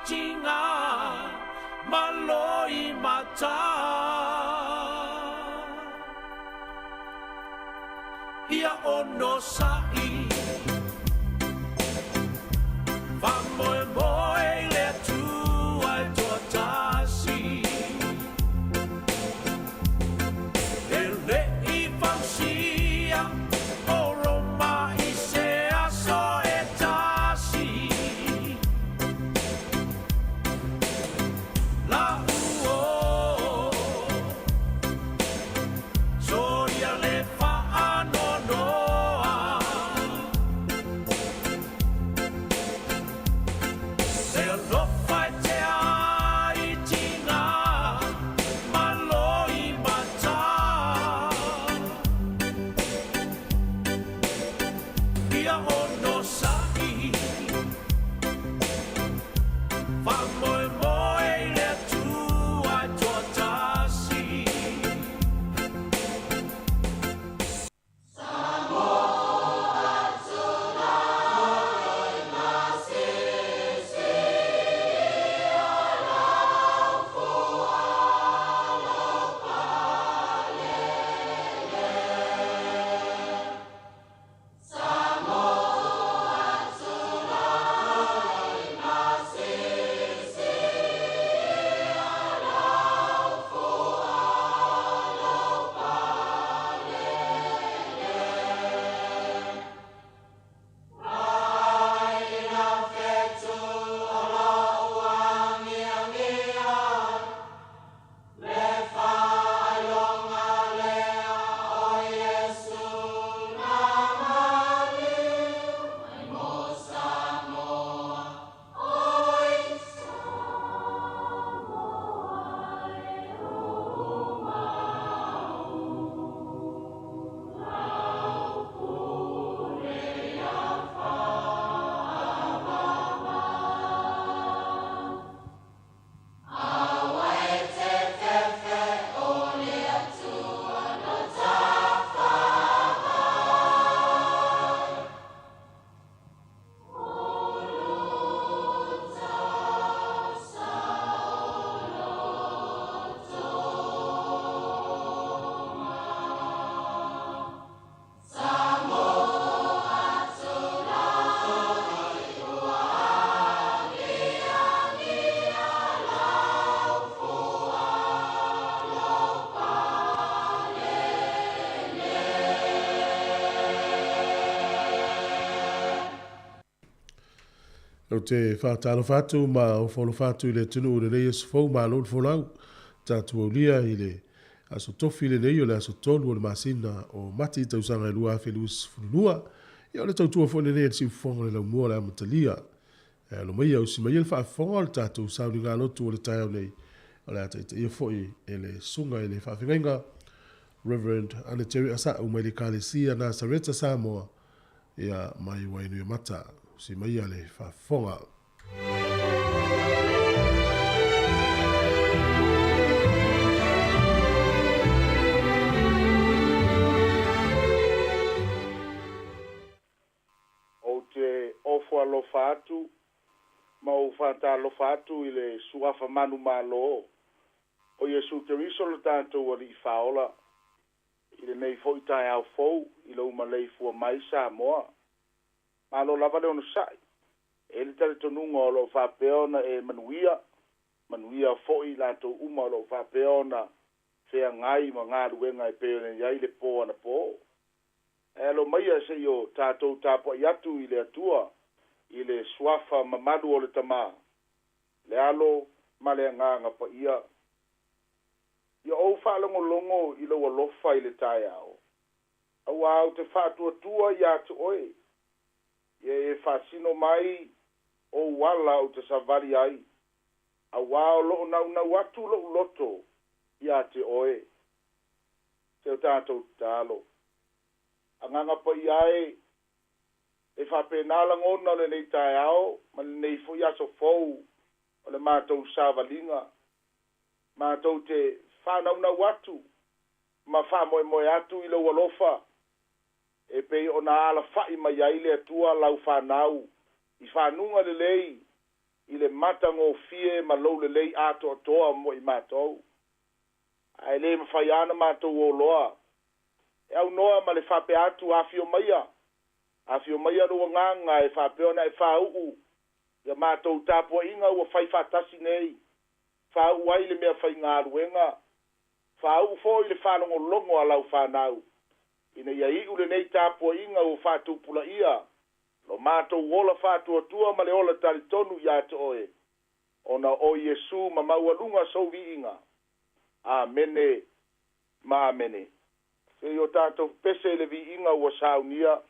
tigā ma loimata. Ia onosai, faamoemoe i le Atua e toatasi. E le i fausia o Roma i se aso e tasi. La'u soia le faanoanoa. Le alofa e tea i tigā ma loimata. Ia onosai, faamoemoe i le Atua e toatasi. Ou te whātalofa atu ma ofaolofa atu i le atunuu i lenei aso fou, malo le folau. Tatou aulia i le aso tofi lenei o le aso 3 o le masina o Mati tausaga e 2022. Ia o le tautua foi lenei a le Siufofoga o le Laumua o le Amatalia. E alo maia usi maia le faafofoga o le tatou sauniga lotu o le taeao nei, o le a taitaia foi e le Susuga i le Faafeagaiga Reverend Aneteri Asa'u mai le Ekalesia Nasareta Samoa, ia mai Wainuiomata. Usi maia le faafofoga. Ou te ofo alofa atu ma ou faatalofa atu i le Suafa manumalo o Iesu Keriso lo tatou Alii Faaola i lenei foi taeao fou i lou maleifua mai Samoa. Malo lava le onosai. E i ai le talitonuga o lo o faapea ona e manuia, manuia foi i latou uma o lo o faapea ona feagai ma galuega e pei ona i ai le po anapo. Ae alo maia se i o tatou tapuai atu i le Atua i le Suafa mamalu o le Tama, le Alo ma le Agaga Paia. Ia ou faalogologo i lou alofa i le taeao, auā ou te faatuatua ia te oe. Ia e faasino mai ou ala ou te savali ai, auā o loo naunau atu lou loto ia te oe. Se o tatou tatalo. Agaga Paia e, e faapena lagona o lenei taeao ma lenei foi aso fou o le matou savaliga. Matou te faanaunau atu ma faamoemoe atu i lou alofa e pei ona alafa'i mai ai le Atua lau fanau i fanuga lelei i le matagofie ma lou lelei atoatoa mo i matou. Ae lē mafai ana matou oloa e aunoa ma le faapea atu afio maia afio maia lou agaga e faapea ona e fāu'u ia matou tapua'iga ua fai faatasi nei fāu'u ai le mea faigaluega fāu'u fo'i le faalogologo a lau fanau ina ia i'u lenei tapua'iga ua faatupulaia lo matou ola faatuatua ma le ola talitonu iā te oe ona o Iesu ma maualuga sou viiga. Amene ma amene. Se i o tatou pese i le viiga ua saunia.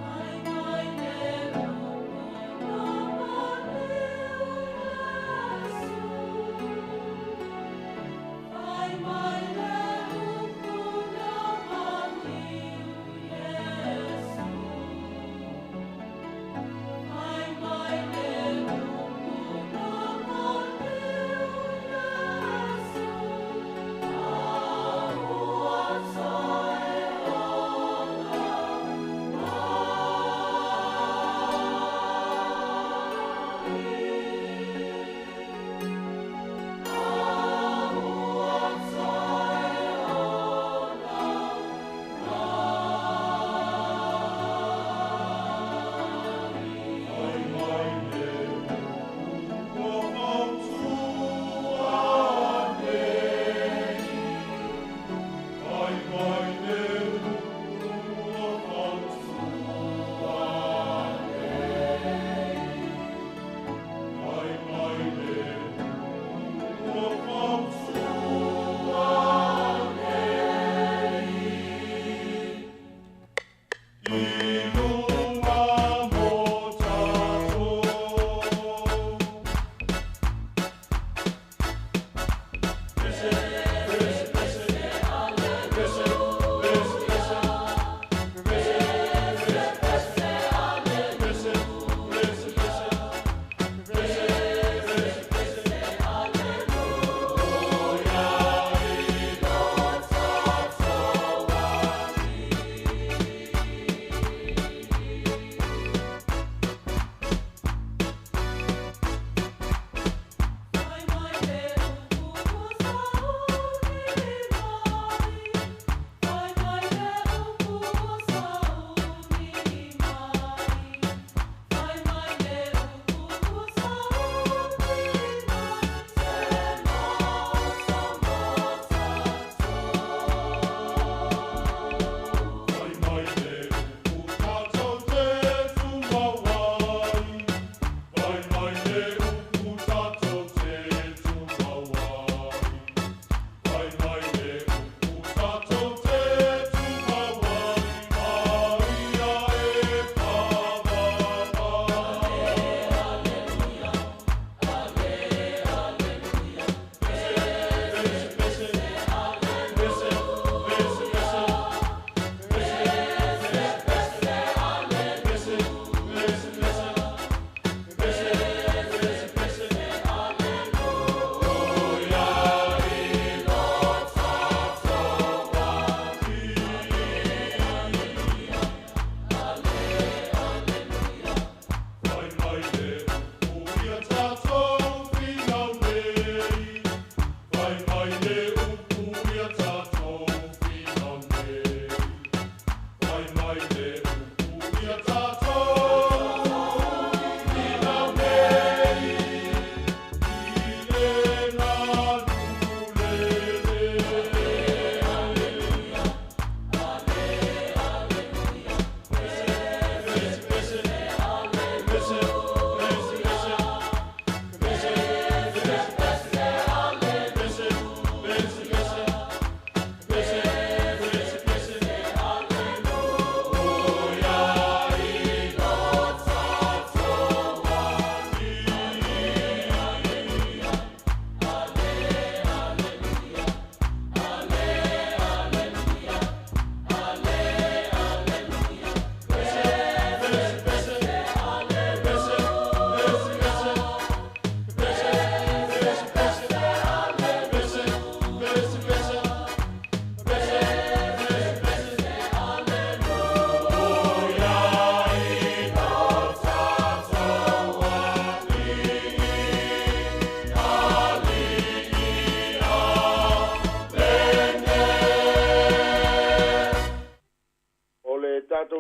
Mai mai le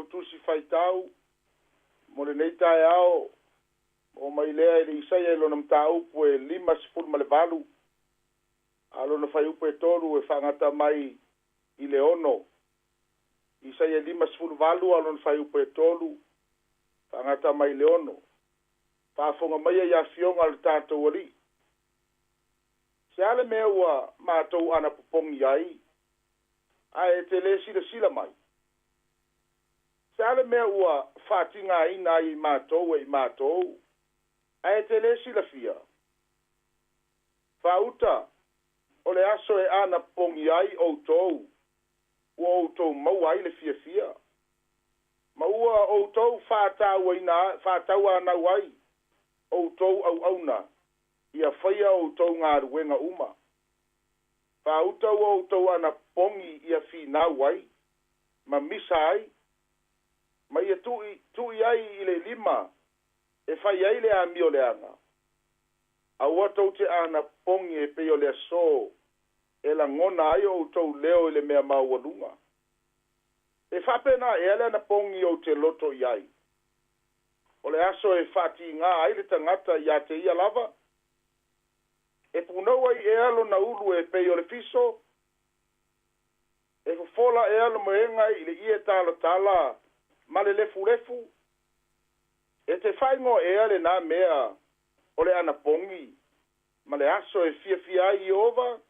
tatou Tusi Faitau mo lenei taeao, oo mai lea i le Isaia i lona mataupu e 58, a o lona fuaiupu e 3 e faagata mai i le 6. Isaia 58 a o lona fuaiupu e 3 faagata mai i le 6. Faafofoga maia i afioga a le tatou Alii. Se a le mea ua matou anapopogi ai, ae e te le silasila mai? Se a le mea ua faatigaina ai i matou e i matou, ae e te le silafia? Faauta, o le aso e anapopogi ai outou, ua outou maua ai le fiafia, ma ua outou faatauanau ai outou auauna ia faia outou galuega uma. Faauta ua outou anapopogi ia finau ai, ma misa ai, ma ia tui ai i le lima e fai ai le amioleaga. Aua tou te anapopogi e pei o le aso e lagona ai o outou leo i le mea maualuga. E faapena ea le anapogi ou te loto i ai? O le aso e faatiga ai le tagata ia te ia lava? E punou ai ea lona ulu e pei o le fiso? E fofola ea le moega i le ie talatala ma le lefulefu? E te faaigoa ea lenā mea o le anapogi ma le aso e fiafia ai Ieova?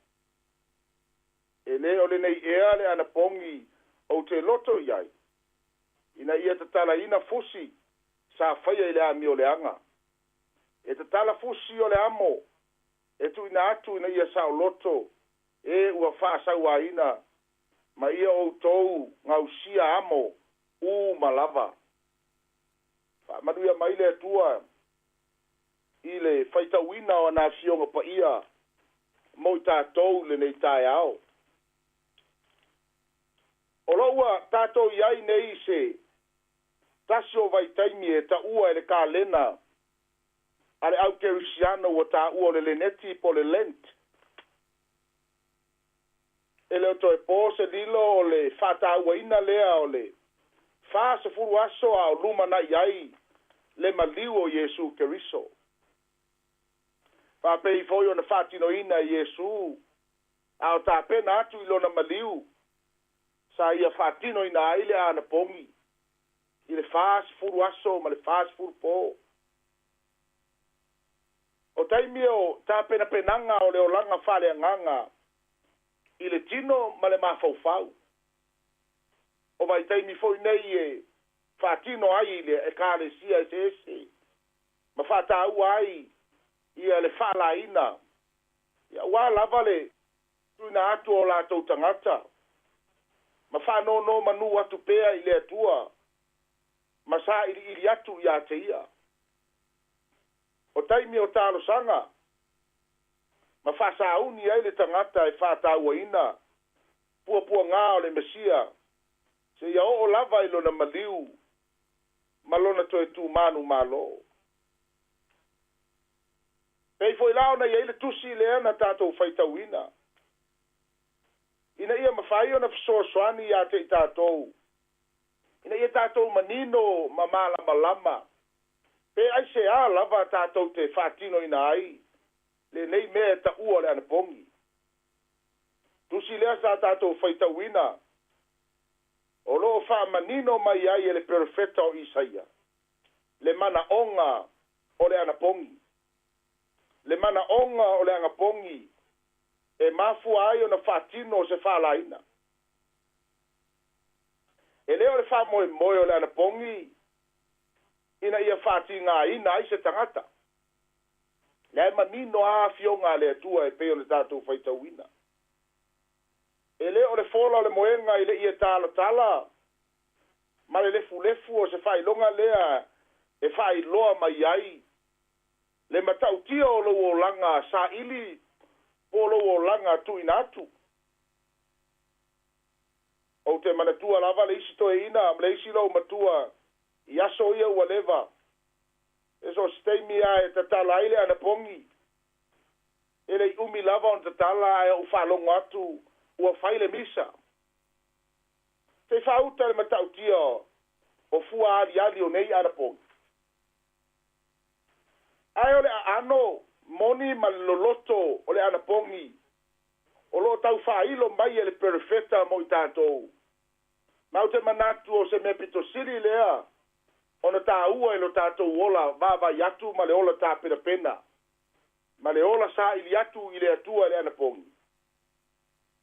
E lē o lenei ea le anapogi ou te loto i ai, ina ia tatalaina fusi sa faia i le amioleaga. E tatala fusi o le amo e tuuina atu ina ia saoloto e ua faasauaina, ma ia outou gausia amo uma lava. Faamanuia mai le Atua i le faitauina o ana Afioga Paia mo i tatou i lenei taeao. O lo o ua tatou i ai nei i se tasi o vaitaimi e taua e le kalena a le au Kerisiano ua taua o le Leneti po o le Lent. E le o toe po se lilo o le faatauaina lea o le 40 aso a o lumanai ai le maliu o Iesu Keriso. Faapei foi ona faatinoina e Iesu a o tapena atu i lona maliu, sa ia faatinoina ai le anapogi i le 40 aso ma le 40 po. O taimi o tapenapenaga o le olaga faaleagaga i le tino ma le mafaufau. O vaitaimi foi nei e faatino ai i le Ekalesia eseese ma faataua ai ia le faalaina, aua lava le tuuina atu o latou tagata ma faanonomanu atu pea i le Atua ma sailiili atu ia te ia. O taimi o talosaga ma faasauni ai le tagata e faatauaina puapuaga o le Mesia seia oo lava i lona maliu ma lona toe tumanu malo. Pei foi la ona i ai le tusi lea na tatou faitauina, ina ia mafai ona fesoasoani ia te i tatou, ina ia tatou manino ma malamalama pe aisea lava tatou te faatinoina ai lenei mea e taua o le anapogi. Tusi lea sa tatou faitauina, o lo o faamanino mai ai e le perofeta o Isaia le manaoga o le anapogi. Le manaoga o le anapogi e mafua ai ona faatino se faalaina. E le o le faamoemoe o le anapogi ina ia faatigaina ai se tagata. Lea e manino a afioga a le Atua e pei ona tatou faitauina. E le o le fola o le moega i le ie talatala ma le lefulefu o se faailoga lea e faailoa mai ai le matautia o lou olaga saili po o lou olaga tuuina atu. Ou te manatua lava le isi toeaina ma le isi lou matua i aso ia ua leva. E so o se taimi lava e tatala ai le anapogi, e le i umi lava ona tatala ae ou faalogo atu ua fai le misa. Se i faauta le matautia o fua aliali o nei anapogi. Ae o le aano moni ma le loloto o le anapogi o loo taufaailo mai e le perofeta mo i tatou. Ma ou te manatu o se mea pitosili lea ona tāua i lo tatou ola vaavaai atu ma le ola tapenapena ma le ola saili atu i le Atua i le anapogi.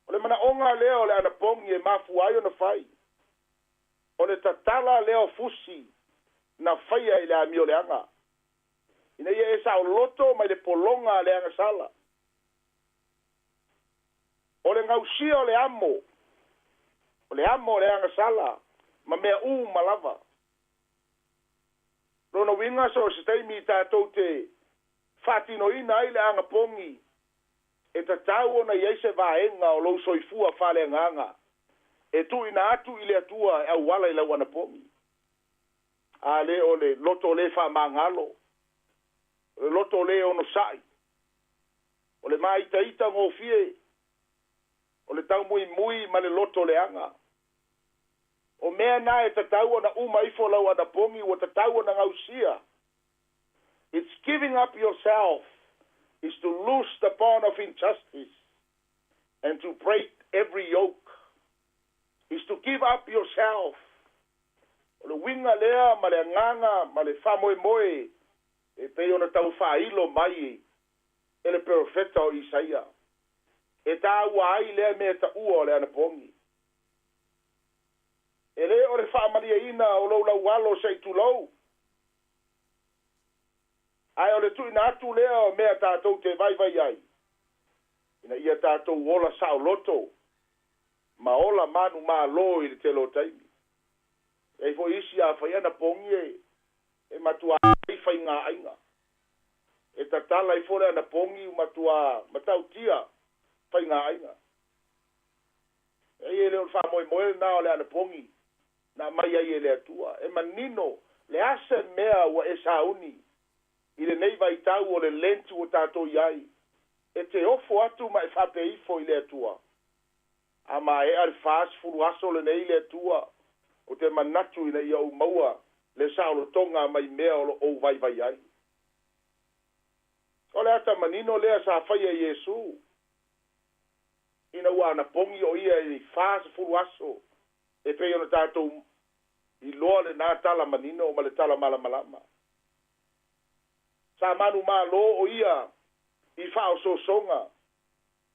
O le manaoga lea o le anapogi e mafua ai ona fai. O le tatala lea o fusi na faia i le amioleaga ina ia e saoloto mai le pologa a le agasala. O le gausia o le amo, o le amo o le agasala ma mea uma lava. Lona uiga so o se taimi tatou te faatinoina ai le agapogi, e tatau ona i ai se vaega o lou soifua faaleagaga e tuuina atu i le Atua e auala i lau anapogi. A lē o le loto lē faamagalo, o le loto lē onosa'i, o le māitaita gofie, o le taumuimui ma le loto leaga. O mea na e tatau ona uma ifo lau anapogi ua tatau ona gausia. It's giving up yourself is to loose the bond of injustice and to break every yoke. Is to give up yourself. O le uiga lea ma le agaga ma le faamoemoe e pei ona taufaailo mai e le perofeta o Isaia. E tāua ai lea mea taua o le anapogi. E lē o le faamalieina o lou laualo se i tulou, ae o le tuuina atu lea o mea tatou te vaivai ai ina ia tatou ola saoloto ma ola manumalo i le tele o taimi. E ai foi isi a fai anapogi e matuā faigāaiga. E tatala ifo le anapogi ua matuā matautia faigāaiga. E ai e le o le faamoemoe lenā o le anapogi na aumai ai e le Atua. E manino le a se mea ua e sauni i lenei vaitau o le Lent ua tatou i ai, e te ofo atu ma e faapea ifo i le Atua, A maea le 40 aso lenei le Atua, ou te manatu ina ia ou maua le saolotoga mai mea o lo o ou vaivai ai. O le ata manino lea sa faia e Iesu ina ua anapogi o ia i 40 aso e pei ona tatou iloa lenā tala manino ma le tala malamalama. Sa manumalo o ia i faaosoosoga,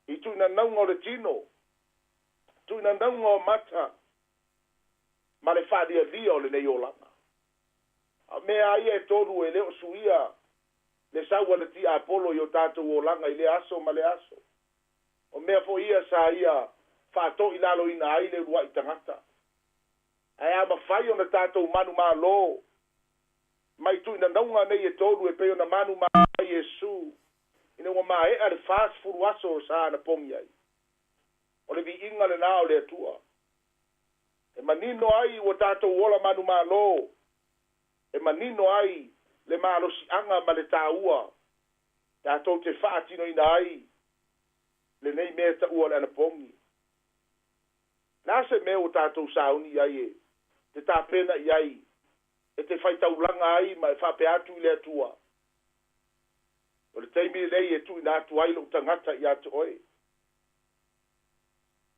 i tuuinanauga o le tino, tuuinanauga o mata, ma le faalialia o lenei olaga. A o mea lava ia e tolu e le o suia le sau a le tiapolo i o tatou olaga i lea aso ma lea aso. O mea foi ia sa ia faatoilaloina ai le uluai tagata. Ae a mafai ona tatou manumalo mai tuuinanauga nei e tolu e pei ona manumalo ai Iesu ina ua maea le 40 aso sa anapogi ai. O le viiga lenā o le Atua. E manino ai ua tatou ola manumalo, e manino ai le malosiaga ma le taua tatou te faatinoina ai lenei mea taua o le anapogi. Le a se mea ua tatou sauni i ai e te tapena i ai, e te faitaulaga ai ma e faapea atu i le Atua, O le taimi lenei e tuuina atu ai lou tagata ia te oe.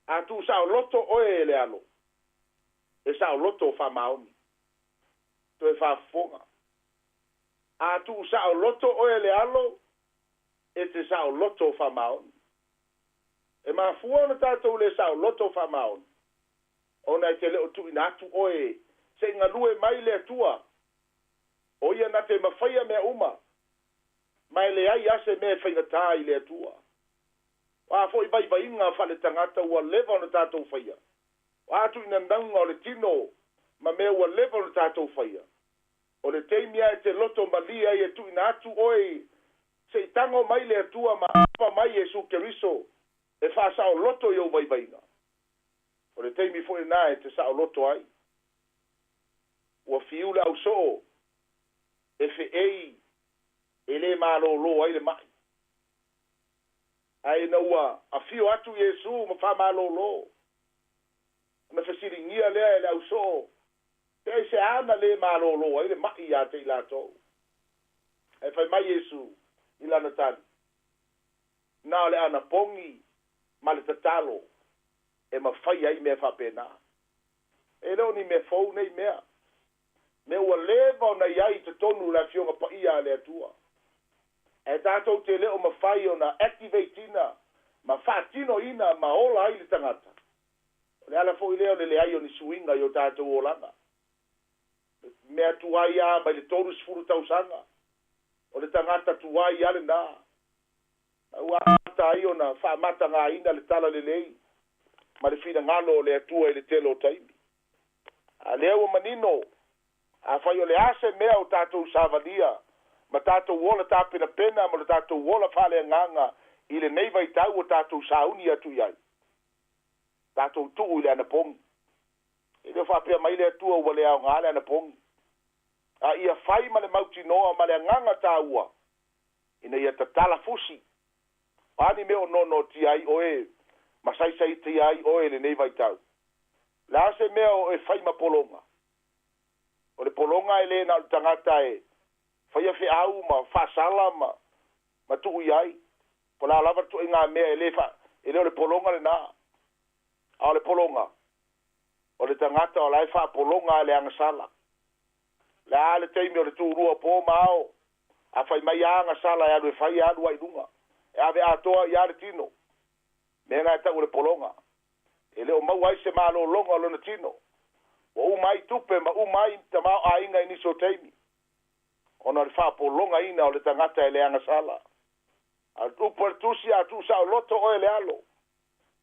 A tuusaoloto oe e le alo, e saoloto faamaoni. Toe faafofoga. A tuusaoloto oe e le alo, e te saoloto faamaoni. E mafua ona tatou le saoloto faamaoni, ona e te le o tuuina atu oe se i galue mai le Atua, o Ia na te mafaia mea uma, ma e leai lava se mea e faigatā i le Atua. O a foi vaivaiga faaletagata ua leva ona tatou faia, o a tuuinanauga o le tino ma mea ua leva ona tatou faia, o le taimi lava e te loto malie ai e tuuina atu oe se i tago mai le Atua ma ava mai Iesu Keriso e faasaoloto i ou vaivaiga, o le taimi foi lenā e te saoloto ai. Ua fiu le ausoo e feei e lē malōlō ai le ma'i. Ae ina ua afio atu Iesu ma faamalōlō, ona fesiligia lea e le ausoo, Pe aiseā na lē malōlō ai le maʻi iā te i latou? Ae fai mai Iesu i lana tali, Na o le anapogi ma le tatalo e mafai ai mea faapena. E le o ni mea fou nei mea, mea ua leva ona i ai i totonu o le Afioga Paia a le Atua. Ae tatou te le o mafai ona activate-ina ma faatinoina ma ola ai le tagata. O le ala foi lea o le leai o ni suiga i o tatou olaga. Mea tuai a mai le 30 tausaga, o le tagata tuai a lena. A ua amata ai ona faamatagaina le talalelei ma le finagalo o le Atua i le tele o taimi. A lea ua manino, afai o le a se mea o tatou savalia ma tatou ola tapenapena ma lo tatou ola faaleagaga i lenei vaitau ua tatou sauni atu i ai, tatou tuu i le anapogi. E le o faapea mai le Atua ua le aoga le anapogi, a ia fai ma le mautinoa ma le agaga taua ina ia tatala fusi. O a ni mea o nonotia ai oe ma saisaitia ai oe i lenei vaitau? O le a se mea o e fai ma pologa? O le pologa e le na o le tagata e faia feau ma faasala ma ma tuu i ai. Po o le a lava le ituaiga mea e le fa, e le o le pologa lena. A o le pologa, o le tagata o la e faapologa le agasala. O le a le taimi o le tulua po ma ao, a fai mai a agasala e alu e fai, e alu ai i luga. E ave atoa i a le tino. Mea na e tau o le pologa. E le o maua ai se malologa o lona tino. Ua uma ai tupe ma uma ai tamaoaiga i nisi o taimi, ona o le faapologaina o le tagata e le agasala. A o le upu a le Tusi, a tuu saoloto oe e le alo,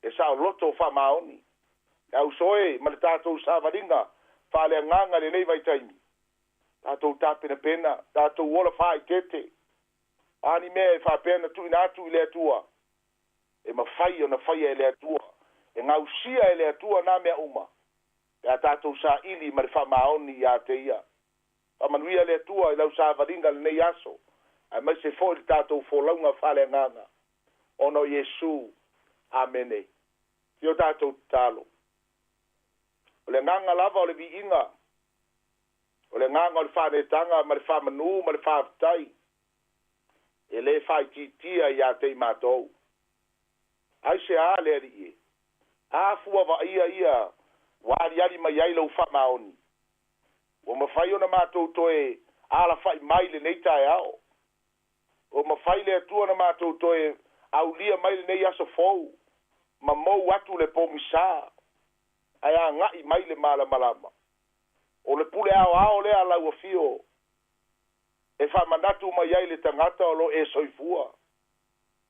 e saoloto faamaoni. Le auso e ma le tatou savaliga faaleagaga i lenei vaitaimi, tatou tapenapena, tatou ola faaeteete. O a ni mea e faapea ona tuuina atu i le Atua, e mafai ona faia e le Atua, e gausia e le Atua na mea uma, pe a tatou saili ma le faamaoni ia te Ia. Faamanuia le Atua i lau savaliga lenei aso, aemaise foi le tatou folauga faaleagaga, ona o Iesu. Amene. Si o tatou tatalo. O le agaga lava o le viiga, o le agaga o le faaneetaga ma le faamanu ma le faafetai, e lē faaitiitia iā te i matou. Aisea le Alii e? A fua vaaia ia ua aliali mai ai lou faamaoni, ua mafai ona matou toe alafaʻi mai lenei taeao. Ua mafai le Atua ona matou toe aulia mai lenei aso fou ma mou atu le pogisā ae agaʻi mai le malamalama. O le pule aoao lea a lau afio e faamanatu mai ai le tagata o lo e soifua,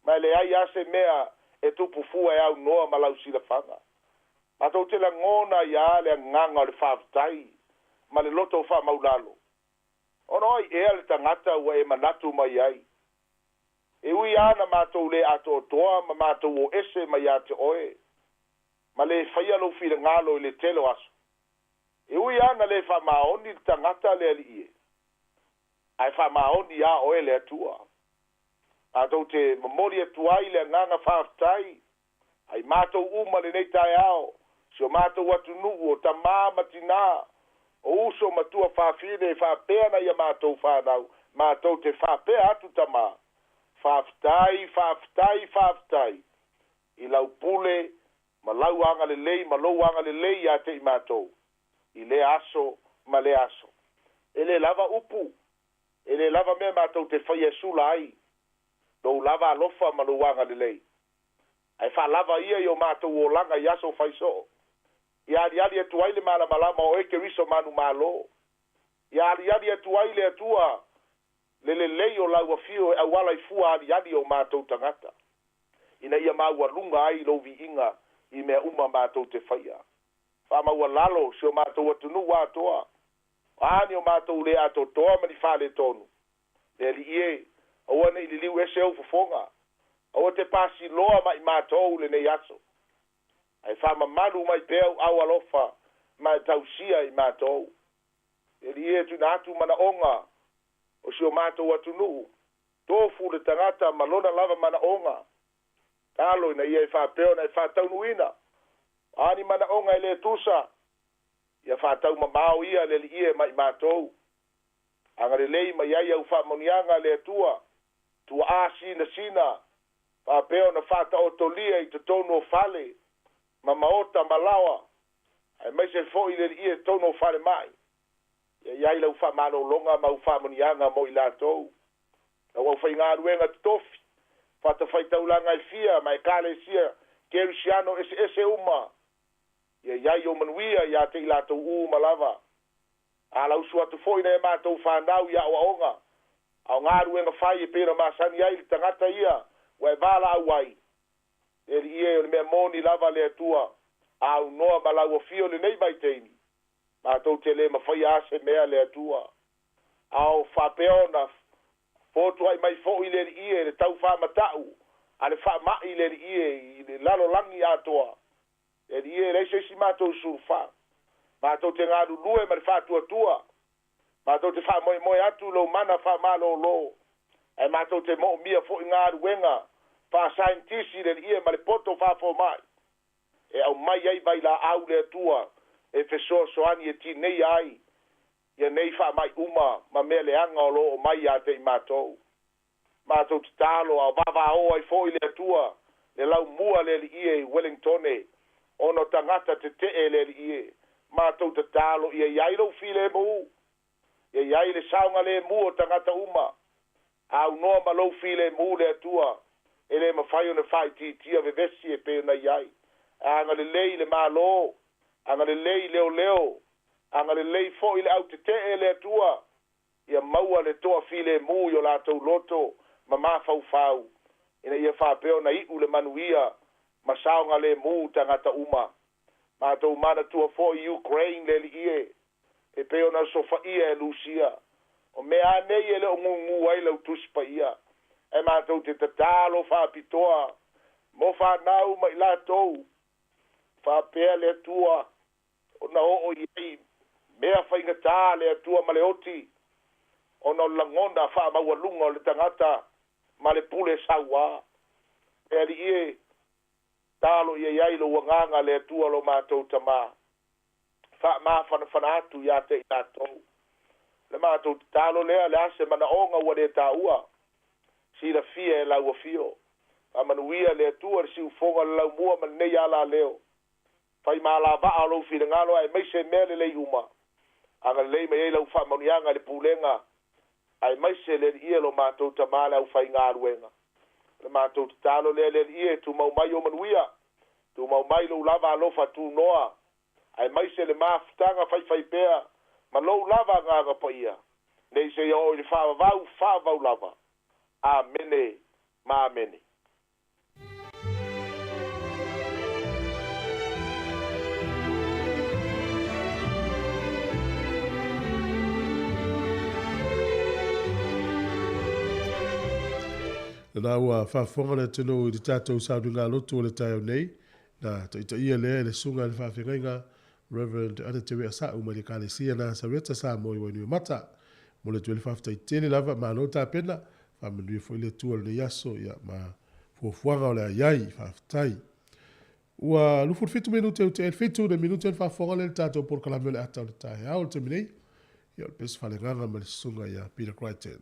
ma e leai a se mea e tupu fua e aunoa ma lau silafaga. Matou te lagona ai a le agaga o le faafetai ma le loto faamaulalo, ona o ai ea le tagata ua e manatu mai ai? E ui lava na matou lē atoatoa ma matou o ese mai ia te oe, ma lē faia lou finagalo i le tele o aso, e ui lava na lē faamaoni le tagata le Alii e, ae faamaoni iā oe le Atua. Matou te momoli atu ai le agaga faafetai ai matou uma lenei taeao, si o matou atunuu, o tamā ma tinā, o uso ma tuafafine e faapea na ia matou fanau, matou te faapea atu Tamā, faafetai, faafetai, faafetai i lau pule ma lau agalelei ma lou agalelei ia te i matou i lea aso ma lea aso. E le lava upu, e le lava mea matou te faia e sula ai lou lava alofa ma lou agalelei. Ae faalava ia i o matou olaga i aso faisoo, ia aliali atu ai le malamalama o oe Keriso manumalo, ia aliali atu ai le Atua le lelei o lau afio e auala i fua aliali o matou tagata, ina ia maualuga ai lou viiga i mea uma matou te faia. Faamaualalo si o matou atunuu atoa, o a ni o matou lē atoatoa ma ni faaletonu, le Alii e, aua ne i liliu ese ou fofoga, aua te pasiloa ma i matou lenei aso, ae faamamalu mai pea ou au alofa ma e tausia i matou. Le Alii e, tuuina atu manaoga o si o matou atunuu, tofu le tagata ma lona lava manaoga, talo ina ia e faapea ona e faataunuuina. O a ni manaoga e le tusa Ia faataumamao ia le Alii e ma i matou. Agalelei mai ai au faamanuiaga le Atua, tuaa sinasina, faapea ona faataotolia i totonu o fale, ma maota ma laoa, aemaise foi le Alii e totonu o falemai. Ia i ai lau faamalologa ma au faamanuiaga mo i latou. Lau aufaigaluega totofi, fatafaitaulaga e fia ma ekalesia kerisiano eseese uma, ia i ai ou manuia ia te i latou uma lava. A lausu atu foi nai a matou fanau i aoaoga, a o galuega fai e pei ona masani ai le tagata ia ua e valaau ai, Le Alii e, o le mea moni lava le Atua, a aunoa ma lau afio i lenei vaitaimi, matou te le mafaia a se mea le Atua. A o faapea ona fotuai mai foi le Alii e le tau faamata'u a le faama'i le Alii e i le lalolagi atoa. Le Alii e, leai se isi matou sulufa. Matou te galulue ma le faatuatua. Matou te faamoemoe atu i lou mana faamalōlō, ae matou te moomia foi galuega faasaienitisi le Alii e ma le poto faafomai e aumai ai vailaau le Atua e fesoasoani e tineia ai ia nei faamai uma ma mea leaga o lo o omai ia te i matou. Matou tatalo a o vavaō ai foi le Atua le laumua le Alii e i Wellingtone ona o tagata tetee le Alii e. Matou tatalo ia i ai lou filemu, ia i ai le saogalemu o tagata uma. Aunoa ma lou filemu le Atua e le mafai ona faaitiitia vevesi e pei ona i ai. Agalelei le Malo, agalelei leoleo, agalelei foi le au tetee le Atua, ia maua le toafilemu i o latou loto ma mafaufau, ina ia faapea ona iu le manuia ma saogalemu tagata uma. Matou manatua foi Ukraine le Alii e, e pei ona osofaia e Lusia. O mea a nei e le o gugu ai lau Tusi Paia, ae matou te tatalo faapitoa mo fanau ma i latou, faapea le Atua ona oo i ai mea faigata le Atua ma le oti, ona o le lagona faamaualuga o le tagata ma le pule sauā. Le Alii e, talo ia i ai lou agaga le Atua lo matou Tamā, faamafanafana atu ia te i latou. Le matou tatalo lea, le a se manaoga ua le taua, silafia e lau afio. Faamanuia le Atua le siufoga o le laumua ma lenei alaleo. Fai ma alavaa o lou finagalo aemaise mea lelei uma. Agalelei mai ai lau faamanuiaga i le pulega, aemaise le Alii e lo matou Tamā le aufaigaluega. O le matou tatalo lea le Alii e, tumau mai ou manuia, tumau mai lou lava alofa tunoa, aemaise le mafutaga faifaipea ma lou lava Agaga Paia, nei seia oo i le faavavau faavavau lava. Amene ma amene. Lena ua faafofoga le atunuu i le tatou sauniga lotu o le taeao nei, na taitaia lea e le Susuga i le Faafeagaiga Reverend Anatewe Asa'u mai le Ekalesia Nasareta Samoa i Wainuiomata. Momoli atu ai le faafetai tele lava, malo tapena, faamanuia foi le Atua i lenei aso ia ma fuafuaga o le a i ai. Faafetai. Ua 27 minute ua tea i le 7 le minute ona faafofoga lea i le tatou polokalame o le ata o le taeao i le taimi nei. Ia o le pese faaleagaga ma le susuga ia Peter Crichton.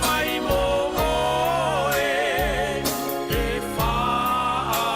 fai mo oe e faavavau.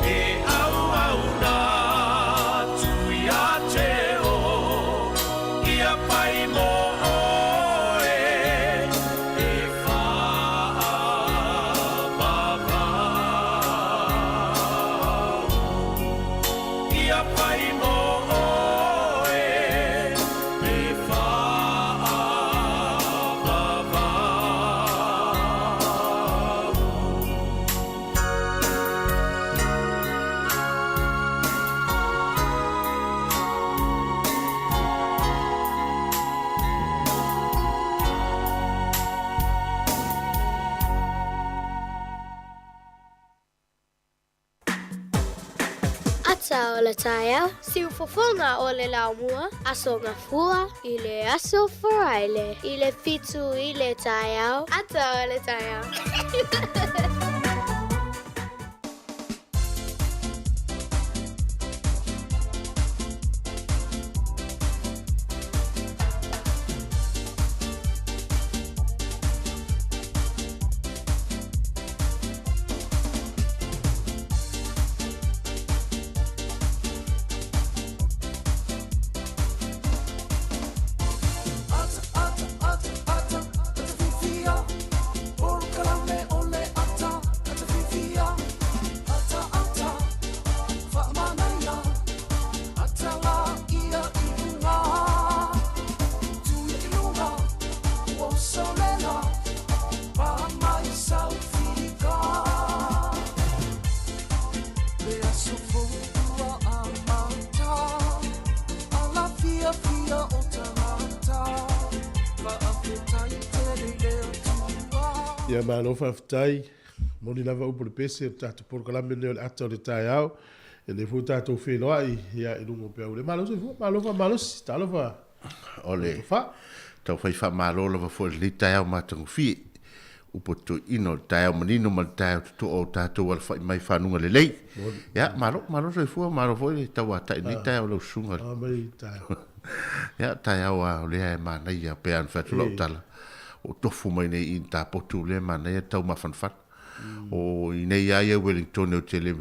E auauna atu ia te o, ia pai mo oe e faavavau. Ia pai mo oe e faavavau. Ata o le taeao, siufofoga o le laumua, Aso Gafua i le aso Faraile i le 7 i le taeao, ata o le taeao. Ia malo faafetai. Moni lava upu o le pese o le tatou polokalame lenei o le ata o le taeao. Ia lea foi ua tatou feiloai ia i luga o peau le malo soifua, malo faamalosi, talofa. O le taufai faamalo lava foi i lenei taeao matagofie. Upu toeaina o le taeao manino ma le taeao totoa o tatou alafai mai fanuga lelei. Ia, malo, malo soifua, malo foi le tauatai i lenei taeao lau susuga. Ia, taeao lava o lea e manaia pei lava ona fai atu lau tala, ua ou tofu mai nei i i Tapotu lea e manaia le tau mafanafana. O i inei lava ia Wellington ou te le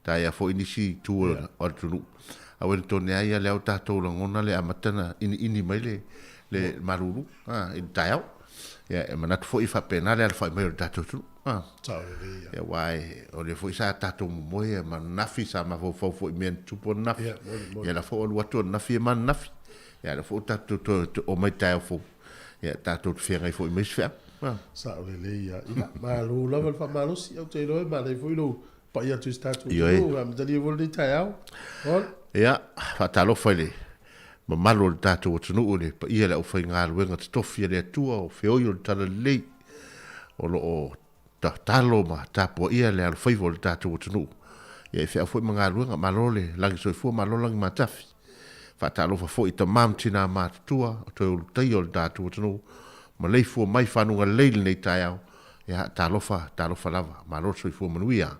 taea foi nisi itu o le atunuu, a Wellington lava ia lea ua tatou lagona le amata ona iniini mai le le malulu i le taeao. Ia, e manatu foi e faapena le alafai mai o le tatou atunuu. Sao lelei ia. Ia, aua o lea foi sa tatou momoe ma ananafi, sa mafaufau foi i mea na tupu ananafi. Ia, moni, moni. Ia, la foi ua alu atu ananafi ia ma ananafi. Ia, lea foi ua tatou toe omai taeao fou, ia, tatou te feagai foi ma isi feau. Sao lelei ia. Ia, malo lava le faamalosi, ou te iloa e manaia foi lou pai atu i se tatou atunuu, amatalia foi lenei taeao. Hon. Ia, faatalofa i le mamalu o le tatou atunuu, le paia i le aufaigaluega totofi a le Atua o feoi o le Talalelei, o lo o tatalo ma tapuaia le alofaiva o le tatou atunuu. Ia, e feau foi ma galuega, malo le lagi soifua, malo le lagi matafi. Faatalofa foi i tama ma tina matutua o toe ulutaia o le tatou atunuu, maleifua mai fanuga lelei i lenei taeao. Ia, talofa, talofa lava, malo le soifua manuia.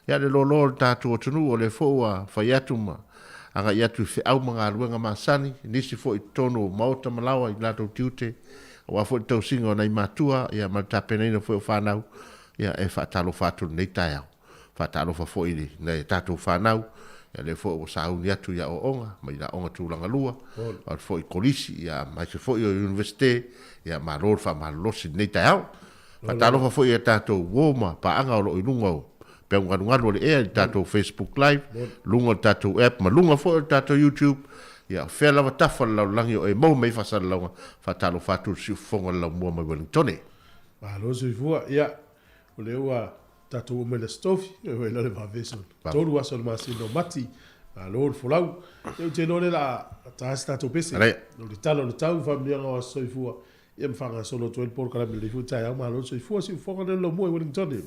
Ia, le loaloa o le tatou atunuu, o lea foi ua fai atu ma agai atu i feau ma galuega masani, nisi foi i totonu o maota ma laoa i latou tiute, aua foi le tausiga o nai matua, ia, ma le tapenaina foi o fanau, ia, e faatalofa atu i lenei taeao. Faatalofa foi i nai a tatou fanau, ia, lea foi ua sauni atu i aoaoga ma i aoga tulaga lua, o atu foi i kolisi, ia, aemaise foi o Iunivesite, ia, malo le faamalolosi i lenei taeao. Faatalofa foi i a tatou uo ma paaga o lo o i luga o peau galugalu o le ea i le tatou Facebook Live, luga o le tatou app ma luga foi o le tatou YouTube. Ia, o fea lava tafa o le lalolagi o e maua mai ai faasalalauga, faatalofa atu i le siufofoga o le laumua mai Wellingtone. Malo soifua. Ia, o lea ua tatou oo mai le Aso Tofi, oi oi le vave sona. 3 aso o le masina o Mati, malo le folau. Ia ou te iloa o lea o le a ta se tatou pese. O le tala o le tau, faamanuiaga o aso soifua. Ia ma faagasolo atu ai le polokalame lenei foi taeao. Malo le soifua, siufofoga lea le laumua i Wellington.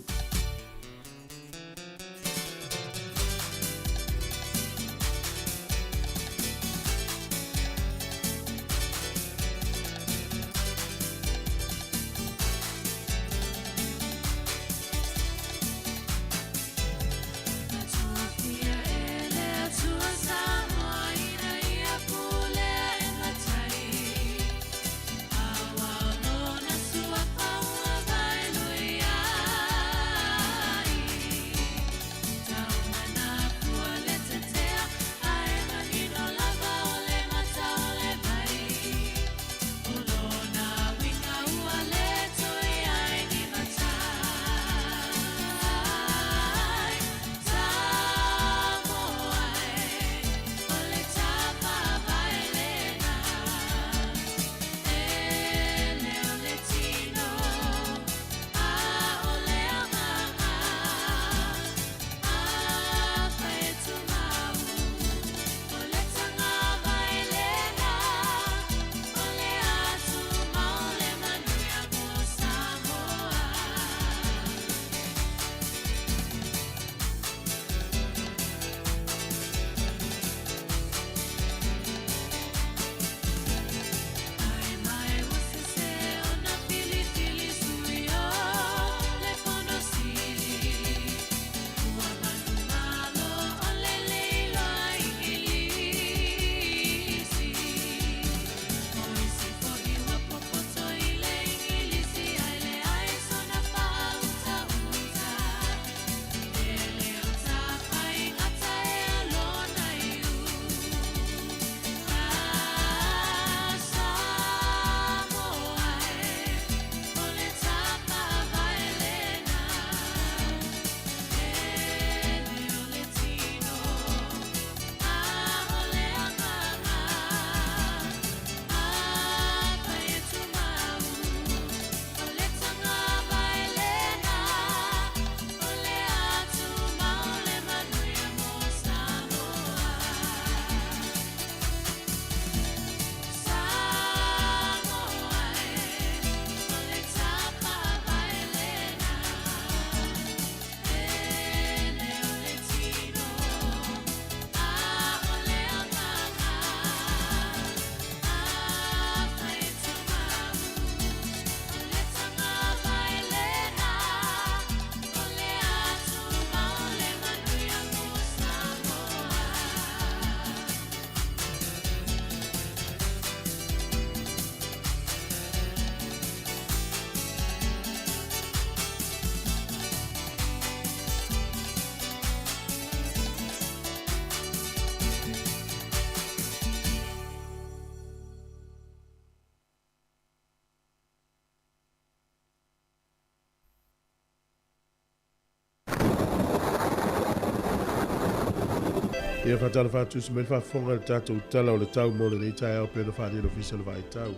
Ia faatalofa atu se mai le faafofoga i le tatou tala o le tau mo lenei taeao pei ona faaalia e le Ofisa o le Vaai Tau.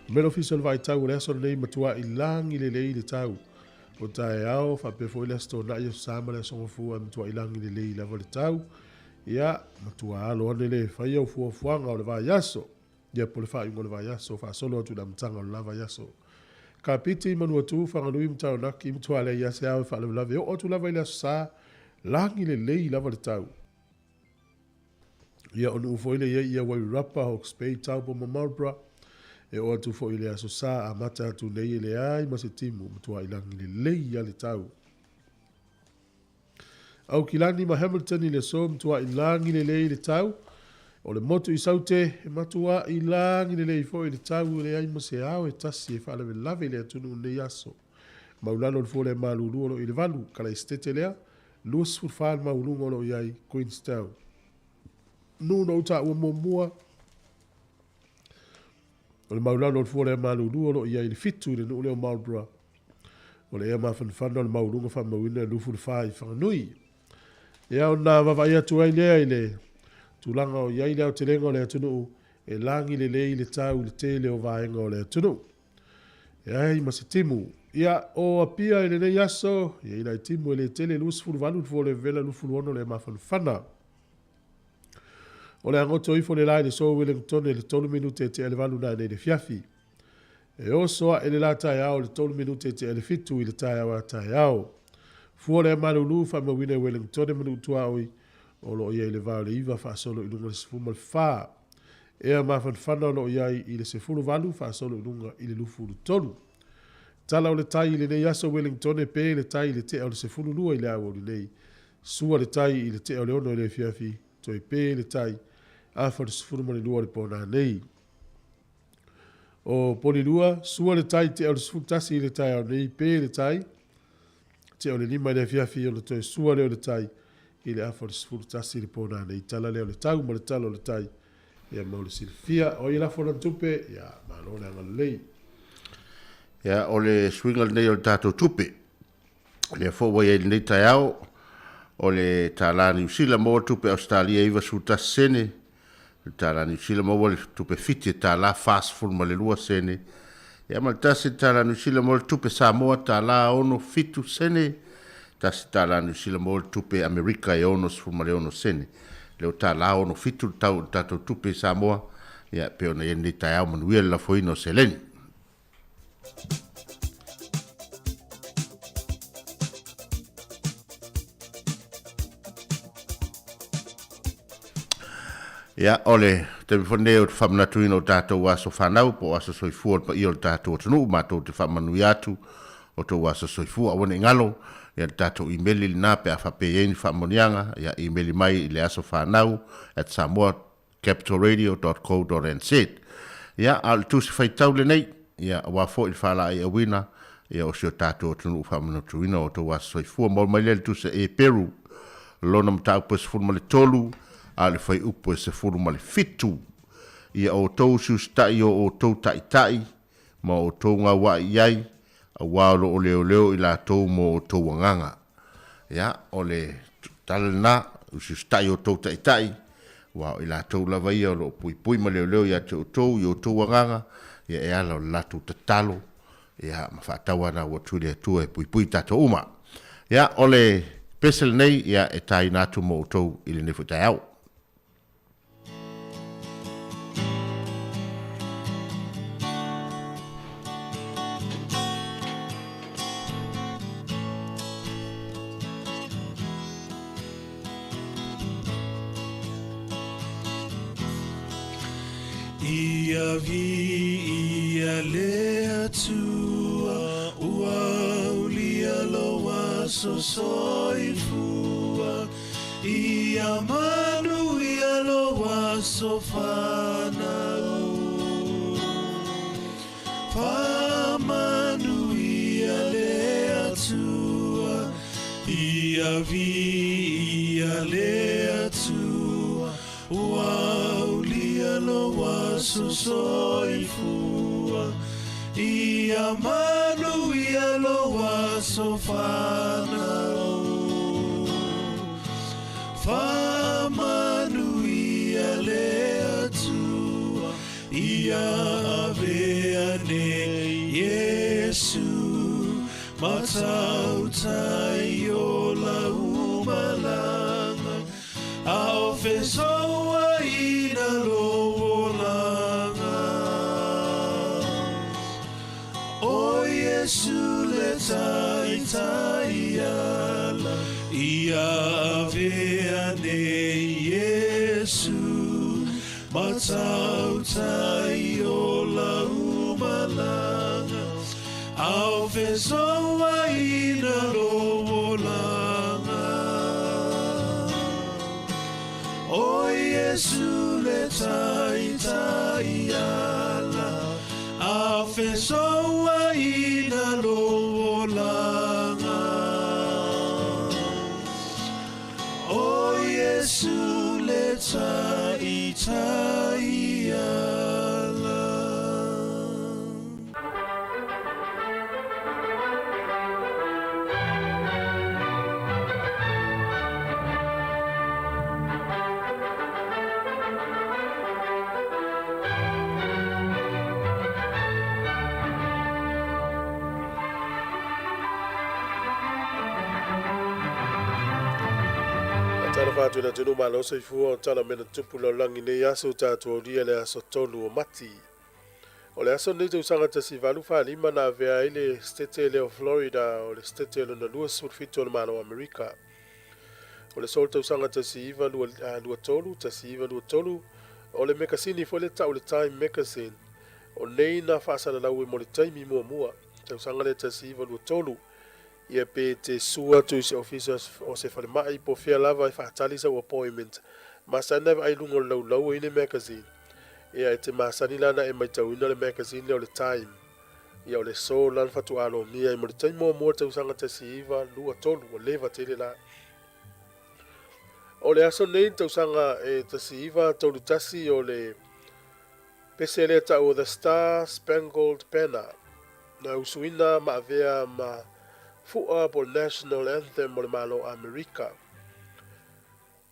Mai le Ofisa o le Vaai Tau o le aso lenei matuai lagi lelei le tau. O taeao faapea foi le Aso Toonai, Aso Sa ma le Aso Gafua e matuai lagi lelei lava le tau. Ia, matua alo ane le faia o fuafuaga o le vaiaso. Ia po o le faaiuga o le vaiaso, faasolo atu i le amataga o le la vaiaso. Kapiti, Manuatu, Faganui ma Taunaki, matua leai lava se ao e faalavelave, oo atu lava i le Aso Sa, lagi lelei lava le tau. Ia, o nuu foi lea i ai ia Wairarapa, Hawke's Bay, Taupo ma Marlborough, e oo atu foi i le Aso Sa, amata atu nei e leai ma se timu, matuai lagi lelei lava le tau. Aukilani ma Hamilton i le aso, matua'i lagi lelei le tau. O le motu i Saute, e matua'i lagi lelei foi le tau, e leai ma se ao e tasi e faalavelave i le atunuu i lenei aso. Maulalo le fua o le malulu o lo o i le 8, Kalaesetete lea, 24 le maualuga o lo o i ai Queenstown. Nuu na ou taua muamua, o le maulalo o le fua o le malulu o lo o i ai le 7 i le nuu lea o Marlborough. O le ea mafanafana o le maualuga faamauina e 24 i Whanganui. Ia ona vaavaai atu ai lea i le tulaga o i ai le aotelega o le atunuu e lagi lelei le tau i le tele o vaega o le atunuu. E ai ma se timu. Ia, o Apia i lenei aso, e i ai nai timu e le tele, 28 le fua o le vevela, 26 le mafanafana. O le agoto ifo le la i le so Wellington i le 3 minute e tea le 8 nanei le fiafi. E oso aʻe le la taeao i le 3 minute e tea le 7 i le taeao a taeao. Fua le malulu faamauina i Wellington ma Nuu Tuaoi o lo o i ai i le va o le 9 faasolo i luga i le 14. Ea mafanafana o lo o i ai i le 18 faasolo i luga i le 23. Tala o le tai i lenei aso Wellington pe le tai i le tea o le 12 i le aoauli nei. Sua le tai i le tea o le 6 i le afiafi, toe pe le tai afa o le 12 o le po nanei. O Polilua, sua le tai tea o le 11 i le taeao nei, pe le tai tea o le 5 i le afiafi, ona toe sua lea o le tai i le afa o le 11 i le po nanei. Tala lea o le tau ma le tala o le tai, ia mo le silafia. O ai e lafo lana tupe, ia malo le agalelei. Ia, o le suiga lenei o le tatou tupe, lea foi ua i ai i lenei taeao, o le tālā Niu Sila maua le tupe Ausetalia e 91 sene, o le tālā Niu Sila maua le tupe Fiti e tālā 42 sene, ia ma le tasi le tālā Niu Sila maua le tupe Samoa tālā 67 sene, tasi tālā Niu Sila maua le tupe Amerika e 66 sene. Lea ua tālā 67 le tau o le tatou tupe i Samoa, ia e pei ona i ai lenei taeao manuia le lafoina o seleni. Ia, o le taimi foi lenei o te faamanatuina o tatou aso fanau po o aso soifua o le paia o le tatou atunuu, matou te faamanuia atu o tou aso soifua. Aua ne i galo, ia le tatou imeli lena pe a faapea e i ai ni faamanuiaga, ia imeli mai i le aso fanau at samoa capitalradio.co.nz. Ia, a o le tusi faitau lenei, ia, aua foi le faalaeiauina, ia, o si o tatou atunuu faamanatuina o outou aso soifua. Maua mai lea le tusi a Eperu, lona mataupu e 13, a o le fuaiupu e 17. Ia outou usiusitai i o outou taitai ma outou gaua'i i ai, auā o lo o leoleo i latou mo outou agaga. Ia, o le tala lena, usiusitai outou taitai, aua o i latou lava ia o lo o puipui ma leoleo ia te outou i outou agaga, ia e ala o le latou tatalo, ia, ma faatauanau atu i le Atua e puipui i tatou uma. Ia, o le pese lenei, ia, e tāina atu mo outou i lenei foi taeao. Ia viia le Atua, ua aulia lou aso soifua. Ia manuia lou aso fanau. Faamanuia le Atua, ia viia le Atua, ua aulia lou aso soifua. Ia manuia lou aso fanau. Faamanuia le Atua, ia avea nei Iesu, matautai o lau malaga, a o fesouaina lou olaga. O Iesu le taitai ala, ia avea nei Iesu, matautai o lau malaga, a o fesouaina lou olaga. Iesu le taitai ala, a fesouaina lou olaga. O Iesu le taitai ala. Talofa atu i le atunuu malo soifua o tala mena tupu lalolagi nei aso tatou aulia le aso 3 o Mati. O le aso lenei tausaga 1845 na avea ai le Setete lea o Florida o le Setete lona 27 o le Malo o Amerika. O le aso tausaga 1923, 1923, o le mekasini foi le tau le Time Magazine, o nei na faasalalau e mo le taimi muamua, tausaga lea 1923, ia pe te sua atu i se ofisa o se falemai po fea lava e faatali sau appointment, masani na e vaai i luga o le laulau e i le magazine. Ia e te masani la na e maitauina le magazine lea o le Time. Ia o le aso la na faatoa lomia ai mo le taimi muamua le tausaga 1923, ua leva tele la. O le aso nei le tausaga e 1931 o le pese lea tau o The Star Spangled Banner na usuina ma avea ma fua po o le National Anthem o le Malo o Amerika.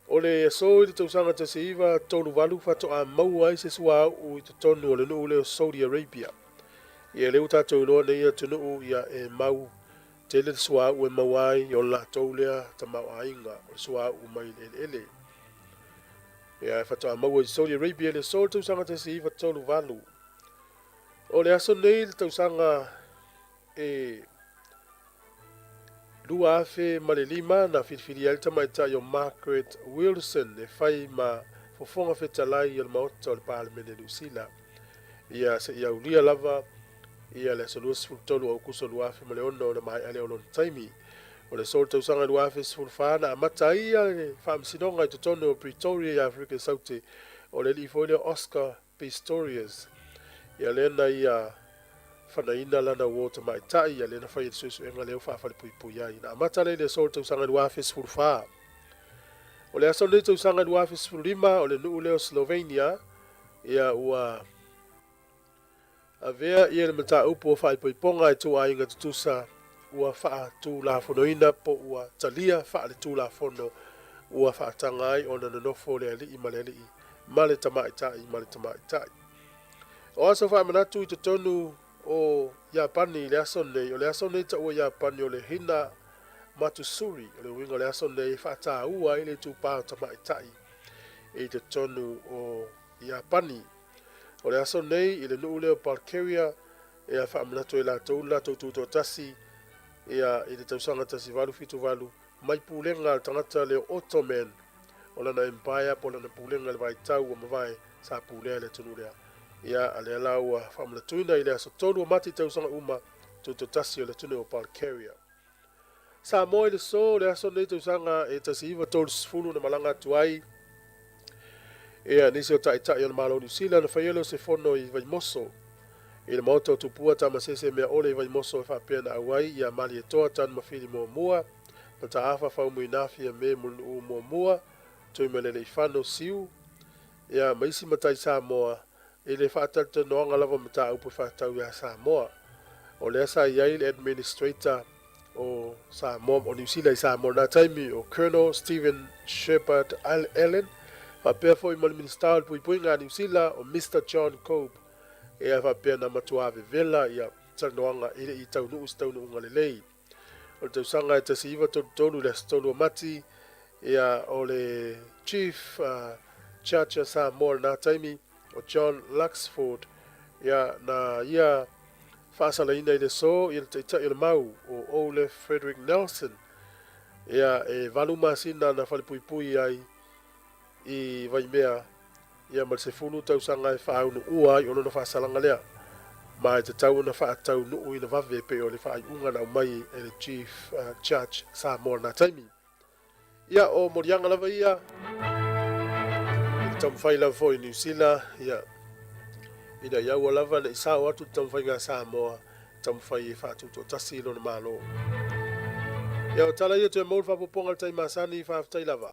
O le aso i le tausaga 1938 faatoa maua ai se suauu i totonu o le nuu lea o Saudi Arabia. Ia lea ua tatou iloa nei atunuu ia e mau tele le suauu e maua ai o le latou lea tamaoaiga o le suauu mai le eleele. Ia e faatoa maua i Saudi Arabia i le aso i le tausaga 1938. O le aso nei le tausaga e 2005 na filifilia ai le tamaitai o Margaret Wilson e fai ma Fofoga Fetalai o le Maota o le Palemene o Niu Sila. Ia seia aulia lava ia le aso 23 o Aokuso 2006 ona maea lea o lona taimi. O le aso o le tausaga 2014 na amata ai le faamasinoga i totonu o Pretoria i Afrika i Saute o le alii foi lea Oscar Pistorius. Ia lea na ia fanaina lana uo tamaitai, ia lea na fai e le suesuega lea ua faafalepuipui ai. Na amata lea i le aso o le tausaga 2014. O le aso lenei tausaga 2015, o le nuu lea o Slovenia, ia ua avea ia le mataupu o faaipoipoga e ituaiga tutusa ua faatulafonoina po ua talia faaletulafono ua faataga ai ona nonofo le alii ma le alii ma le tamaitai ma le tamaitai. O aso faamanatu i totonu o Iapani i le aso nei, o le aso nei taua Iapani o le Hina Matsuri, o le uiga o le aso nei e faataua ai le itupa o tamaitai i totonu o Iapani. O le aso nei i le nuu lea o Bulgaria e faamanatu ai latou le latou tutoatasi ia i le tausaga 1878 mai pulega a le tagata lea o Ottoman o lana empire po o lana pulega i le vaitau ua mavae sa pulea le atunuu lea. Ia a lea la ua faamanatuina i le aso 3 o Mati tausaga uma tutoatasi o le atunuu o Bulgaria. Samoa i le so, le aso lenei tausaga e 1930 na malaga atu ai ia nisi o taitai o le Malo o Niu Sila na faia lea o se fono i Vaimoso i le maota o Tupua Tamasese Meaole i Vaimoso e faapea na auai ia Malietoa Tanumafili muamua, Mataafa Faumuina Fiame Mulinuu muamua, Tuimalealiifano Siu ia ma isi matai Samoa i le faatalatalanoaga lava o mataupu e faatatau ia Samoa. O lea sa i ai le Administrator o Samoa, o Niu Sila i Samoa i lena taimi, o Colonel Stephen Sheppard Allen, faapea foi ma le Minisita o le Puipuiga a Niu Sila, o Mister John Cope, ea faapea na matua vevela ia talanoaga e le i taunuu se taunuuga lelei. O le tausaga e 1933 i le aso 3 o Mati, ia, o le Chief Judge a Samoa i lena taimi, o John Luxford, ia, na ia faasalaina i le aso ia le taitai o le mau, o Olaf Frederick Nelson, ia, e 8 masina na falepuipui ai i Vaimea, ia ma le 10 tausaga e faaunuua ai o lona faasalaga lea, ma e tatau ona faataunuuina vave e pei o le faaiuga na aumai e le Chief Judge Samoa i lena taimi. Ia, o moliaga lava ia i le Taumafai lava foi i Niu Sila, ia, ina ia aua lava ne i sao atu le taumafaiga a Samoa, taumafai e faatutoatasi lona Malo. Ia, o tala ia toe maua le faaopoopoga i le taimi masani, faafetai lava.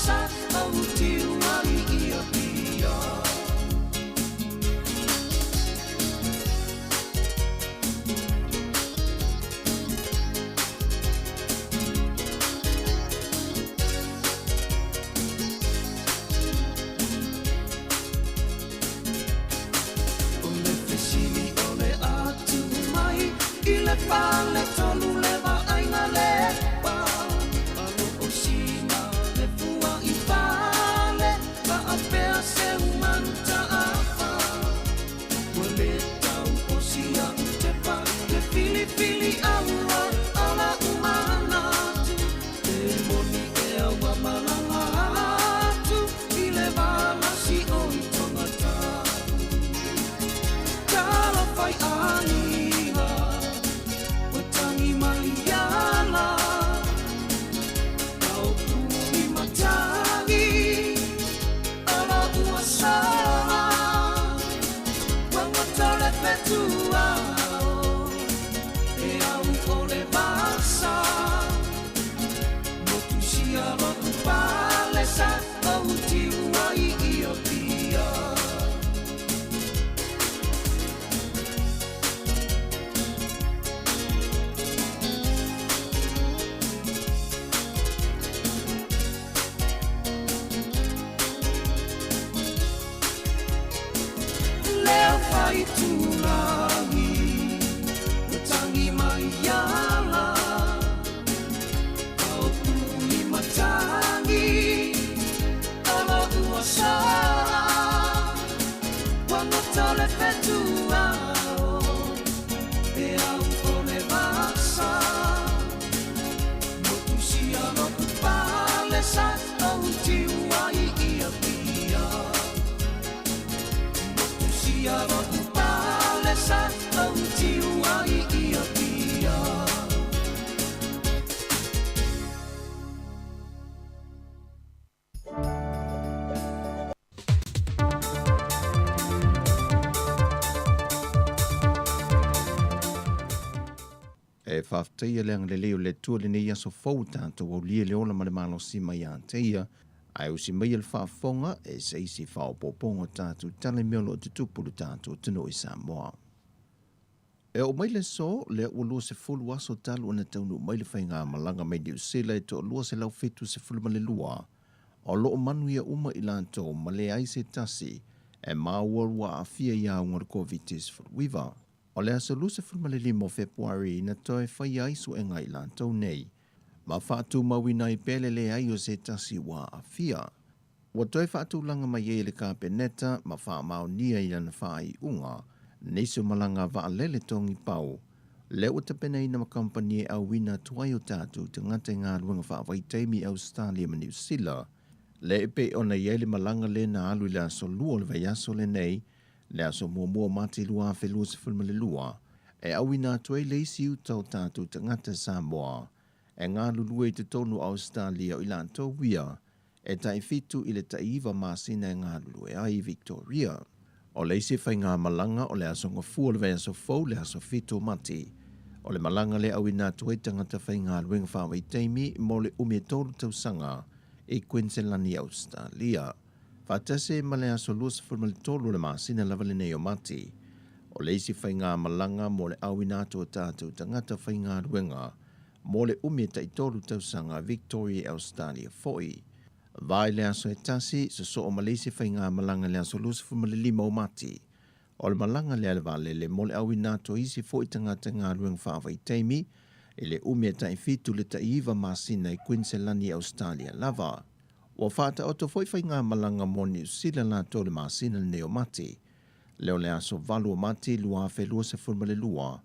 sa ou tiu ai i Apia. O le fesili o le atu mai i le faletolu le vaaiga lepa alo o sina le fua i fale faapea se umanu taafa ua le tau o sia utepa le filifili aua ala umanatu e moni ea ua malaga atu i le valasi o i tagata Talofa i aiga ua tangi mai ala Taupu i matagi ala ua sala Ua gata le fetuao e au o le vasa Motu sia lo'u pale sa ou tiu ai i Apia. Leo whaitulagi ua tangi mai ala Taupu i matagi ala ua sala Ua gata le fetuao e au o le vasa Motu sia lo'u pale sa ou tiu ai i Apia. Motu sia lo'u pale sa ou tiu ai i Apia. E faafetaia le agalelei o le Atua i lenei aso fou tatou aulia le ola ma le malosi mai ia te ia, ae usi maia le faafofoga e se isi faaopoopoga o tatou tala i mea o lo o tutupu i le tatou atunuu i Samoa. E oo mai le aso, lea ua 20 aso talu ona taunuu mai le faigamalaga mai Niu Sila e toalua 172, o lo o manuia uma i latou ma leai se tasi e maua ua aafia i auga o le Koviti-19. O le aso 25 o Fepuari na toe faia ai suega i latou nei, ma faatumauina ai pea le leai o se tasi ua aafia. Ua toe faatulaga mai ai e le Kapeneta ma faamaonia i lana faaiuga nisi o malaga vaalele togi pau, lea ua tapenaina ma kamupani e auina atu ai o tatou tagata i galuega faavaitaimi i Ausetalia ma Niu Sila, lea e pei ona i ai le malaga lea na alu i le aso Lua o le vaiaso lenei, le aso 1 o Mati 2022, e auina atu ai le isi uta o tatou tagata Samoa e galulue i totonu o Ausetalia o i latou ia e tai 7 i le tai 9 masina e galulue ai i Victoria. O le isi faigamalaga o le aso Gafua o le vaiaso fou le aso 7 o Mati. O le malaga lea auina atu ai tagata faigaluega faavaitaimi mo le umi e 3 tausaga i Kuiniselani i Ausetalia. Faatasi ai ma le aso 23 o le masina lava lenei o Mati. O le isi faigamalaga mo le auina atu o tatou tagata faigaluega mo le umi e tai 3 tausaga Victoria i Ausetalia foi. Vai le aso e tasi, sosoo ma le isi faigamalaga i le aso 25 o Mati. O le malaga lea a le vaalele mo le auina atu o isi foi tagata galuega faavaitaimi i le umi e tai 7 le tai 9 masina i Kuiniselani i Ausetalia lava. Ua faataoto foi faigamalaga mo Niu Sila latou i le masina lenei o Mati. Lea o le aso 8 o Mati 2022,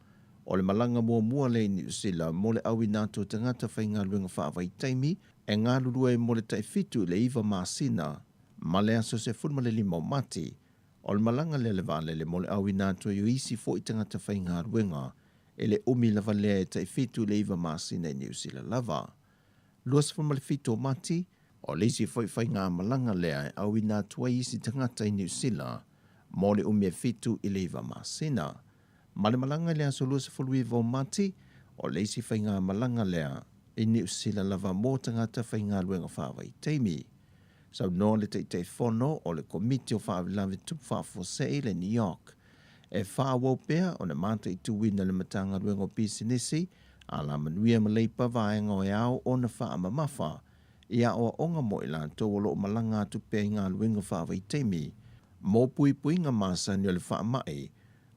o le malaga muamua lea i Niu Sila mo le auina atu o tagata faigaluega faavaitaimi e galulue ai mo le tai 7 i le 9 masina ma le aso 15 o Mati. O le malaga lea a le vaalele mo le auina atu ai o isi foi tagata faigaluega e le umi lava lea e tai 7 i le 9 masina i Niu Sila lava. 27 o Mati, o le isi foi faigamalaga lea e auina atu ai isi tagata i Niu Sila mo le umi e 7 i le 9 masina. Ma le malaga i le aso 29 o Mati, o le isi faigamalaga lea i Niu Sila lava mo tagata faigaluega faavaitaimi. Saunoa le Taitaifono o le Komiti o Faalavelave Tupu Faafuasei le NEOC, e faaauau pea ona mataituina le Matagaluega o Pisinisi, Alamanuia ma Leipa vaega o e ao ona faamamafa i aoaoga mo i latou o lo o malaga atu pea i galuega faavaitaimi mo puipuiga masani o le faamai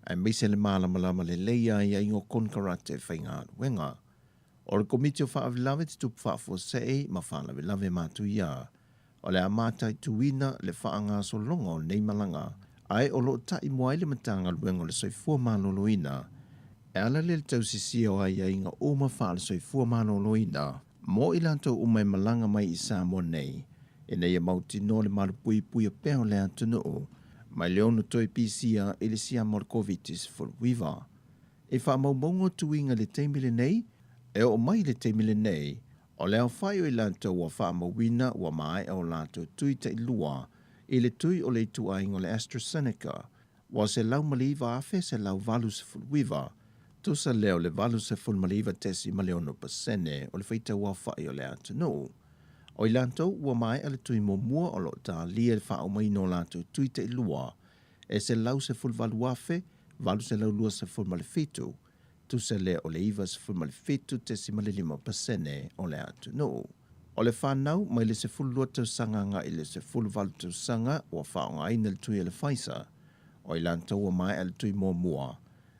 aemaise le malamalama lelei ai aiaiga o konekarate faigaluega. O le Komiti o Faalavelave Tutupu Faafuasei ma Faalavelave Matuia o le a mataituina le faagasologa o lenei malaga, ae o lo o taimua ai le Matagaluega o le Soifua Maloloina e ala lea i le tausisia o aiaiga uma faale-soifua maloloina mo i latou uma e malaga mai i Samoa nei ina ia mautinoa le malupuipuia pea o le atunuu mai le ono toe pisia i le siama o le Koviti-19. I faamaumauga o tuiga i le taimi lenei, e oo mai i le taimi lenei, o le aofai o i latou ua faamauina ua maea o latou tui tailua i le tui o le ituaiga o le AstraZeneca ua 109,189, tusa lea o le 89.6% o le faitauaofai o le atunuu. O i latou ua maea le tui muamua o lo o talia le faaaumaina o latou tui tailua e 118,827, tusa lea o le 97.5% o le atunuu. O le fanau mai le 12 tausaga agai i le 18 tausaga ua faaaogaina le tui a le Pfizer, o i latou ua maea le tui muamua,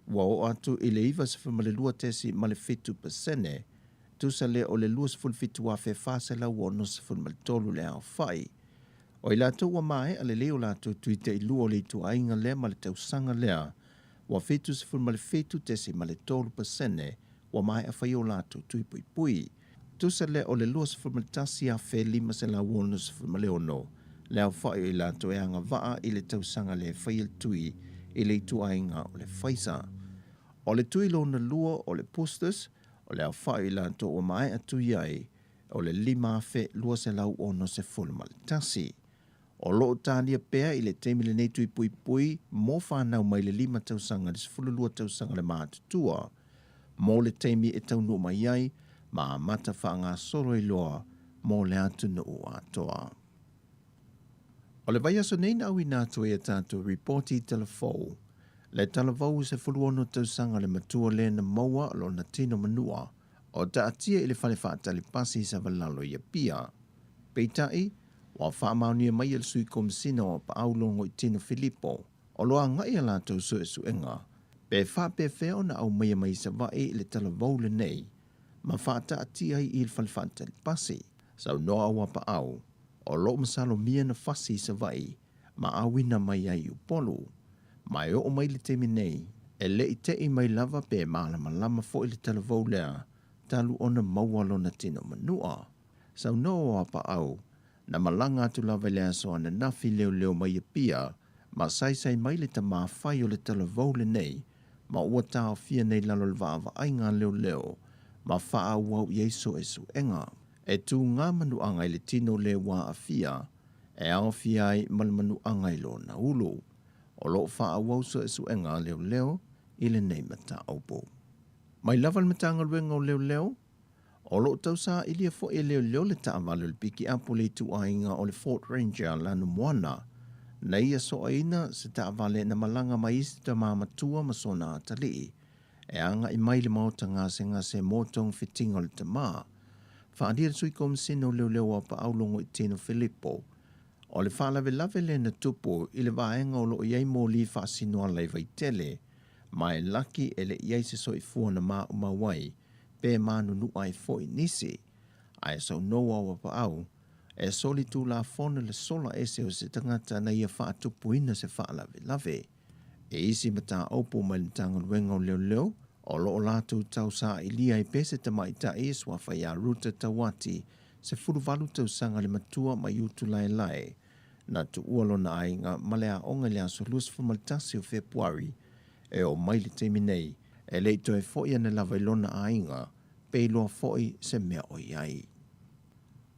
ua oo atu i le 92.7%, tusa lea o le 27,463 le aofai. O i latou ua maea lelei o latou tui tailua o le ituaiga lea ma le tausaga lea, ua 77.3% ua maea fai o latou tui puipui. Tusa lea o le 21,566 le aofai o i latou e agavaa i le tausaga lea e faia le tui i le ituaiga o le Pfizer. O le tui lona lua o le boosters, o le aofai o i latou ua maea tui ai, o le 5,261. O lo o talia pea i le taimi lenei tui puipui mo fanau mai le 5 tausaga i le 12 tausaga le matutua mo le taimi e taunuu mai ai ma amata faagasolo ai loa mo le atunuu atoa. O le vaiaso nei na auina atu ai a tatou ripoti i Talafou, le talavou 16 tausaga le matua lea na maua lona tino manua o taatia i le fale faatali pasi i Savalalo i Apia. Peitai, ua faamaonia mai e le Sui Komesina o Apaau Logoitino Filipo, o lo o agai a latou suesuega pe faapefea ona aumaia mai i Savaii le talavou lenei ma faataatia ai i le fale faatali pasi. Saunoa au Apaau, o lo o masalomia na fasi i Savaii ma auina mai ai i Upolu. Ma e oo mai le taimi nei, e le i te'i mai lava pe malamalama foi le talavou lea talu ona maua lona tino manua. Saunoa o Apaau, na malaga atu lava i le aso ananafi leoleo mai Apia ma saisai mai le tamā fai o le talavou lenei ma ua taofia nei lalo o le vaavaaiga a leoleo ma faaauau i ai suesuega. E tū ngā manuaga i le tino le ua aafia e aofia ai ma le manuaga i lona ulu. O lo o faaauau suesuega a leoleo i lenei mataupu. Mai lava le Matagaluega o Leoleo, o lo o tausaailia foi e leoleo le taavale o le pikiapu o le ituaiga o le Ford Ranger Lanumoana, na ia soaina se taavale na malaga mai isi tama matua ma sona atalii e agai mai le maota gasegase mo togafitiga o le tama. Faaalia le Sui Komesina o Leoleo o Apaau Logoitino Filipo, o le faalavelave lea na tupu i le vaega o lo o i ai moli faasinoala i Vaitele, ma e laki e le i ai se soifua na maumau ai pe manunua ai foi nisi. Ae saunoa o Apaau, e soli tulafono le sola ese o se tagata na ia faatupuina se faalavelave. E isi mataupu mai le Matagaluega o Leoleo o lo o latou tausaailia ai pea se tamaitai e suafa ia Ruta Tauati, 18 tausaga le matua mai Utulaelae, na tuua lona aiga ma le aoga i le aso 21 o Fepuari e oo mai le taimi nei, e le i toe foi ane lava i lona aiga, pe iloa foi se mea o i ai.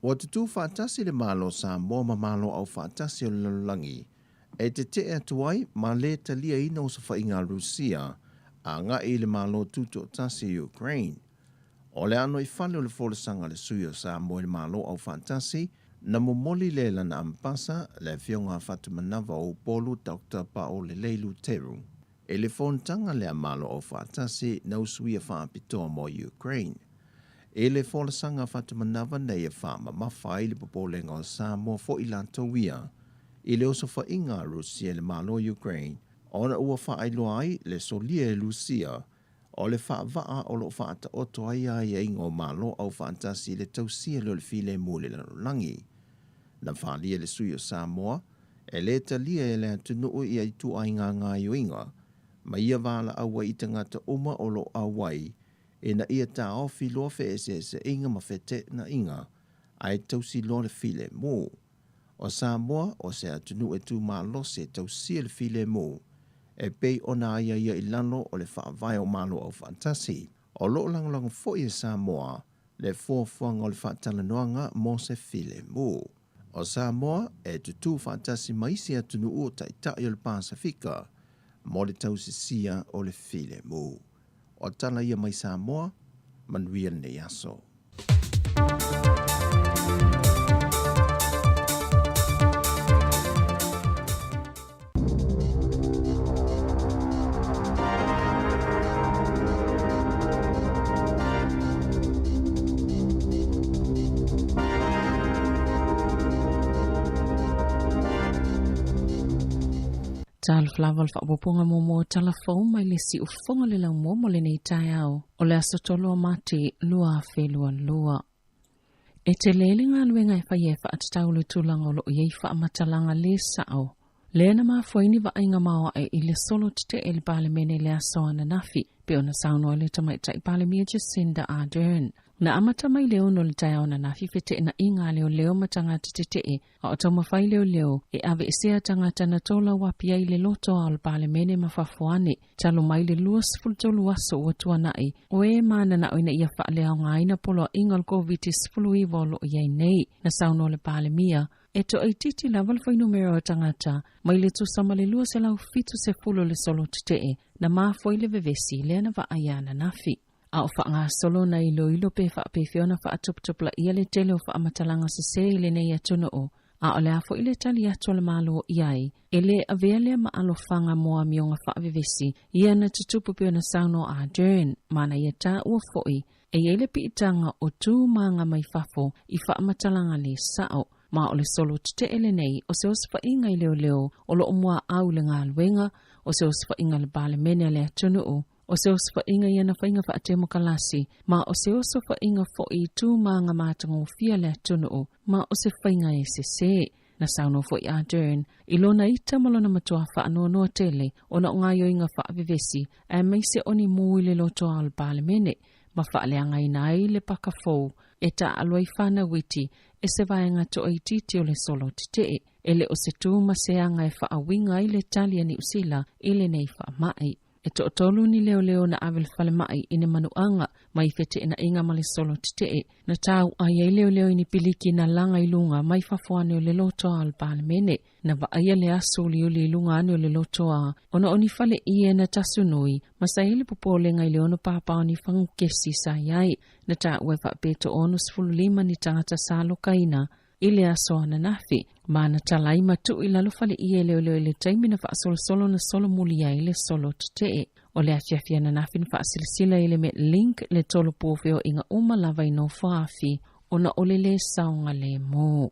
Ua tutū faatasi le Malo o Samoa ma Malo Aufaatasi o le Lalolagi e tetee atu ai ma le taliaina osofaiga a Rusia agai i le Malo Tutoatasi i Ukraine. O le ano i fale o le folasaga a le sui o Samoa i le Malo Aufaatasi, Na momoli lea e lana Amepasa, le Afioga a Fatumanava o Upolu Doctor Paolelei Luteru, i le fonotaga lea a Malo Aufaatasi na usuia faapitoa mo Ukraine. I le folasaga a Fatumanava nei e faamamafa ai le popolega o Samoa foi latou ia i le osofaiga a Rusia i le Malo o Ukraine ona ua faailoa ai le solia e Rusia o le faavaa o lo o faataoto ai aiaiga o Malo Aufaatasi i le tausia lea o le filemu i le lalolagi. Na faaalia le sui o Samoa e le talia e le atunuu ia ituaiga gaoioiga ma ia valaau ai i tagata uma o lo o auai ina ia taofi loa feeseeseaiga ma feteenaiga ae tausi loa le filemu. O Samoa o se atunuu e tu malosi e tausia le filemu e pei ona aiaia i lalo o le Faavae o Malo Aufaatasi. O lo o lagolago foi e Samoa le fuafuaga o le faatalanoaga mo se filemu. O Samoa e tutū faatasi ma isi atunuu o Taitai o le Pasefika mo le tausisia o le filemu. O tala ia mai Samoa, manuia lenei aso. Talofa lava o le faaopoopoga muamua o tala fou mai le siufofoga le laumua mo lenei taeao o le aso 3 o Mati 2022. E tele le galuega e faia e faatatau le tulaga o lo o i ai faamatalaga le sao. Lea na mafua ai ni vaaiga maoae i le solo tetee i le Palemene i le aso ananafi, pei ona saunoa le Tamaitai Palemia Jacinda Ardern. Na amata mai le 6 o le taeao ananafi feteenaiga a leoleo ma tagata tetee a o taumafai leoleo e aveesea tagata na tolauapi ai le loto ao o le Palemene ma fafo ane, talu mai le 23 aso ua tuanai, o e mananao ina ia faaleaogaina poloaiga o le Koviti-19 o lo o i ai nei. Na saunoa le Palemia, e toaitiiti lava le fuainumera o tagata mai le tusa ma le 270 o le solo tetee na mafua i le vevesi lea na vaaia ananafi. A o faagasolo na iloilo pe faapefea ona faatuputupulaia le tele o faamatalaga sese i lenei atunuu, a o le a foi le tali atu a le Malo i ai, e le avea lea ma alofaga mo amioga faavevesi ia na tutupu pei ona saunoa Ardern ma na ia taua foi e i ai le piitaga o tu ma aga mai fafo i faamatalaga le sao. Ma o le solo tetee lenei o se osofaiga i leoleo o lo o muaau i le galuega, o se osofaiga i le Palemene a le atunuu, o se osofaiga i ana faiga faatemokalasi, ma o se osofaiga foi i tu ma aga matagofie a le atunuu, ma o se faiga e sese. Na saunoa foi Ardern i lona ita ma lona matua faanoanoa tele ona o gaoioiga faavevesi aemaise o ni mu i le lotoa o le Palemene ma faaleagaina ai le paka fou e taaalo ai fanau iti e se vaega toaitiiti o le solo tetee. E le o se tu ma se aga e faauiga ai le tali a Niu Sila i lenei faamai. E toatolu ni leoleo na ave i le falemai i ni manuaga mai feteenaiga ma le solo tetee. Na tauai ai leoleo i ni piliki na laga i luga mai fafo ane o le lotoa o le Palemene. Na vaaia le aso uliuli i luga ane o le lotoa ona o ni fale ie na tasu nui ma sa i ai le popolega i le ono pāpā o ni fagu kesi sa i ai. Na taua e faapea e 65 ni tagata sa alokaina i le aso ananafi, ma na talai ma tuu i lalo fale ie leoleo i le taimi na faasolosolo na solomuli ai le solo tetee. O le afiafi ananafi na faasilasila i le Metlink le tolopu o feoaiga uma lava i Nofoaafi ona o le lē saogalemu.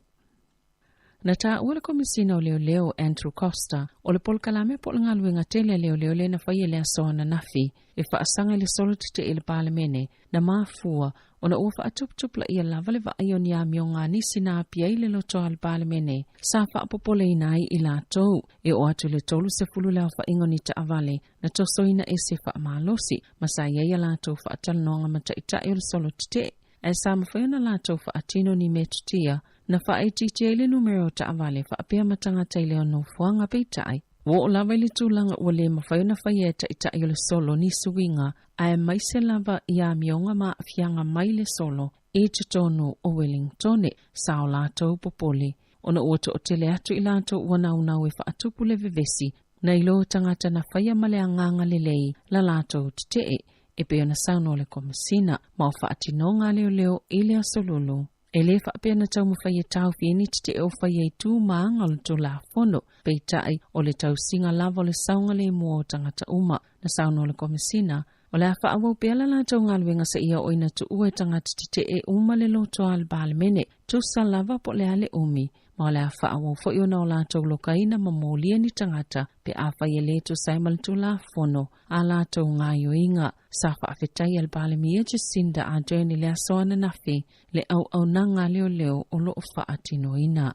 Na taua le Komisina o Leoleo, Andrew Coster, o le polokalame po o le galuega tele a leoleo lea na faia i le aso ananafi e faasaga i le solo tetee i le Palemene na mafua ona ua faatuputupulaia lava le vaai o ni amioga a nisi na api ai le loto a le Palemene sa faapopoleina ai i latou e oo atu i le 30 le aofaiga o ni taavale na tosoina ese faamalosi ma sa i ai a latou faatalanoaga ma taitai o le solo tetee ae sa mafai ona latou faatino ni metotia na faaitiitia ai le numera o taavale faapea ma tagata i le nofoaga. Peitai, ua oo lava i le tulaga ua le mafai ona faia e taitai o le solo ni suiga aemaise lava i amioga ma aafiaga mai le solo i totonu o Wellingtone. Sa o latou popole ona ua toatele atu i latou ua naunau e faatupu le vevesi nai lo tagata na faia ma le agaga lelei la latou tetee e pei ona saunoa le Komesina ma o faatinoga a leoleo i le aso lulu. E lē faapea na taumafai e taofia ai ni tetee o faia i tu ma aga o le Tulafono, peitai o le tausiga lava o le saogalemu o tagata uma. Na saunoa le Komesina, o le a faaauau pea la latou galuega seia oo ina tuua e tagata tetee uma le loto a le Palemene, tusa lava po o le a le umi, ma o le a faaauau foi ona o latou lokaina ma molia ni tagata pe afai e lē tusa ai ma le Tulafono a latou gaoioiga. Sa faafetaia le Palemia Jacinda Ardern i le aso ananafi le auaunaga a leoleo o lo o faatinoina.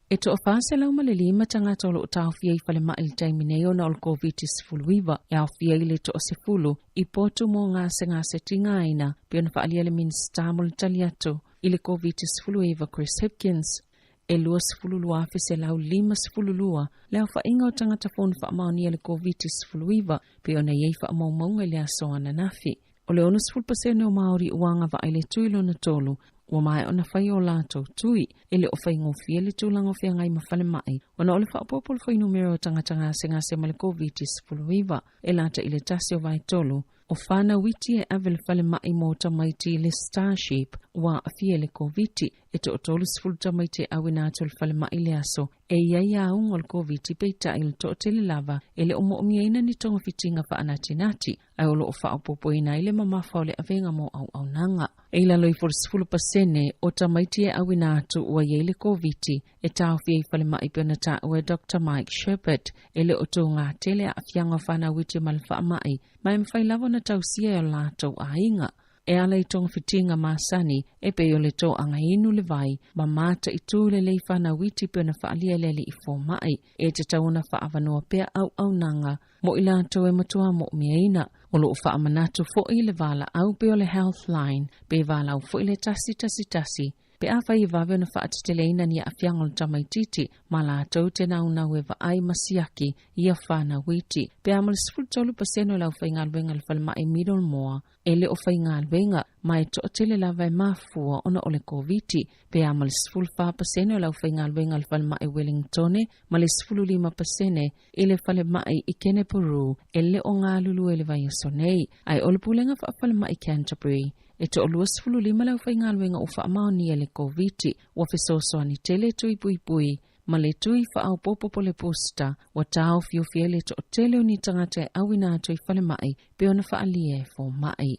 E 405 tagata o lo o taofia i falemai i le taimi nei ona o le Koviti-19, e aofia ai le toasefulu i potu mo gasegase tigaina, pei ona faaalia le Minisita mo le tali atu i le Koviti-19 Chris Hipkins. E 22,152 le aofaiga o tagata fou na faamaonia le Koviti-19 pei ona i ai faamaumauga i le aso ananafi. O le 60% o Māori ua agavaa i le tui lona tolu ua maea ona fai o latou tui. E le o faigofie le tulaga o feagai ma falemai ona o le faaopoopo o le fuainumera o tagata gasegase ma le Koviti-19 e lata i le tasi o vaetolu o fanau iti e ave le falemai mo tamaiti i le Starship ua aafia i le Koviti. E toatolu tamaiti e auina atu i le falemai i le aso e i ai auga o le Koviti, peitai o le toatele lava e le o moomiaina ni togafitiga faanatinati, ae o lo o faaopoopoina ai le mamafa o le avega mo auaunaga. E i lalo ifo o le 10% o tamaiti e auina atu ua i ai le Koviti e taofia i falemai pei ona taua e Doctor Mike Shepherd. E le o tuga tele aafiaga o fanau iti ma le faamai, ma e mafai lava ona tausia e o latou aiga. E ala i togafitiga masani e pei o le toaga inu le vai ma mataitu lelei fanau iti pei ona faaalia e le alii fomai. E tatau ona faaavanoa pea auaunaga mo i latou e matua moomiaina. O lo o faamanatu foi le valaau pei o le Healthline pe valaau foi le 111 pe afai e vave ona faateteleina ni aafiaga o le tamaititi ma latou te naunau e vaai ma siaki ia fanau iti. Pe a ma le 13% o le aufaigaluega i le falemai Middlemore e le o faigaluega ma e toatele lava e mafua ona o le Koviti, pe a ma le 14% o le aufaigaluega i le falemai Wellingtone ma le 15% i le falemai i Kenepuru e le o galulue i le vaiaso nei. Ae o le Pulega Faafalemai Canterbury e toa-25 le aufaigaluega ua faamaonia i le Koviti, ua fesoasoani tele tui puipui ma le tui faaopoopo po le booster ua taofiofia ai le toatele o ni tagata e auina atu i falemai pei ona faaalia e fomai.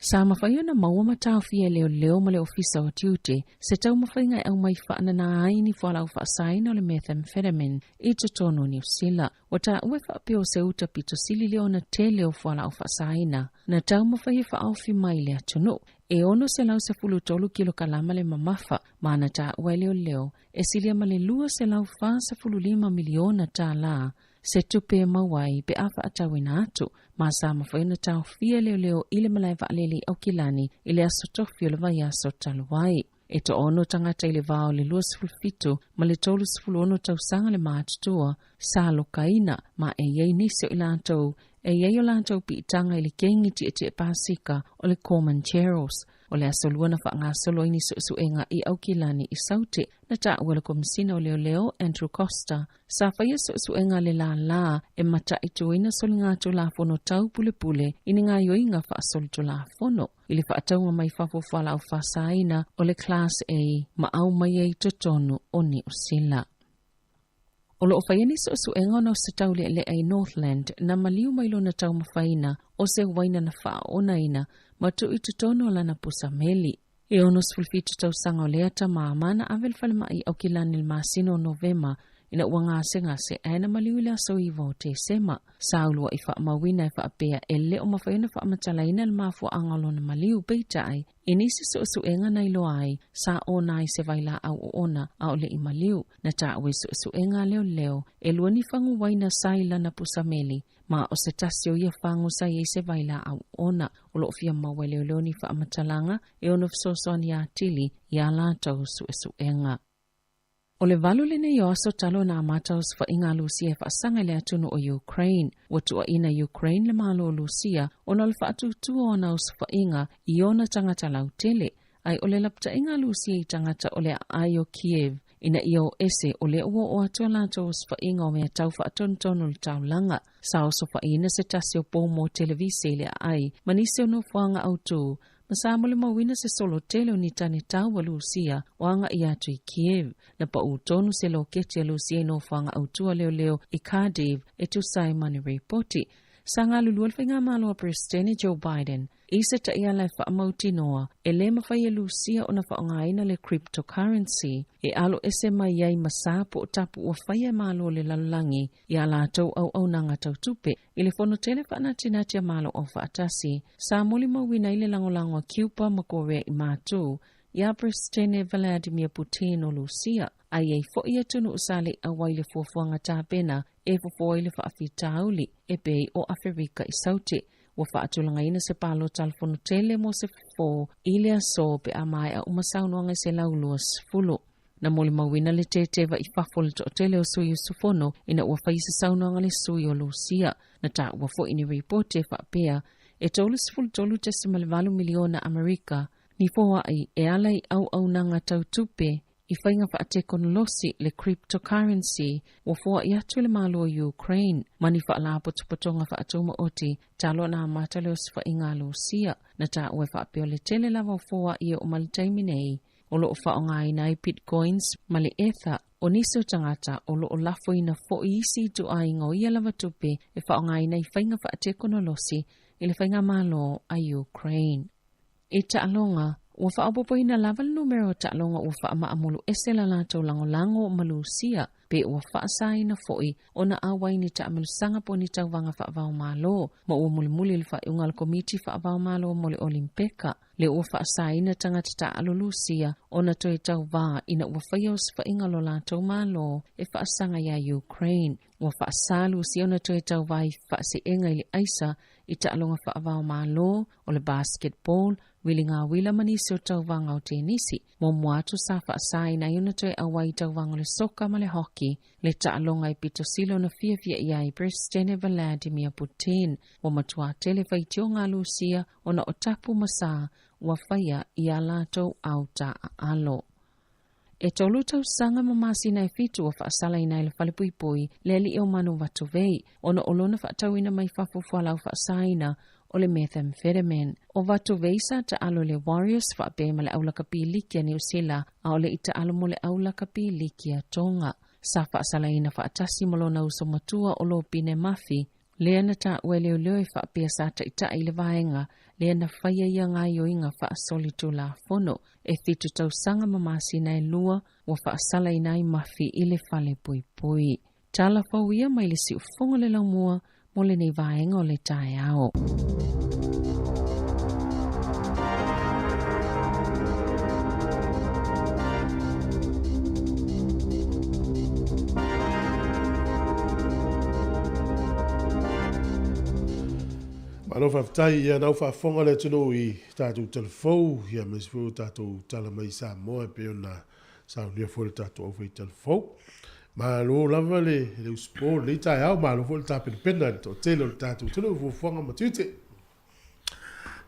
Sa mafai ona maua ma taofia e leoleo ma le Ofisa o Tiute se taumafaiga e aumai faanana ai ni fualaau faasaina o le methamphetamine i totonu o Niu Sila. Ua taua e faapea o se uta pito sili lea ona tele o fualaau faasaina na taumafai e faaofi mai i le atunuu. E 613 kilokalama le mamafa ma na taua e leoleo e silia ma le $245 miliona tālā se tupe e maua ai pe a faatauina atu, ma sa mafai ona taofia e leoleo i le malae vaalele i Aukilani i le aso Tofi o le vaiaso talu ai. E toaono tagata i le va o le 27 ma le 36 tausaga le matutua sa lokaina, ma e i ai nisi o i latou e i ai o latou piitaga i le kengi tietie pasika o le Comancheros. O le aso Lua na faagasolo ai ni suesuega i Aukilani i Saute, na taua e le Komesina o Leoleo Andrew Coster sa faia suesuega a le lālā e mataituina soligatulafono tau pulepule i ni gaoioiga faasolitulafono i le faatauga mai fafo o fualaau faasaina o le Class A ma aumaia i totonu o Niu Sila. O lo o faia ni suesuega ona o se taulealea i Northland na maliu mai lona taumafaina o se uaina na faaoonaina ma tuu i totonu o lana pusa meli. E 67 tausaga o lea tama ma na ave i le falemai i Aukilani i le masina o Novema ina ua gasegase ae na maliu i le aso 9 o Tesema. Sa uluai faamauina e faapea e le o mafai ona faamatalaina le mafuaaga o lona maliu, peitai i nisi suesuega na iloa ai sa ona ai se vailaau oona a o le i maliu. Na taua i suesuega a leoleo e lua ni fagu uaina sa i lana pusa meli, ma o se tasi o ia fagu sa i ai se vailaau oona. O lo o fia maua e leoleo ni faamatalaga e ono fesoasoani atili i a latou suesuega. O le valu lenei o aso talu ona amata osofaiga a Lusia e faasaga i le atunuu o Ukraine. Ua tuuaina Ukraine le Malo o Lusia ona o le faatuatua o ana osofaiga i ona tagata lautele, ae o le lapataiga a Lusia i tagata o le aai o Kiev ina ia o ese o lea ua oo atu a latou osofaiga o mea tau faatonutonu le taulaga. Sa osofaiina se tasi o pou mo televise i le aai ma nisi o nofoaga autū. Ma sa molimauina se solo tele o ni tane taua Lusia o agaʻi atu i Kiev. Na paʻū tonu se loketi a Lusia i nofoaga autu a leoleo i Kharkiv e tusa ai ma ni ripoti. Sa galulue le Faigamalo a Peresetene Joe Biden i se taʻiala e faamautinoa e lē mafai e Lusia ona faaaogaina le cryptocurrency e alo ese mai ai ma sa po o tapu ua faia e Malo o le lalolagi i a latou auaunaga tau tupe. I le fono tele faanatinati a Malo Aufaatasi, sa molimauina ai le lagolago a Cuba ma Korea i Matu iā Peresetene Vladimir Putin o Lusia, a i ai foʻi atunuu sa le i ʻauai i le fuafuaga tapena e fofo ai le faafitauli e pei o Aferika i Saute. Ua faatulagaina se palota a le fono tele mo se fofo i le aso pe a maea uma saunoaga i se 120. Na molimauina le tētēva i fafo o le toatele o sui usufono ina ua fai se saunoaga le sui o Lusia. Na taua foi ni ripoti e faapea e 33.8 miliona Amerika ni foaʻi e ala i auaunaga tau tupe i faiga faatekonolosi le cryptocurrency ua foaʻi atu i le Malo o Ukraine ma ni faalapotopotoga faatumaoti talu ona amata le osofaiga a Lusia. Na taua e faapea o le tele lava o foaʻi e oo mai le taimi nei o lo o faaaogaina ai bitcoins ma le ether. O nisi o tagata o lo o lafoina foi isi ituaiga o ia lava tupe e faaaogaina i faiga faatekonolosi i le faigamalo a Ukraine. I taaloga, ua faaopoopoina lava le numera o taaloga ua faamaamulu ese la latou lagolago ma Lusia pe ua faasaina foi ona auai ni taamilosaga po o ni tauvaga faavaomalo ma ua mulimuli le faaiuga a le Komiti Faavaomalo mo le Olimpeka le ua faasaina tagata taaalo Lusia ona toe tauvā ina ua faia osofaiga lo latou malo e faasaga iā Ukraine. Ua faasā Lusia ona toe tauvā i faaseega i le aisa i taaloga faavaomalo o le basketball, uiliga uila ma nisi o tauvaga o tenisi. Muamua atu sa faasaina ai ona toe auai i tauvaga o le soka ma le hockey, le taaloga e pito sili ona fiafia i ai Peresetene Vladimir Putin. Ua matua tele faitioga a Lusia ona o tapu ma sa ua faia i a latou auta aalo. E tolu tausaga ma masina e fitu ua faasalaina ai le falepuipui le alii o Manu Vatuvei ona o lona faatauina mai fafo fualaau faasaina o le methamphetamine. O Vatuvei sa taalo i le Warriors faapea ma le aulakapi liki a Niu Sila a o le i taalo mo le aulakapi liki a Tonga. Sa faasalaina faatasi ma lona uso matua o Lopine Mafi lea na taua e leoleo e faapea sa taitai i le vaega lea na faia ia gaoioiga faasolitulafono. E fitu tausaga ma masina e lua ua faasalaina ai Mafi i le falepuipui. Tala fou ia mai le siufofoga o le laumua mo lenei vaega o le taeao. Malo faafetai ia nau faafofoga le atunuu i tatou tala fou ia aemaise foi o tatou tala mai Samoa e pei ona saunia foi le tatou aufai tala fou. Malo lava le le usupo lenei taeao, malo foi le tapenapena i le toatele o le tatou atunuu i fuafuaga ma tiute.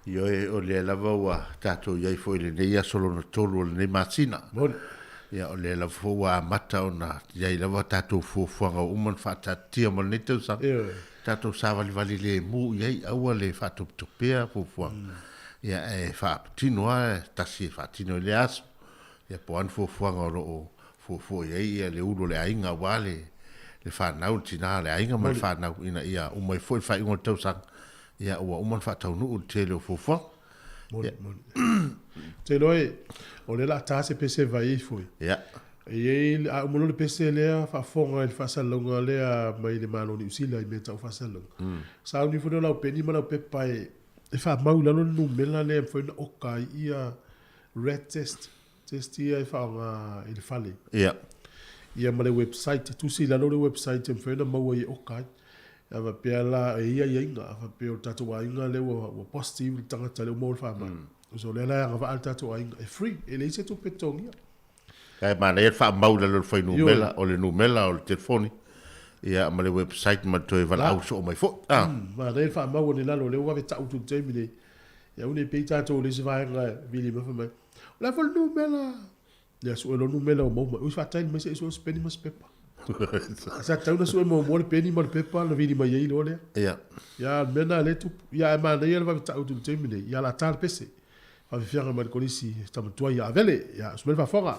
Ioe, o lea lava ua tatou i ai foi i lenei aso lona tolu o lenei masina. Moni. Ia, o lea lava foi ua amata ona i ai lava tatou fuafuaga ua uma ona faataatitia mo lenei tausaga. Ioe. Tatou savalivali lemu i ai, aua le faatopetopea fuafuaga. Ia, ae faatino lava, tasi e faatino i lea aso. Ia, po o a ni fuafuaga o lo o fuafua i ai ia le ulu o le aiga aua le le fanau, le tina o le aiga ma le fanau ina ia uma ai foi le faaiuga o le tausaga, ia ua uma ona faataunuu le tele o fuafuaga. Moni, moni. Ou te iloa e, o lea o le a ta se pese vai ifo i. Ia. E i ai, a uma loa le pese lea, faafofoga i le faasalalauga lea mai le Malo o Niu Sila i mea tau faasalalauga. Sauni ifo lea o lau peni ma lau pepa e, e faamau i lalo le numera lea e mafai ona oka ai ia rat test. Test ia e faaaoga i le fale. Ia. Ia ma le website, tusi i lalo le website e mafai ona maua ai e oka ai. A faapea la, e i ai aiaiga, a faapea o le tatou aiga lea ua, ua positive le tagata lea ua maua le faamai. So o lea la e agavaa le tatou aiga, e free, e leai se tupe totogia. Ae manaia le faamau i lalo o le fuainumera, o le numera o le telefoni, ia ma le website ma le toe valaau soo mai foi. Ah. Manaia le faamau ane i lalo, lea ua vave tau atu i le taimi nei. Ia aua ne i pei tatou i le isi vaega e vili mai fai mai, O le a foi le numera? Ia sue loa numera o maua mai. Ui faatali mai se i sue se peni ma se pepa. Sa tatau ona sue muamua le peni ma le pepa ona vili mai ai loa lea. Ia. Ia, o le mea lena o lea e tupu. Ia ae manaia le vave tau atu i le taimi nei, ia o le a ta le pese. Faafiafiaga mai le Kolisi Tama Tuai ia Avele. Ia, usu mai le faafofoga.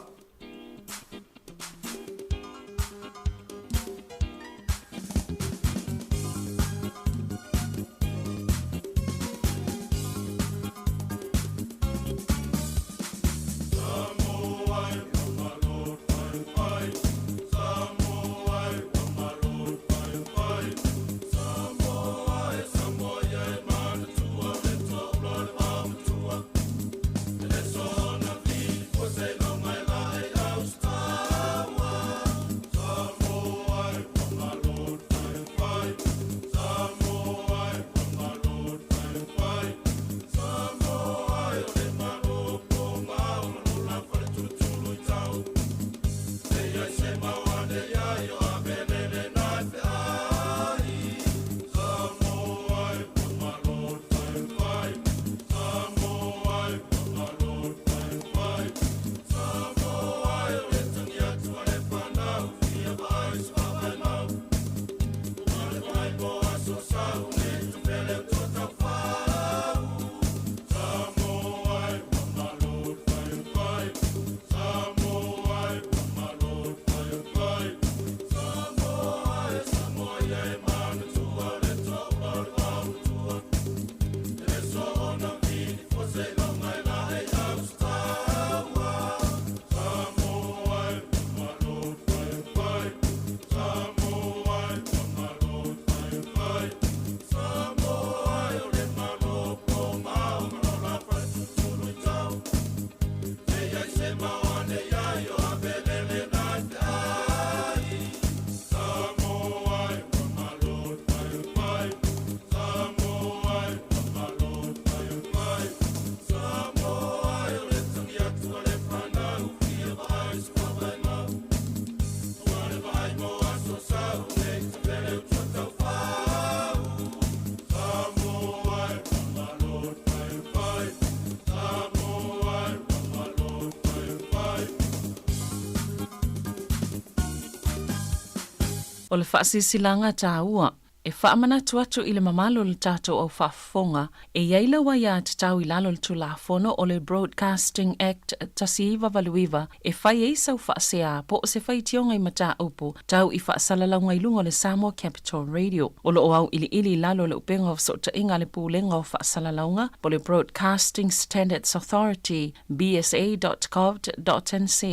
O le faasilasilaga taua e faamanatu atu i le mamalu o le tatou au faafofoga e i ai lau aiatatau i lalo o le Tulafono o le Broadcasting Act 1989 e fai ai sau faasea po o se faitioga i mataupu tau i faasalalauga i luga o le Samoa Capital Radio. O lo o auiliili i lalo o le Upega o Fesootaiga a le Pulega o Faasalalauga po o le Broadcasting Standards Authority, bsa.govt.nz,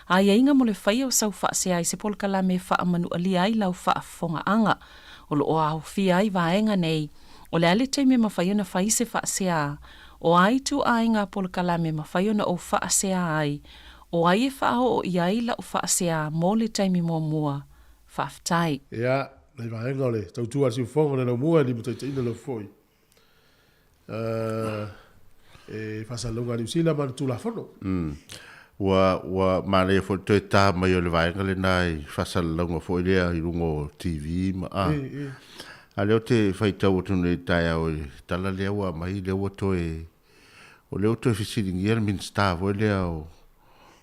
aiaiga mo le faia o sau faasea i se polokalame e faamanualia ai lau faafofogaaga. O lo o aofia ai vaega nei, o le a le taimi e mafai ona fai se faasea, o a ituaiga polokalame e mafai ona ou faasea ai, o ai e faaoo i ai lau faasea mo le taimi muamua. Faafetai. Ia, nai vaega o le tautua a le siufofoga o le laumua e limataitaiina lau foi e faasalalauga a Niu Sila ma le Tulafono. Ua, ua manaia foi le toe ta mai o le vaega lena i faasalalauga foi lea i luga o TV ma a. E, e. A lea ou te faitau atu nei i le taeao i le tala lea ua aumai, lea ua toe, o lea ua toe fesiligia le Minisita foi lea o,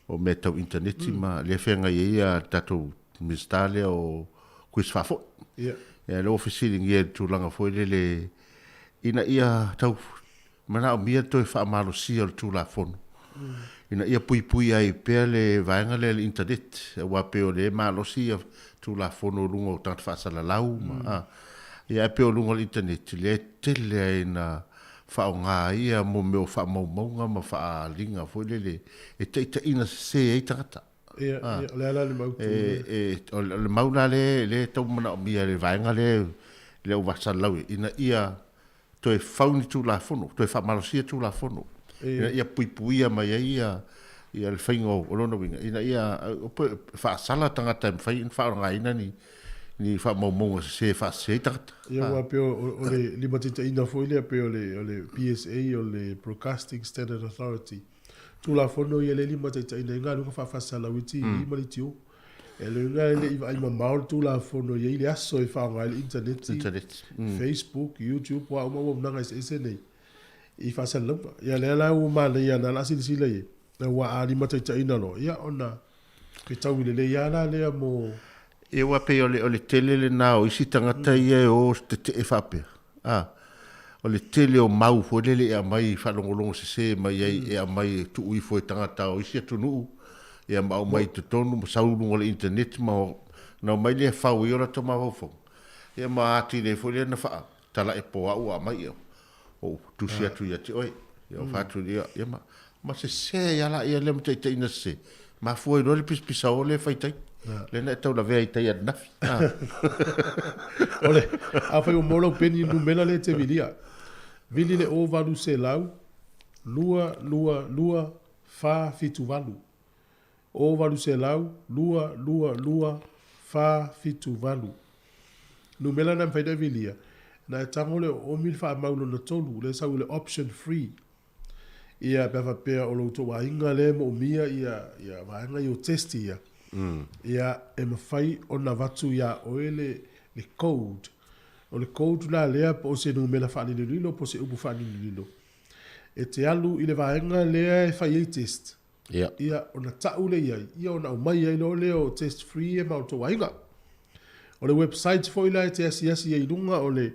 o mea tau initaneti ma lea e feagai ai le tatou Minisita lea o Chris Faafoi. Ia. Ia lea ua fesiligia i le tulaga foi lele ina ia tau manaomia le toe faamalosia o le Tulafono ina ia puipuia ai pea le vaega lea i le internet, aua pei o lea e malosi ia Tulafono i luga o tagata faasalalau ma a, ia ae pei o luga o le internet lea e tele ai ina faaaoga ai ia mo mea o faamaumauga ma faaaliga foi lele e taitaiina sese ai tagata. Ia, ia, o le a la le mau tu lea? E, o le mau la lea, lea e tau manaomia e le vaega lea, lea ua faasalalau ina ia toe fau ni Tulafono, toe faamalosia Tulafono, ina ia puipuia mai ai ia, ia le faiga o, o lona uiga, ina ia faasala tagata e mafai ona faaaogaina ni, ni faamaumauga sese e faasese ai tagata. Ia, aua pei o, o le limataitaiina foi lea pei o le, o le BSA, o le Broadcasting Standard Authority, Tulafono ia lea e limataitaiina ai galuega faafasalalau i TV ma leitio. E le uiga e le i vaai mamao le Tulafono e i ai le aso e faaaoga ai le initaneti, Facebook, YouTube, o a uma auaunaga eseese nei i faasalalauga. Ia lea la ua manaia na o le a silasila i ai, aua a limataitaiina loa, ia ona fetaui lelei lava la lea mo... Ia aua pei o le, o le tele lena o isi tagata ia e o tetee faapea. A. O le tele o mau foi lele e aumai e faalogologo sese mai ai e aumai e tuu ifo e tagata o isi atunuu ia ma aumai i totonu ma sau i luga o le internet ma ona omai lea fau ai o latou mafaufauga ia ma atili ai foi lea na faatalae po o au a aumai ia ou tusi atu ia te oe ia ou fai atu ia ia ma ma sese ai lava laia lea ma taitaiina sese mafua ai loa le pisapisao lea e fai tai lea na e taulavea i tai ananafi. O le, afai ua maua lau peni numera lea e te vilia, vili le o 800 2 2 2 4 7 8. O 800 2 2 2 4 7 8. Numera na e mafai ona e vilia, na e tago le oomi le faamau lona tolu, lea e sau i le option three. Ia, pe a faapea o lo outou aiga lea e moomia ia, ia vaega ia o test ia, ia, e mafai ona avatu iā oe le, le code. O le code la lea po o se numera faalilolilo po o se upu faalilolilo e te alu i le vaega lea e fai ai test. Ia. Ia, ona tau lea i ai, ia ona aumai ai loa lea o test free ia ma outou aiga. O le website foi la e te asiasi ai i luga o le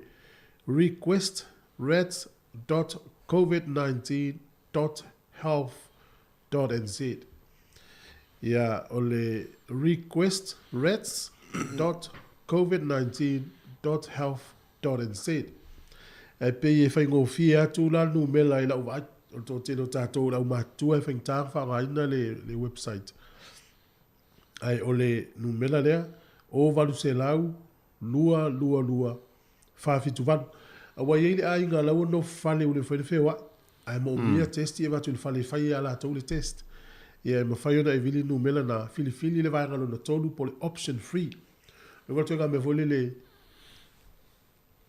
request rats dot covid 19 dot health dot nz. Ia, o le request rats dot covid 19 dot health dot nz. E pei e faigofie atu la le numera i lau vaai, o le toatele o tatou o le aumatutua e faigata ona faaaogaina le, le website. Ae o le numera lea, o 800 222 478. Aua e i ai le aiga la ua nofo fale ua le mafai ona feoai, ae moomia test ia e avatu i le fale e fai e a latou le test. Ia e mafai ona e vili le numera lena, filifili le vaega lona tolu po o le option three. O le ituaiga mea foi lele,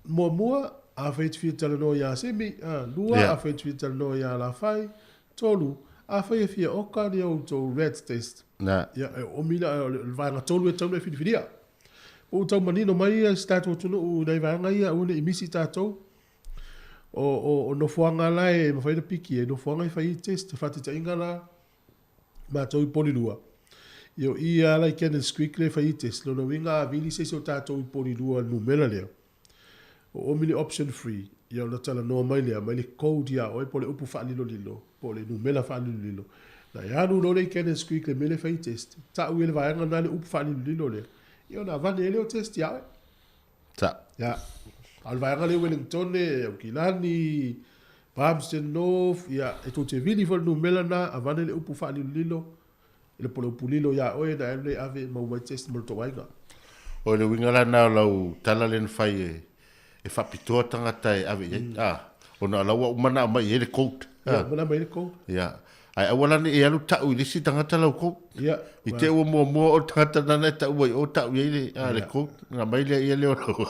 muamua, afai e te fia talanoa iā Semi, lua, afai e te fia talanoa iā Lafai, tolu, afai e fia oka ni a outou rat test. Ia, e oomi la, o le vaega tolu e tatau ona e filifilia. Ua ou tau manino mai ia i si tatou atunuu i nai vaega ia aua ne i misi tatou. O, o, o nofoaga la e mafai ona piki ai, nofoaga e fai ai test, faataitaiga la, matou i Polilua, ia o i lava la i Cannons Creek lea e fai ai test, lona uiga a vili se isi o tatou i Polilua i le numera lea, o omi le option three, ia ona talanoa mai lea, aumai le code ia oe po o le upu faalilolilo, po o le numera faalilolilo. Na e alu loa lea i Cannons Creek i le mea lea e fai ai test, tau i le vaega lena le upu faalilolilo lea, ia ona avane ai lea o test ia oe. Sa. Ia. A o le vaega lea i Wellington, Aukilani, Palmerston North, ia, e tou te vili foi le numera lena, avane le upu faalilolilo, E le po le upu lilo iā oe na e alu nei ave e maua mai test mo le tou aiga. O le uiga la lena o lau tala lea na fai e faapitoa tagata e ave i ai, a, ona o la ua uma ona aumai i ai le code. Ia, uma ona aumai i ai le code. Ia, ae aua la ne i alu tau i le isi tagata lau code. Ia. I te i ua muamua o le tagata lena e taua i o tau i ai le, a, le code, ona aumai lea ia lea o lau.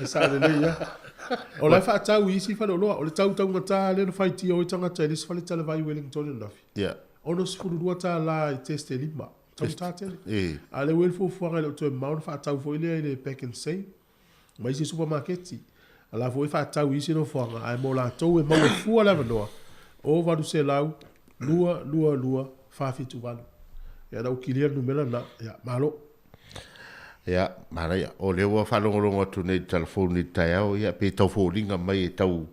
E sao lelei ia. O la e faatau i isi faleoloa, o le tau taugata lea na faitio ai tagata i le isi fale talavai i Wellington ananafi. Ia. $62 i test e lima. Taugata tele. E. A o lea ua i ai le fuafuaga e le o toe mamao ona faatau foi lea i le Pak'nSave ma isi supamaketi. A la foi e faatau i isi nofoaga, ae mo latou e maua fua le avanoa, o 800 222 478. Ia na ua kilia le numera lena. Ia, malo. Ia, manaia. O lea ua faalogologo atu nei i le telefoni i le taeao, ia, pe tau foliga mai e tau,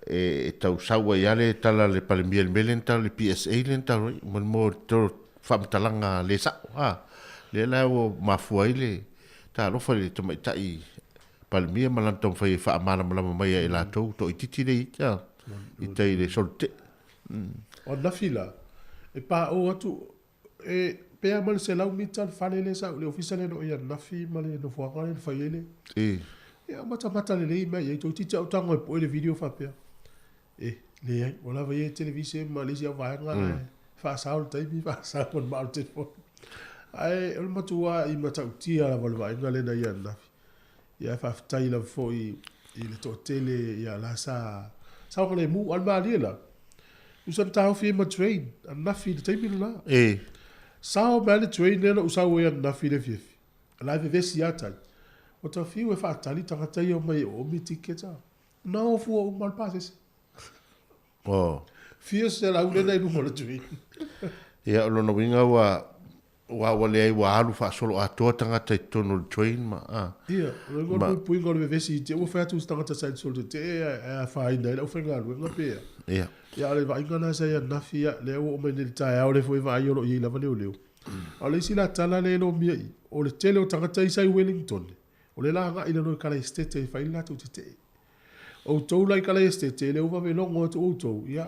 e, e tau sau ai lava le tala a le Palemia i le mea lea na tau, le PSA lea na tau ai, mo le mo le faamatalaga le sao, a. Lea la ua mafua ai le talofa i le tamaitai Palemia ma lana taumafai e faamalamalama mai ia i latou toaitiiti lea e i ai, a, i tai i le solotetee. O ananafi la, e paoo atu E pe a ma le 100 mita le fale lea sa, le ofisa lea na o i ananafi ma le nofoaga lea na fai ai le. E. Ia matamata lelei mai ai, toeitiiti lava ou tago e poe le video faapea. E, leai, ua lava ia e televise ma le isi au vaega ae faasao le taimi, faasao ma le maa o le telefoni. Ae o le matua i matautia lava o le vaaiga lea na i ananafi. Ia ae faafetai lava foi i le toatele ia la sa saogalemu. A o le malie la, usa na taofi ai ma train ananafi i le taimi lena. E. Sao mai lava le train lea na ou sau ai ananafi i le afiafi, la e vevesi lava tai. Ua ta fiu e faatali tagata ia omai e oomi tickets a. Na o fua uma lava le pasese. Oh. Fia selau lea na i luga o le train. Ia, o lona uiga ua. Aua ua leai ua alu faasoloatoa tagata i totonu o le train ma, a. Ia, o le igoa o le puipuiga o le vevesi i te ua fai atu se tagata sa i le solo tetee ae afaina ai le aufaigaluega pe a. Ia. Ia, a o le vaaiga lena sa i ananafi, ia, lea ua oo mai nei i le taeao lea foi e vaai o lo o i ai lava leoleo. A o le isi la tala lea e lomia i i, o le tele o tagata ia sa i Wellington, o lea la agai i lalo i Kalaesetete e fai le latou tetee. Outou la i Kalaesetete, lea ua vave logo atu outou, ia,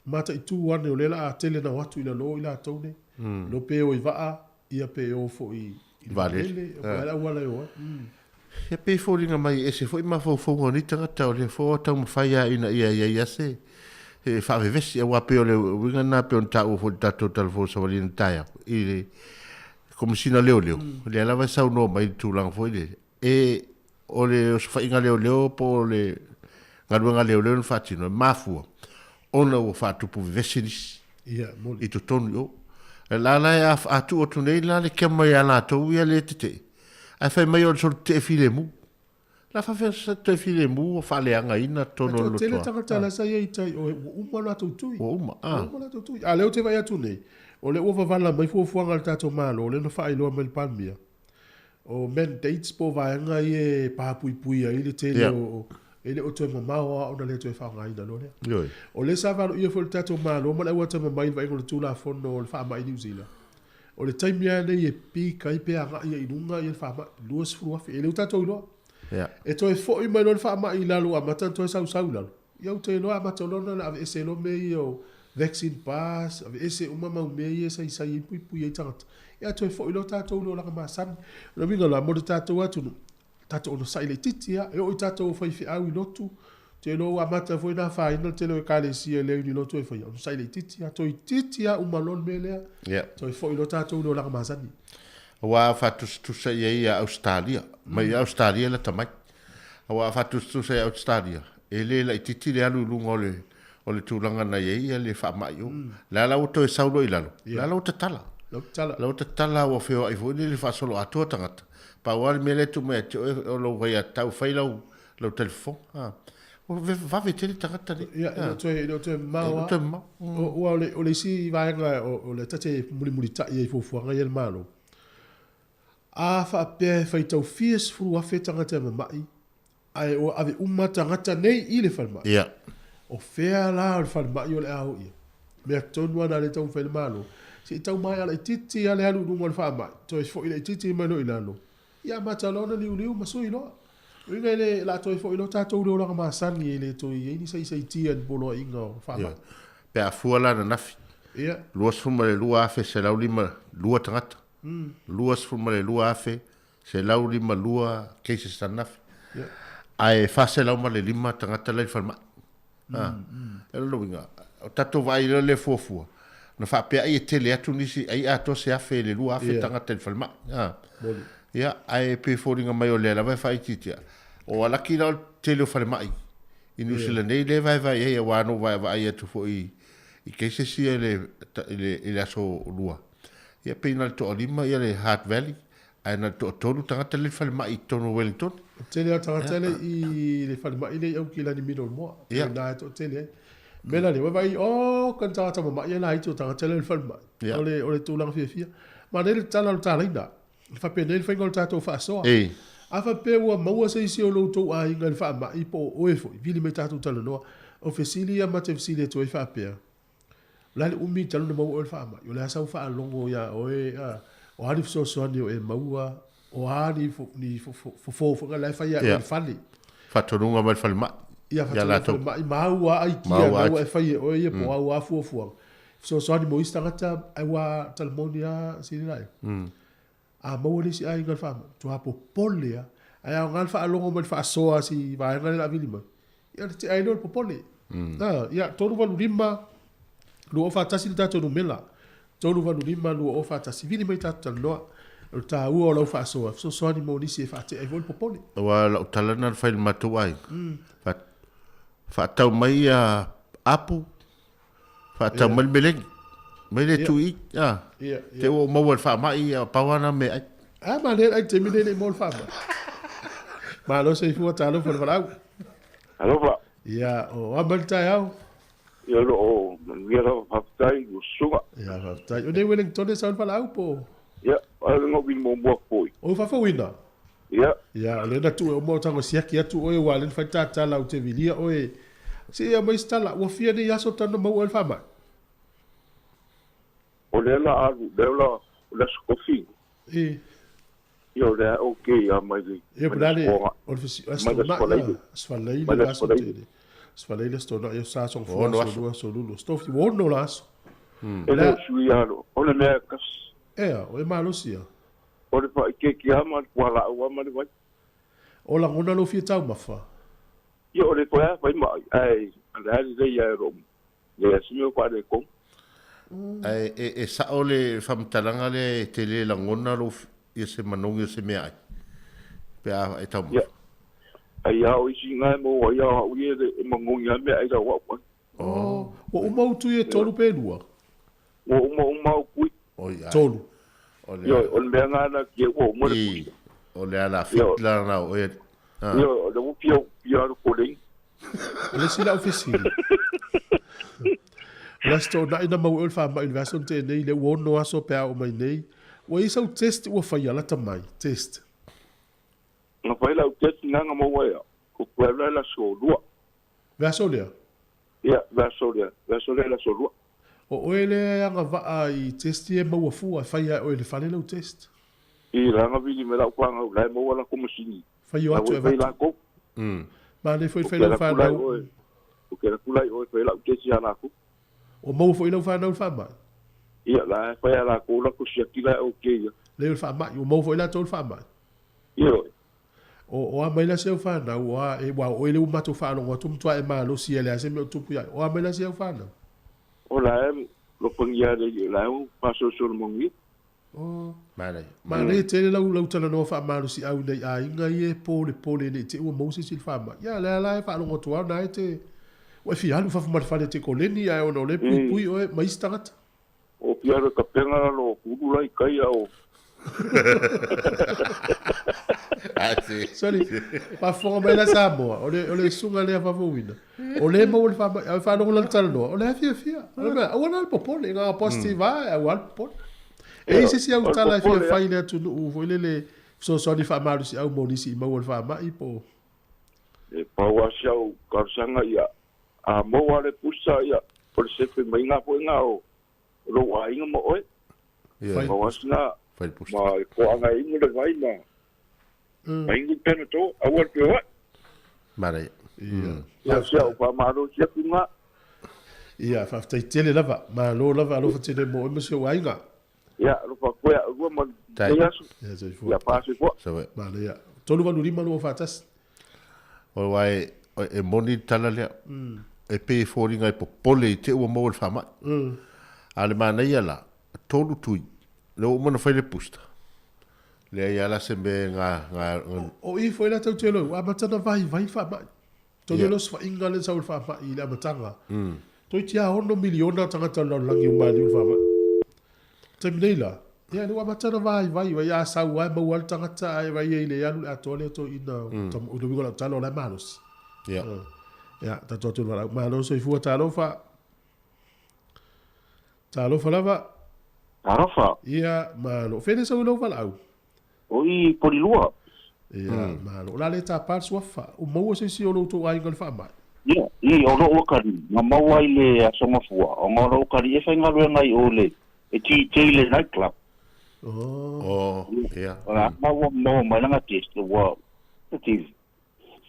Mataitu ane o lea la a tele na o atu i lalo i latou nei. Lo pe o i vaa, ia pe o foi i le vaalele, po o le a le auala e o ai. Ia pei e foliga mai e ese foi mafaufauga o nei tagata o lea foi ua taumafai lava ina ia i ai lava se faavevesi aua pei o le uiga lena pei ona taua foi i le tatou Talafou Savali i le taeao i le Komesina Leoleo, lea lava e saunoa mai i le tulaga foi lele e o le osofaiga leoleo po o le galuega leoleo na faatino e mafua ona ua faatupu vevesi nisi i totonu i o. La la e a tuu atu nei la le kema ia latou ia le tetee, ae fai mai o le solo tetee filemu. La faafefea se toe filemu ua faaleagaina totonu o le lotoa. Toatele tagata la sa i ai i tai o ua uma latou tui. Ua uma, a. Ua uma latou tui. A lea ou te vaai atu nei, o lea ua vavala mai fuafuaga a le tatou Malo, lea na faailoa mai e le Palemia, O mandates po o vaega ia e papuipui ai le tele o e le o toe mamao lava ona le toe faaaogaina loa lea. Ioe. O lea sa valoia foi le tatou Malo ma le auatamamai i le vaaiga o le Tulafono o le Faamai i Niu Sila, o le taimi lava lenei e peak ai pe agai ai i luga le faamai, 20,000. E le o tatou iloa. E toe foi mai loa le faamai i lalo ua amata ona toe sausau i lalo, Ia ou te iloa amata loa ona aveese loa mea ia o vaccine pass, aveese uma mau mea ia sa i ai puipui ai tagata. Ia toe foi loa tatou i le olaga masani. O le uiga la, mo le tatou atunuu, tatou onosai laitiiti lava. E oo i tatou faifeau i lotu, ou te iloa ua amata foi ona afaina le tele o ekalesia i le uni lotu e faia, onosai laitiiti lava. Toeitiiti lava uma loa le mea lea, toe foi loa tatou i le olaga masani. Aua a faatusatusa i ai ia Ausetalia, mai Ausetalia lata mai. Aua a faatusatusa i Ausetalia, e le laitiiti le alu i luga o le o le tulaga na i ai le faamai o. La la ua toe sau loa i lalo, la la ua tatala. La ua tatala. La ua tatala ua feoai foi lele faasoloatoa tagata. Pau lava le mea lea e tuu mai ia te oe o lou aiatatau fai lau lau talifofoga. Ua vave tele tagata nei. Ia, e le o toe, e le o toe mamao lava. E le o toe mamao. Aua o le isi vaega o lea ta te mulimulitai ai i fuafuaga ia a le Malo, a faapea e faitau fia 10,000 tagata e mamai, ae ua ave uma tagata nei i le falemai, o fea la o le falemai o le a o i ai? Mea tonu lava na lea e taumafai ai le Malo, se i tau maea laitiiti lava le alu i luga o le faamai, toe foi laitiiti mai loa i lalo, Ia amata loa ona liuliu ma sui loa. Uiga e le, la toe foi loa tatou i le olaga masani e le toe i ai ni saisaitia i ni poloaiga o faamai. Ia. Pe a fua la ananafi. Ia. 22,152 tagata. 22,152 cases ananafi. Ia. Ae 405 tagata la i le falemai. A, o lona uiga, o tatou vaai loa lea fuafua, na faapea ai e tele atu nisi, ai atoa se 1,000 i le 2,000 tagata i le falemai. A, ia, ae pei e foliga mai o lea lava e faaitiitia. O alaki la o le tele o falemai i Niu Sila nei lea e vaevae i ai, aua na ou vaavaai atu foi i cases ia i le aso Lua, ia pei na o le toalima le Hutt Valley, Ae na o le toatolu tagata lea i le falemai i totonu o Wellington. O le tele lava o tagata lea i le falemai lea i Aukilani Middlemore. Ia. O i ina e toatele ai. O le mea la lea, ua vaai, oh, ka ni tagata mamai e laiti o tagata lea i le falemai. Ia. O le tulaga fiafia. Manaia le tatala o le talaina. E faapenei le faiga o le tatou faasoa. Ei. A faapea ua maua se isi o lo outou aiga i le faamai po o oe foi, vili mai tatou talanoa. O fesili ia ma te fesili atu ai faapea, O le a le umi talu ona maua oe le faamai? O le a sau faalogo iā oe, a, o a ni fesoasoani o e maua, o a ni, ni fofo foi la e fai ia oe i le fale. Faatonuga mai le falemai. Ia, faatonuga mai le falemai, ma au a aikia na ua e fai e oe ia, po o au a fuafuaga. Fesoasoani mo isi tagata, ai ua tala moni lava sili la A maua le isi aiga i le faamai, matua popole lava. Ae aoga le faalogo mai i le faasoa a si vaega lea o le a vili mai, ia ona tea ai lea o le popole. Ia, 385 241 le tatou numera. 385 241. Vili mai tatou talanoa. O le taua o lau faasoa, e fesoasoani mo nisi e faatea ai foi le popole. Aua o lau tala lena na fai i le matou aiga, faatau mai apu, Faatau mai le melegi. Mai le tu i. Te ua ou maua i le faamai, pau lava na meaai. A manaia le ai taimi nei le i maua le faamai. Malo soifua talofa le valaau. Alofa. Ia, o a mai le taeao? Ia o lo o manuia lava faafetai i lau susuga. Ia faafetai. O nei Wellington e sau le valaau po o? Ia, ai le ngau vili muamua foi. O faafouina? Ia. Ia, o lea na tuu e uma o tago siaki atu oe ua le na fai tatala ou te vilia oe. Se i aumai se tala, ua fia nei aso talu ona maua oe le faamai? O lea la alu, lea la, o le aso tofi. E. Ia, o lea okay a mai le. Ia, po o le a le, o le fesi, aso Toonai, aso Faraile, le aso tele. Aso Faraile, aso Toonai, aso Sa, aso Gafua, aso Lua, aso Lulu, aso Tofi, ua ono la aso. E le o sui alo, o le mea e kasi. Ea, o e malosi a. O le faaikeiki lava ma le fualaau lava ma le vai. O lagona lou fia taumafa. Ia, o le toe lava fai ma ai, ae o le a lelei lava e lou leai se mea o faaletonu. Ae e sao le faamatalaga lea e te le lagona lou ia se manogi o se meaai pe a e taumafa. Ia, ai a o isi na e maua ai a o au ia e manogi lava meaai lau au ai. Oh, ua uma ou tui e tolu pe lua? Ua uma uma ou tui. Oi, ai. Tolu. O le Ioe, o le mea na na kia ua uma le I, o le ala fit la na o e. Ioe, o le ua fia fia alu kolei. O le isi lau fesili. O le aso toonai na maua ai o le faamai i le vaiaso na tea nei, lea ua ono aso pe a oo mai nei, ua i ai sau test ua faia lata mai, test. Na fai lau test na na maua ai au, ko koe le aso lua. Vaiaso lea? Ia, vaiaso lea, vaiaso lea le aso lua. O oe lea e agavaa i test ia e maua fua, e fai lava e oe i le fale lau test. I la gavili mai lau fanau, la e maua lakou masini. Fai o atu e La ua fai avatu. lakou. Manaia foi le fai lau fanau. Ou te alu atu la i o e fai lau test ia lakou. Ua maua foi lau fanau i le faamai? Ia, la e fai a lakou latou siaki la e okay ia. Lea o le faamai, ua maua foi latou i le faamai? Ioe. O, o a mai la si au fanau, o a, e, ua o oe lea ua matou faalogo atu, ua matua e malosi ia leai se mea o tupu ia oe. O a mai la si au fanau? O la e lofagia le ia, la e ua faasolosolo manuia. O, Manaia. manaia tele lau, lau talanoa faamalosiau i nai aiga ia e polepole ne i te i ua maua se isi i le faamai. Ia, lea la e faalogo atu lava na e te, ua e fia alu i fafo ma le fale e te koleni, ae ona o lea e puipui oe ma isi tagata. O fia alu e tapena lalo o pulu la i tai a o. Sorry, faafofoga mai la Samoa, o le, o le susuga lea faafouina, o lea e maua le faamai, ae faalogo la le talanoa, o lea e fiafia. O le mea, aua la le popole, na positive lava, aua le popole. E i ai se isi au tala e fia fai i le atunuu foi lele fesoasoani faamalosiau mo nisi i maua le faamai po o. E pau lava si au talosaga ia, a maua le pusa ia, o le sefe maiga foi lena o lou aiga ma oe. Ia. Pau lava sina Fai le pusa. ma e toaga e inu le vai ma ma inu le Panadol, aua le feoai. Manaia. Ia. Ia, si au faamalosi atu lena. Ia, faafetai tele lava. Malo lava, alofa tele mo oe ma si ou aiga. Ia, alofa atu ia oulua ma Tai. lenei aso. Ia, soifua. Ia, faasoifua. Sawa. Manaia. 385 lua faatasi. O aua e, e moni le tala lea. E pei e foliga e popole i te ua maua le faamai. A o le manaia la, tolu tui, lea ua uma ona fai le booster. Leai lava la se mea e ga, ga, ga. O i foi la tau te lou, ua amata ona vaivai le faamai. Tonu e le osofaiga lea na sau i le faamai i le amataga. Toeitiiti lava ono miliona tagata o le lalolagi ua maliu i le faamai. Taimi nei la, ia lea ua amata ona vaivai, vai a sau lava e maua lava le tagata ae vai ai le alu i le atoa lea toeaina o le uiga o lau tala o la e malosi. Ia. Ia, tatou atu i le valaau. Malo soifua, talofa. Talofa lava. Talofa. Ia, malo. Fea le sau i lou valaau? O i Polilua. Ia, malo. O le a le tapa le suafa. Ua maua se isi o lo outou aiga i le faamai? Ia, i, o lou akalii, na maua ai le Aso Gafua, ona o lou akalii e faigaluega i o i le, e DJ i le night club. Oh. Oh, ia. O le a maua, maua mai lana test, ua positive.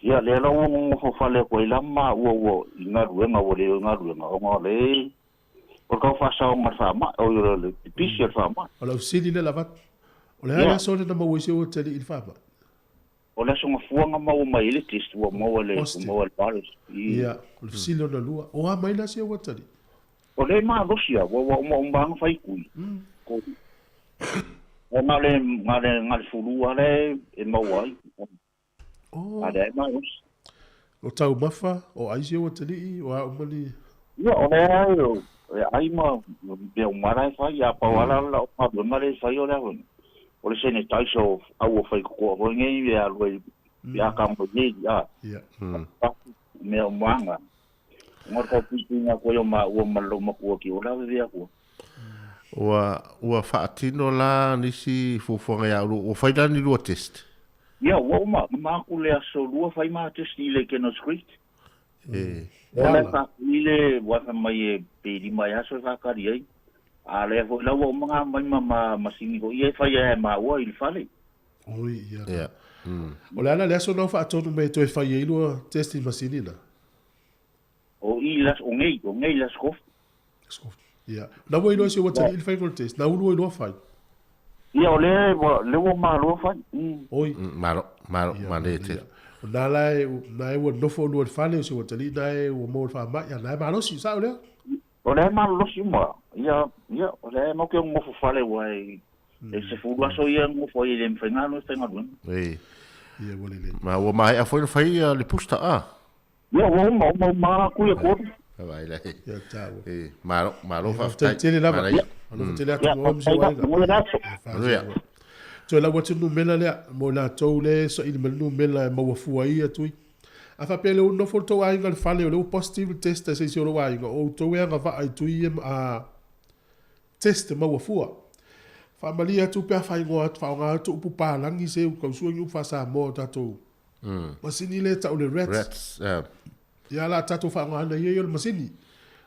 Ia, lea la ua nonofo fale atu ai la maua ua i galuega, ua le o i galuega, ona o le, o le tau faasaoga o le faamai, oi, o le pipisi o le faamai. O lau fesili lea Lavatu, o le a le aso lea na maua ai si ou atalii i le faamai? O le aso Gafua na maua mai ai le test, ua maua le, ua maua le virus. Ia, o le fesili lona lua, o a mai la si ou atalii? O le malosi lava, ua omaoma lava na fai tui. O na le, na le, na le fulu lava lea e maua ai. Oh. A lea e malosi. O taumafa, o ai si ou atalii, o a uma ni. Ia, o lea e ai ma mea uma la e fai, a pau lava lau galuega lea e fai o le a foi, o le sanitizer o au o fai kokoa foi nei e alu ai ia ka mo nei, a. Ia. Mea uma lava. Ona o le tau puipuiga atu ai o maua ma lou matua ki o la veve atua. Ua ua faatino la nisi fuafuaga ia oulua, ua fai la ni lua test? Ia, ua uma, uma aku le aso lua fai ma test i le Kennels Creek. E. Lea la e faafoi le ua fai mai e pe lima ea aso e faatali ai. A lea foi la ua uma ona aumai ma ma masini foi ia e fai ai e maua i le fale. Oi, ia. Ia. O le a la le aso na ua faatonu mai e toe fai ai lua test i masini na? O i le aso, o nei, o nei le aso kofi. Aso kofi. Ia. Na ua iloa si ua tali i le faiga o le test. Na ulu iloa fai. Ia, o lea, lea ua malo fai. Oi. Malo, malo, manaia tele. O na la e, na e ua nofo olua i le fale, o si ua tali na e ua maua le faamai, a na e malosi, sao lea? O lea e malolosi uma. Ia, ia, o lea e matou te nonofo fale aua e 10 aso ia e nonofo ai e le mafai ona alu e faigaluega. Ei. Ia, ua lelei. Ma ua maea foi ona fai le booster, a? Ia, ua uma, uma, uma atu ia tolu. Vaai la. Ia, taua. E, malo, malo faafetai. Faafetai tele lava. Alofa tele atu mo oe ma si ou aiga. Manuia. Toe lau atu le numela lea mo i latou le saili mai le numela e maua fua ai ia tui. A faapea lea ua nofo le tou aiga i le fale o lea ua positive le test a se isi o lou aiga, o outou e agavaa i tui ia a test e maua fua. Faamalie atu pe a faaigoa atu, faaaoga atu upu palagi se u tau sue ni upu faa-Samoa o tatou masini lea e tau le rats. Rats, yeah. Ia la tatou faaaogaina ia ia o le masini.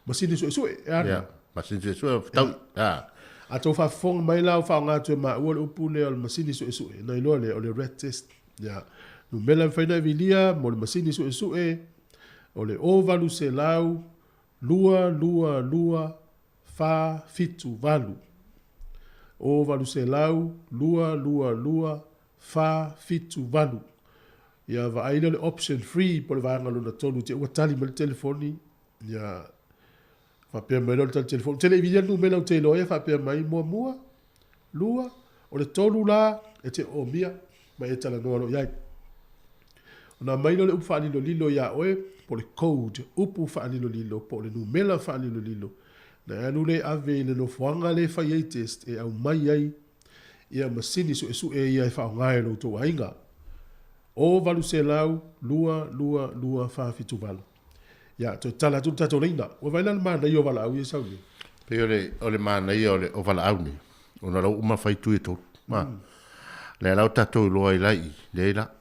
Masini suesue, e ana. Yeah, masini suesue, fetaui. Yeah. A tou faafofoga mai la o faaaoga atu e maua le upu lea o le masini suesue, ona iloa lea o le rat test. Ia, numera e mafai ona e vilia mo le masini suesue, o le 0800 222 478. 0800 222 478. Ia vaai lea o le option three po o le vaega lona tolu te ua tali mai le telefoni, ia faapea mai lea o le tali telefoni. Ou te le i vilia le numera ou te iloa ai e faapea mai, muamua, lua, o le tolu la e te omia ma e talanoa loa i ai. Ona aumai lea o le upu faalilolilo ia oe, po o le code, upu faalilolilo, po o le numera faalilolilo, na e alu lea e ave i le nofoaga lea e fai ai test e aumai ai ia masini suesue ia e faaaoga e lo outou aiga. O 800 2 2 2 4 7 8. Ia, toe tala atu le tatou laina. Ua vaai la le manaia o valaau ia e sau nei. Pei o le, o le manaia o le, o valaau nei, ona o la ua uma fai tui e tolu. Ma, lea la ua tatou iloa ai la i i, leai la.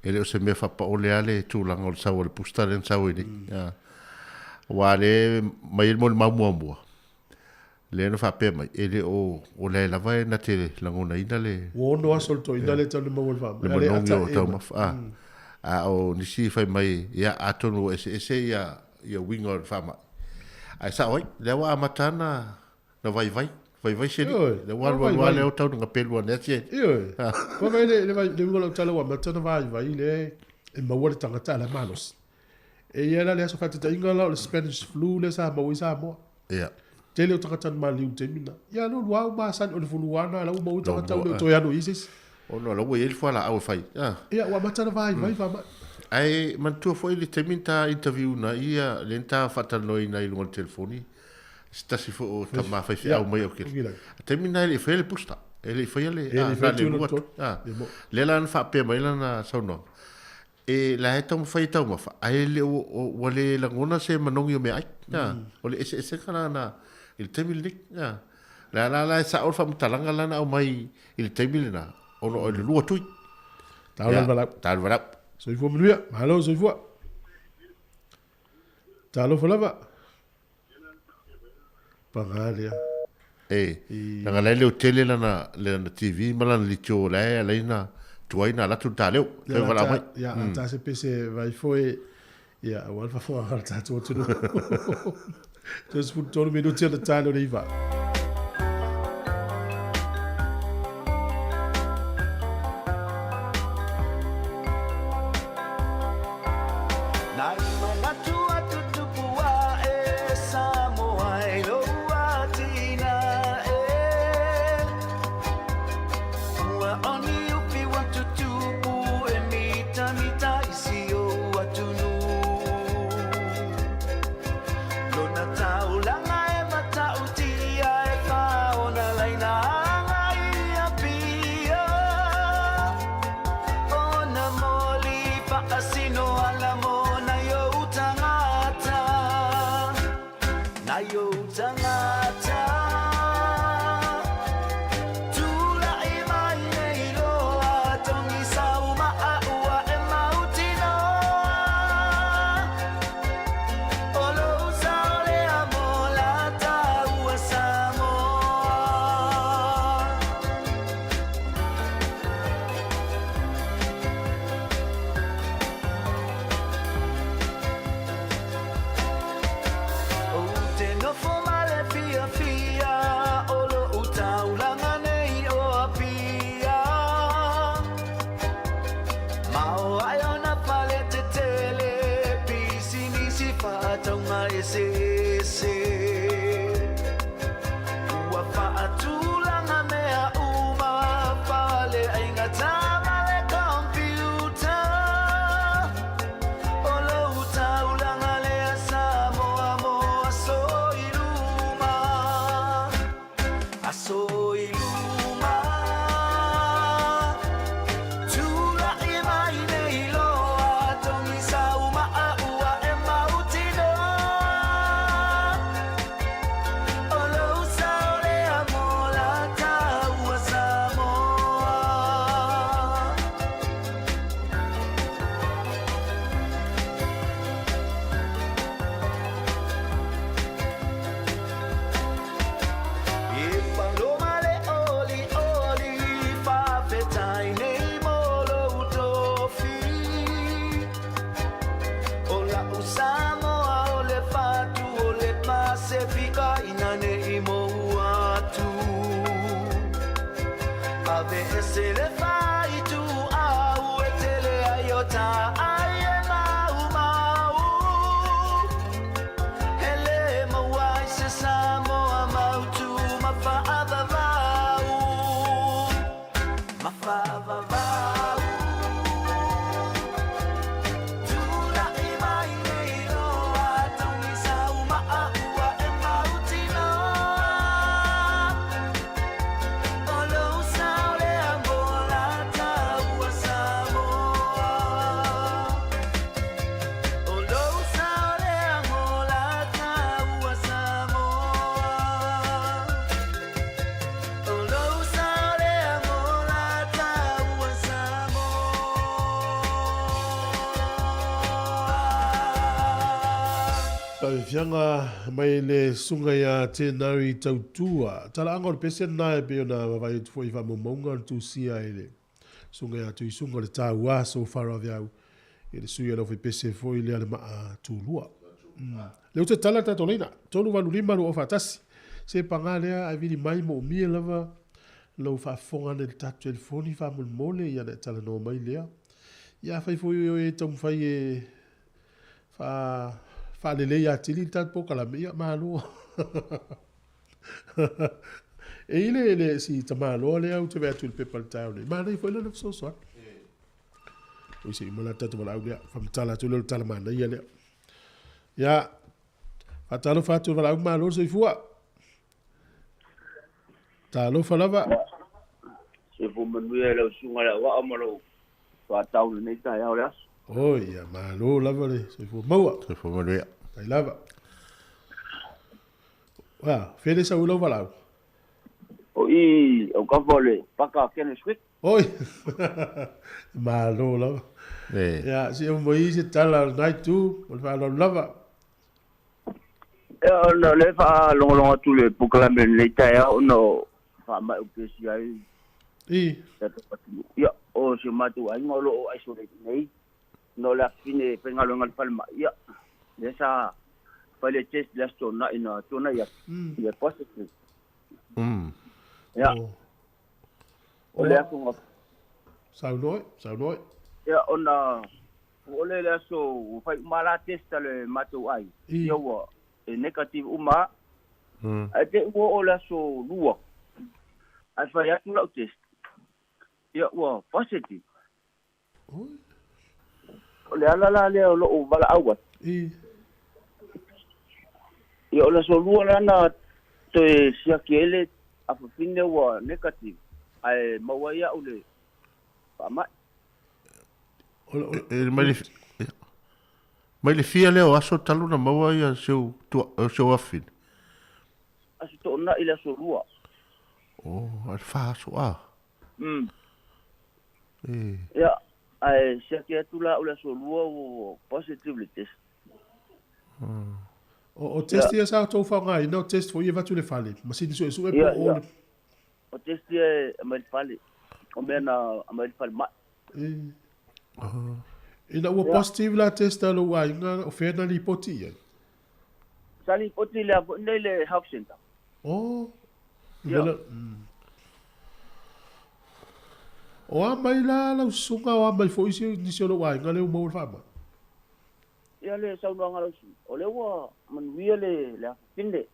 E le o se mea faapaole lava le tulaga o le sau o le booster lea na sau ai nei. Aua lea mai ai le molimau muamua, lea na faapea mai, e le o, o lea lava e na te lagonaina le... Ua ono aso le toeaina lea e tau maua le faamai. Le manogi o taumafa. A, a o nisi fai mai, ia, atonu ua eseese ia, ia uiga o le faamai. Ae sao ai, lea ua amata na, na vaivai, vaivai se alii. Lea ua alu alu lava lea ua tau ina pelu ane lava se alii. Ioe. Ua vaai le, le, le uiga o lau tala ua amata na vaivai lea e maua le tagata a la e malosi. E i ai la le aso faataitaiga la o le Spanish flu lea sa maua i Samoa. Ia. Tele o tagata na maliu i le taimi lena. Ia alu alu lava ua masani, o le flu lava lena la ua maua ai tagata ua le o toe alu i ai se isi. Ona o la ua i ai le fualaau e fai. Ia, ua amata ona vaivai faamai. Ae manatua foi le taimi na ta interview ina ia, lea na ta faatalanoaina i luga o le telefoni, se tasi foi o tama faifeau mai Aukele. A taimi lena e le i faia le booster, e le i faia le, a, na le lua atu. Lea la na faapea mai lana saunoaga, E la e taumafai e taumafa, ae le o, ua le lagona se manogi o meaai. A, o le eseesega la na i le taimi lenei. A, le a la la e sao le faamatalaga la na aumai i le taimi lena, ona o le lua tui. Tau le valaau. Tau le valaau. Soifua manuia. Malo soifua. Talofa lava. Paga lea. E, leaga la e leo tele lana, lana TV ma lana litio la e alai na tuai na alatu le ta leo. Ia, la ta, ia, a ta se pese vai foe, ia, aua le faafofoga a le tatou atunuu. 33 minuti ona ta leo le iva. eseese. Ua faatulaga mea uma, faleaiga taavale computer. O lou taulaga lea Samoa mo aso i luma. Aso i luma. Tula'i mai nei loa, togisa uma ua e mautinoa. O lou sao lea mo la taua Samoa. E paloma le olioli, faafetai nei mo lou tofi. O la'u Samoa o le fatu o le Pasefika ina nei mou atu. Aveese le faaituau e tele ai o taai e maumau. E lē maua ai se Samoa mautu ma faavavau. Ma faavavau. Tula'i mai nei loa, togisa uma ua e mautinoa. O lou sao lea mo la taua Samoa. O lou sao lea mo la taua Samoa. O lou sao lea mo la taua Samoa. Tauifiaga mai le susuga ia Tenari Tautua. Talaaga o le pese lena e pei ona vaavaai atu foi i faamaumauga o le tusia i le susuga ia Tuisuga o le Taua so far aveau i le sui o le aufaipese foi lea le maa tulua. Lea ou te tala le tatou laina, 385 20 faatasi. Se paga lea ae vili mai moomia lava lou faafofoga ana i le tatou telefoni faamolemole ia ona e talanoa mai lea. Ia afai foi o oe e taumafai e faalelei atili le tatou polokalame, ia malo. E i le le si tamaloa lea ou te vaai atu i le pepa i le taeao nei, manaia foi lana fesoasoani. Oi se i uma la le tatou valaau lea, faamatala atu lea o le tala manaia lea. Ia, faatalofa atu i le valaau malo le soifua. Talofa lava. Soifua manuia i lau susuga i le auvaa ma lou soatau i lenei taeao o le aso. Oi, ia malo lava le soifua maua. Soifua manuia. Tai lava. Wa, fele sau i lau valaau. O i au kafa o le paka Kenneth Swick. Oi, malo lava. E. Ia, si e mo i se tala o lenai itu, o le faaaloalo lava. Ia, ona o lea e faalogologo atu i le polokalame i lenei taeao ona o faamai o pesi ai I. tatou atunuu. Ia, o si o matou aiga o lo o isolate nei, ona o le afafine e faigaluega i le falemai, ia, lea sa fai le test i le Aso Toonai na tuanai atu, ia positive. Ia, o le aso na Saunoa, saunoa. Ia, ona ua ole le aso ua fai uma la test a le matou aiga, ia ua e negative uma lava. Ae te i ua oo le aso 2, ae fai atu lau test, ia ua positive. O le ala la lea o lou valaau atu. Ia o le aso 2 la na toe siaki ai le afafine ua negative, ae maua ai au le faamai. E mai le fia lea o aso talu na maua ia si ou si ou afafine? Aso Toonai le aso 2. Oh, a le 4 aso a. E. Ia, ae siaki atu la au le aso 2 ua positive le test. O test ia sa outou faaaogaina, o test foi e avatu i le fale, masini suesue po Ia, o ia. O test ia e aumai i le fale, o mea na aumai i le falemai. Ina ua positive la test a lou aiga, o fea na lipoti i ai? Sa lipoti i le a foi nei le health center. Oh. Ia. O a mai la lau susuga, o a mai foi nisi o lou aiga lea ua maua le faamai? Ia, Ia le saunoaga a lau sui, o lea ua manuia le le afafine.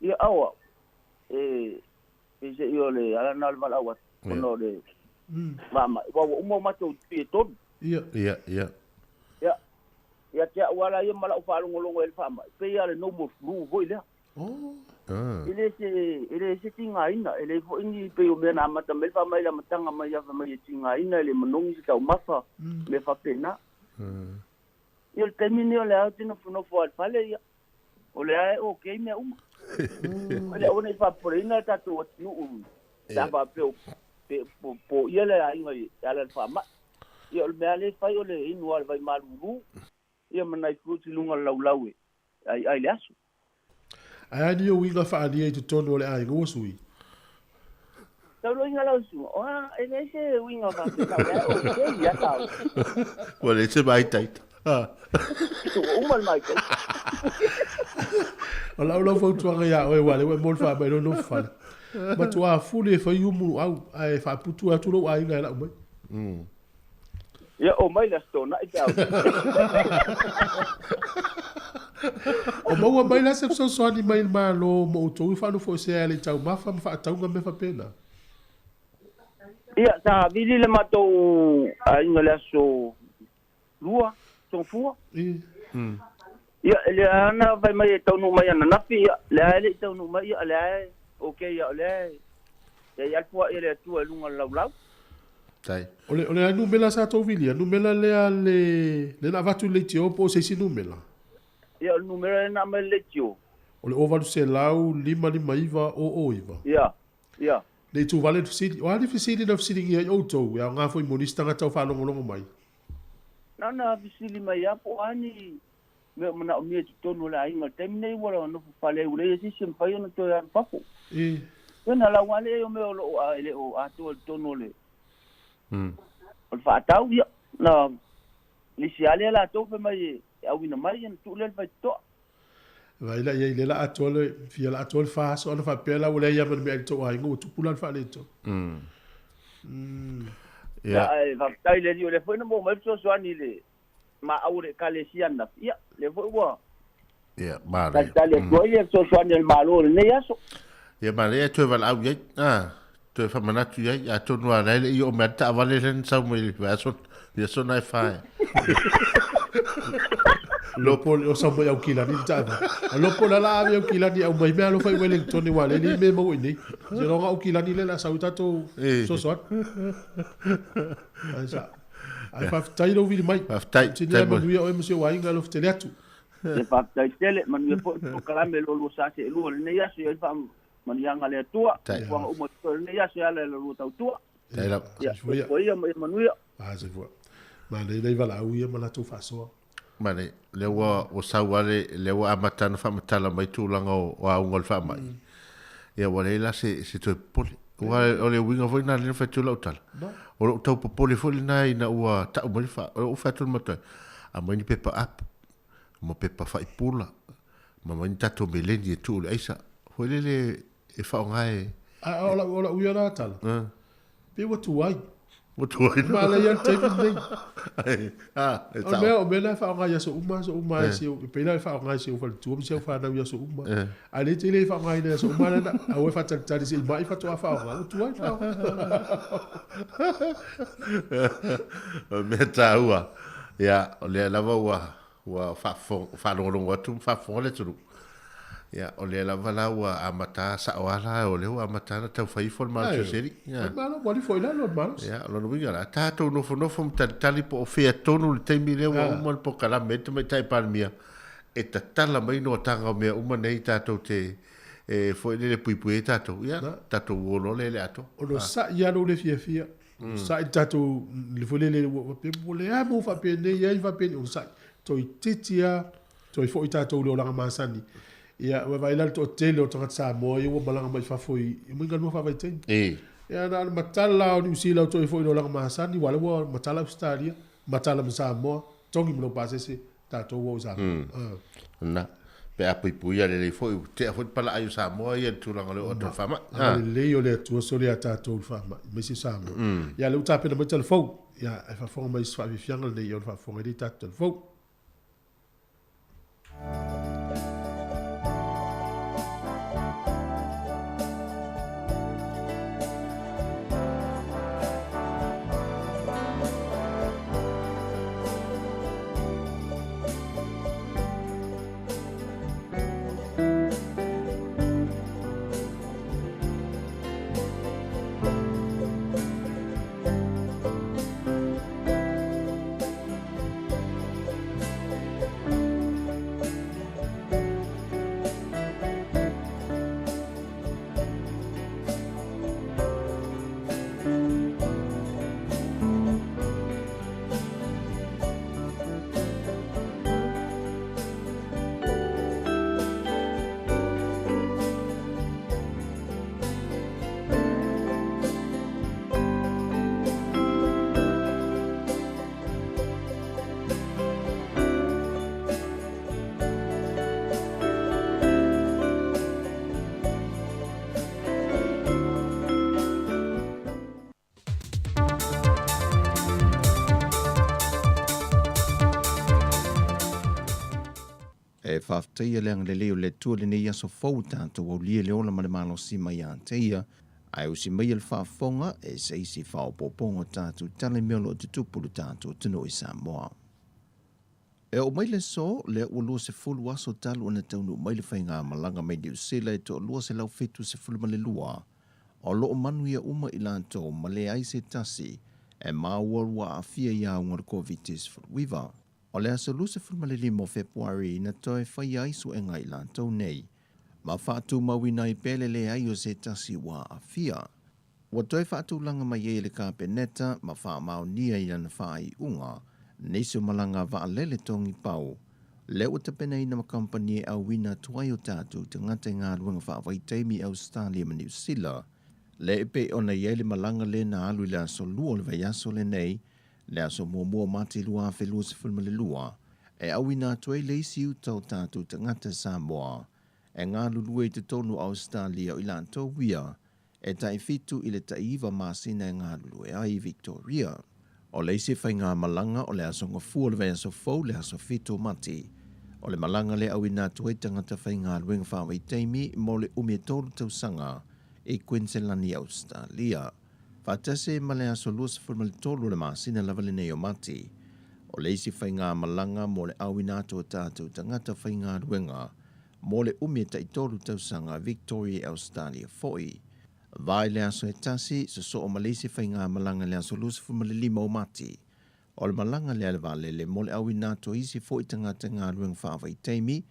Ia ao au, e peiseai o le ala lena o le valaau atu, ona o le faamai, aua ua uma o matou tui e tolu. Ia. Ia, ia. Ia, ia te au lava la ia ma lau faalogologo i le faamai, pei lava o le normal flu foi lea. Oh. Ah. E le se, e le se tigaina, e leai foi ni, pei o mea na amata mai le faamai i le amataga mai afe mai e tigaina, e le manogi se taumafa, mea faapena. Ia o le taimi lenei o lea ou te nofonofo lava i le fale, ia, o lea e okay mea uma. O le aua ne i faapopoleina le tatou atunuu pe a faapea o pe po poia le aiga e ala i le faamai. Ia o le mea lava lea e fai o le inu lava o le vai malulu, ia ma nai fruits i luga o le laulau e aiai i le aso. Ae a ni uiga faaalia i totonu o le aiga ua sui? Tau loiga lau susuga, o a, e leai se uiga faapena, o lea e okay ia tau. Ua leai se māitaita. Ua uma le māitaita. O lau lau fautuaga iā oe, aua o lea ua e momoli faamai lou nofo fale. Matua fuli e fai umu au, ae faaputu atu lou aiga e lau mai. Ia, omai le Aso Toonai pe a O maua mai la se fesoasoani mai le Malo mo outou i faanofoesea e le i taumafa ma faatauga mea faapena. Ia, sa vili le matou aiga i le aso Lua, Tofua. Ia, e lea ana fai mai e taunuu mai ananafi, ia, lea e le i taunuu mai, ia, lea e okay, ia, o lea e i ai lava le pua'i a le Atua i luga o le laulau. Tai. O le, o le a numera sa tou vilia? Numera lea le, le na avatu i le leitio po o se isi numera? Ia, o le numera lea na aumai i le leitio. O le 0800 559 009. Ia, ia. Le itu vale le fesili. O a le fesili na fesiligia ai outou, e aoga foi mo nisi tagata o faalogologo mai? Na ona fesili mai lava po o a ni mea o manaomia i totonu o le aiga i le taimi nei ua nofo fale ai ua leai se isi e mafai ona toe alu fafo. Ia na lau lava lea o mea o lo o e le o atoa i totonu o le o le faatau, ia na lisi lava lea latou fai mai e auina mai ona tuu lea i le faitotoa. Vaai la i ai lea la atoa le fia la atoa le fa aso ona faapea la ua leai lava ma le mea ai le tou aiga ua tupu la le faaletonu. Ia, ae faafetai i le Alii o lea foi na maua mai le fesoasoani i le maau o le Ekalesia ananafi, ia, lea foi ua Ia, manaia. talitali atu ai le fesoasoani a le Malo i lenei aso. Ia, manaia e toe valaau i ai, a, toe faamanatu i ai, atonu lava o la e le i oo mai lava le taavale lea na sau mai le vaiaso, le aso lena e fa e. Lopo o sau mai Aukilani le taavale. A lopo la la ave Aukilani au mai mea alofa i Wellington aua lea e leai mea e maua i inei. Seiloga Aukilani lea o le a sau ai tatou fesoasoani. Ae sa. Ae faafetai lou vili mai. Faafetai. Tini manuia oe ma si ou aiga alofa tele atu. Ia faafetai tele, manuia foi le polokalame lo lua sa seelua i lenei aso, ia i le faamanuiaga a le Atua, fuafuaga uma i lenei aso e ala i la lua tautua. Tai lava. Ia, soifua ia ma ia manuia. Ah, soifua. Manaia nai valaau ia ma latou faasoa. Manaia. Lea ua, ua sau lava le, lea ua amata ona faamatala mai tulaga o, o auga o le faamai. Ia ua leai la se, se toe popole. Aua o le uiga foi lena lea na fai atu ai lau tala. O lou tau popole foi lena ina ua tau mai le fa, o lou fai atu i le matou, aumai ni pepa apu, ma pepa faipula, ma aumai ni tatou meleni e tuu i le aisa. Foi lele e faaaoga e... A o lau, o lau ia la tala, pei ua tuai. Ua tuai. Ma lea ia le taimi lenei. Ah, e O le mea, o mea la e faaaoga i aso uma, aso uma e si ou, e pei la e faaaoga e si ou faletua ma si au fanau i aso uma. A le tele e faaaogaina i aso uma lena, aua e faatalitali se i mai faatoa faaaoga, ua tuai le faaaoga. O le mea taua, ia, o lea lava ua, ua faalogologo atu ma faafofoga le atunuu. Ia, o lea lava la ua amata sao lava la, o lea ua amata ona tau fai ifo le malosi o Seli. Ia. Malo, ua alifo i lalo le malosi. Ia, o lona uiga la, tatou nofonofo ma talitali po o fea tonu le taimi lea ua uma le polokalame ai le Tamaitai Palemia e tatala mai noataga o mea uma nei tatou te e foi lele puipui ai tatou. Ia, tatou uo loa lea i le atoa. Onosai lava lou le fiafia. Onosai le tatou, le foi lele ua pe ua leai mo faapenei ai faapenei, onosai. Toeitiiti lava, toe foi tatou i le olaga masani. Ia, ua vaai la le toatele o tagata Samoa ia ua malaga mai fafo i i galua faavaitaimi. Ia, na o le matala lava o Niu Sila o toe foi i le olaga masani, aua o lea ua matala Ausetalia, matala ma Samoa, togi ma lou pasese, tatou ua o i Samoa. Na, pe a puipuia lelei foi, ua tea foi le palaai o Samoa ia i le tulaga o le oo atu o le faamai. Agalelei o le Atua sole ia tatou i le faamai, aemaise Samoa. Ia, lea ua tapena mai tala fou. Ia, ae faafofoga mai i se faafiafiaga lenei, ia ona faafofoga ai lea i tatou tala fou. E faafetaia le agalelei o le Atua i lenei aso fou ua tatou aulia i le ola ma le malosi mai ia te Ia, ae usi maia le faafofoga e se isi faaopoopoga o tatou tala i mea o lo o tutupu i lo tatou atunuu i Samoa. E oo mai le aso, lea ua 20 aso talu ona taunuu mai le faigamalaga mai Niu Sila e toalua 172, o lo o manuia uma i latou ma leai se tasi e maua ua aafia i auga o le Koviti-19. O le aso 25 o Fepuari na toe faia ai suega i latou nei, ma faatumauina ai pea le leai o se tasi ua aafia. Ua toe faatulaga mai ai e le Kapeneta ma faamaonia i lana faaiuga nisi o malaga vaalele togi pau, lea ua tapenaina ma kamupani e auina atu ai o tatou tagata i galuega faavaitaimi i Ausetalia ma Niu Sila, lea e pei ona i ai le malaga lea na alu i le aso Lua o le vaiaso lenei, le aso 1 o Mati 2022, e auina atu ai le isi uta o tatou tagata Samoa e galulue i totonu o Ausetalia o i latou ia e tai fitu i le tai iva masina e galulue ai i Victoria. O le isi faigamalaga o le aso Gafua o le vaiaso fou le aso 7 o Mati. O le malaga lea auina atu ai tagata faigaluega faavaitaimi mo le umi e tolu tausaga i Kuiniselani i Ausetalia. Faatasi ai ma le aso 23 o le masina lava lenei o Mati. O le isi faigamalaga mo le auina atu o tatou tagata faigaluega mo le umi e taitolu tausaga Victoria i Ausetalia foi. Vae le aso e tasi, sosoo ma le isi faigamalaga i le aso 25 o Mati. O le malaga lea a le vaalele mo le auina atu o isi foi tagata galuega faavaitaimi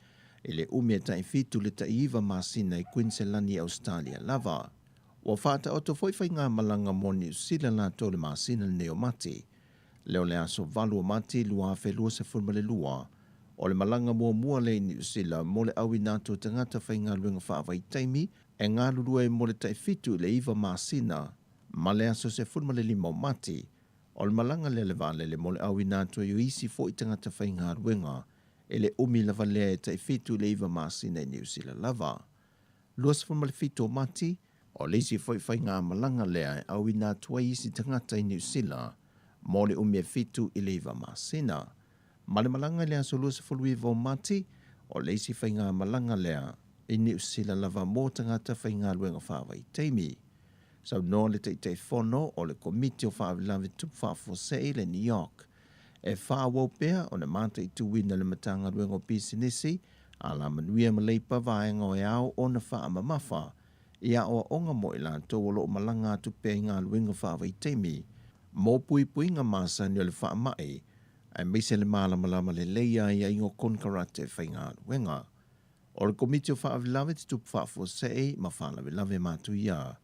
i le umi e taifitu i le taiiva masina i Kuiniselani i Ausetalia lava. Ua faataoto foi faigamalaga mo Niu Sila latou i le masina lenei o Mati. Lea o le aso 8 o Mati 2022, o le malaga muamua lea i Niu Sila mo le auina atu o tagata faigaluega faavaitaimi e galulue ai mo le taifitu i le iva masina ma le aso 15 o Mati. O le malaga lea a le vaalele mo le auina atu ai o isi foi tagata faigaluega e le umi lava lea e taifitu i le iva masina i Niu Sila lava. 27 o Mati, o le isi foi faigamalaga lea e auina atu ai isi tagata i Niu Sila mo le umi e fitu i le iva masina. Ma le malaga i le aso 29 o Mati, o le isi faigamalaga lea i Niu Sila lava mo tagata faigaluega faavaitaimi. Saunoa le Taitaifono o le Komiti o Faalavelave Tupu Faafuasei le NEOC e faaauau pea ona mataituina le Matagaluega o Pisinisi, Alamanuia ma Leipa vaega o e ao ona faamamafa i aoaoga mo i latou o lo o malaga atu pea i galuega faavaitaimi mo puipuiga masani o le faamai aemaise le malamalama lelei i aiaiga o konekarate faigaluega. O le Komiti o Faalavelave Tutupu Faafuasei ma Faalavelave Matuia,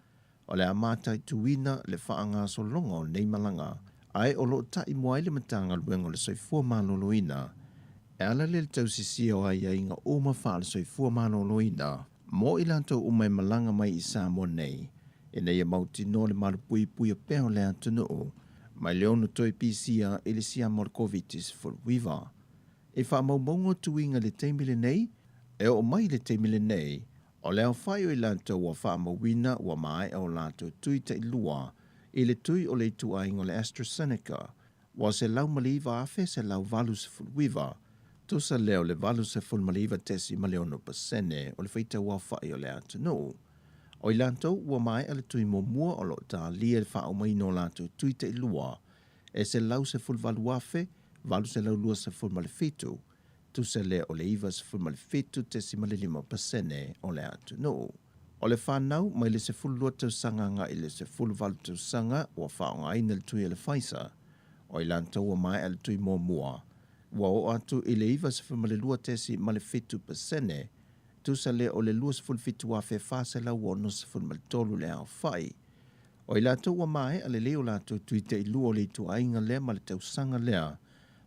o le a mataituina le faagasologa o lenei malaga, ae o lo o taimua ai le Matagaluega o le Soifua Maloloina e ala lea i le tausisia o aiaiga uma faale-soifua maloloina mo i latou uma e malaga mai i Samoa nei, ina ia mautinoa le malupuipuia pea o le atunuu mai le ono toe pisia i le siama o le Koviti-19. I faamaumauga o tuiga i le taimi lenei, e oo mai i le taimi lenei, o le aofai o i latou ua faamauina ua maea o latou tui tailua i le tui o le ituaiga o le AstraZeneca ua 109,189, tusa lea o le 89.6% o le faitau aofai o le atunuu. O i latou ua maea le tui muamua o lo o talia le faauma-ina o latou tui tailua e 118,827, tusa lea o le 97.5% o le atunuu. O le fanau mai le 12 tausaga agai i le 18 tausaga ua faaaogaina le tui a le Pfizer, o i latou ua maea le tui muamua, ua oo atu i le 92.7%, tusa lea o le 27,463 le aofai. O i latou ua maea lelei o latou tui tailua o le ituaiga lea ma le tausaga lea,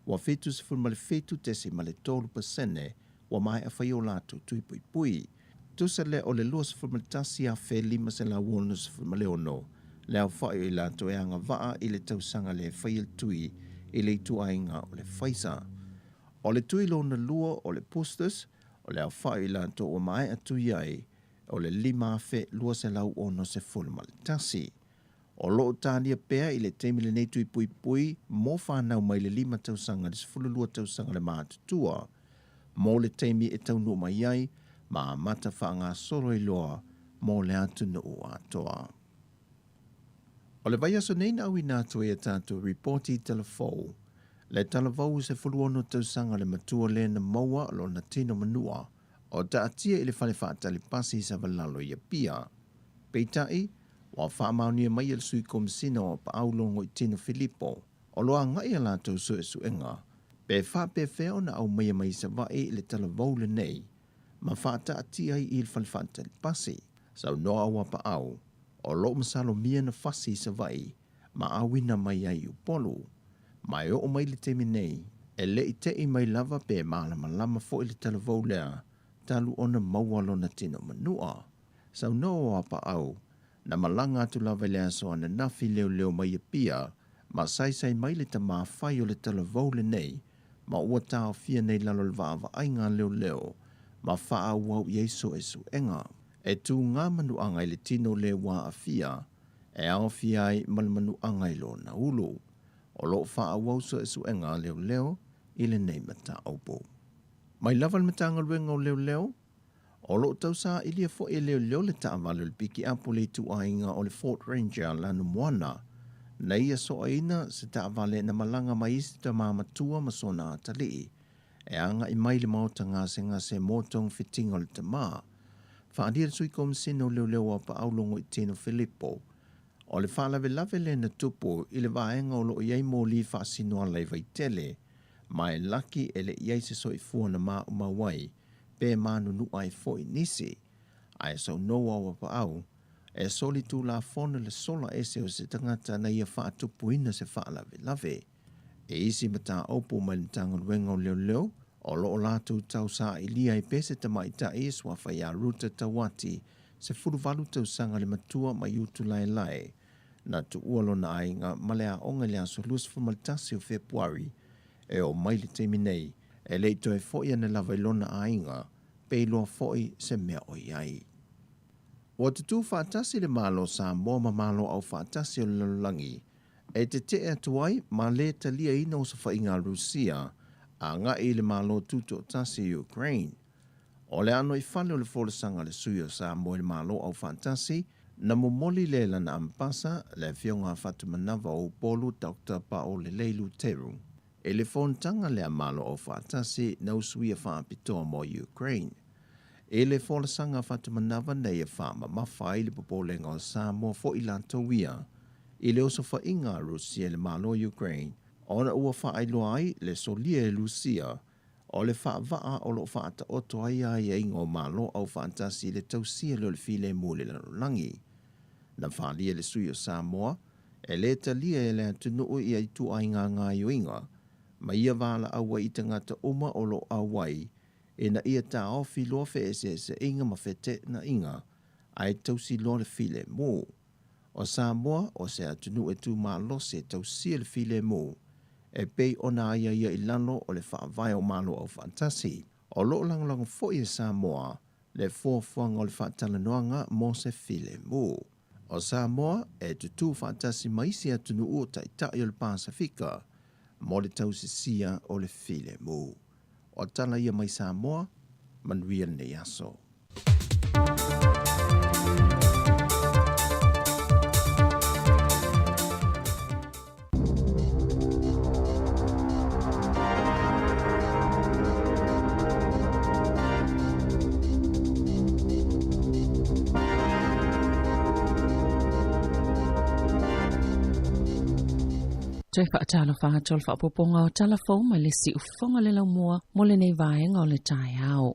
ua 77.3% ua maea fai o latou tui puipui. Tusa lea o le 21,566 le aofai o i latou e agavaa i le tausaga lea e faia le tui i le ituaiga o le Pfizer. O le tui lona lua o le boosters, o le aofai o i latou ua maea tui ai, o le 5,261. O lo o talia pea i le taimi lenei tui puipui mo fanau mai le 5 tausaga i le 12 tausaga le matutua. mo le taimi e taunuu mai ai ma amata faagasolo ai loa mo le atunuu atoa. O le vaiaso nei na auina atu ai a tatou ripoti i Talafou, le talavou i 16 tausaga le matua lea na maua lona tino manua o taatia i le fale faatali pasi i Savalalo i Apia. Peitai, ua faamaonia mai e le Sui Komesina o Apaau Logoitino Filipo, o lo o agai a latou suesuega pe faapefea ona aumaia mai Savaii le talavou lenei ma faataatia ai i le fale faatali pasi. Saunoa au Apaau, o lo o masalomia na fasi i Savaii ma auina mai ai i Upolu. Ma e oo mai le taimi nei, e le i te'i mai lava pe malamalama foi le talavou lea talu ona maua lona tino manua. Saunoa o Apaau, na malaga atu lava i le aso ananafi leoleo mai Apia ma saisai mai le tamā fai o le talavou lenei ma ua taofia nei lalo le vaavaaiga a leoleo ma faaauau i ai suesuega. E tū ngā manuaga i le tino le ua aafia e aofia ai ma le manuaga i lona ulu. O lo o faaauau suesuega a leoleo i lenei mataupu. Mai lava le Matagaluega o Leoleo, o lo o tausaailia foi e leoleo le taavale o le pikiapu le ituaiga o le Ford Ranger Lanumoana na ia soaina se taavale na malaga mai isi tama matua ma sona atalii e agai mai le maota gasegase mo togafitiga o le tama. Faaalia le Sui Komesina o Leoleo o Apaau Logoitino Filipo, o le faalavelave lea na tupu i le vaega o lo o i ai moli faasinoala i Vaitele, ma e laki e le i ai se soifua na maumau ai pe manunua ai foi nisi. Ae saunoa o Apaau, e soli tulafono le sola ese o se tagata na ia faatupuina se faalavelave. E isi mataupu mai le Matagaluega o Leoleo o lo o latou tausaailia ai pea se tamaitai e suafa ia Ruta Tauati, 18 tausaga le matua mai Utulaelae, na tuua lona aiga ma le aoga i le aso 21 o Fepuari e oo mai le taimi nei, e le i toe foi ane lava i lona aiga, pe iloa foi se mea o i ai. Ua tutū faatasi le Malo o Samoa ma Malo Aufaatasi o le Lalolagi e tetee atu ai ma le taliaina osofaiga a Rusia agai i le Malo Tutoatasi i Ukraine. O le ano i fale o le folasaga a le sui o Samoa i le Malo Aufaatasi na momoli le lana Ambasa, le Afioga a Fatumanava o Upolu Doctor Paolelei Luteru, i le fonotaga lea Malo Aufaatasi na usuia faapitoa mo Ukraine. I le folasaga a Fatumanava nei e faamamafa ai le popolega o Samoa foi latou ia i le osofaiga a Rusia i le Malo o Ukraine ona ua faailoa ai le solia e Rusia o le faavaa o lo o faataoto ai aiaiga o Malo Aufaatasi i le tausia lea o le filemu i le lalolagi. Na faaalia le sui o Samoa e le talia e le atunuu ia ituaiga gaoioiga ma ia valaau ai i tagata uma o lo o auai ina ia taofi loa feeseeseaiga ma feteenaiga ae tausi loa le filemu. O Samoa o se atunuu e tu malosi e tausia le filemu e pei ona aiaia i lalo o le Faavae o Malo Aufaatasi. O lo o lagolago foi e Samoa le fuafuaga o le faatalanoaga mo se filemu. O Samoa e tutū faatasi ma isi atunuu o Taitai o le Pasefika mo le tausisia o le filemu. O tala ia mai Samoa, manuia lenei aso. Toe faatalofa atu o le faaopoopoga o tala fou mai le siufofoga le laumua mo lenei vaega o le taeao.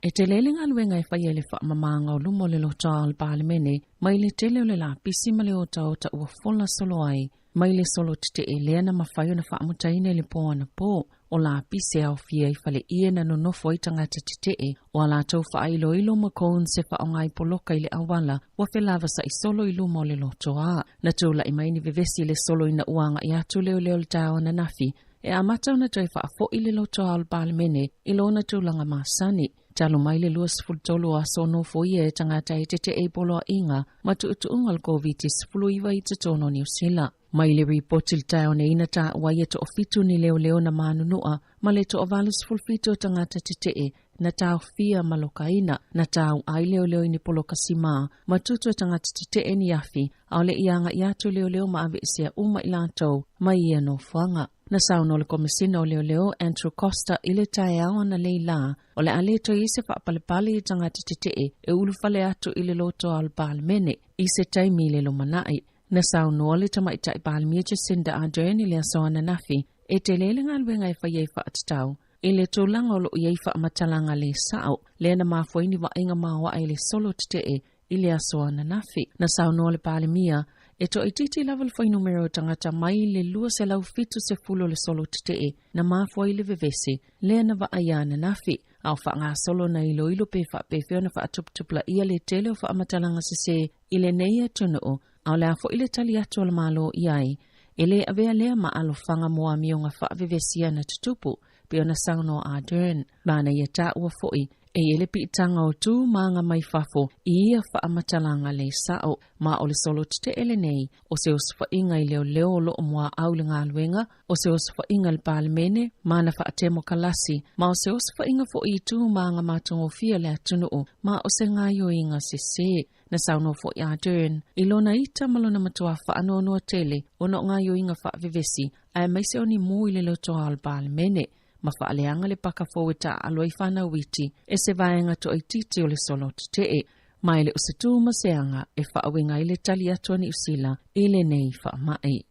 E tele le galuega e faia i le faamamaga o luma o le lotoa o le Palemene mai le tele o le lapisi ma le otaota ua fola solo ai mai le solo tetee lea na mafai ona faamutaina i le po anapo. O lapisi e aofia i faleie na nonofo ai tagata tetee o a latou faailoilo ma cones e faaaoga i poloka i le auala ua felavasa'i solo i luma o le lotoa. Na tulai mai ni vevesi i le solo ina ua agai atu leoleo i le taeao ananafi e amata ona toe faafo'i le lotoa o le Palemene i lona tulaga masani. Talu mai le 23 o aso nofoia e tagata e tetee i poloaiga ma tuutuuga o le Koviti-19 i totonu o Niu Sila. Mai le ripoti i le taeao nei na taua ai e toafitu ni leoleo na manunua ma le 87 o tagata tetee na taofia ma lokaina, na tauai leoleo i ni poloka simā ma tutu e tagata tetee ni afi, a o le i agai atu leoleo ma aveesea uma i latou mai ia nofoaga. Na saunoa le Komesina o Leoleo Andrew Coster i le taeao analeila, o le a le toe i ai se faapalepale i tagata tetee e ulufale atu i le lotoa o le Palemene i se taimi i le lumanai. Na saunoa le Tamaitai Palemia Jacinda Ardern i le aso ananafi, e tele le galuega e fai ai faatatau i le tulaga o lo o i ai faamatalaga le sao, lea na mafua ai ni vaaiga maoae i le solo tetee i le aso ananafi. Na saunoa le Palemia, e toaitiiti lava le fuainumera o tagata mai le 270 o le solo tetee na mafua ai le vevesi lea na vaaia ananafi, a o faagasolo na iloilo pe faapefea ona faatuputupulaia le tele o faamatalaga sese i lenei atunuu, a o le a foi le tali atu a le Malo i ai. E le avea lea ma alofaga mo amioga faavevesia na tutupu, pei ona saunoa Ardern. Manaia taua foi, e i ai le piitaga o tu ma aga mai fafo i ia faamatalaga le sao, ma o le solo tetee lenei o se osofaiga i leoleo o lo o muaau i le galuega, o se osofaiga i le Palemene ma ana faatemokalasi, ma o se osofaiga foi i tu ma aga matagofie a le atunuu, ma o se gaoioiga sese. Na saunoa foi Ardern i lona ita ma lona matua faanoanoa tele ona o gaoioiga faavevesi aemaise o ni mu i le lotoa o le Palemene, ma faaleaga le paka fou e taaalo ai fanau iti e se vaega toaitiiti o le solo tetee. Ma e le o se tu ma se aga e faauiga ai le tali atu a Niu Sila i lenei faamai.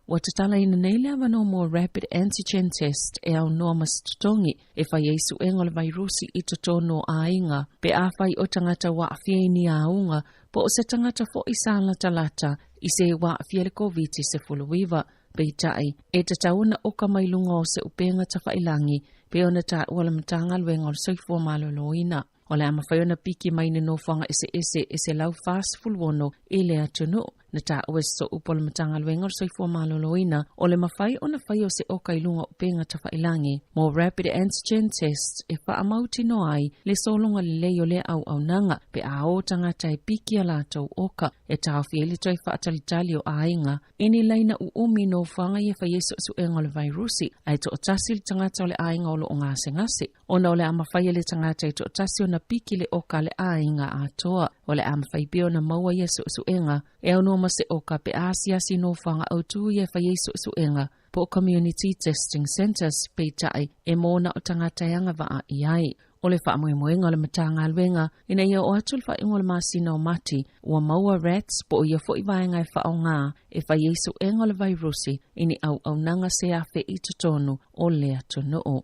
Ua tatalaina nei le avanoa mo Rapid Antigen Test e aunoa ma se totogi e fai ai suega o le vairusi i totonu o aiga pe afai o tagata ua aafia i ni auga po o se tagata foi sa latalata i se ua aafia i le Koviti-19. Peitai, e tatau ona oka mai luga o se upega tafailagi pei ona taua le Matagaluega o le Soifua Maloloina. O le a mafai ona piki mai ni nofoaga eseese e 146 i le atunuu. Na taua e se sooupu o le Matagaluega o le Soifua Maloloina, o le mafai ona fai o se oka i luga o upega tafailagi mo rapid antigen tests e faamautinoa ai le sologa lelei o lea auaunaga pe a o tagata e piki a latou oka, e taofi ai le toe faatalitali o aiga i ni laina uumi i nofoaga ia e fai ai suesuega o le vairusi, ae toatasi le tagata o le aiga o lo o gasegase. Ona o le a mafai e le tagata e toatasi ona piki le oka a le aiga atoa. O le a mafai pea ona maua ia suesuega e aunoa ma se oka pe a asiasi i nofoaga autū ia e fai ai suesuega po o Community Testing Centres, peitai e mō na o tagata e agavaa i ai. O le faamoemoega o le Matagaluega ina ia oo atu le faaiuga o le masina o Mati, ua maua RATs po o ia foi vaega e faaaoga e fai ai suega o le vairusi i ni auaunaga se afe i totonu o le atunuu.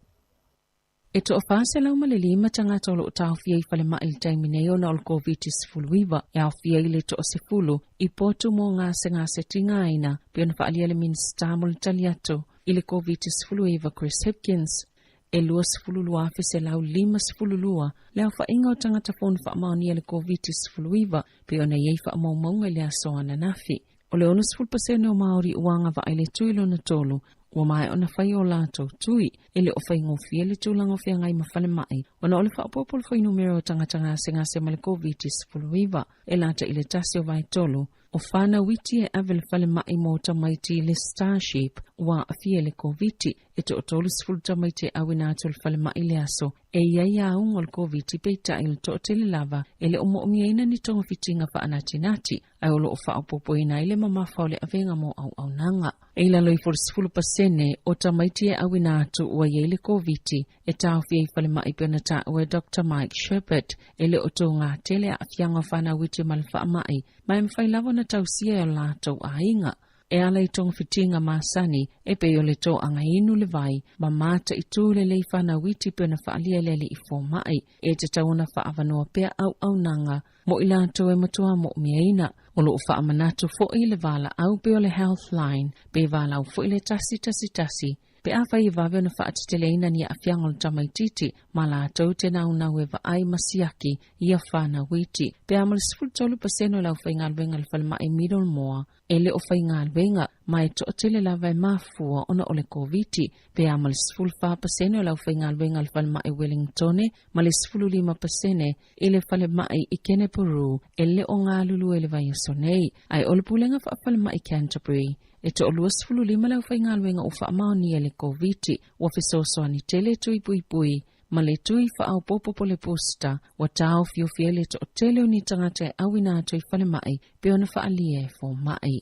E 405 tagata o lo o taofia i falemai i le taimi nei ona o le Koviti-19, e aofia ai le toasefulu i potu mo gasegase tigaina, pei ona faaalia le Minisita mo le tali atu i le Koviti-19 Chris Hipkins. E 22,152 le aofaiga o tagata fou na faamaonia le Koviti-19, pei ona i ai faamaumauga i le aso ananafi. O le 60% o Māori ua agavaa i le tui lona tolu, ua maea ona fai o latou tui. E le o faigofie le tulaga o feagai ma falemai ona o le faaopoopo o le fuainumera o tagata gasegase ma le Koviti-19 e lata i le tasi o vaetolu o fanau iti e ave le falemai mo tamaiti i le Starship ua aafia i le Koviti. E toatolu tamaiti e auina atu i le falemai i le aso e i ai auga o le Koviti, peitai o le toatele lava e le o moomiaina ni togafitiga faanatinati, ae o lo o faaopoopoina ai le mamafa o le avega mo auaunaga. E i lalo ifo o le 10% o tamaiti e auina atu ua i ai le Koviti e taofia i falemai pei ona taua e Doctor Mike Shepherd, e le o toga tele aafiaga o fanau iti ma le faamai, ma e mafai lava ona tausia e o latou aiga. E ala i togafitiga masani e pei o le toaga inu le vai ma mataitu lelei fanau iti pei ona faaalia e le alii fomai, e tatau ona faaavanoa pea auaunaga mo i latou e matua moomiaina. O lo o faamanatu foi le valaau pei o le Healthline pe valaau foi le 111 pe afai e vave ona faateteleina ni aafiaga o le tamaititi ma latou te naunau e vaai ma siaki ia fanau iti. Pe a ma le 13% o le aufaigaluega a le falemai Middlemore e le o faigaluega ma e toatele lava e mafua ona o le Koviti, pe a ma le 14% o le aufaigaluega a le falemai Wellingtone ma le 15% i le falemai i Kenepuru e le o galulue i le vaiaso nei. Ae o le Pulega Faafalemai Canterbury, e toalua 15 le aufaigaluega ua faamaonia i le Koviti, ua fesoasoani tele tui puipui ma le tui faaopoopo po le booster ua taofiofi ai le toatele o ni tagata e auina atu i falemai pe ona faaalia e fomai.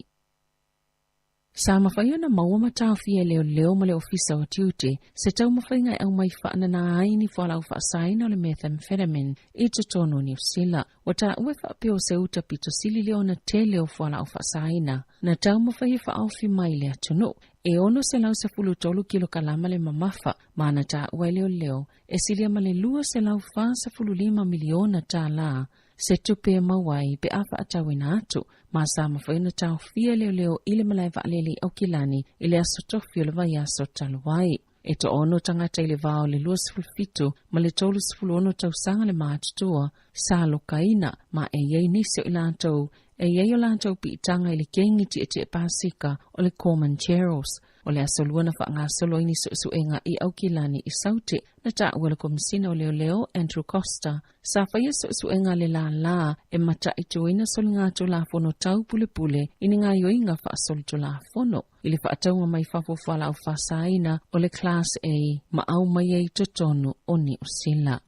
Sa mafai ona maua ma taofia e leoleo ma le Ofisa o Tiute se taumafaiga e aumai faanana ai ni fualaau faasaina o le methamphetamine i totonu o Niu Sila. Ua taua e faapea o se uta pito sili lea ona tele o fualaau faasaina na taumafai e faaofi mai i le atunuu. E 613 kilokalama le mamafa ma na taua e leoleo e silia ma le $245 miliona tālā se tupe e maua ai pe a faatauina atu, ma sa mafai ona taofia e leoleo i le malae vaalele i Aukilani i le aso Tofi o le vaiaso talu ai. E toaono tagata i le va o le 27 ma le 36 tausaga le matutua sa lokaina ma e i ai nisi o i latou e i ai o latou piitaga i le kengi tietie pasika o le Comancheros. O le aso Lua na faagasolo ai ni suesuega i Aukilani i Saute na taua e le Komisina o Leoleo Andrew Coster sa faia suesuega a le lālā e mataituina soligatulafono tau pulepule i ni gaoioiga faasolitulafono i le faatauga mai fafo o fualaau faasaina o le Class A ma aumaia i totonu o Niu Sila.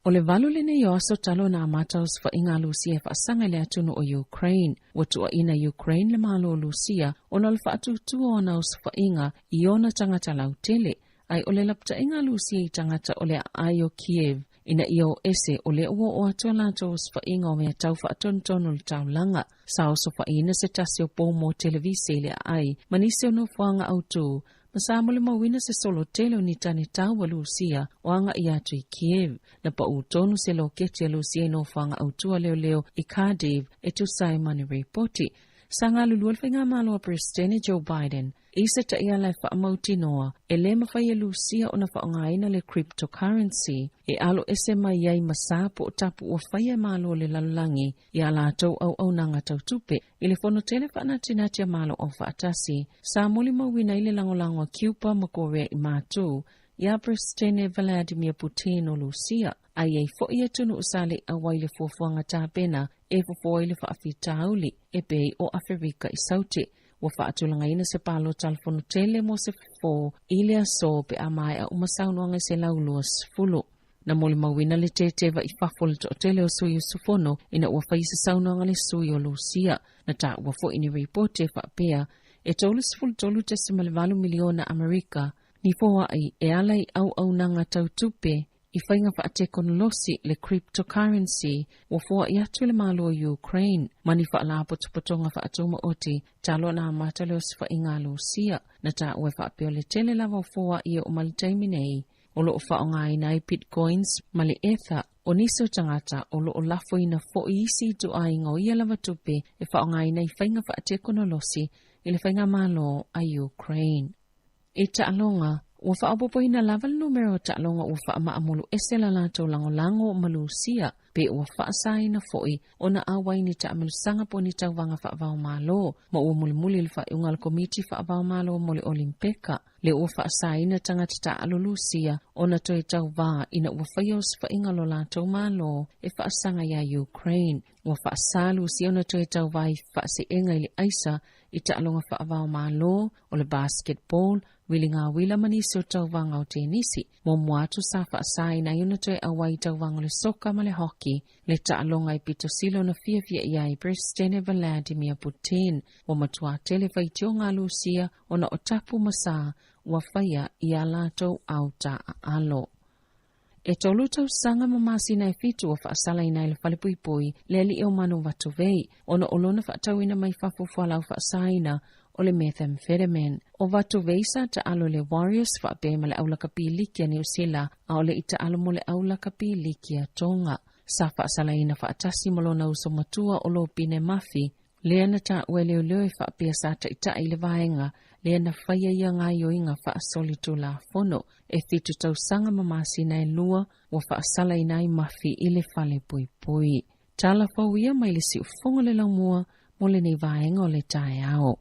O le 8 lenei o aso talu ona amata osofaiga a Lusia e faasaga i le atunuu o Ukraine. Ua tuuaina e Ukraine le Malo o Lusia ona o le faatuatua o ana osofaiga i ona tagata lautele, ae o le lapataiga a Lusia i tagata o le aai o Kiev ina ia o ese o lea ua oo atu a latou osofaiga o mea tau faatonutonu o le taulaga. Sa osofaiina se tasi o pou mo televise i le aai ma nisi o nofoaga autū ma sa molimauina se solo tele o ni tane tau a Lusia o agaʻi atu i Kiev. Na paʻu tonu se loketi a Lusia i nofoaga autu a leoleo i Kharkiv e tusa ai ma ni ripoti. Sa galulue le faigamalo a Peresetene Joe Biden i se taiala e faamautinoa e lē mafai e Lusia ona faaaogaina le cryptocurrency e alo ese mai ai ma sa po o tapu ua faia e Malo o le lalolagi i a latou auaunaga tau tupe i le fono tele faanatinati a Malo Aufaatasi sa molimauina ai le lagolago a Cuba ma Korea i Matu iā Peresetene Vladimir Putin o Lusia, a i ai foʻi atunuu sa le i auai i le fuafuaga tapena e fofo ai le faafitauli e pei o Aferika i Saute. Ua faatulagaina se palota a le fono tele mo se fofo i le aso pe a maea uma saunoaga i se 20. Na molimauina le teteva i fafo o le toatele o sui usufono ina ua faia se saunoaga a le sui o Lusia. Na taua foi ni ripoti e faapea e $33.8 miliona Amerika ni foai e ala i auaunaga tau tupe i faiga faatekonolosi le cryptocurrency ua foai atu i le Malo o Ukraine ma ni faalapotopotoga faatumaoti talu ona amata le osofaiga a Lusia. Na taua e faapea o le tele lava o foai e oo mai le taimi nei o lo o faaaogaina ai bitcoins ma le ether. O nisi o tagata o lo o lafoina foi isi ituaiga o ia lava tupe e faaaogaina i faiga faatekonolosi i le faigamalo a Ukraine. I taaloga, ua faaopoopoina lava le numera o taaloga ua faamaamulu ese la latou lagolago ma Lusia pe ua faasaina foi ona auai ni taamilosaga po o ni tauvaga faava-o-Malo ma ua mulimuli i le faaiuga a le Komiti Faava-o-Malo mo le Olimpeka le ua faasaina tagata taaalo Lusia ona toe tauvā ina ua faia osofaiga a lo latou Malo e faasaga iā Ukraine. Ua faasa Lusia ona toe tauvā i faaseega i le aisa i taaloga faava-o-Malo o le basketball, uiliga uila ma nisi o tauvaga o tenisi. Muamua atu sa faasaina ai ona toe auai i tauvaga o le soka ma le hockey, le taaloga e pito sili ona fiafia i ai Peresetene Vladimir Putin. Ua matuā tele faitioga a Lusia ona o tapu ma sa ua faia i a latou ao taaalo. E tolu tausaga ma masina e fitu ua faasalaina ai le falepuipui le alii o Manu Vatuvei ona o lona faatauina mai fafo fualaau faasaina o le methamphetamine. O Vatuvei sa taalo i le Warriors faapea ma le aulakapi liki a Niu Sila a o le i taalo mo le aulakapi liki a Tonga. Sa faasalaina faatasi ma lona uso matua o Lopine Mafi, lea na taua e leoleo e faapea sa taitai i le vaega lea na faia ia gaoioiga faasolitulafono. E 7 tausaga ma masina e 2 ua faasalaina ai Mafi i le falepuipui. Tala fou ia mai le siufofoga o le laumua mo lenei vaega o le taeao.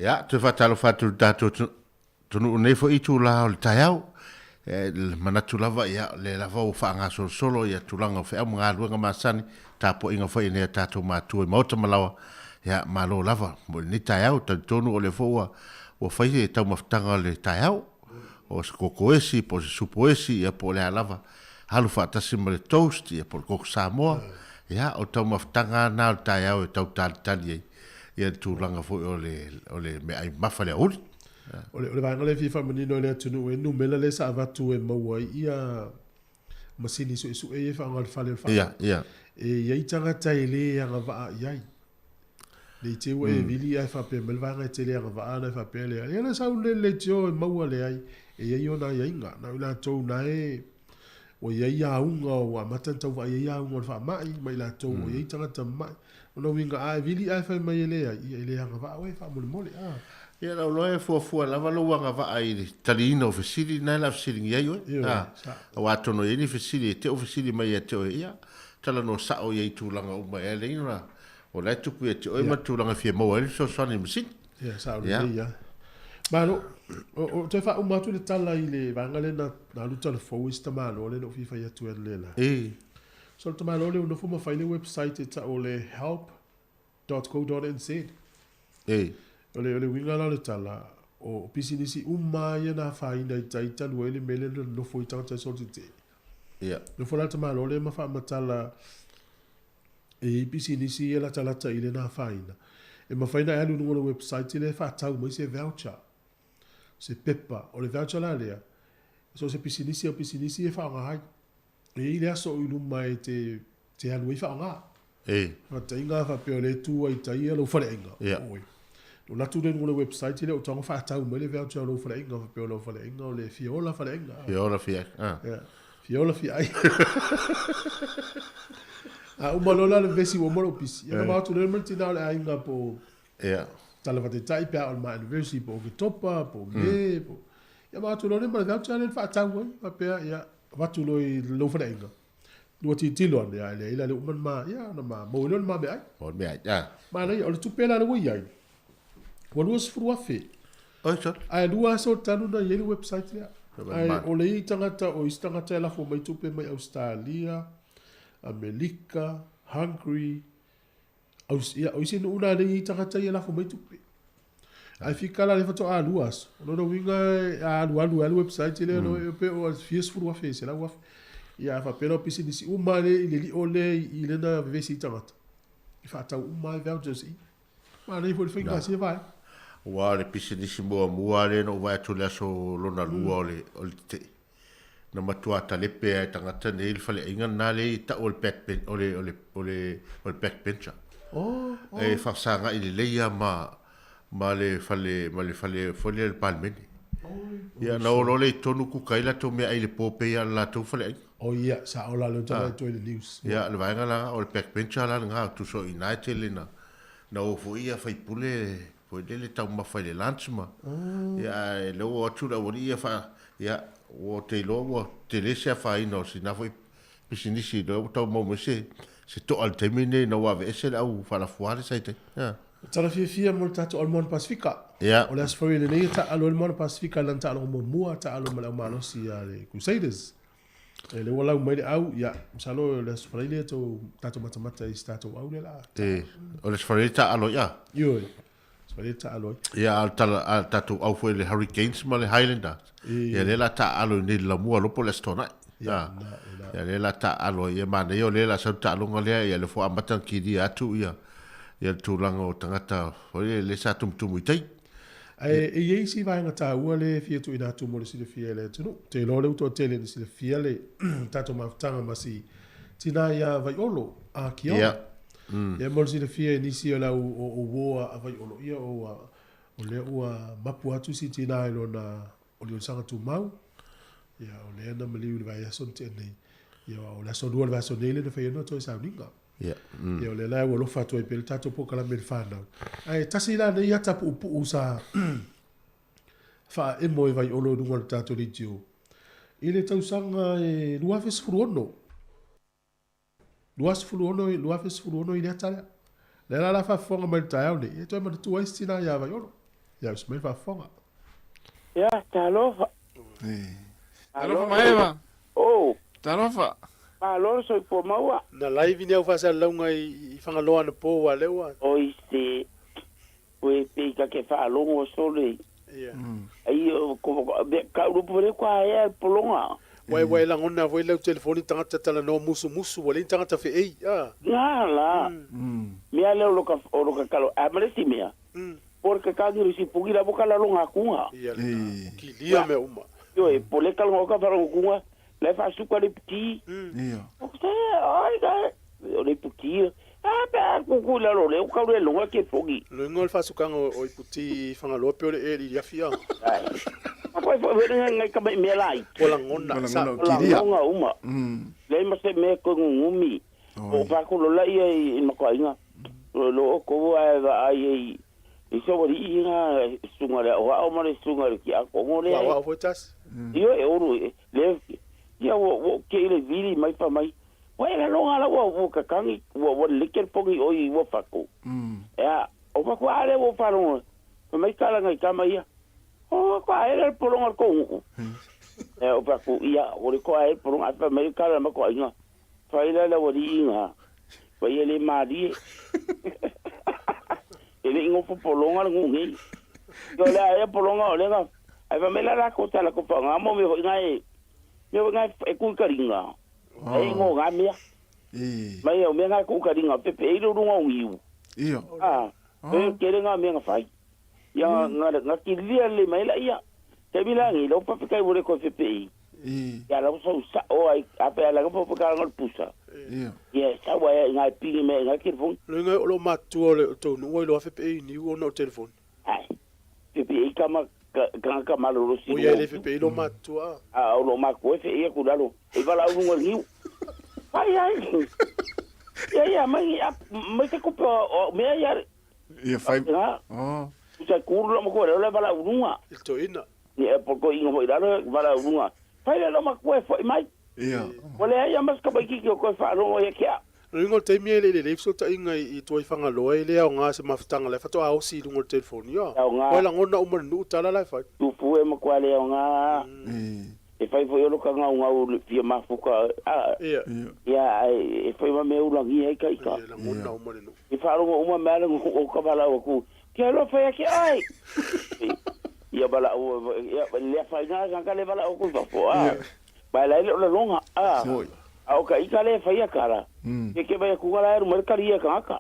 Ia, toe faatalofa atu i le tatou atunuu i lenei foi itula o le taeao. E manatu lava, ia, o lea lava ua faagasolosolo ia tulaga o feau ma galuega masani, tapuaiga foi a nai a tatou matua i maota ma laoa. Ia, malo lava mo lenei taeao. Talitonu o lea foi ua, ua fai se taumafataga o le taeao, o se koko esi, po o se supo esi, ia po o le a lava, alu faatasi ma le toast, ia po o le koko Samoa. Ia, o taumafataga lava na o le taeao e tau talitali ai ia le tulaga foi o le, o le meaai mamafa i le aoauli. O le, o le vaega lea e fia faamanino i le atunuu e numera lea sa avatu e maua ai ia masini suesue ia e faaaoga i le fale o le faamai. Ia, ia. E i ai tagata e le agavaa i ai. Ne i te i ua e vili ae faapea mai le vaega e te le agavaa ona e faapea lea, ia le sau le leitio e maua leai. E i ai ona aiaiga. Na o i latou na e ua i ai auga ua amata ona tau vaai ai auga o le faamai ma i latou ua i ai tagata mamai. O lona uiga a e vili ae fai mai e leai, ia e le agavaa oe faamolemole a. Ia lau loa e fuafua lava lou agavaa i le taliina o fesili na e la fesiligia ai oe. Ioe, A, sa. aua atonu e i ai ni fesili e te o fesili mai ia te oe, ia, talanoa sao ia i tulaga uma e ala ai ona o la e tupu ia te oe ma le tulaga e fia maua ai le fesoasoani i le masini. Ia, sao Ia. lelei lava. Malo, o, o toe faauma atu le tala i le vaega lea na, na alu talafou ai si tamaloa lea na ou fia fai atu ai analeila. E. So le tamaloa lea ua nofo ma fai le website e tau o le help.co.nz. E. O le, o le uiga la o le tala, o pisinisi uma lava ia na afaina i tai talu ai le mea lea na nonofo ai tagata e solo tetee. Ia. Nofo la le tamaloa lea ma faamatala e i ai pisinisi ia latalata i le na afaina. E mafai ona e alu i luga o le website lea e faatau mai se voucher. se pepa. O le voucher la lea, so o se pisinisi au pisinisi e faaaoga ai. E i ai le aso o i luma e te, te alu ai faaaoga. E. Faataiga faapea o lea e tu ai i tai ia lou faleaiga. Ia. Oi. O alu atu lea i luga o le website lea o tago faatau mai le voucher o lou faleaiga faapea o lau faleaiga o le fia ola faleaiga. Fia ola fia ai. Ah. Ia. Fia ola fia ai. A uma loa la le vevesi ua uma lou pisi. Ia na ma o atu lea ma le tina o le aiga po o Ia. Tala faataitai pe a o le ma anniversary po o Oketopa po o Me po Ia ma o atu loa lea ma le voucher lea na faatau ai faapea ia avatu loa i lou faleaiga. Lua tilotilo ane ae leai la le uma na ma ia ona ma maua ai loa le ma meaai. O le meaai, a. Manaia, o le tupe la lea ua i ai, ua $20,000. Oi sole. Ae lua aso talu na i ai le website lea. Ae o le i tagata, o isi tagata e lafo mai tupe mai Ausetalia, Amelika, Hungary, Aus, ia, o isi nuu na lea e i ai tagata ia e lafo mai tupe. Ae fika la lea faatoa lua aso. O lona uiga a alualu ai le website lea, mm. pe o fia 10,000, 100,000. Ia, a faapea la o pisinisi uma lea i le lio lea i lena vevesi i tagata. I faatau uma ai vouchers i. Manaia foi le faiga sia vaega. Aua o le pisinisi muamua lea na ou vaai atu i le aso lona lua o le, o le tetee. Na matua talepe lava e tagata nei le faleaiga lena lea e tau o le back ben, o le, o le, o le, o le back bencher. Oh, oh. E faafesagai lelei lava ma, ma le fale, ma le fale foi lea le Palemene. Ia, na o loa lea i totonu kuka ai latou meaai i le po pei lava o le latou faleaiga. Oh ia, sao la lea ou te vaai atu ai i le news. Ia, o le vaega la, o le back bencher la lena, tusa o i ina e tele na, na o foi ia faipule foi lele taumafa i le lunch ma, ia, ae lea ua o atu le aualii ia faa, ia, ua te iloa ua tele se afaina o sina foi pisinisi, lea ua tau maua mai se, se to'a i le taimi lenei ina ua aveese le au faalafuā lea sa i tai. Ia. Tala fiafia mo le tatou ao le Moana Pasifika. Ia. O le Aso Faraile nei e taaalo ai le Moana Pasifika i lana taaloga muamua, taaalo ma le au malosi a le Crusaders. E lea ua lau mai le au, ia, masalo o le Aso Faraile e tou tatou matamata i se tatou au lea la. E, o le Aso Faraile taaalo ai, a? Ioe, Aso Faraile taaalo ai. Ia, a o le tala, a le tatou au foi le Hurricanes ma le Highlanders. E. Ia, lea la taaalo i nei le Lamua lopo le Aso Toonai. Ia, na, e la. Ia, lea la taaalo ai, ia, manaia o lea la sau le taaloga lea, ia, lea foi amata ona kilia atu, ia, ia le tulaga o tagata foi lea, lea sa tumutumu i tai. Ae e i ai isi vaega taua lea e fia tuuina atu mo le silafia e le atunuu. Ou te iloa o lea ua toatele ina silafia le tatou mafutaga ma si tina ia Vaiolo a Kiona. Ia. Ia mo le silafia e nisi o le au o uo a Vaiolo, ia o lea ua mapu atu si tina i lona oliolisaga tumau. Ia o lea na maliu i le vaiaso na tea nei. Ia o le aso lua o le vaiaso nei lea na fai ai lona toe sauniga. Ia. Ia o lea la ua alofa atu ai pea le tatou polokalame i le whanau. Ae tasi la nei ata puupuu sa whaaemo e Vaiolo i runga o le tatou leitio. I le tausaga e 2016. 26, 2016 i le ata lea. Lea la la faafofoga mai le taeao nei, e toe manatua ai si tina ia Vaiolo. Ia usi mai le faafofoga. Ia, talofa. Talofa Maeva. Oh. Talofa. Malo le soifua maua. Na live ni au faasalalauga i Fagaloa anapo aua lea ua. Oi se koe pei ka ke faalogo sole. Ia. Ai o ko ka urupu le kwa ea polonga. Wai wai lagona foi lau telefoni tagata talanoa musumusu ua leai ni tagata feei a. Nga la. Mea lea o lo ka o lo ka kalo a ma le isi mea. Po le kakangi o si puki la bo kala longa kunga. Ia lena. Kilia mea uma. Ioe, po le kala o ka faalogo kunga la e faasuka le iputi. Ia. O se ai ka o le iputi. A pe a kuku i lalo o le o kau le longa ke fogi. Loiga o le faasukaga o iputi i Fagaloa pe o le e i Liafi a. Ai. A foi foi foi ngai ka mai mea lai. O lagona sa. O lagona uma. Leai ma se mea koe ngungumi. O faakolo la ia i makoaiga. Lo o kou ae vaai ai i se ualii nga susuga le aoao ma le susuga le tiakono lea. Aoao foi tasi. Ioe e olu le ia ua ua ke i le vili mai fa mai. Ua e laloga la ua ua kakangi ua ua leke le pongi oi ua fako. Ea o fa kua ale ua faalogo fa mai kala ngai tama ia. O kua ae le polonga le kou. Ea o fa ku ia o le kua ae polonga fa mai kala ma kua inga. Fai la le ualii nga fai e le malie. E le i gofo pologa le gugei. Ia o le a ea pologa o le ga ae fai mai la lakou tala ko faaaoga mo mea foi ga e mea foi ga e kuikaliga. E igo ga mea. Mai o mea ga e kuikaliga pepe ei le uluga o giu. Ia. A, e tele ga mea ga fai. Ia ga ga kililia lelei mai laia. Taimi la ngi lau pa kai ua le koe fepe'i. Ia lau sau sa'o ai a pe ala pa pa ka pusa. Ia sau ai i ngai pingi me ngai telefoni. Le ngai o lo matua o le tou nuu ai lo fepe'i niu ona o telefoni. Ai. Fepe'i kama ka ka malo si. O ia le fepe'i lo matua. A o lo matua fe ia ku lalo. E vala u lunga niu. Ai ai. Ia ia mai mai te kupe o mea ia. Ia fai. Oh. Sa kuru lo mo ko le vala u lunga. Il toina. Ia po ko inga mo ilalo vala u lunga. Fai le lo makua foi mai. Ia. O le ai mas ka bai ki ko fa lo ia kia. Le ingo te mi le le so ta inga i toi whanga loa i lea o ngā se mafutanga le whato a osi lungo telefoni ia. Koe la ngona uma nu tala lai fai. Tu pu e makua le o ngā. E fai foi o ka ngau ngau fia mafuka. Ia. Ia e fai ma me ulangi ai ka ika. Ia la ngona uma le nu. E wharongo uma mea o ka wala o ku. Kia lo fai ake ai. Ia bala o ia le fai ngā ka le bala o ku fafo. Ba la le longa a. A o ka ika le fai akara. Ke ke vai ku ala eru mar kari ka ka.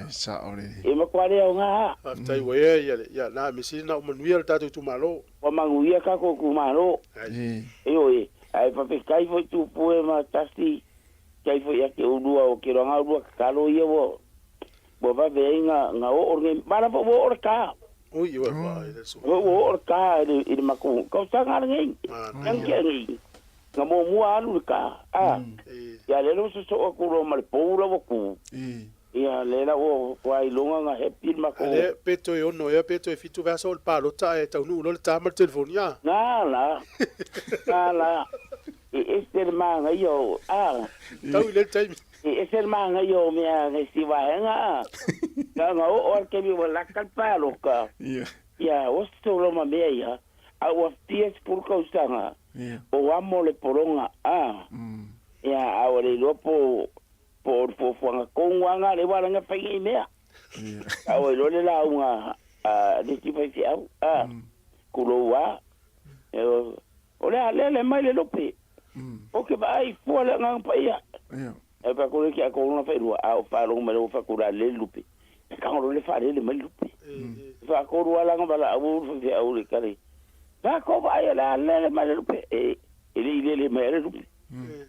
Sa ore. E ma kware o ngā. Aftai we ia le ia na misi na manuia le tātou tu malo. Wa manguia ka ko ku malo. E o e ai pa pe kai foi tu pue ma tasti. Kai foi ake ulua o ke ranga ulua ka lo ia wo. Bo va ve nga nga o orge mara bo o ka. Ui ua vai le so. O o ka i maku. Ka sa nga ngi. Nang ke ngi. Nga mo mua alu ka. A. Ia le lo so so ku ro ma le poula wo ku. Ia le la o ko ai longa nga happy ma ko. Ale peto e ono ia peto e fitu verso o pa lo ta e taunu lo le ta ma telefoni ia. Na la. Na la. E este ma nga yo a. Tau le taimi. E este ma nga yo me a ngi si wa nga. Nga nga o o ke mi wa la ka pa lo ka. Ia. Ia o sto lo ma me ia. A o fies por causa. O amo le poronga a. Ia a o le lopo por fuanga konga le wala nga fai mea. A o lo le la unga a de ti fai au a kuloa. O le le le mai le lope. O ke vai fua le nga pa ia. E pa ko le ki a ko na fai rua a o fa lo me lo fa kura le lupe. E ka le fa le mai lupe. Fa ko rua la nga bala au fa au le kare. Fa ko vai la le mai le lupe. E le le mai le lupe.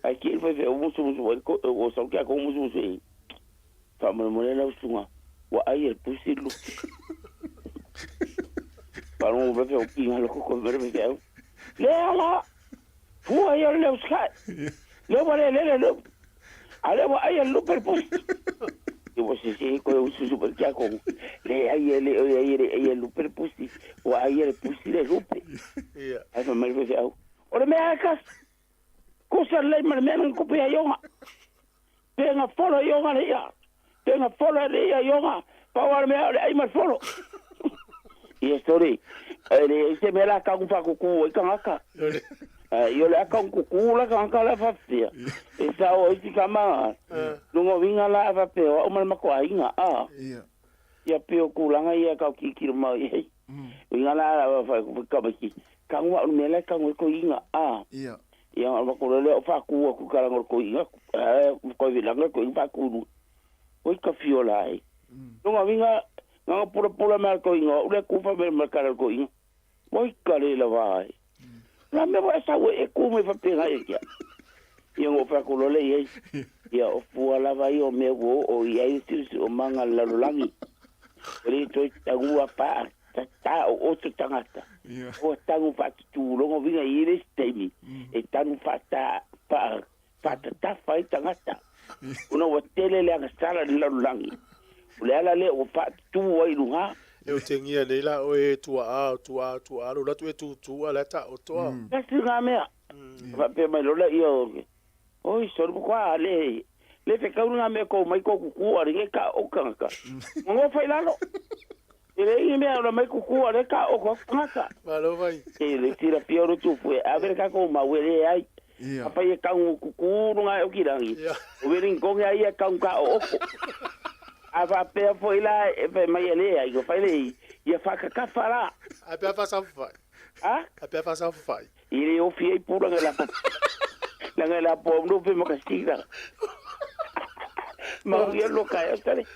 Ai ki fa o musu musu ko o sa ki a ko musu musu. Fa mo mo le la usunga. Wa ai el pusi lu. Pa no ve o ki nga lo ko ve ve au. Le ala. Fua ia le uskai. Le wa le le le. Ale wa ai el lupe pusi. E wo se se ko usu super kia ko. Le ai le ai le ai lupe pusi. Wa ai el pusi le lupe. Ia. Ai fa mai ve au. O le mea ka. Kusa le mai me nang kupe ia. Penga folo ionga le ia. Penga folo le ia ionga. Pa wa me le ai mai folo. Ia sorry. Ele se me la ka ku fa ku ku i ka ngaka. Io le aka ku ku la ka ka la fa fia. E sa o i ka ma. Lungo winga la fa pe o ma ma ko ainga a. Ia. Ia pe o ku langa ia ka ki ki ma i. Winga la fa ku ka ba ki. Ka ngwa me la ka ngwe ko inga a. Ia. Ia ma ko le o fa ku ku ka ngor ko inga. Ko vi langa ko fa ku lu. Ko ka fiola ai. Lungo winga nga pula pula ma ko inga o le ku fa me ma ka ko inga. Moi ka le la vai. La me wa sa we e ku me fa penga e kia. Ia ngo fa ko le ia. Ia o fua la vai o me wo o ia i tu o manga la langi. Le to tangua pa ta ta o o tangata. O tangu fa tu longo vinga i le stemi. E tangu fa ta pa fa ta fa tangata. Una wa tele le nga sala le langi. Le ala le o fa tu wa iluga. E o tengia nei la o e tua a tua tua lo la tu e tu tu ala ta o toa. Kasi nga mea. Fa pe mai lola ia o. Oi sor ko ale. Le fe kau nga mea ko mai ko ku ari nge ka o ka ka. Ngo fai lalo. Ele i mea ora mai ku ku ari ka o ka ka. Malo vai. E le tira pia ro tu fu a ver ka ko ma wele ai. A fai e kau ku ku nga o kirangi. O veri ko nga ia kau ka o ko. A va pe foi lá e pe mai ele ai ko fai le ia fa ka fara. A pe fa sa fai. A? A pe fa sa fai. Ile o fi pura la la la po no pe makasira. Ma ia lo kai tare.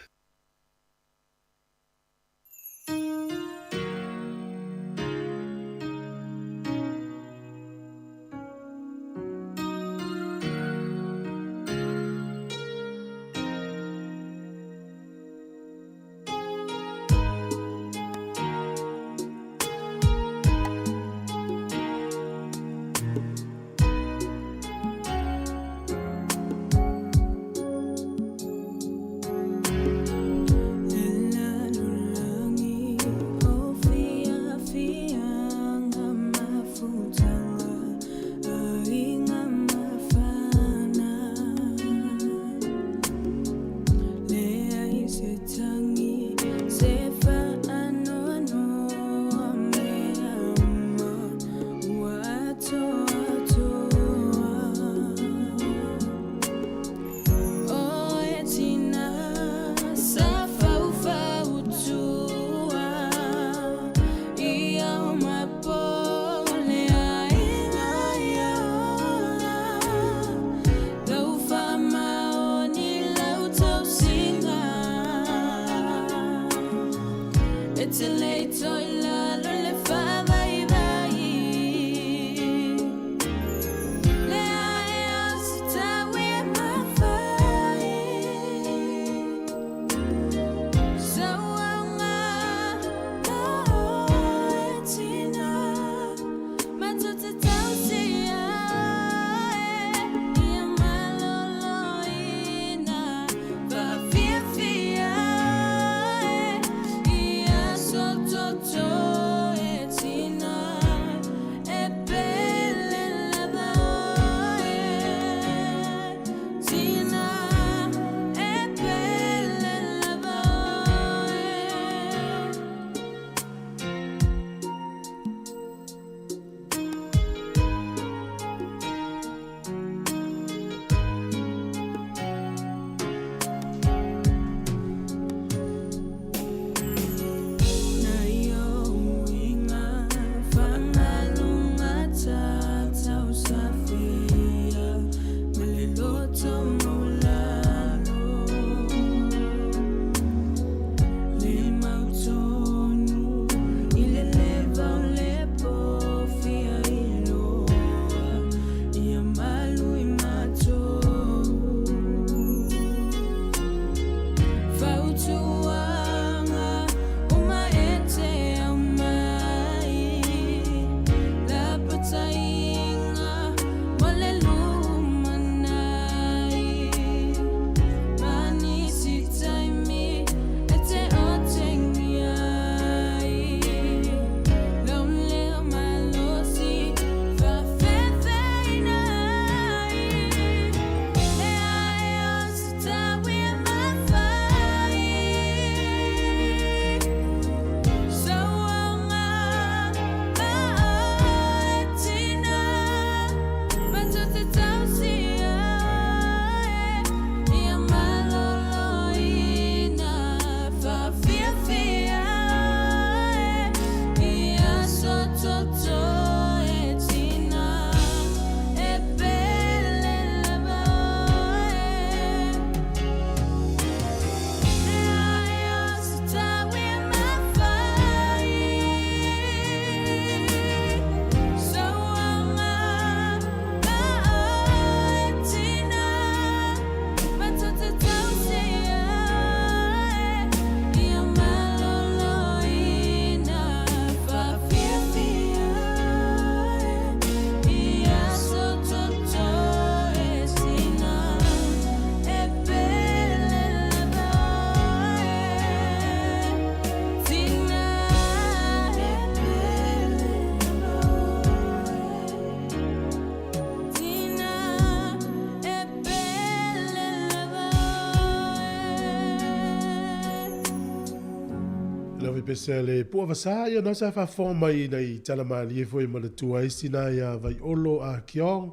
pese a le Puavasa, ia na sa faafofoga mai i nai tala malie foi ma le tua ai sina ia Vaiolo a Kiong,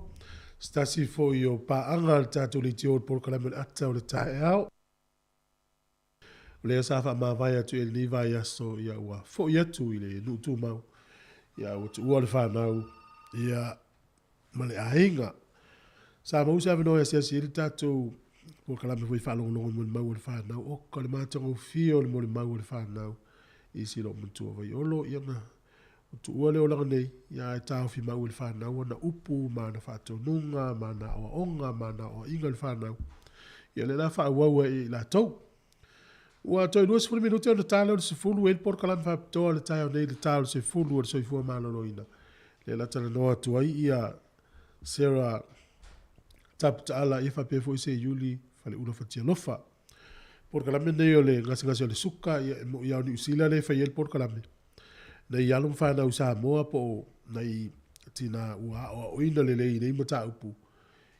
se tasi foi o paaga a le tatou leitio o le polokalame o le ata o le taeao. O lea sa faamavae atu i lenei vaiaso, ia ua foi atu i le nuu tumau, ia ua tuua le fanau, ia ma le aiga. Sa maua se avanoa e asiasi ai le tatou polokalame foi faalogologo i molimau a le fanau. Oka le matagofie o le molimau a le fanau i si loo matua Vaiolo, ia na tuua le olaga nei, ia ae taofi mau e le fanau ana upu ma ana faatonuga ma ana aoaoga ma ana aoaiga i le fanau. Ia o lea la faaauau ai e i latou. Ua toe 20 minute ona ta lea o le 10, e i ai le polokalame faapitoa i le taeao nei i le ta o le 10 o le soifua maloloina. Lea la talanoa atu ai ia Sarah Taputaala ia faapea foi se Iuli Faleula Fatialofa. Polokalame nei o le gasegase o le suka, ia e moi lava o Niu Sila lea e fai ai le polokalame. Nai alo ma fanau Samoa po o nai tina ua aoaoina lelei i nei mataupu,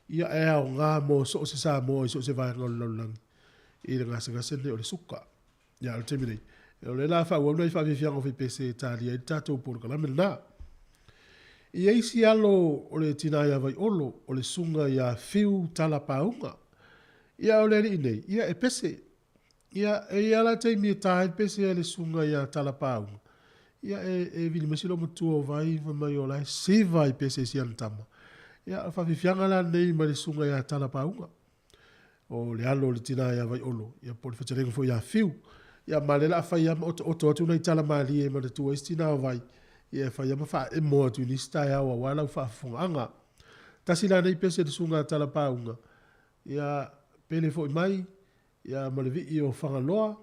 ia e aoga mo so o se Samoa i so o se vaega o le lalolagi i le gasegase lenei o le suka. Ia, o le taimi nei, o lea la faaauau nai faafiafiaga o faipese e talia ai le tatou polokalame lena. E i ai isi alo o le tina ia Vaiolo, o le susuga ia Fiu Tala Pauga. Ia, o le alii nei, ia e pese. Ia, e i ai lava la taimi e ta ai le pese a le susuga ia Tala Pauga. Ia, e vili mai si loomatua o Vai, fai mai o la e siva i pese i si ana tama. Ia, o le faafiafiaga la lenei mai le susuga ia Tala Pauga. O le alo o le tina ia Vaiolo, ia po o le fetalaiga foi ia Fiu. Ia ma lea la a fai lava ma otooto atu nai tala malie e manatua ai si tina o Vai, ia e fai lava ma faaemo atu i nisi taeao aua lau faafofogaaga. Tasi la nei pese i le susuga a Talapauga, ia pele foi mai, ia ma le vii o Fagaloa,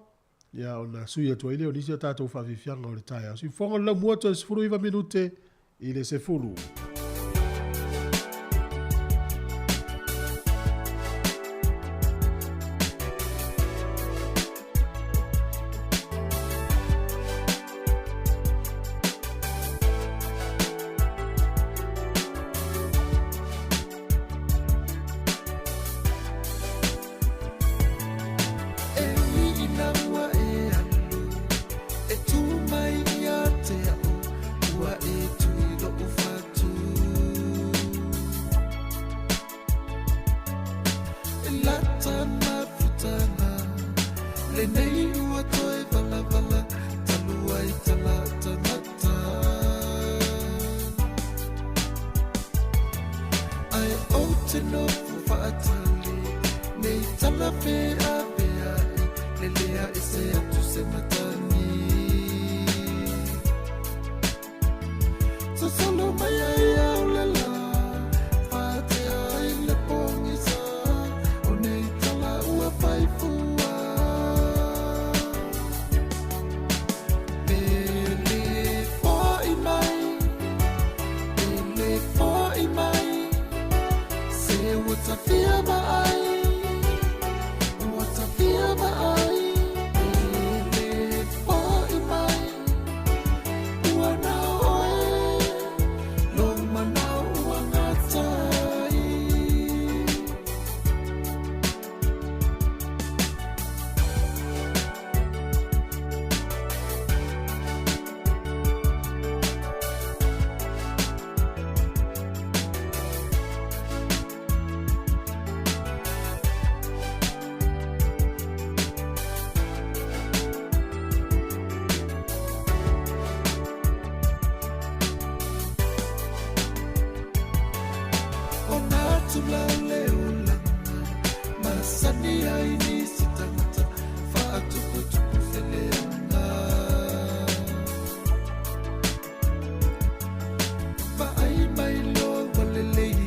ia ona sui atu ai lea o nisi o tatou faafiafiaga o le taeao. Siufofoga o le laumua toe 19 minute i le 10. E ui ina ua e alu, e tū mai ia te au, ua e tui loʻu fatu. E lata mafutaga, lenei ua toe valavala, talu ai tala tangata. Ae ou te nofo faatali nei tala feaveai lelea ese atu se matagi Sosolo mai ai au le la faatea ai le pogisa o nei tala ua fai fua Pele fo'i mai Pele fo'i mai Se ua tafia vaai Ua tafia vaai Pele fo'i mai Ua nao oe Lou manao ua gatai. O nā tula o le olaga Masani ai nisi tagata Faatuputupu se leaga Vaai mai loa ua lelei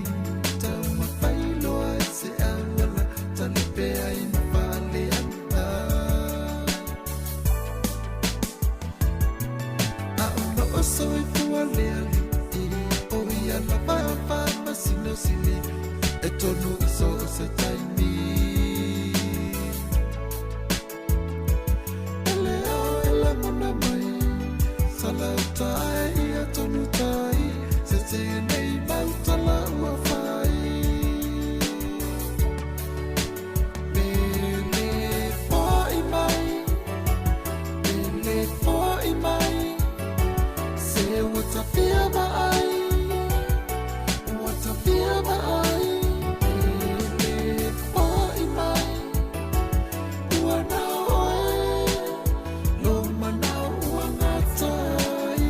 Taumafai loa i se auala Talipe ai ma faaleaga A o loo soifua le alii O ia lava a faamasino sili E tonu i so o se taimi E le ao e lagona mai Salauta e ia tonu tai Se tēnei mau tala ua whai Pele fo'i mai Pele fo'i vaai E le fo'i mai Ua na oe Lo manao ua gata ai.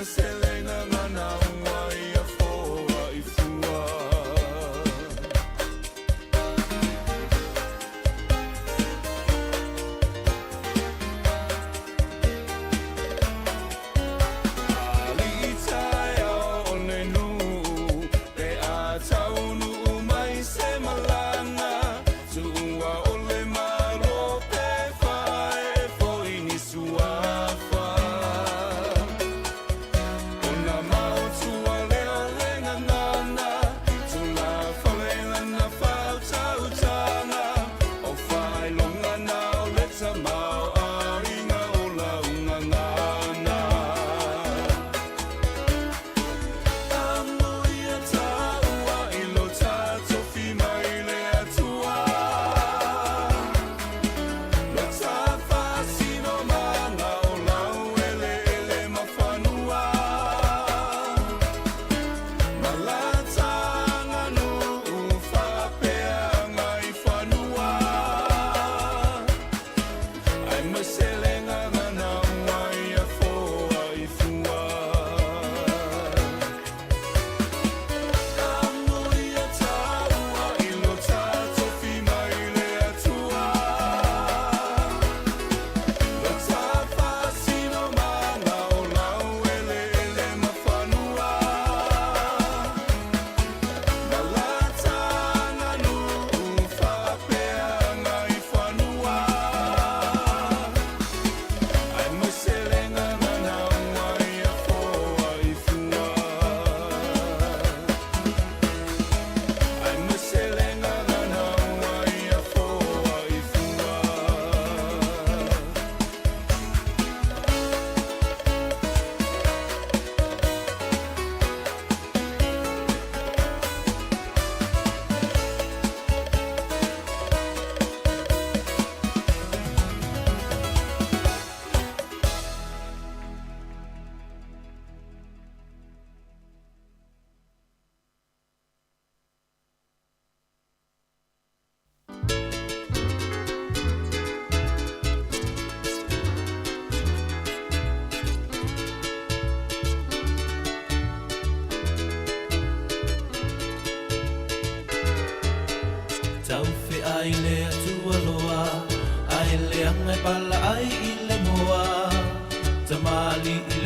Ai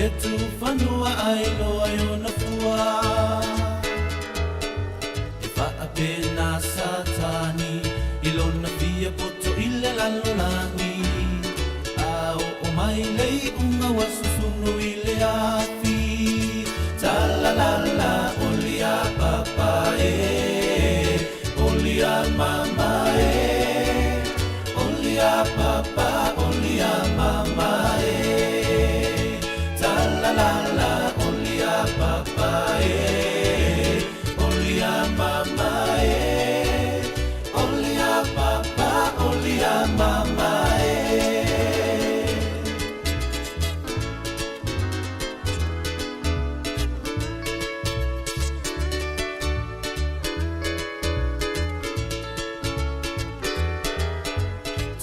le tufanua ai loa i ona fua. E faapena Satani i lona fia poto i le lalolagi. A oo mai le iuga ua susunu i le afi. Talalala oli a papa e, oli a mama e, oli a papa, oli a mama e. Talalala oli a papa e, oli a mama e, oli a papa, oli a mama e.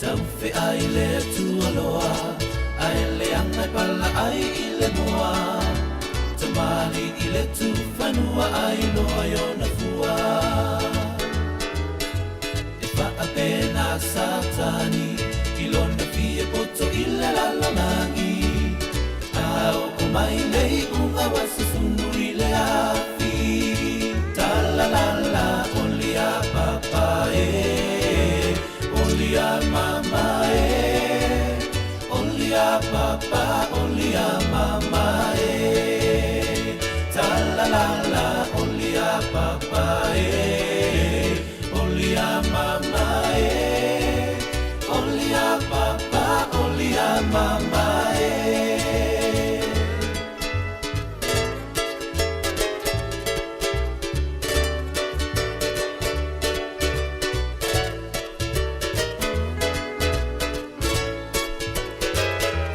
Taufeai le tualoa, ae leaga e pala ai i le moa. Tamali i le tufanua ai loa i ona fua. E faapena Satani i lona fia poto i le lalolagi. A oo mai le iuga ua susunu i le afi. Talalala oli a papa e, oli a mama e, oli a papa, oli a mama e. Talalala oli a papa e, oli a mama e, oli a papa, oli a mama e.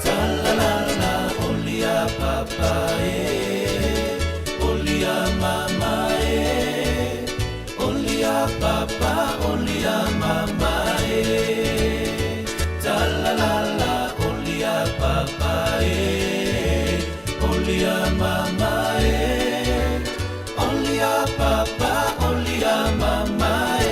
Talalala oli a papa e, oli a mama e, oli a papa, oli a mama e. Talalala oli a papa e, oli a mama e, oli a papa, oli a mama e.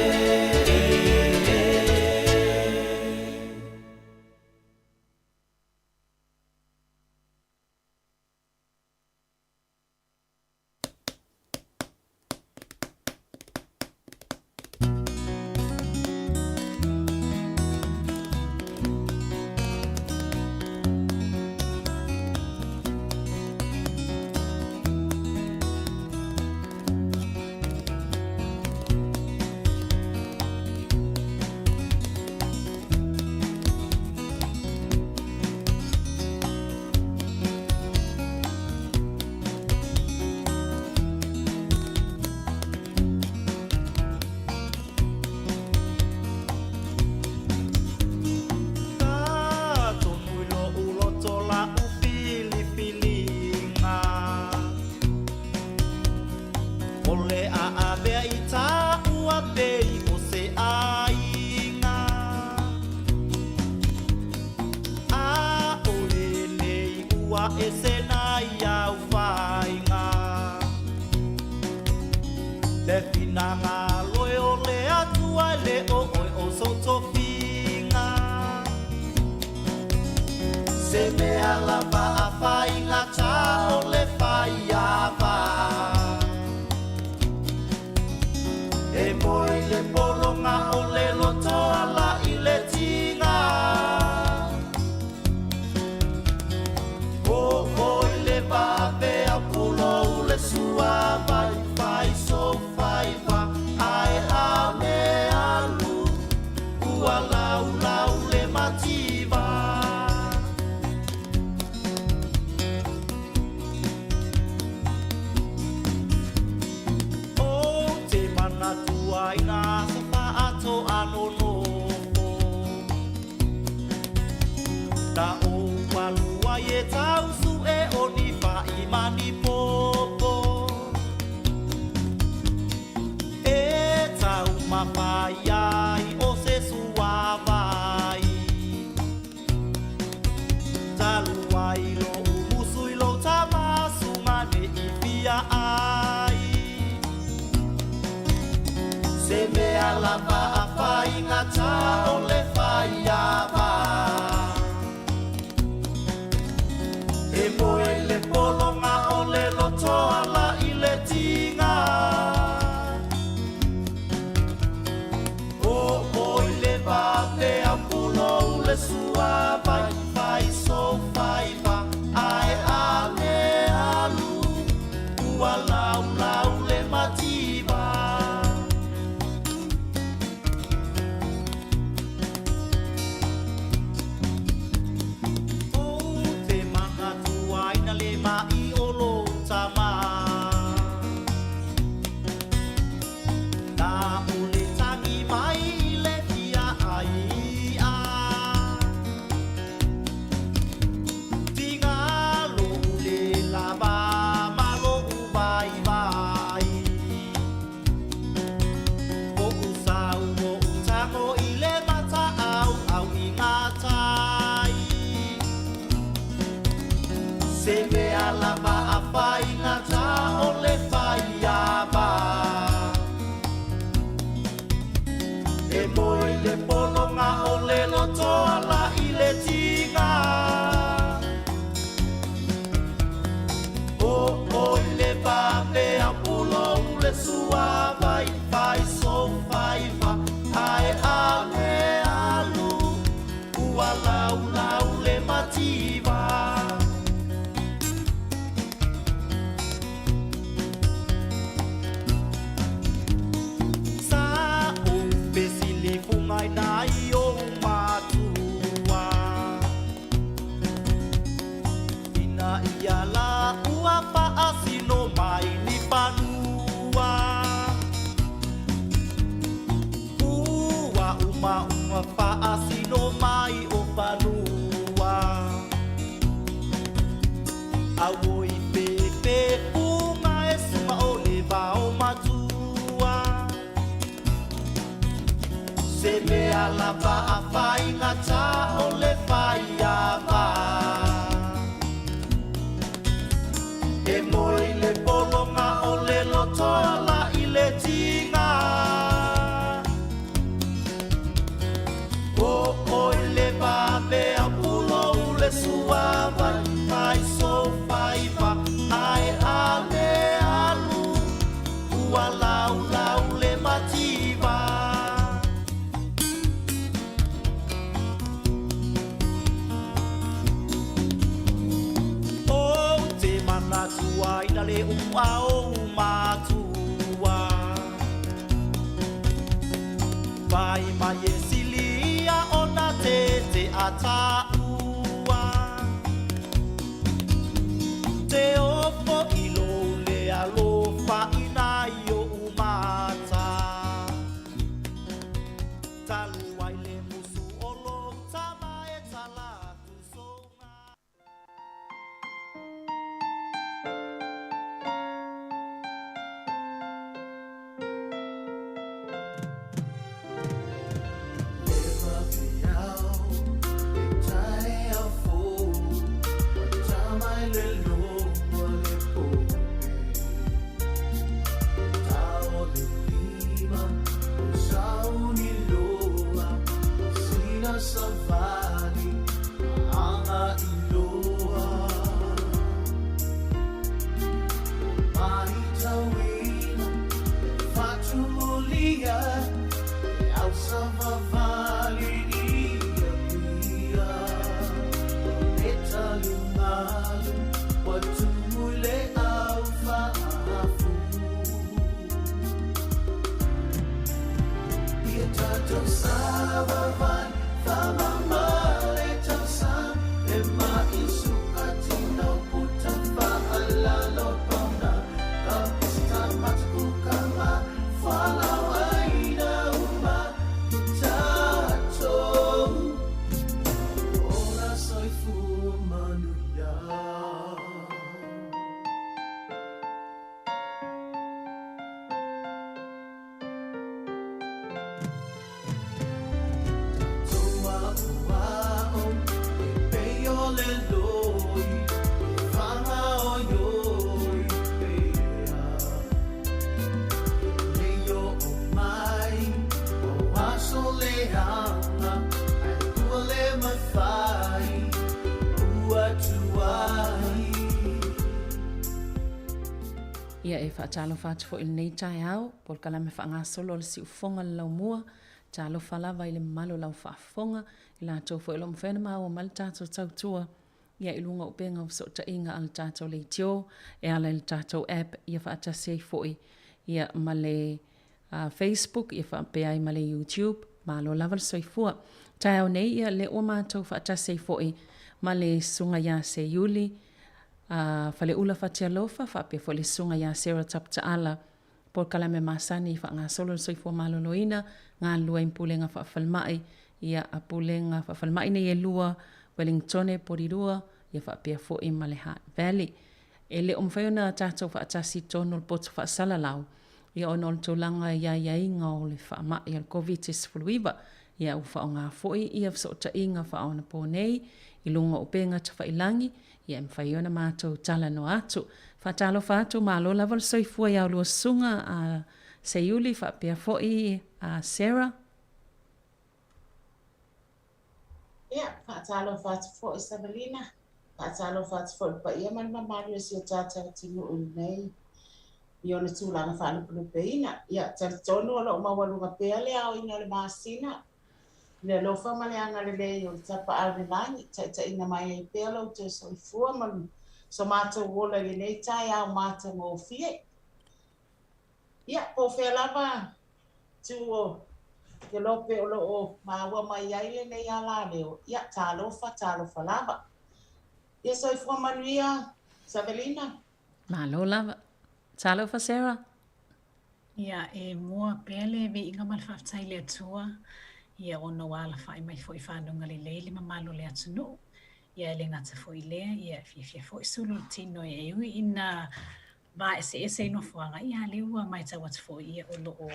Tonu i lo'u loto la'u filifiliga o le a avea i tāua pei o se aiga. A o lenei ua ese nai au faiga. Le finagalo e o le Atua e le o oe o sou tofiga. Se mea lava a faigata o le faiava. E moe le pologa o le loto ala i le tiga. O oi le vave au pulou le suavai fai so faiva ae ame alu ua laulau le mativa. O te manatua i ngā aso whaato anō nofo. Na o walua i e tausu e o ni whai mani popo. E tau mawhai ai o se suavai. Talu ai lo umusu i lo tamasu mane i fia ai. Se mea lava a faigata o le faiava. E moe le mauga faasino mai o fanua. Auoi pepefuga e suga o le vao matua. Se mea lava a faigata o le faiava. E moe i le pologa o le loto ala i le tiga. O oe le vave au pulou le suavai fai sou faiva ae ale alu ua laulau le mativa. Ou te manatu ai na le ua ou matua. Fai mai e silia ona te te ataua. Te ofo i lou le alofa ina i ou mata. Talu ai le musu o lou tama e tala atu souga. Savali, anga iloa Maitauina, fatumulia, e au savavali ia pia. Le talumalu, wa tumu i le au faafu. Ia tatou savavali, faamamale tausaga, e mai sukatina o puta faalalo pauna. Ka pista matukukama, fualauaina uma i tatou. Ola soifua manuia. Tatou aoao, e pei o le loi, e fagaoioi pea. Nei oo mai o aso leaga, ae ua le mafai, ua tuai. Ia e faatalofa atu foi i lenei taeao, polokalame faagasolo o le siufofoga o le laumua, talofa lava i le mamalu o lau faafofoga, i latou foi o lo o mafai ona maua mai le tatou tautua ia i luga o upega o fesootaiga a le tatou leitio e ala i le tatou app ia faatasi ai foi ia ma le Facebook ia faapea ai ma le YouTube. Malo lava le soifua. Taeao nei ia lea ua matou faatasi ai foi ma le Susuga ia Seiuli Faleula Fatialofa faapea foi le Susuga ia Sarah Taputaala Polokalame masani i faagasolo le soifua maloloina, galulue ai ma pulega faafalemai, ia a pulega faafalemai nei e lua, Wellingtone, Porirua, ia faapea foi ma le Hutt Valley. E le o mafai ona tatou faatasi i totonu o le poto faasalalau, ia ona o le tulaga i aiaiga o le faamai o le Koviti-19, ia ua faaaoga foi ia fesootaiga faaonaponei i luga o upega tafailangi, Ia e mafai ai ona matou talanoa atu. Faatalofa atu, malo lava le soifua i a oulua susuga a Seiuli faapea foi a Sarah. Ia, faatalofa atu foi Savalina, faatalofa atu foi i le paia ma le mamalu o si o tatou atunuu i lenei i ona tulaga faalupelupeina. Ia, talitonu o lo o maualuga pea le aoina o le masina Le alofa ma le agalelei o le Tapaau i le Lagi, taitaiina mai ai pea lo outou soifua ma so matou ola i lenei taeao matagofie. Ia, po o fea lava itu o Kelope o lo o maua mai ai lenei alaleo, ia, talofa, talofa lava. Ia soifua manuia, Savelina. Malo lava. Talofa, Sarah. Ia, e mua pea le viiga ma le faafetai i le Atua Ia, ona ua alafa'i mai foi i faguga lelei le mamalu o le atunuu. Ia, e le gata foi i lea, ia, e fiafia foi sulu o le tino e ui ina vaeseese i nofoaga, ia, a lea ua matau atu foi, ia, o lo o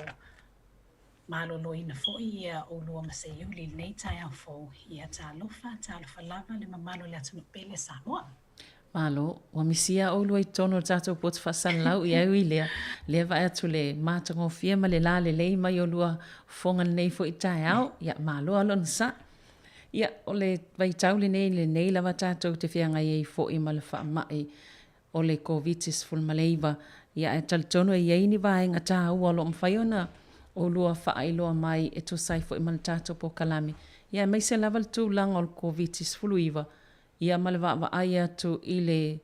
maloloina foi ia oulua ma Seiuli i lenei taeao fou. Ia, talofa, talofa lava le mamalu o le atunuu pele o Samoa. Malo, ua misia oulua i totonu o le tatou potu faasalalau, ia e ui i lea, lea vaai atu le matagofie ma le lalelei mai o lua fofoga i lenei foi taeao, ia malo lava le onosai. Ia, o le vaitau lenei, lenei lava tatou te feagai ai foi ma le faamai o le Koviti-19, ia ae talitonu e i ai ni vaega taua o lo o mafai ona oulua faailoa mai e tusa ai foi ma le tatou polokalame, ia aemaise lava le tulaga o le Koviti-19, ia ma le vaavaai atu i le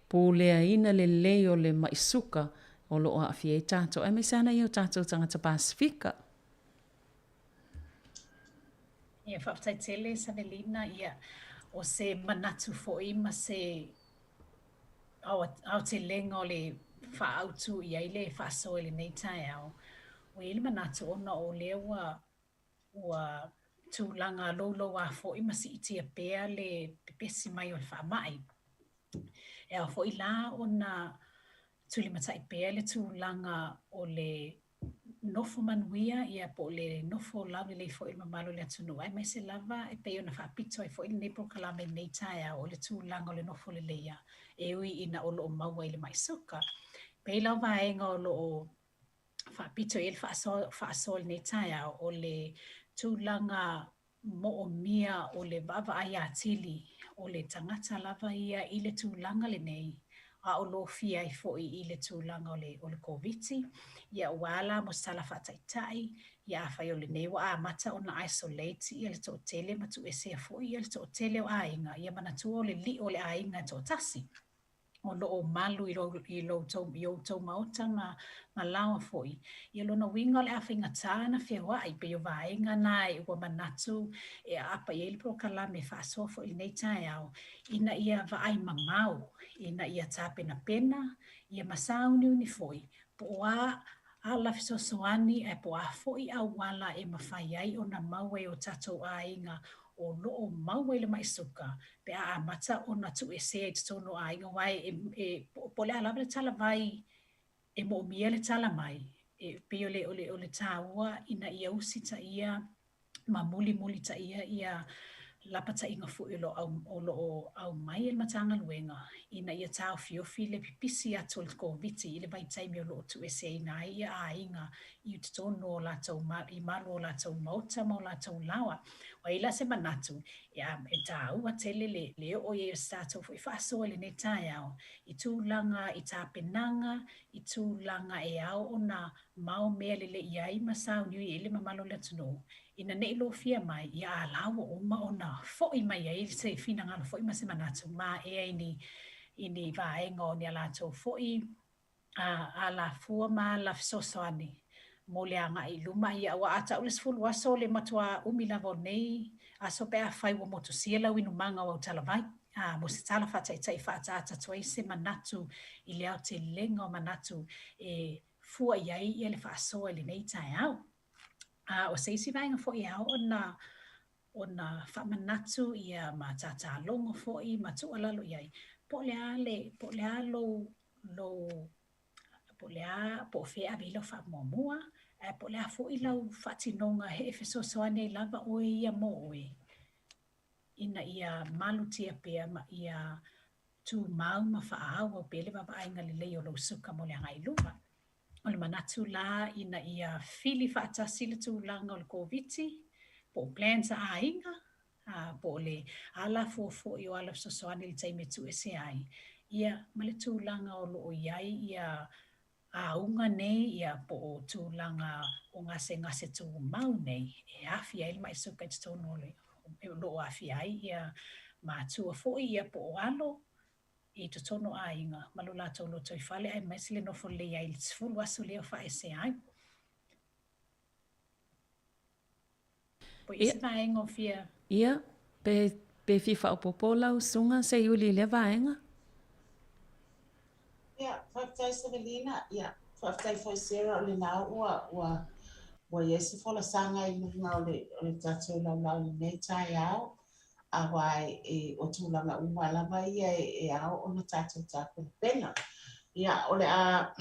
puleaina lelei o le mai suka o lo o aafia ai tatou, aemaise lava nai o tatou tagata Pasefika. Ia, faafetai tele Savelina, ia, o se manatu foi ma se aotelega o le faaautu i ai le faasoa i lenei taeao. Ua i ai le manatu ona o lea ua ua tulaga louloua foi ma siitia pea le pepesi mai o le faamai. E ao foi la ona tulimatai pea le tulaga o le nofo manuia ia po o le nofo laulelei foi i le mamalu o le atunuu, aemaise lava e pei ona faapito ai foi lenei polokalame i lenei taeao, o le tulaga o le nofo leleia e ui ina o lo o maua i le mai suka. Pei la o vaega o lo o faapito i ai le faasoa i lenei taeao, o le tulaga moomia o le vaavaai atili o le tagata lava ia i le tulaga lenei, a o lofia ai foi i le tulaga o le, o le Koviti. Ia ua la mo se tala faataitai, ia afai o lenei ua amata ona isolate ia le toatele ma tuuesea foi ia le toatele o aiga, ia manatua o le lio o le aiga e toatasi. o lo o malu i lou, i lou tou, i outou maota ma, ma laoa foi. Ia lona uiga o le a faigata ona feoai, pei o vaega na e ua manatu e aapa i ai le polokalame e faasoa foi i lenei taeao, ina ia vaai mamao, ina ia tapenapena, ia ma sauniuni foi, po o a ala fesoasoani ae po o a foi auala e mafai ai ona maua e o tatou aiga o lo o maua i le mai suka pe a amata ona tuuesea i totonu o aiga, aua e, e, po o le a lava le talavai e moomia le tala mai, e pei o le, o le, o le tāua ina ia usitaia ma mulimulitaia ia lapataiga foi o lo o, o lo o aumai e le Matagaluega ina ia taofiofi le pipisi atu o le Koviti i le vaitaimi o lo o tuueseina ai ia aiga i totonu o latou i malu o latou maota ma o latou laoa. Ua i ai la se manatu, ia, e tāua tele le, le oo i ai o se tatou foi faasoa i lenei taeao i tulaga i tapenaga, i tulaga e ao ona mao mea lelei ai ma sauniuni ai le mamalu o le atunuu, ina ne i lofia mai, ia a la ua uma ona foi mai ai se finagalo foi ma se manatu maea i ni, i ni vaega o ni a latou foi a alafua ma ala fesoasoani mo le agai i luma. Ia, aua a tau le 10 aso, o le matuā umi lava o nei aso pe afai ua motusia lau inumaga o au talavai. A, mo se tala faataitai faaataata atu ai se manatu i le aotelega o manatu e fua i ai ia le faasoa i lenei taeao. A, o se isi vaega foi e ao ona ona faamanatu ia ma tātālogo foi ma tuualalo i ai, po o le a le, po o le a lou, lou, po o le a, po o fea e ave i ai lau faamuamua, ae po o le a foi lau faatinoga e fesoasoani ai lava oe ia mo oe, ina ia malutia pea ma ia tumau ma faaauau pea le vaavaaiga lelei o lou suka mo le agai i luma. O le manatu la ina ia fili faatasi le tulaga o le Koviti, po o plans a aiga, a, po o le alafua foi o ala fesoasoani i le taimi e tuuesea ai, ia, ma le tulaga o lo o i ai ia auga nei, ia, po o tulaga o gasegase tumau nei e aafia ai le mai suka i totonu o le, o lo o aafia ai ia matua foi, ia, po o alo, i totonu o aiga ma lo latou lotoifale aemaise le nofo lelei ai i le 10 aso lea o faaesea ai. Po i se vaega o fia... Ia, pe, pe fia faaopoopo lau susuga Seiuli i lea vaega? Ia, faafetai Savelina. Ia, faafetai foi Sarah o lena ua, ua Ua i ai se folasaga i luga o le, o le tatou laulau i lenei taeao, aua e, o tulaga uma lava ia e, e ao ona tatou tapenapena. Ia, o le a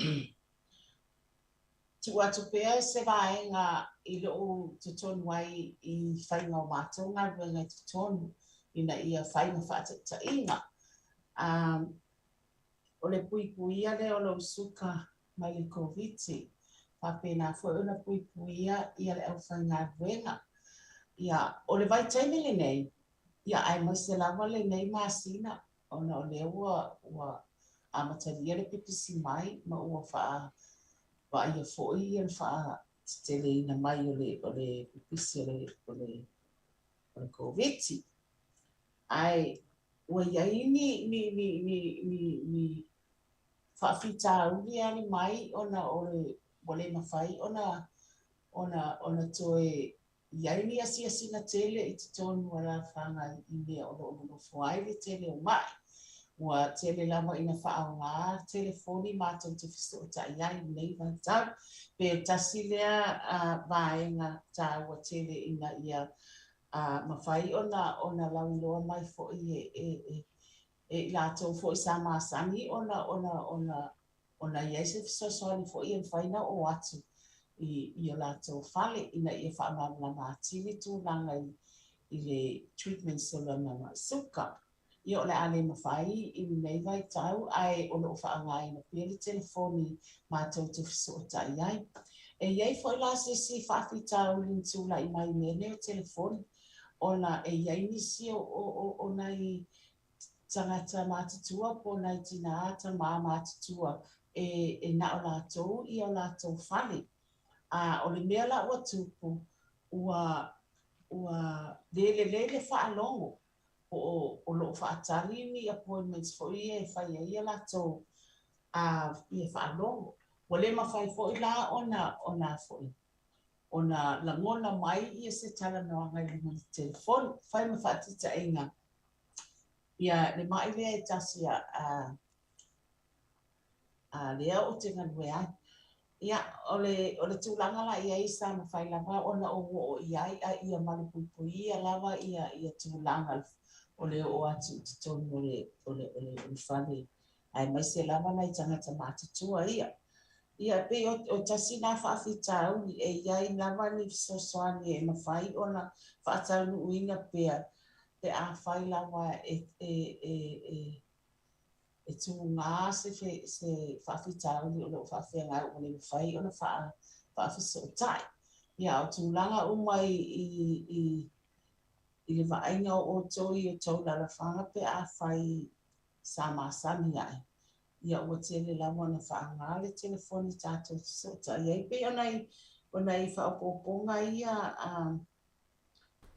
tuu atu pea se vaega i lou totonu ai i faiga o matou galuega i totonu ina ia fai ma faataitaiga. O le puipuia lea o lou suka mai le Koviti, faapena foi ona puipuia ia le aufaigaluega. Ia, o le vaitaimi lenei, ia aemaise lava lenei masina ona o lea ua ua amatalia le pipisi mai ma ua faa vaaia foi ia le faateteleina mai o le o le pipisi o le o le o le Koviti. Ae ua i ai ni ni ni ni ni ni faafitauli e ali mai ona o le ua le mafai ona ona ona toe i ai ni asiasiga tele i totonu o alaalafaga i mea o lo o nonofo ai le tele o ma'i. Ua tele lava ina faaaoga telefoni matou te fesootai ai i lenei vaitau. Pe tasi lea vaega taua tele ina ia mafai ona ona lauiloa mai foi e e e e i latou foi sa masani ona ona ona ona i ai se fesoasoani foi e mafai ona oo atu i i o latou fale ina ia faamalamalama atili tulaga i i le treatments o lona ma'i suka. Ia o le a le mafai i lenei vaitau ae o lo o faaaogaina pea le telefoni matou te fesootai ai. E i ai foi la se isi faafitauli na tulai mai i mea nei o telefoni ona e i ai nisi o o o o nai tagata matutua po o nai tinā tamā matutua e e na o latou ia o latou fale. A o le mea la ua tupu, ua ua le lelei le faalogo po o o lo o faatali ni appointments foi ia e fai ai ia latou a ia faalogo. Ua le mafai foi la ona ona foi ona lagona mai ia se talanoaga i luga o le telefoni. Fai ma faataitaiga, ia le ma'i lea e tasi a a a lea ou te galue ai. Ia, o le o le tulaga la i ai sa mafai lava ona ou oo i ai a ia malupuipuia lava ia ia tulaga o le oo atu i totonu o le o le o le o le fale aemaise lava nai tagata matutua ia. Ia, e pei o o tasi na faafitauli e i ai lava ni fesoasoani e mafai ona faataunuuina pea pe afai lava e e e e e tugā se se faafitauli o lo o faafeagai ua le mafai ona faafesootai. Ia, a o tulaga uma i i i i le vaaiga o outou i o outou alaalafaga pe afai sa masani ae, ia ua tele lava ona faaaoga le telefoni tatou te fesootai ai. E pei o nai o nai faaopoopoga ia a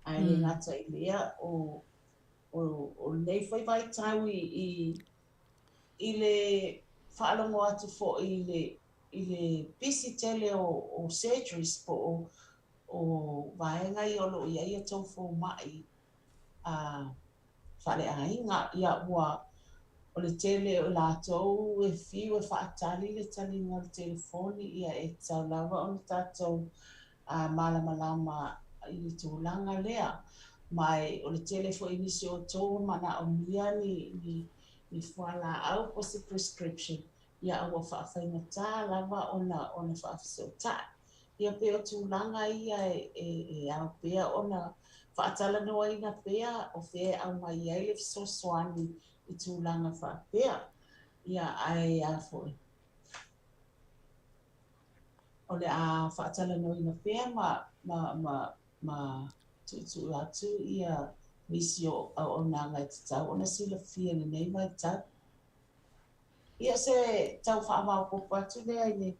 Ae le gata i lea, o, o, o lenei foi vaitau i, i, i le faalogo atu foi i le, i le pisi tele o, o surgeries po o, o vaega ia o lo o i ai a outou fomai a faaleaiga, ia ua, o le tele o i latou e fiu e faatali le taliga o le telefoni, ia e tatau lava ona tatou malamalama i le tulaga lea. Ma o le tele foi o nisi o outou ua manaomia ni, ni, ni fualaau po o se prescription, ia a ua faafaigata lava ona, ona faafesootai. Ia pei o tulaga ia e, e, e ao pea ona faatalanoaina pea o fea e aumai ai le fesoasoani i tulaga faapea. Ia ae a foi. O le a faatalanoaina pea ma, ma, ma, ma tuutuu atu ia nisi o auaunaga e tatau ona silafia i lenei vaitau. Ia se tau faamaopoopo atu lea i le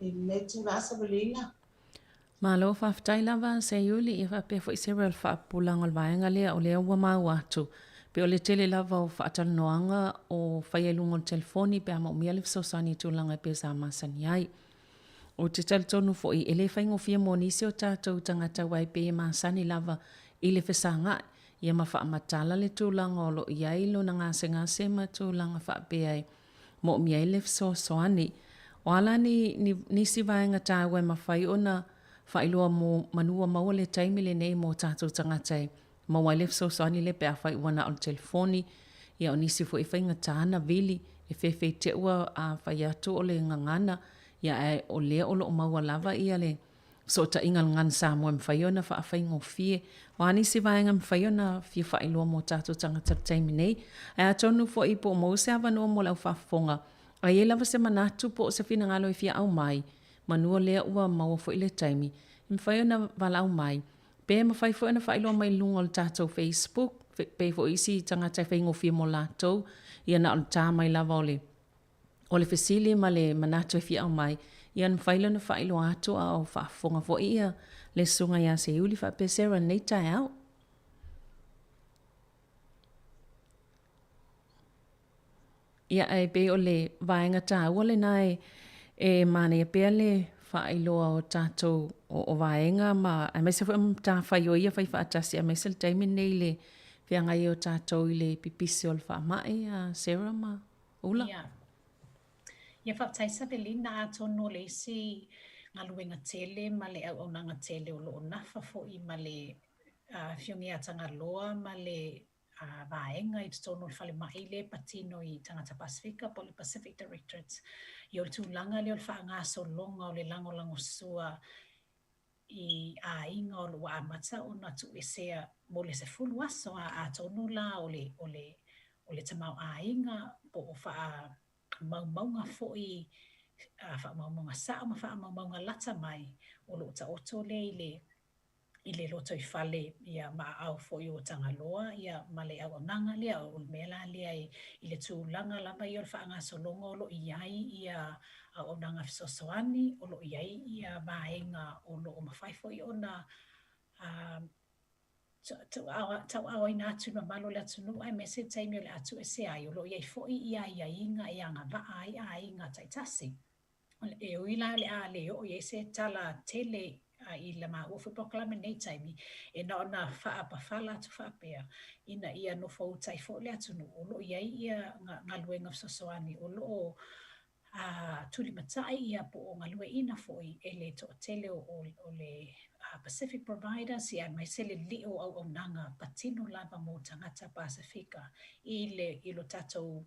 i lenei itula Savelina. Malo faafetai lava Seiuli ia faapea foi Sarah o le faapupulaga o le vaega lea o lea ua maua atu pei o le tele lava o faatalanoaga o faia i luga o le telefoni pe a maumia le fesoasoani i tulaga e pei sa masani ai. Ou te talitonu foi e le faigofie mo nisi o tatou tagata aua e pei e masani lava i le fesagai ia ma faamatala le tulaga o lo o i ai lona gasegase ma tulaga faapea e moomia ai le fesoasoani. O a la ni, ni, nisi vaega taua e mafai ona faailoa mo manu ua maua le taimi lenei mo tatou tagata e maua ai le fesoasoani lea pe afai ua na o le telefoni, ia o nisi foi e faigata na vili, e fefe te ua a fai atu o le gagana, ia ae o lea o lo o maua lava ia le fesootaiga a le Gagana Samoa e mafai ona faafaigofie. O a nisi vaega e mafai ona fia faailoa mo tatou tagata i le taimi nei. Ae atonu foi po o maua se avanoa mo le au faafofoga, a i ai lava se manatu po o se finagalo e fia aumai, manu lea ua maua foi le taimi, e mafai ona valaau mai, pe mafai foi ona faailoa mai i luga o le tatou Facebook, pe foi isi tagata e faigofie mo latou, ia na o le ta mai lava o le o le fesili ma le manatu e fia aumai, ia ona mafai lea ona faailoa atu a o faafofoga foi ia le Susuga ia Seiuli faapea Sarah i lenei taeao. Ia, ae pei o le vaega taua lena e, e manaia pea le faailoa o tatou o, o vaega ma aemaise foi o matafaioi ia fai faatasi aemaise le taimi lenei i le feagai ai o tatou i le pipisi o le faamai, a Sarah ma Ula. Ia. Ia faafetai Savelina, atonu o le isi galuega tele ma le auaunaga tele o lo o nafa foi ma le Afioga ia Tagaloa ma le vaega i totonu o le falemai lea e patino i tagata Pasefika po o le Pacific Directorate. Ia o le tulaga lea o le faagasologa o le lagolagosua i aiga o lo o ua amata ona tuuesea mo le 10 aso, a atonu la o le, o le, o le tamaoaiga po o faamaumauga foi, faamaumauga sao ma faamaumauga lata mai o lo o taoto lea i le i le lotoifale ia ma aao foi o Tagaloa ia ma le auaunaga lea. O le mea la lea i le tulaga lava ia o le faagasologa o lo o i ai ia auaunaga fesoasoani, o lo o i ai ia vaega o lo o mafai foi ona tauaaoina atu i le mamalu o le atunuu aemaise le taimi o le a tuuese ai, o lo o i ai foi ia aiaiga e agavaa ai aiga taitasi. E ui la o le a le oo i ai se tala tele i la maua foi polokalame i lenei taimi, e na ona faaapafala atu faapea, ina ia nofouta ai foi le atunuu, o lo o i ai ia galuega fesoasoani o lo o tulimatai ia po o galueaiina foi e le toatele o le Pacific Providers, ia aemaise le lio o auaunaga patino lava mo tagata Pasefika i lo tatou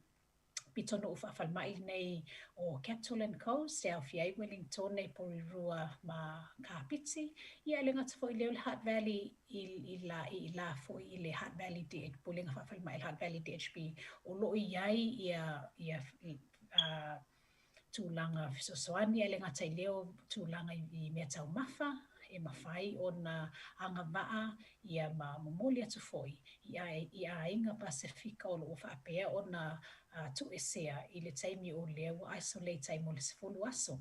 pitonuu faafalemai lenei o Capital and Coast, e aofia ai Wellingtone, Porirua ma Kapiti. Ia, e le gata foi i lea o le Hutt Valley i, i la, i la foi i le Hutt Valley DH, Pulega Faafalemai le Hutt Valley DHB, o lo o i ai ia, ia tulaga fesoasoani, ae le gata i lea o tulaga i mea taumafa e mafai ona agavaa ia ma momoli atu foi i aiga Pasefika o lo o faapea ona tuuesea i le taimi o lea ua isolate ai mo le 10 aso.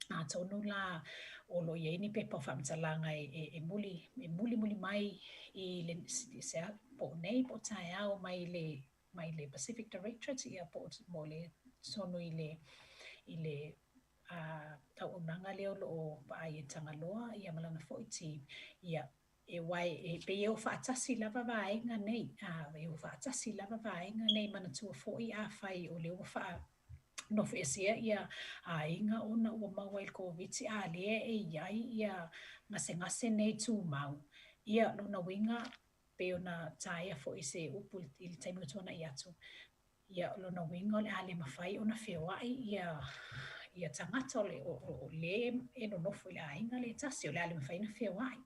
Atonu la o lo o i ai ni pepa o faamatalaga e muli e mulimuli mai i le se po o nei po o taeao mai le mai le Pacific Directorate ia po o mo le tonu i le i le auaunaga lea o lo o vaai e Tagaloa ia ma lana foi team ia e wai e pei e o faatasi lava vaega nei a e o faatasi lava vaega nei manatua foi afai o lea ua faa nofoesea ia aiga ona ua maua i le Koviti a lea e i ai ia gasegase nei tumau ia lona uiga pei ona taea foi se upu i le taimi ua tuanai atu, ia o lona uiga o le a le mafai ona feoai ia ia tagata o le, o, o, o le e nonofo i le aiga le tasi, o le a le mafai ona feoai.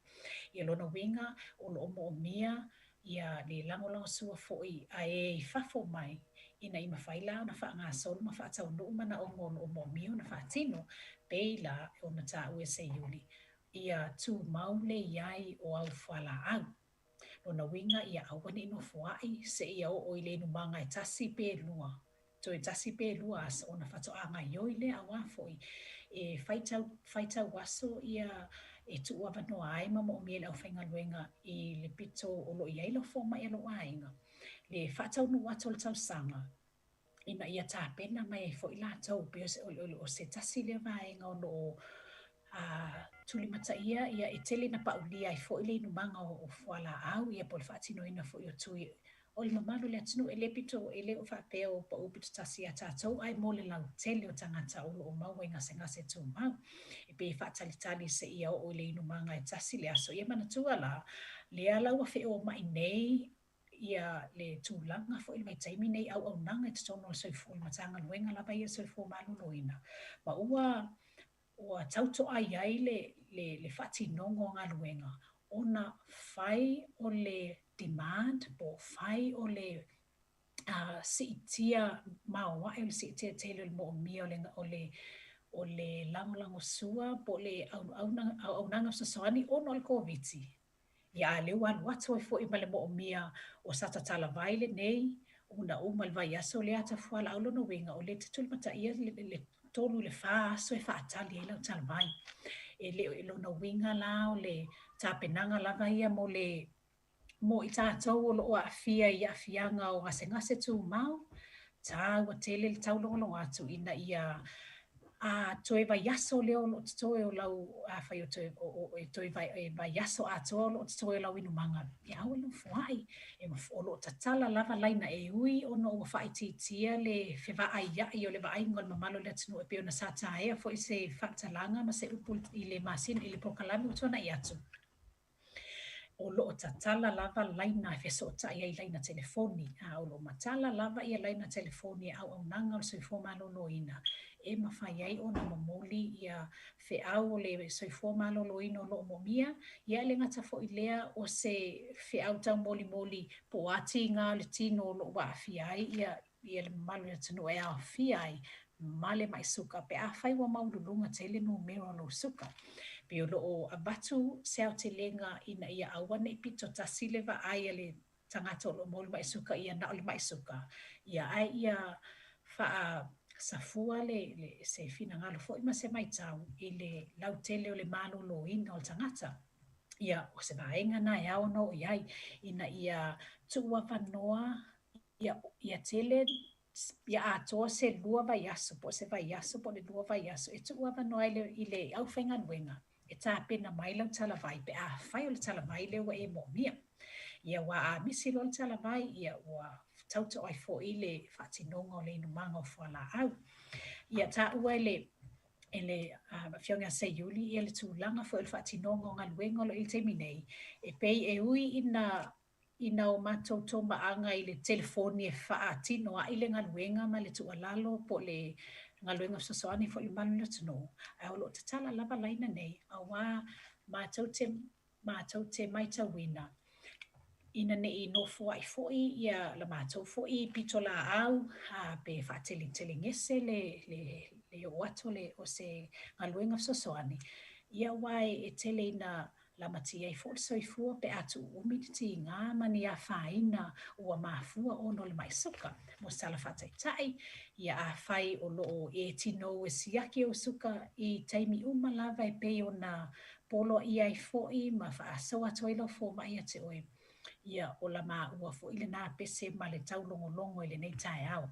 Ia lona uiga o lo o moomia ia le lagolagosua foi a e i fafo mai ina ia mafai la ona faagasolo ma faataunuu manaoga o lo o moomia ona faatino, pei la ona taua e Seiuli ia tumau le i ai o au fualaau. Lona uiga ia aua ne i nofoai seia oo i le inumaga e tasi pe lua, toe tasi pe lua aso ona faatoa gaioi lea auā foi e faitau, faitau aso ia e tuu avanoa ai ma moomia e le aufaigaluega i le pito o lo o i ai lau fomai a lou aiga le faataunuu atu o le tausaga ina ia tapena mai ai foi latou, pei o se tasi lea vaega o lo o tulimataia, ia e tele na paulia ai foi le inumaga o fualaau, ia po o le faatinoina foi o tui O le mamalu o le atunuu e le pito, e le o faapea ua pau pito tasi ia tatou, ae mo le lautele o tagata o lo o maua i gasegase tumau. E pei e faatalitali seia oo i le inumaga e tasi le aso. Ia manatua la, lea la ua feomai nei ia le tulaga foi i le vaitaimi nei i auaunaga i totonu o le soifua, le Matagaluega lava ia o le Soifua Maloloina, ma ua ua tautoai ai le, le, le faatinoga o galuega ona fai o le demand po o fai o le siitia maoae o le siitia tele o le moomia o le, o le, o le lagolagosua po o le auaunaga fesoasoani ona o le Koviti. Ia a lea ua alu atu ai foi ma le moomia o sa tatala vai lenei una uma le vaiaso lea ata fualaau lona uiga o lea e te tulimataia le, le 3 i le 4 aso e faatali ai lau talavai. E le o lona uiga la o le tapenaga lava ia mo le mo i tatou o lo o aafia i aafiaga o gasegase tumau, taua tele le taulogologo atu ina ia a toe vaiaso lea o lo o totoe o lau, afai o toe, o, o, e toe vai, e vaiaso atoa o lo o totoe o lau inumaga, ia aua le nofoai. E, o lo o tatala lava laina e ui ona ua faaitiitia le fevaaiai o le vaaiga o le mamalu o le atunuu e pei ona sa taea foi se faamatalaga ma se upu i le masina i le polokalame ua tuanai atu. O lo o tatala lava laina e fesootai ai laina telefoni, a o lo o matala lava ia laina telefoni e auaunaga o le soifua maloloina e mafai ai ona momoli ia feau o le soifua maloloina o lo o moomia, ia e le gata foi i lea o se feau taumolimoli po o a tiga o le tino o lo o aafia ai ia ia le mamalu o le atunuu e aofia ai ma le mai suka pe afai ua maualuluga tele numera o lou suka. Pei o lo o avatu se aotelega ina ia aua ne i pito tasi le vaai a le tagata o lo o maua le mai suka ia na o le mai suka, ia ae ia faasafua le, le, se finagalo foi ma se maitau i le lautele o le maloloina o le tagata. Ia, o se vaega na e ao ona oo i ai ina ia tuuavanoa ia, ia tele, ia atoa se lua vaiaso, po o se vaiaso po o le lua vaiaso, e tuuavanoa ai le, i le aufaigaluega e tapena mai lau talavai pe afai o le talavai lea ua e moomia. Ia aua a misi loa le talavai, ia ua tauto ai foi le faatinoga o le inumaga o fualaau. Ia taua e le e le Afioga ia Seiuli ia le tulaga foi o le faatinoga o galuega o lo o i le taimi nei, e pei e ui ina ina o matou tomaaga i le telefoni e faatino ai le galuega ma le tuualalo po o le galuega fesoasoani foi i le mamalu o le atunuu, ae o lo o tatala lava laina nei, aua matou te, matou te maitauina ina ne i nofoai foi ia la matou foi pitolaau a pe faateletelegese le, le, le oo atu o, le, o se galuega fesoasoani, ia aua e, e tele ina Lamatia ai foi le soifua pe a tuuumi ni tiga ma ni afaina ua mafua ona o le mai suka. Mo se tala faataitai, ia afai o lo o e tinou e siaki ou suka i taimi uma lava e pei ona poloaia ai foi ma faasoa atu ai lau fomai ia te oe, ia o la maua foi lena pese ma le taulogologo i lenei taeao.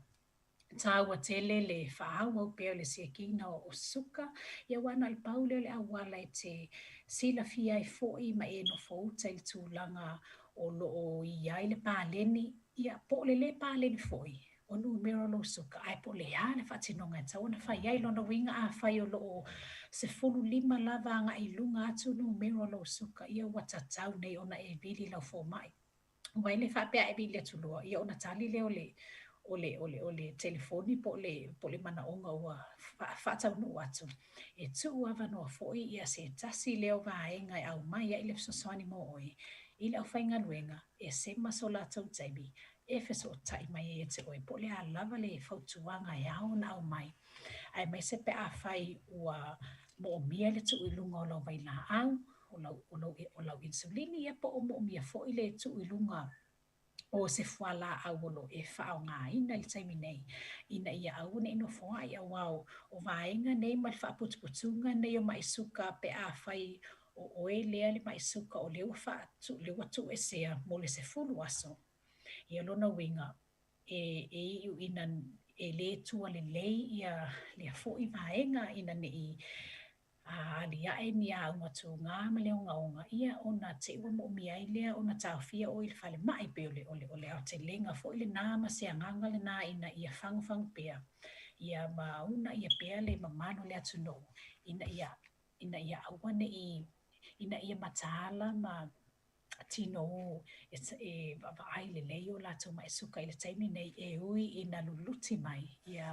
Taua tele le faaauau pea o le siakiina o suka, ia aua na o le pau lea o le auala e te silafia ai foi ma e nofouta i le tulaga o lo o i ai le paleni, ia po o le lē paleni foi o numera o lou suka, ae po o le a le faatinoga e tatau ona fai ai. Lona uiga afai o lo o 15 lava agai i luga atu numera o lou suka, ia ua tatau nei ona e vili i lau fomai. Aua e le faapea e vili atu loa, ia ona tali lea o le, o le, o le, o le telefoni po o le, po o le manaoga ua faataunuu atu. E tuu avanoa foi ia se tasi lea o vaega e aumai ai le fesoasoani mo oe i le aufaigaluega e sema so latou taimi e fesootai mai ai ia te oe po o le a lava le fautuaga e ao ona aumai, aemaise pe afai ua moomia le tuu i luga o lau vailaau, o lau, o lau, o lau insulini, ia po o moomia foi le tuu i luga o se fualaau o lo o e faaaogaina i le taimi nei, ina ia aua ne i nofoai, aua o, o vaega nei ma le faaputuputuga nei o mai suka pe afai o oe lea le mai suka o lea ua faa, lea ua tuuesea mo le 10 aso. Ia lona uiga, e, e iu ina e le tua lelei ia lea foi vaega ina ne i A aliaʻe ni auga tugā ma le ogaoga, ia, ona teʻi ua moʻomia ai lea ona taofia ʻoe i le falemai, e pei o le, o le, o le aotelega foi lenā ma se agaga lenā ina ia fagufagu pea, ia ma uunaia pea le mamalu o le atunuu ina ia, ina ia aua neʻi, ina ia mataala ma tinou e, e vaavaai lelei o latou maʻi suka i le taimi nei e ui ina luluti mai ia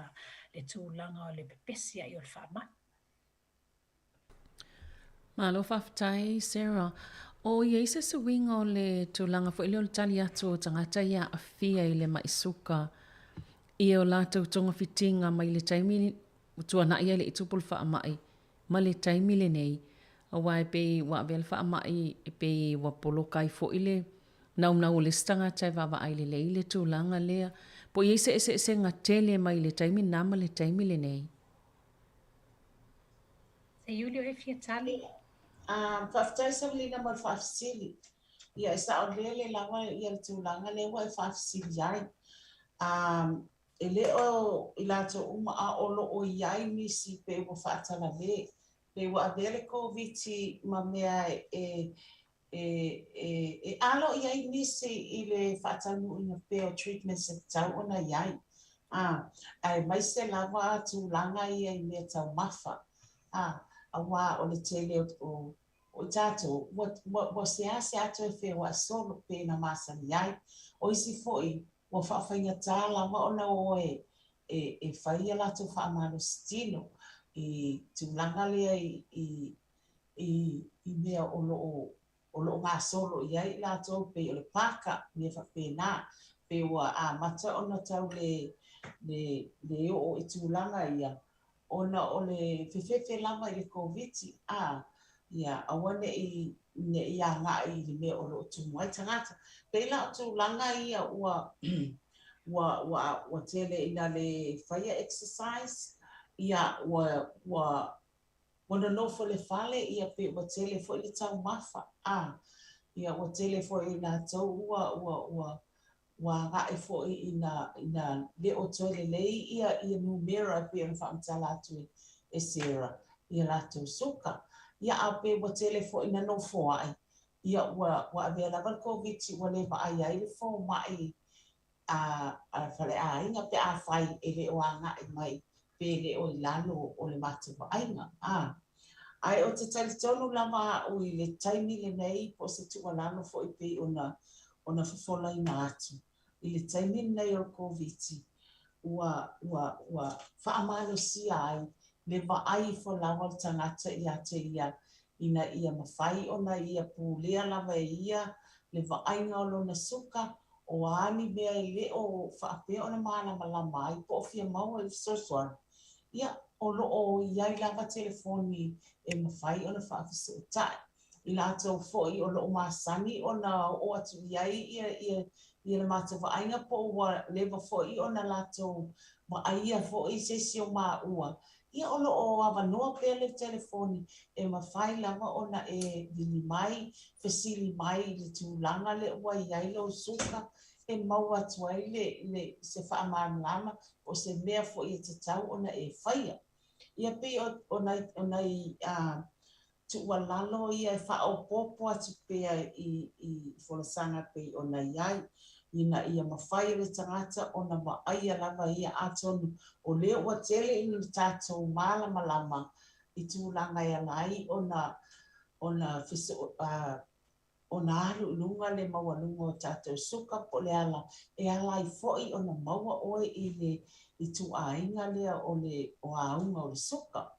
le tulaga o le pepesi aʻe o le faamai. Malo faafetai Sarah. O i ai se suiga o le tulaga foi lea o le tali atu o tagata ia aafia i le maʻi suka i o latou togafitiga mai le taimi ua tuanai ai le i tupu le faamai ma le taimi lenei, aua e pei ua avea le faamai e pei ua poloka ai foi le naunau o le isi tagata e vaavaai lelei le tulaga lea. Po o i ai se eseesega tele mai le taimi lena ma le taimi lenei? Seiuli o e fia tali. Faafetai Savalina mo le faafesili. Ia e saolele lava ia le tulaga lea ua e faafesili ai. E le o i latou uma a o lo o i ai nisi pei ua faatalale, pei ua avea le Koviti ma mea e e e e alo i ai nisi i le faataunuuina pea o treatments e tatau ona i ai, a, aemaise lava tulaga ia i mea taumafa, a, aua o le tele o o o i tatou ua ua ua seasea toe feoai solo pei ona masani ai. O isi foi ua faafaigata lava ona o e e fai a latou faamalositino i tulaga lea i i i i mea o lo o o lo o gasolo i ai i latou pei o le pāka, mea faapena, pei ua amata ona tau le le le oo i tulaga ia ona o le fefefe lava i le Koviti, a, ia aua ne i, ne i agai i le mea o lo o tumu ai tagata. Pei la o tulaga ia ua, ua, ua, ua tele ina le faia exercise, ia ua, ua, ua nonofo i le fale, ia pei ua tele foi le taumafa, a, ia ua tele foi i latou ua, ua, ua, ua agai foi ina ina le o toe lelei ia ia numera e pei ona faamatala atu e Sarah ia latou suka. Ia a pe ua tele foi ina nofoai, ia ua ua avea lava le Koviti ua le vaai ai le fomai a a le faleaiga pe afai e le o agai mai pe le o i lalo o le matou vaaiga. A Ae ou te talitonu lava au i le taimi lenei po o se tuualalo foi pei ona ona fofolaina atu i le taimi lenei o le Koviti ua ua ua faamalosia ai le vaai ifo lava o le tagata ia te ia ina ia mafai ona ia pulea lava e ia le vaaiga o lona suka, o a ni mea e le o faapea ona malamalama ai po o fia maua i le fesoasoani. Ia, o lo o i ai lava telefoni e mafai ona faafesootai. I latou foi o lo o masani ona oo atu i ai ia, ia, ia le matou vaaiga po o ua leva foi ona latou vaaia foi se isi o maua, ia o lo o avanoa pea le telefoni e mafai lava ona e vili mai, fesili mai i le tulaga lea ua i ai lou suka e maua atu ai le, le, se faamalamalama po o se mea foi e tatau ona e faia. Ia pei o, o nai, o nai a, tuualalo ia e faaopoopo atu pea i, i folasaga pei ona i ai, ina ia mafai e le tagata ona vaaia lava ia atonu o lea ua tele ina tatou malamalama i tulaga e ala ai ona, ona fesoo, a, ona alu i luga le maualuga o tatou suka po o le ala e ala ai foi ona maua ʻoe i le ituaiga lea o le o auga o le suka.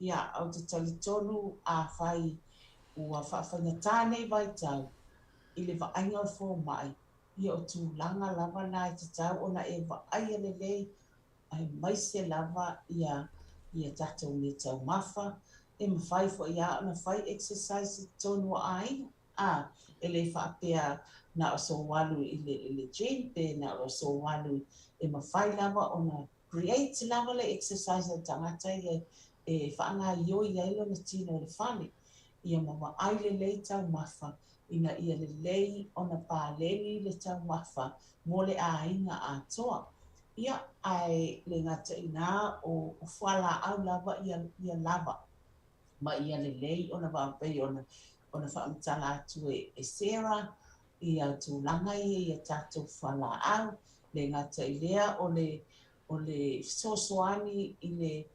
Ia, ou te talitonu afai ua faafaigata nei vaitau i le vaaiga o le fomai, ia o tulaga lava na e tatau ona e vaaia lelei aemaise lava ia ia tatou mea taumafa, e mafai foi lava ona fai exercise i totonu o aiga, a, e le faapea na o sou alu i le i le gym pe na o sou alu e mafai lava ona create lava le exercise a le tagata ia e faagaioi ai lona tino i le fale, ia ma vaai lelei taumafa ina ia lelei ona paleni le taumafa mo le aiga atoa. Ia, ae le gata i ina, o, o fualaau lava ia, ia lava. Ma ia lelei ona vaapei ona ona faamatala atu e, e Sarah ia tulaga ia ia tatou fualaau le gata i lea o le o le fesoasoani i le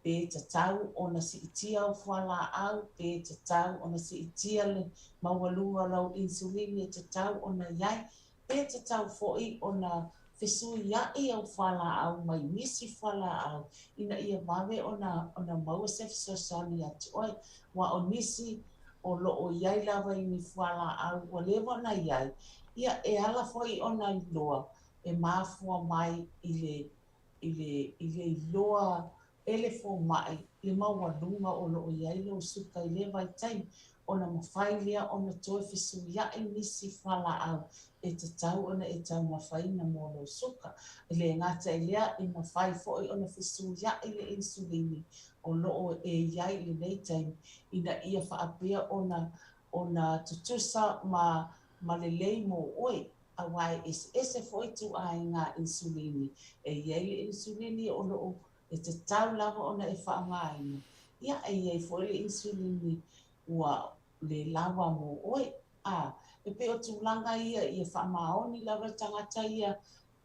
pe tatau ona siitia au fualaau, pe tatau ona siitia le maualuga o lau insulini e tatau ona i ai, pe tatau foi ona fesuiai au fualaau mai nisi fualaau ina ia vave ona ona maua se fesoasoani ia te oe. Aua o nisi o lo o i ai lava i ni fualaau ua leva ona i ai, ia e ala foi ona iloa e mafua mai i le i le i le iloa e le fomai le maualuga o lo o i ai lou suka i lea vaitaimi, ona mafai lea ona toe fesuiai nisi fualaau e tatau ona e taumafaina mo lou suka. E le gata i lea, e mafai foi ona fesuiai le insulini o lo o e i ai i lenei taimi ina ia faapea ona ona tutusa ma ma lelei mo oe. Aua e eseese foi ituaiga insulini. E i ai le insulini o lo o e tatau lava ona e faaaogaina, ia e i ai foi le insulini ua le lava mo oe. A, e pei o tulaga ia ia faamaoni lava le tagata ia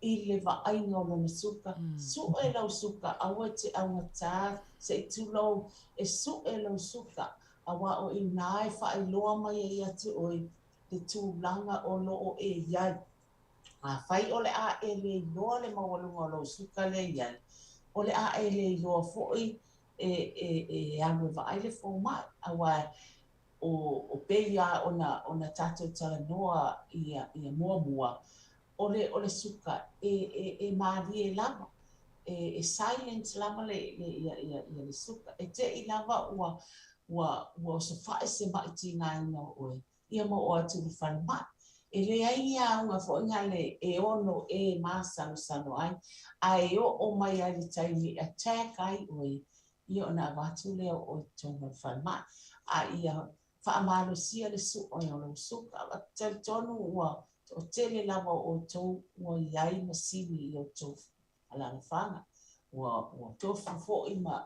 i le vaaiga o lona suka. Sue lau suka, aua e te augatā se i tulou, e sue lau suka, aua o i ina e faailoa mai ai ia te oe le tulaga o lo o e i ai. Afai o le a e le iloa le maualuga o lou suka lea i ai, o le a e le iloa foi e, e, e alu e vaai le fomai, aua o, o pei lava ona, ona tatou talanoa ia, ia muamua, o le, o le suka e, e, e mālie lava, e, e silent lava le, le, ia, ia, ia le suka. E te i lava ua, ua, ua osofaʻi se maʻi tigaina o oe, ia ma oo atu i le falemai. E leai ni auga foi nale e ono e masalosalo ai, a e oo mai ai le taimi e attack ai oe, ia ona avatu lea o oe i totonu o le falemai. A ia faamalosia le sue o lou suka. Ou te talitonu ua toatele lava o outou ua i ai masini i outou alaalafaga. Ua, ua tofu foi ma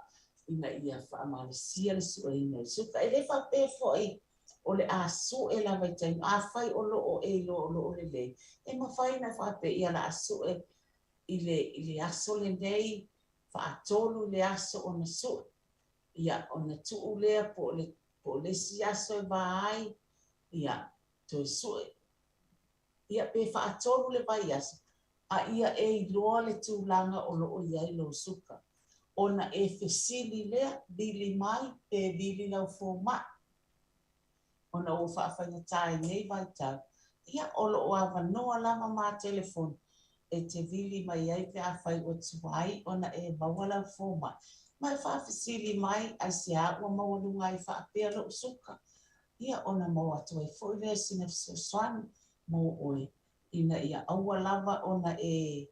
ina ia faamalosia le sueina o le suka. E le faapea foi o le a sue lava i taimi, afai o lo o e iloa o lo o lelei, e mafai ona faapea ia o le a sue i le, i le aso lenei, faatolu i le aso ona sue, ia ona tuu lea po o le, po o le isi aso e va ai, ia toe sue. Ia pe faatolu le vaiaso, a ia e iloa le tulaga o lo o i ai lou suka. Ona e fesili lea, vili mai pe vili lau fomai. Ona ua faafaigata i nei vaitau, ia o lo o avanoa lava ma telefoni e te vili mai ai pe afai ua tuai ona e maua lau fomai. Ma e faafesili mai, aisea ua maualuga ai faapea lou suka? Ia ona maua atu ai foi lea sina fesoasoani mo oe ina ia aua lava ona e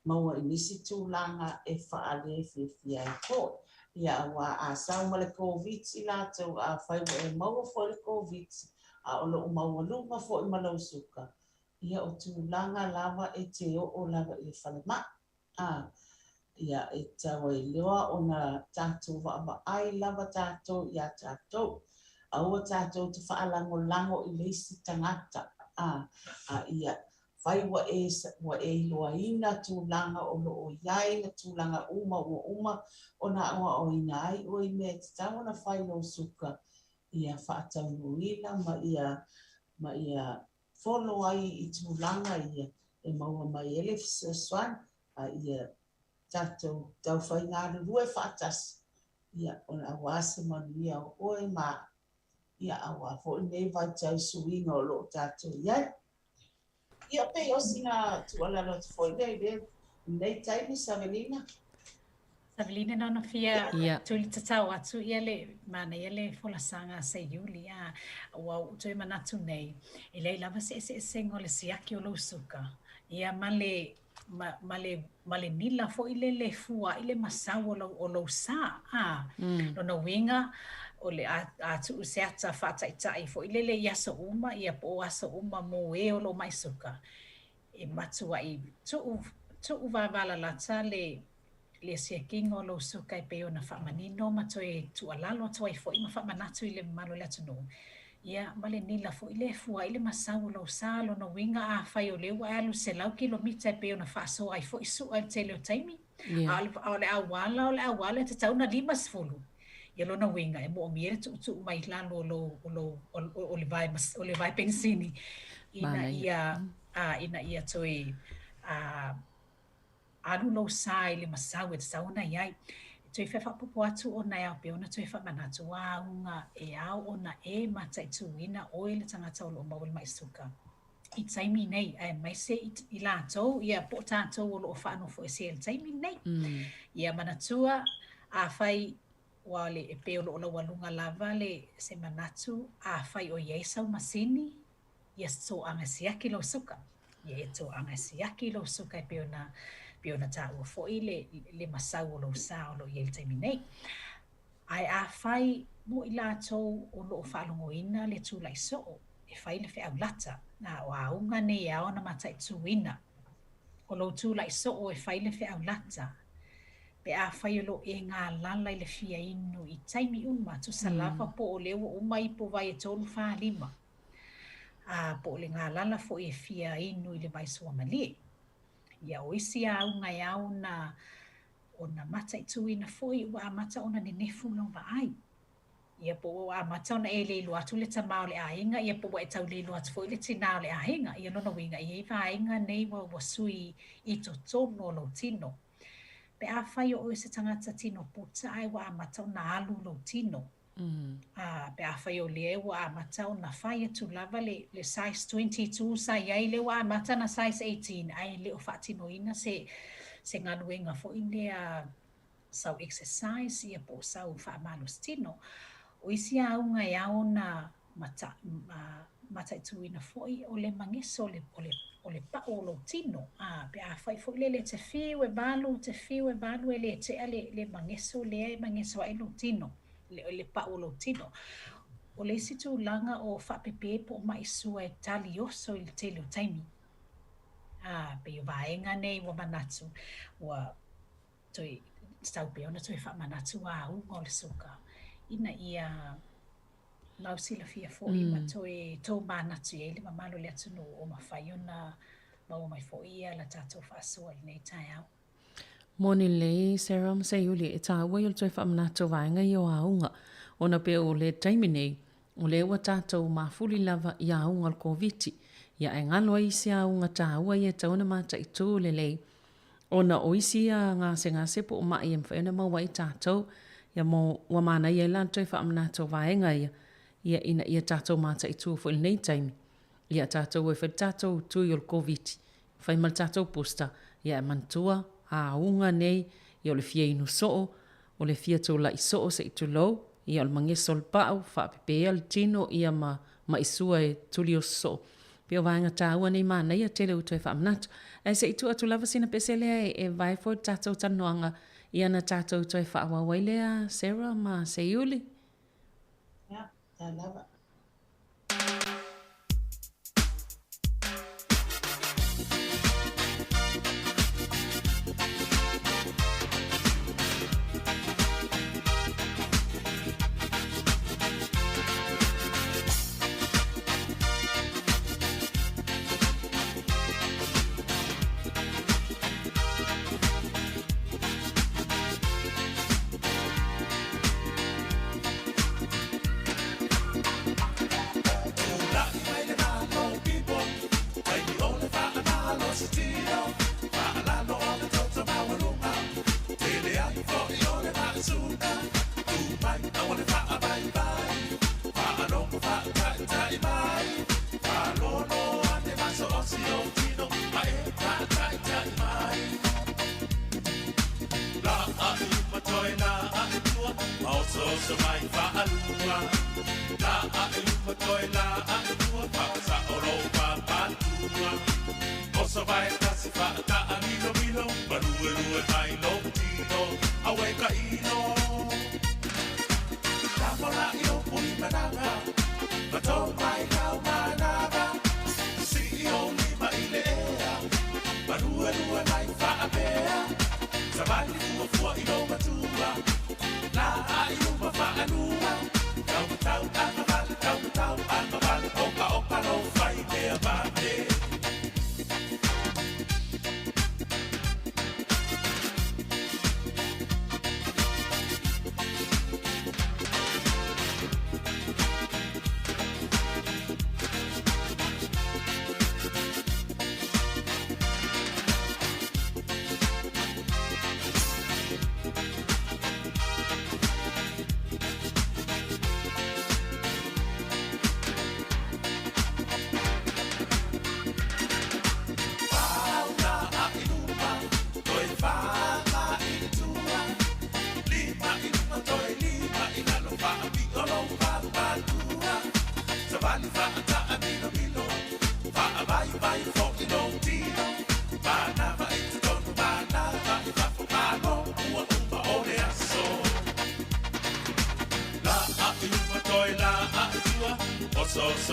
maua i nisi tulaga e faalefiafia ai foi. Ia aua a sau ma le Koviti latou, afai ua e maua foi le Koviti, a o lou maualuga foi ma lou suka, ia o tulaga lava e te oo lava i le falemai. A, ia, e tatau ai loa ona tatou vaavaai lava tatou iā tatou. Aua tatou te faalagolago i le isi tagata, a, a ia fai ua e, ua e iloaina tulaga o lo o i ai ma tulaga uma ua uma ona aoaoina ai oe i mea e tatau ona fai lou suka, ia faataunuuina ma ia, ma ia follow ai i tulaga ia e maua mai ai le fesoasoani a ia tatou taufai galulue faatasi ia ona aua se manuia o oe ma ia aua foi lenei vaitau suiga o lo o tatou i ai. Ia pei o sina tuualalo atu foi lea i lenei taimi Savelina. Savelina na ona fia tuli tatao atu ia le manaia le folasaga a Seiuli a ua ou toe manatu nei e leai lava se eseesega o le siaki o lou suka ia ma le ma, ma le ma le nila foi lele fua ai le masau o lou, o lou sa a mm. lona uiga o le a, a tuu se ata faataitai foi lele i aso uma ia po o aso uma mo e o lo mai suka e matuai tuu tuu vavalalata le le siakiga o lou suka e pei ona faamanino ma toe tuualalo atu ai foi ma faamanatu i le mamalu o le atunuu, ia ma le nila foi lea e fua ai le masau o lou sa. Lona uiga afai o lea ua e alu 100 kilomita e pei ona faasoa ai foi su'a i le tele o taimi, a o le auala o le auala e tatau ona 50. Ia lona uiga e moomia le tuutuu mai lalo o lou o lou o le vae o le vae penisini ina ia ina ia toe alu lou sa i le masau e tatau ona i ai. E toe fia faaopoopo atu ona e ao pea ona toe faamanatu ua auga e ao ona e mataituina oe le tagata o lo o maua i le mai suka i taimi nei, aemaise i latou ia po o tatou o lo o faanofoesea i le taimi nei. Ia manatua, afai ua le e pei o lo o laualuga lava le se manatu, afai o i ai sau masini, ia toaga siaki lou suka. Ia e toaga siaki lou suka e pei ona pei ona taua foi le le masau o lou sa o lo o i ai i le taimi nei. Ae afai mo i latou o lo o faalogoina le tulai soo e fai le feau lata, a o auga nei e ao ona mataituina o lou tulai soo e fai le feau lata, pe afai o lo o e galala i le fia inu i taimi uma, tusa lava po o lea ua uma ipu vai e 3, 4, 5, a po o le galala foi e fia inu i le vai suamalie. Ia o isi auga e ao ona ona mataituina foi ua amata ona nenefu lau vaai. Ia po ua amata ona e le iloa atu le tamā o le aiga, ia po ua e tau le iloa atu foi le tinā o le aiga. Ia lona uiga e i ai vaega nei ua ua sui i totonu o lou tino. Pe afai o oe se tagata tino puta ae ua amata ona alu lou tino, A pe afai o lea ua amata ona fai atu lava le, le size 22 sa i ai, lea ua amata ona size 18, ae le o faatinoina se, se galuega foi lea sau exercise ia po o sau faamalositino. O isi auga e ao ona mata, mataituina foi o le mageso o le, o le, o le pau o lou tino. A pe afai foi lele e te fiu e valu, te fiu e valu e le tea le, le mageso lea e mageso ai lou tino. Le, le pau o lou tino. O le isi tulaga o faapepe po o mai sua e tali oso i le tele o taimi. A, pei o vaega nei ua manatu, ua toe tatau pea ona toe faamanatu auga o le suka ina ia lausilafia foi ma toe tomanatu i ai le mamalu o le atunuu o mafai ona maua mai foi ia la tatou faasoa i lenei taeao. Moni lelei Sarah ma Seiuli e taua i o le toe faamanatu o vaega ia o auga ona pei o le taimi nei o lea ua tatou mafuli lava i auga o le Koviti ia ae galo ai isi auga taua ia e tatau ona mataitu lelei ona o isi ia gasegase po o mai e mafai ona maua ai tatou ia mo ua manaia ai la le toe faamanatu o vaega ia ia ina ia tatou mataitu foi i lenei taimi ia tatou e fai le tatou tui o le Koviti fai ma le tatou booster ia e manatua auga nei ia o le fia inu soo o le fia tulai soo se i tulou ia o le mageso o le pau faapepea le tino ia ma ma'i sua e tuli oso soo. Pei o vaega taua nei manaia tele ua toe faamanatu. Ae se i tuu atu lava sina pese lea e vae foi le tatou talanoaga ia na tatou toe faaauau ai lea Sarah ma Seiuli. Ia, ta lava.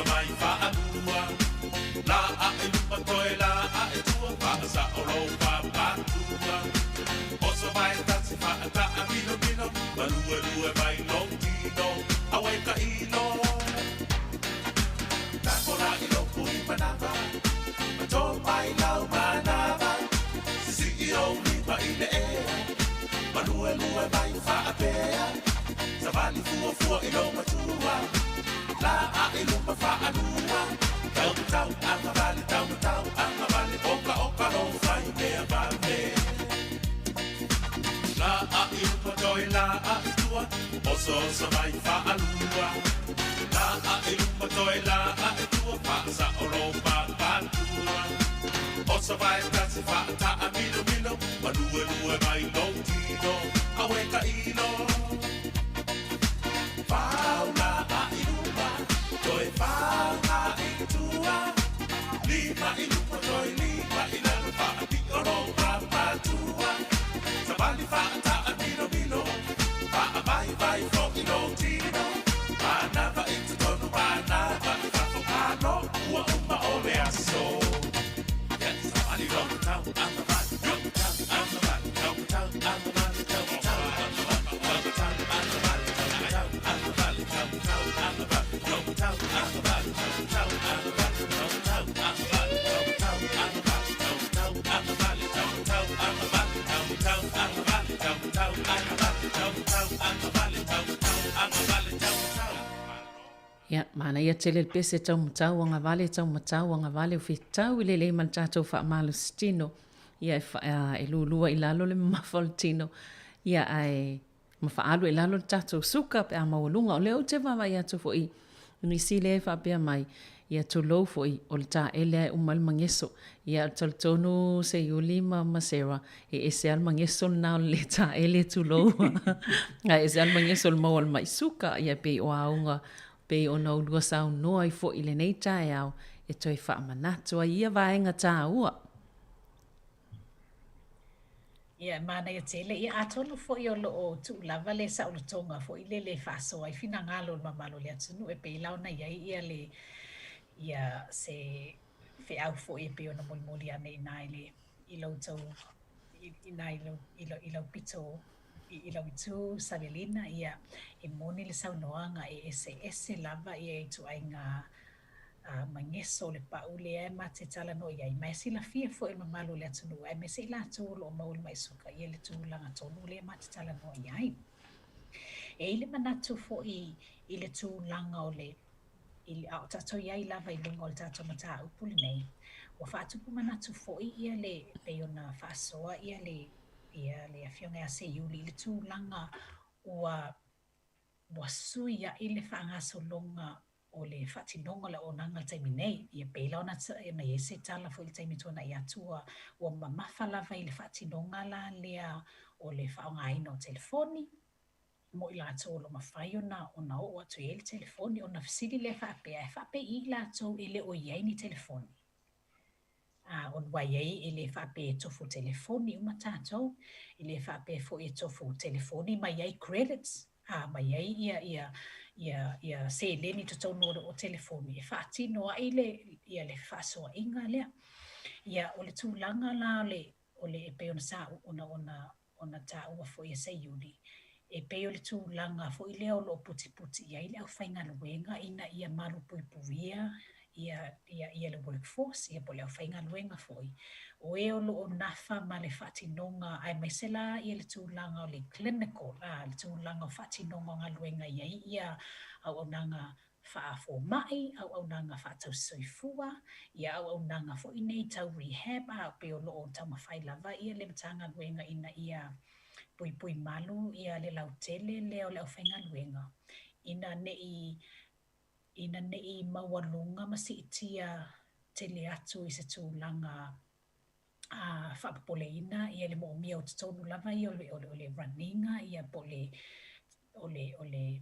mai faalua. La ae luma toe la ae tua, faasao lou papatua. Oso vai tasi faataa milomilo, maluelue mai lou tino, aue tailo. Takola i lou pui manava, ma tō mai lau manava. Sisii ou lima i le ea, maluelue mai faapea. Savali fuafua i lou matua, la ae luma faalua. Tau tau agavale, tau tau agavale, oka oka lou fai mea vave. La ae luma toe la ae tua, oso oso mai faalua. La ae luma toe la ae tua, faasao lou papatua. Oso vai tasi faataa milomilo, maluelue mai lou tino, aue tailo. Fau la ae luma, toe fau ae tua. Lima i luma toe lima i lalo, faapio lou papatua. Savali faataa milomilo, faavaivai fo'i lou tino. Manava i totonu, manava i fafo, malo ua uma o le aso. Savali lou tau agavale, tau tau agavale, tau tau agavale, tau tau agavale, tau tau agavale, tau tau agavale, tau tau agavale, tau tau agavale, tau tau agavale, tau tau agavale, tau tau agavale, tau tau agavale, tau tau agavale, tau tau agavale, tau tau agavale, tau tau agavale, tau tau agavale, tau tau. Ia, manaia tele le pese tau matau agavale, tau matau agavale o fetau i lelei ma le tatou faamalositino. Ia, e, fa, e lulua i lalo le mamafa o le tino. Ia, ae ma faaalu i lalo le tatou suka pe a maualuga. O lea ou te vaavaai atu foi i nisi lea e faapea mai, ia tulou foi, o le taele lava e uma ai le mageso. Ia, ou te talitonu Seiuli ma, ma Sarah, e ese lava le mageso lena o le lē taele, tulou. Ae ese lava le mageso o le maua o le mai suka. Ia, e pei o auga, pei ona ulua saunoa ai foi i lenei taeao e toe faamanatu ai ia vaega taua. Ia, e manaia tele. Ia, atonu foi o lo o tuu lava le saolotoga foi lele e faasoa ai finagalo o le mamalu o le atunuu e pei la ona i ai ia le ia se feau foi e pei ona molimoli ane i ina i le i lo outou i ina i lau i lau i lau pito i lau itu Savelina, ia e moni le saunoaga e eseese lava ia ituaiga mageso o le pau lea e ma te talanoa i ai, ma e silafia foi e le mamalu o le atunuu aemaise i latou o lo o maua i le mai suka ia le tulaga tonu lea ma te talanoa i ai. E i ai le manatu foi i le tulaga o le i, a o tatou i ai lava i luga o le tatou mataupu lenei, ua faatupu manatu foi ia le, pei ona faasoa ia le, ia le Afioga ia Seiuli i le tulaga ua, ua suiai le faagasologa o le faatinoga o le auaunaga i le taimi nei. Ia pei la ona ona i ai se tala foi i le taimi tuanai atu ua, ua mamafa lava i le faatinoga la lea o le faaaogaina o telefoni, mo i latou o lo o mafai ona, ona oo atu i ai le telefoni, ona fesili lea faapea, e faapei i latou e le o i ai ni telefoni? A, ona ua i ai, e le faapea e tofu telefoni uma tatou, e le faapea foi e tofu telefoni ma i ai credits, a, ma i ai ia, ia, ia, ia seleni i totonu o le o telefoni e faatino ai le, ia le fefaasoaaiga lea. Ia, o le tulaga la o le, o le, e pei ona sa, ona, ona, ona taua foi e Seiuli, e pei o le tulaga foi lea o lo o putiputi i ai le aufaigaluega ina ia malupuipuia ia, ia, ia le workforce, ia po o le aufaigaluega foi, o e o lo o nafa ma le faatinoga, aemaise la ia le tulaga o le clinical, a, le tulaga o faatinoga o galuega e i ai ia auaunaga faafomai, auaunaga faatausisoifua, ia auaunaga foi nei tau rehab, a pei o lo o taumafai lava ia le Matagaluega ina ia puipui malu ia le lautele lea o le aufaigaluega ina ne i ina ne i maualuga ma siitia tele atu i se tulaga a faapopoleina ia le moomia o totonu lava ia o le o le o le run ina ia po o le o le o le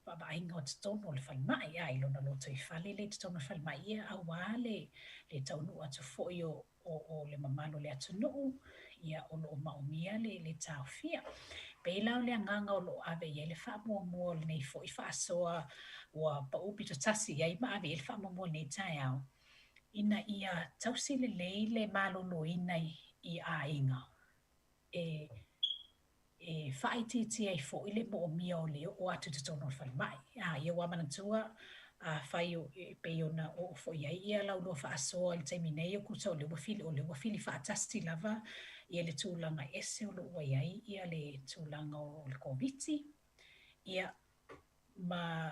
vaavaaiga o totonu o le falemai, a i lona lotoifale lea i totonu o le falemai, ia aua le le taunuu atu foi o o o le mamalu o le atunuu, ia o lo o maomia le le taofia. Pei la o le agaga o lo o ave i ai le faamuamua o lenei foi faasoa ua pau pito tasi i ai ma ave i ai le faamuamua i lenei taeao, ina ia tausi lelei le maloloina i aiga e e faaitiitia ai foi le moomia o le oo atu i totonu o le falemai. A, ia ua manatua, afai e pei ona oo foi i ai ia la ulua faasoa i le taimi nei o tusa o lea ua fili, o lea ua fili faatasi lava ia le tulaga ese o lo o ua i ai ia le tulaga o le Koviti, ia ma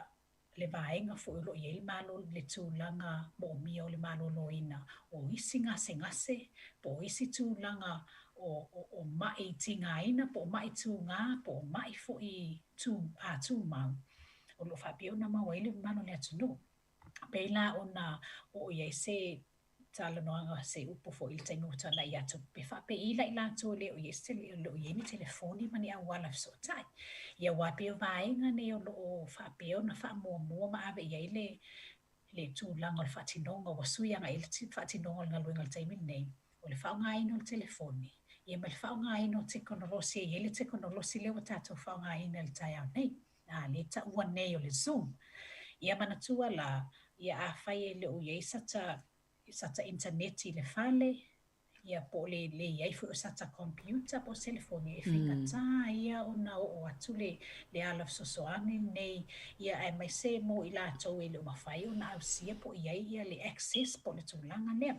le vaega foi o lo o i ai le malo, le tulaga moomia o le maloloina o isi gasegase po o isi tulaga o, o, o ma'i tigaina po o ma'i tugā po o ma'i foi tū, a, tumau o lo o faapea ona maua ai le mamalu o le atunuu. Pei la ona oo i ai se talanoaga, se upu foi i le taimi ua tuanai atu, pe faapei la i latou e le o i ai se, le o i ai ni telefoni ma ni auala fesootai. Ia aua pei o vaega nei o lo o faapea ona faamuamua ma ave i ai le, le tulaga o le faatinoga, ua sui agai i ai le faatinoga o le galuega i le taimi lenei, o le faaaogaina o le telefoni, ia ma le faaaogaina o tekonolosi, e i ai le tekonolosi lea ua tatou faaaogaina i le taeao nei, a, lea e taua nei o le Zoom. Ia manatua la, ia afai e le o i ai sata, sata initaneti i le fale, ia po o le le i ai foi o sata computer po o se telefoni, e faigata ia ona oo atu le, le ala fesoasoani lenei, ia aemaise mo i latou e le o mafai ona ausia po o i ai ia le access po o le tulaga lea.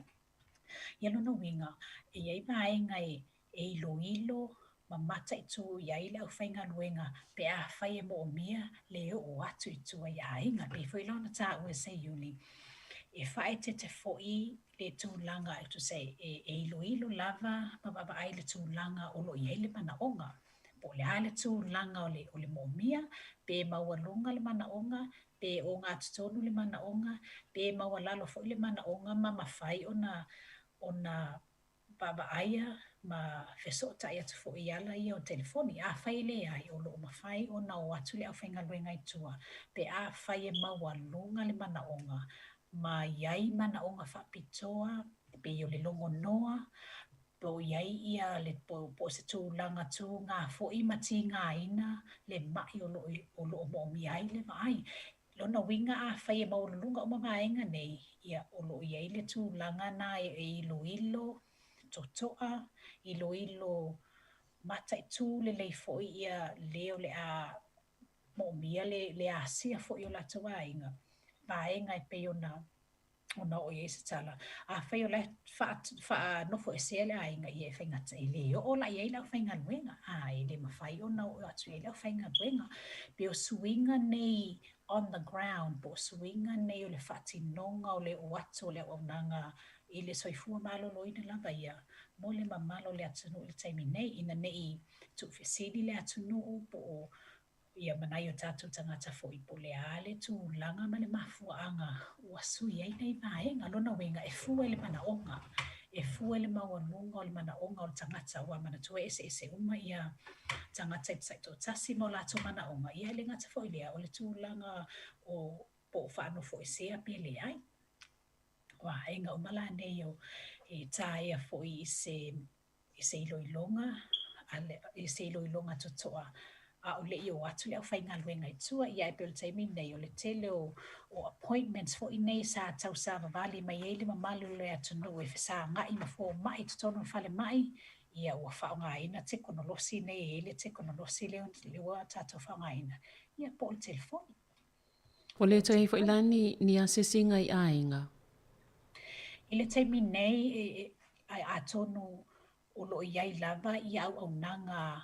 Ia lona uiga, e i ai vaega e e iloilo ma mataitu i ai le aufaigaluega pe afai e moomia le oo atu i tua i aiga. E pei foi la ona taua e Seiuli, e faaeteete foi le tulaga e tusa e iloilo lava ma vaavaai i le tulaga o lo o i ai le manaoga. Po o le a le tulaga o le, o le moomia, pe maualuga le manaoga, pe ogatotonu le manaoga, pe maualalo foi le manaoga ma mafai ona, ona vaavaaia ma fesootai atu foi i ala ia o telefoni. Afai e leai, o lo o mafai ona o atu le aufaigaluega i tua pe afai e maualuga le manaoga ma i ai manaoga faapitoa, pei o le logonoa, po o i ai ia le, po o se tulaga tugā foi ma tigaina le ma'i o lo o, o lo o moomia ai le vaai. Lona uiga afai e maualuluga uma vaega nei, ia o lo o i ai le tulaga na e iloilo toto'a, iloilo mataitū lelei foi ia le o le a moomia le, le asia foi o latou aiga, vaega e pei ona ona oo i ai se tala. Afai o la e faanofoesea le aiga, ia e faigata, e le oo la i ai le aufaigaluega, a e le mafai ona oo atu i ai le aufaigaluega. Pei o suiga nei on the ground, po o suiga nei o le faatinoga o le oo atu o le auaunaga i le soifua maloloina lava ia mo le mamalu o le atunuu i le taimi nei, ina ne i tuufesili le atunuu po o ia ma nai o tatou tagata foi po o le a le tulaga ma le mafuaaga ua sui ai nei vaega. Lona uiga, e fua i le manaoga, e fua i le maualuga o le manaoga o le tagata, aua manatua e eseese uma ia tagata i taitoatasi ma o latou manaoga. Ia e le gata foi i lea, o le tulaga o po o faanofoesea pe leai. O aiga uma la nei o e taea foi i se i se iloiloga a le, i se iloiloga totoa a o le i o atu le aufaigaluega i tua. Ia ae pei o le taimi lenei, o le tele o, o appointments foi nei sa tausavavali mai ai le mamalu o le atunuu e fesagai ma fomai i totonu o le falemai, ia ua faaaogaina tekonolosi nei, e i ai le tekonolosi lea, lea ua tatou faaaogaina, ia po o le telefoni. Ua le toe i ai foi la ni, ni asiasiga i aiga? I le taimi nei, e, e, atonu o lo o i ai lava ia auaunaga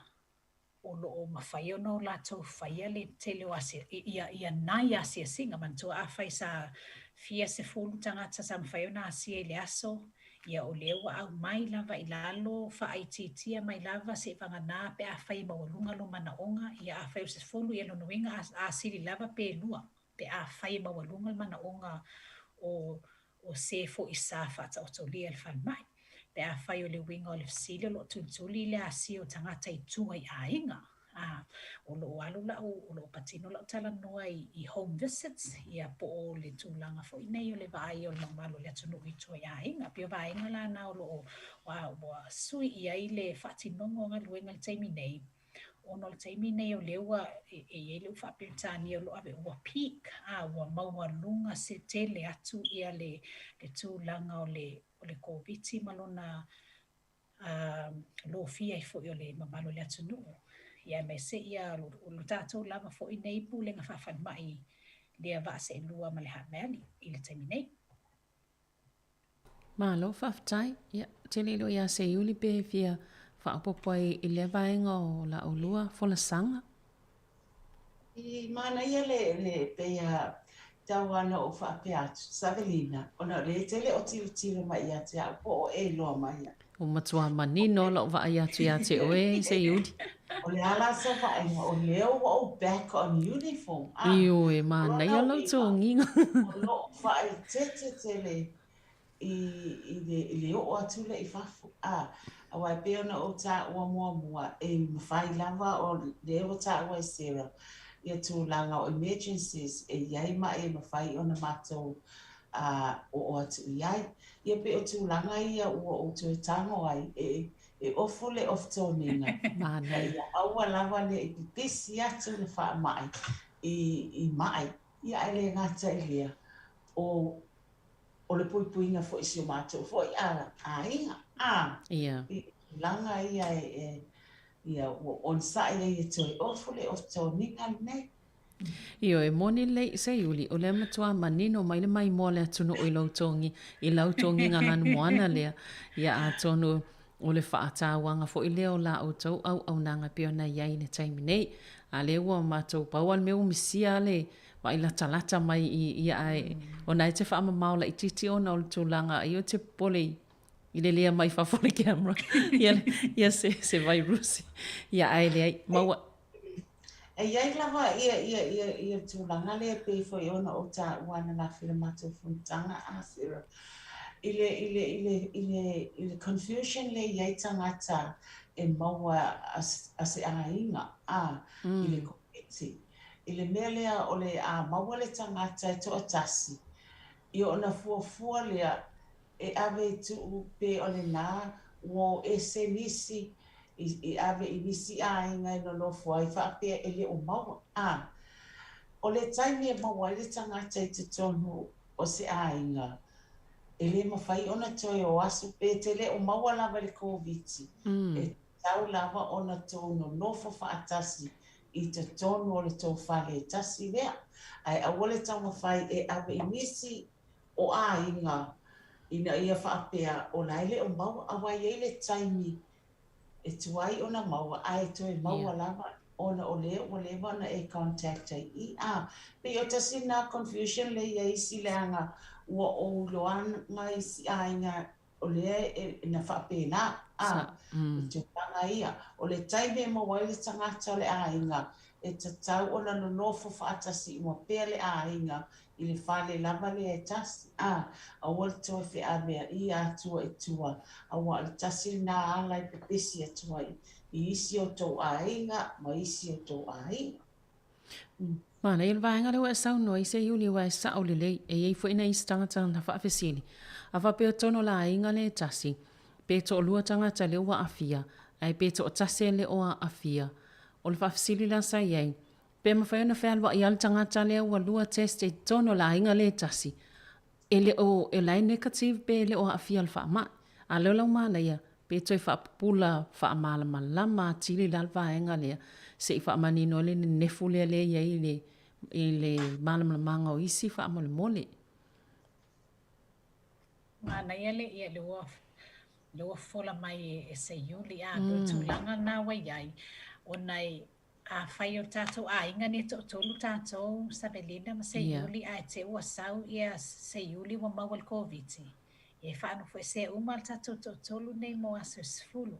o lo o mafai ona o latou faia le tele o asia, ia, ia nai asiasiga. Manatua afai sa fia sefulu tagata sa mafai ona asia i le aso, ia o lea ua aumai lava i lalo, faaitiitia mai lava seivagana pe afai e maualuga lou manaoga, ia afai o se sefulu, ia lona uiga a, a sili lava pe lua, pe afai e maualuga le manaoga o o se foi sa faataotolia i le falemai. Pe afai o le uiga o le fesili o lo o tulituli le asia o tagata i tua i aiga, a, o lo o alu lau, o lo o patino lau talanoa i, i home visits, ia po o le tulaga foi nei o le vaai o le mamalu o le atunuu i tua i aiga. Pei o vaega la na o lo o, ua, ua sui i ai le faatinoga o galuega i le taimi nei. Ona o le taimi nei o lea ua e i ai le upu faa-Peretania o lo o ave ua peak, a ua maualuga se tele atu ia le le tulaga o le o le Koviti ma lona a lofia ai foi o le mamalu o le atunuu. Ia aemaise ia o lo tatou lava foi nei pulega faa-falemai lea vaa seelua ma le Hapvalley i le taimi nei. Malo faafetai. Ia, ou te le iloa ia Seiuli pe fia faaopoopo ai i lea vaega o la oulua folasaga. I manaia le, le pei a tau lava ona ou faapea atu, Savelina, ona o lea e te le o tilotilo mai ia te au, po o e iloa mai au. Ua matua manino lou vaai atu ia te oe, Seiuli. O le a la sau vaaiga, o lea ua ou back on uniform, a. Ioe, manaia lau togiga. O lou faaeteete tele i, i, le, i le oo atu lea i fafo. A, aua e pei ona ou taua muamua, e mafai lava o lea ua taua e Sarah ia tulaga o emergencies e i ai ma'i e mafai ona matou a, oo atu i ai. Ia pei o tulaga ia ua ou toe tago ai e, e ofu le ofu toniga, ina ia aua lava ne i pipisi atu le faamai i, i ma'i. Ia ae le gata i lea, o, o le puipuiga foi i si o matou foi a, aiga, a, Ia. i tulaga ia e, e, ia ua onosai ai e toe ofu le ofu toniga lenei. Ioe, moni lelei Seiuli, o lea matua manino mai le maimoa o le atunuu i lou togi, i lau togiga lanumoana lea. Ia atonu o le faatauaga foi lea o la outou auaunaga e pei ona i ai i le taimi nei. A lea ua matou pau lava le mea ua misia le vaai latalata mai i ia ae ona e te faamamao laitiiti ona o le tulaga ai o te popole i i le lea mai fafo o le camera ia, ia se, se vairusi. Ia ae leai, maua. E i ai lava ia, ia, ia, ia tulaga lea e pei foi ona ou taua ananafi i le matou fonotaga a Sarah, i le, i le, i le, i le, i le confusion lea e i ai tagata e maua a, a se aiga, a, i le Koviti. I le mea lea o le a maua le tagata e toatasi, ia ona fuafua lea e ave e tuu pe o lena ua o ese nisi i ave i nisi aiga e nonofo ai faapea e le o maua. A, o le taimi e maua ai le tagata i totonu o se aiga, e le mafai ona toe o asu, pe te le o maua lava i le Koviti, e tatau lava ona tou nonofo faatasi i totonu o le tou fale e tasi lea. Ae aua le taumafai e ave i nisi o aiga ina ia faapea o la e le o maua, aua e i ai le taimi e tuai ona maua ae toe maua lava ona o lea ua leva ona e contact ai i a. Pei o tasi lena confusion lea i ai isi leaga ua ou iloaga isi aiga o lea e na faapena a i tulaga ia. O le taimi e maua ai le tagata o le aiga e tatau ona nonofo faatasi uma pea le aiga i le fale lava lea e tasi, a, aua le toe feaveaia atua i tua, aua o le tasi lena ala e pepesi atu ai i isi o tou aiga ma isi o tou aiga. Manaia le vaega lea ua e saunoa ai Seiuli aua e sao lelei. E i ai foi nai isi tagata na faafesili, a faapea tonu o le aiga lea e tasi, pe toalua tagata lea ua aafia, ae pe toatasi e le o aafia. O le faafesili la sa i ai, Pe mafai ona fealuai lava le tagata lea ua lua test i totonu o le aiga lea e tasi, e le o, e la e negative pe le o aafia i le faamai. A lea o lau manaia, pe toe faapupula faamalamalama atili la le vaega lea, se i faamanino ai le nenefu lea lea e i ai i le, i le malamalamaga o isi faamolemole. Manaia le, ia, le ua, le ua fofola mai e Seiuli, a, mm. tulaga lena ua i ai, ona e, Afai o le tatou aiga nei e toatolu tatou, Savelina ma Seiuli, yeah. Ae te ua sau ia Seiuli ua maua le Koviti, e faanofoesea uma le tatou toatolu nei mo aso e 10.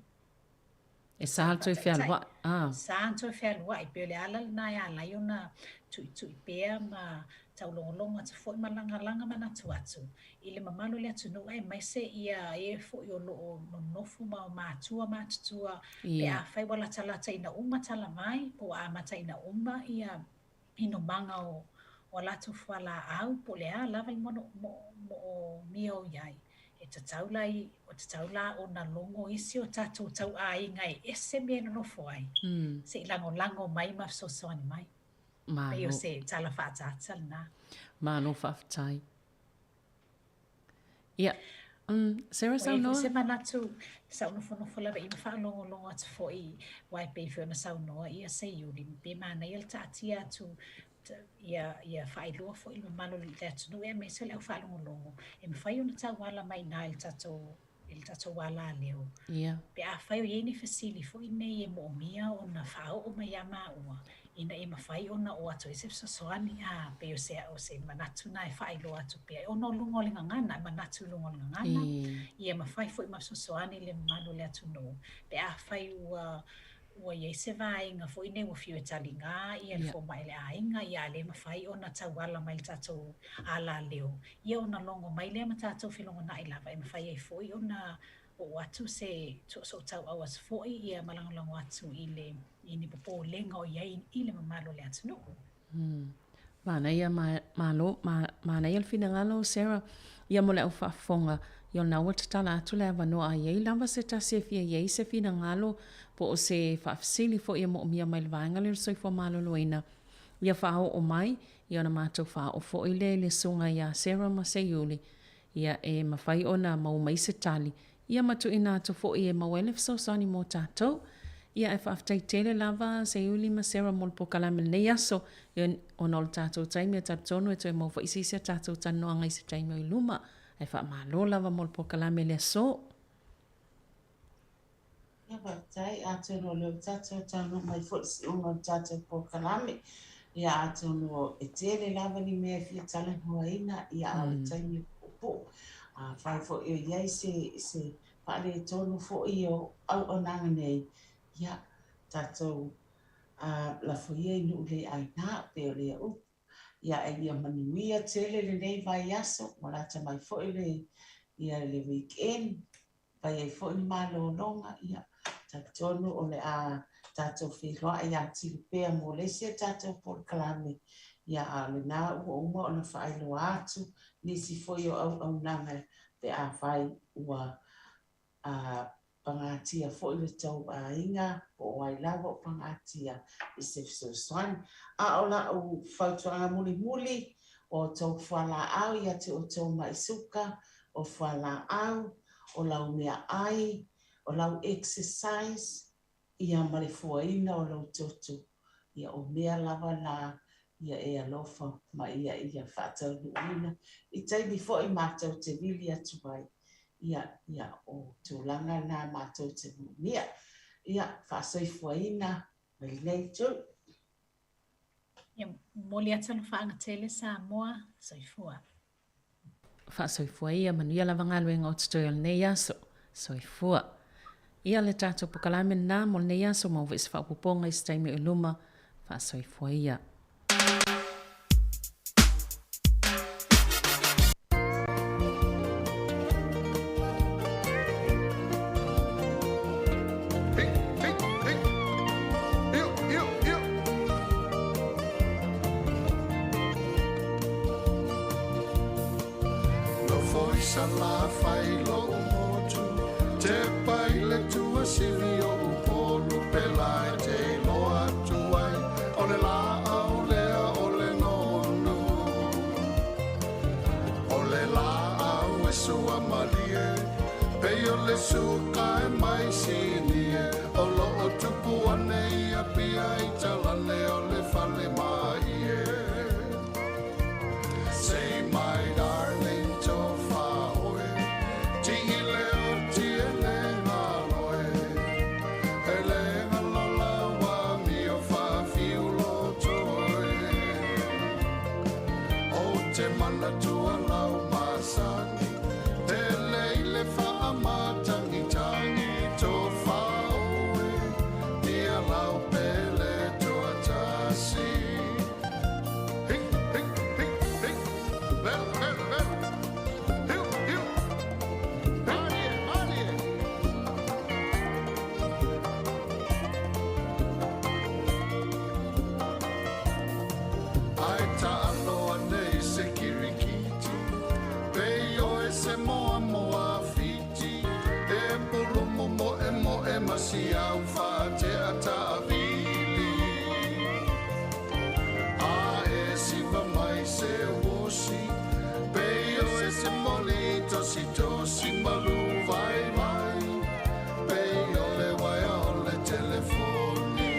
E sa le toe fealuai. Ah. Sa le toe fealuai. Pei o le ala lena e ala ai ona tuitui pea ma taulogologo atu foi ma lagalaga manatu atu i le mamalu o le atunuu aemaise ia e foi o lo o nonofo ma o matua matutua pe afai ua latalata ina uma tala mai po ua amata ina uma ia inomaga o o a latou fualaau po o le a lava le moomia o i ai. E tatau la i, ua tatau la ona logo isi o tatou tauaiga e ese mea e nonofo ai, se i lagolago mai ma fesoasoani mai. Malo. Pei o se tala faaataata lena. Malo faafetai. Ia, Sarah Ua i ai saunoa. foi se manatu, sa ou nofonofo lava i ma faalogologo atu foi, aua e pei foi ona saunoa ia Seiuli, pe manaia le taatia atu ia, ia faailoa foi i le mamalu o le atunuu aemaise o le aufaalogologo, e mafai ona tauala mai i ina i le tatou i le tatou alaleo. Ia. Pe afai o i ai ni fesili foi nei e moomia ona faaoo mai ia maua, ina ia mafai ona oo atu ai se fesoasoani, a pei o se, o se manatu na e faailoa atu pea. Ona o luga o le gagana, e manatu i luga o le gagana, ia mafai foi ma fesoasoani le mamalu o le atunuu, pe afai ua ua i ai se vaega foi nei ua fiu e taliga ia le fomai a le aiga, ia a le mafai ona tauala mai le tatou alaleo, ia ona logo mai lea ma tatou felogonai lava e mafai ai foi ona oo atu se sootauau atu foi ia ma lagolago atu i le i ni popolega o i ai i le mamalu o le atunuu. Manaia, malo, manaia le finagalo Sarah, ia mo le au faafofoga, ia o lena ua tatala atu le avanoa a i ai lava se tasi e fia i ai se finagalo po o se faafesili foi e moomia mai le vaega lea o le soifua maloloina, ia faaoo mai, ia ona matou faaoo foi lea i le susuga ia Sarah ma Seiuli, ia e mafai ona maua mai se tali, ia ma tuuina atu foi e maua ai le fesoasoani mo tatou. Ia ae faafetai tele lava Seiuli ma Sarah mo le polokalame i lenei aso, ia ona o le tatou taimi e talitonu e toe maua foi se isi a tatou talanoaga i se taimi o i luma. Ae faamalo lava mo le polokalame i le aso. Ia faafetai, atonu o lea ua tatou taunuu mai foi i le siuga o le tatou polokalame, ia atonu e tele lava ni mea e fia talanoaina, ia a o le taimi e puupuu. Afai foi o i ai se, se faaletonu foi o auaunaga nei, ia tatou lafo ia i nuu le aina, pei o lea upu. Ia a ia manuia tele lenei vaiaso, ua lata mai foi le, ia le weekend, fai ai foi ni malologa, ia, talitonu o le a tatou feiloai atili pea mo le isi a tatou polokalame, ia, a o lena ua uma ona faailoa atu nisi foi o auaunaga pe afai ua a pagatia foi le tou aiga po o ai lava o pagatia i se fesoasoani. A o la'u fautuaga mulimuli, o outou fualaau ia te outou ma'i suka, o fualaau, o lau meaai, o lau exercise, ia ma le fuaina o lou toto, ia o mea lava na ia e alofa ma ia ia faataunuuina i taimi foi matou te vili atu ai, ia, ia o tulaga na matou te moomia. Ia faasoifuaina mai lenei itu. Ia momoli atu alofaaga tele Samoa, soifua. Faasoifua ia, manuia lava galuega o totoe o lenei aso. Soifua. Ia le tatou pokalame lena mo lenei aso maua foi se faaopoopoga i se taimi o i luma. Faasoifua ia. Nofo i Salafai lo'u motu Tepa i le tuasivi o Upolu Pela e te iloa atu ai O le laau lea o le nonu O le laau e suamalie Pei o le suka e mai Sinie O loo tupu ane i Apia i Talane o le fale maie Say my darling tofa oe Tii leo tie le ngaloe E le ngalola ua mio faafiu lotoe Ou te manatua lau masani Pele i le faamatagitagi Tofa oe Ia lau pele toa. si au whaatea taavili. A e siva mai se wosi, pe o e se moli tosi tosi malu vai vai, pe o le waia o le telefoni.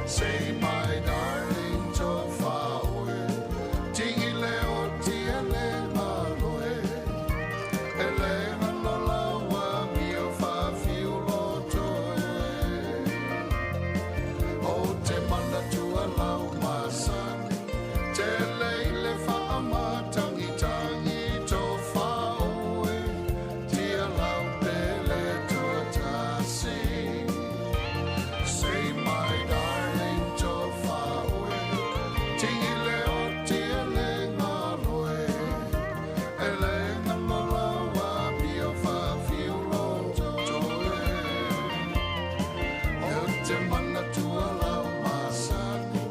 Say my darling to whaoe, tingi leo tia le maloe, e le ngalola wa mio whawhiu lotoe. O te mana tua lau masani, te leile whaamatangi tangi tō whaoe, tia lau pele tua tasi. Say my darling tō whaoe, tingi leo tia le ngaloe, e le ngalola wa mio whawhiu lotoe. O te mana tua lau masani,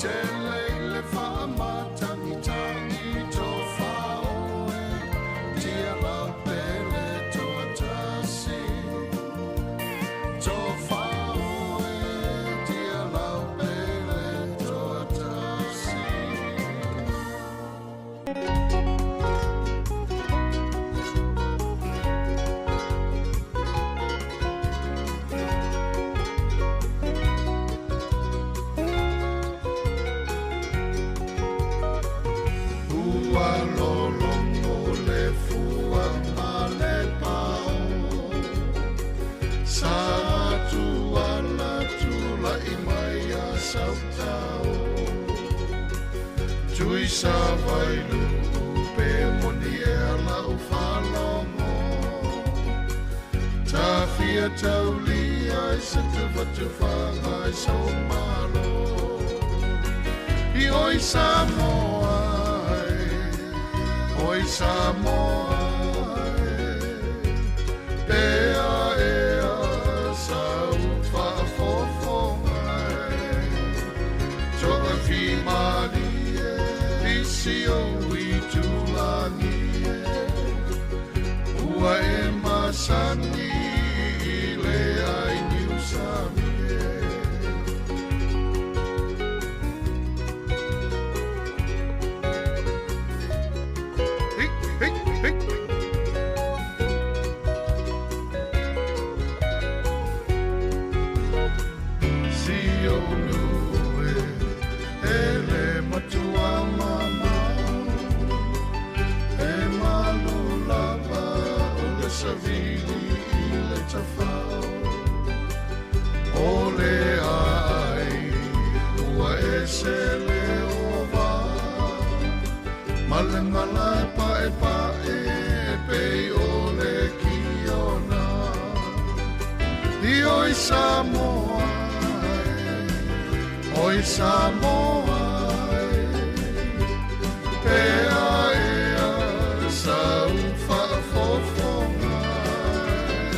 te leile whaamatangi tangi tō whaoe, tia lau pele tua tasi. Tō whaoe, tia lau pele tua tasi. Ua lolongo le fua ma le pao, sa atu ala tula'i mai a sautao. Tui sa vailu'u pe moni ea la'u faalogo, tafia taulia i se tufatufaga i saumalo. I oi Samoa e, oi Samoa e, ea ea sau faafofoga e. Toafimalie i si ou itulagi e, ua e masani i le ai niusami e. Hey, hey, hey. Si o nue, e le matua mamao, e malu lava o le savili i le tafao. O le ai, ua e se le ova, ma le malae pa e pa e pei o le kiona. I oi Samoa e, oi Samoa e, ea ea sau faafofoga e.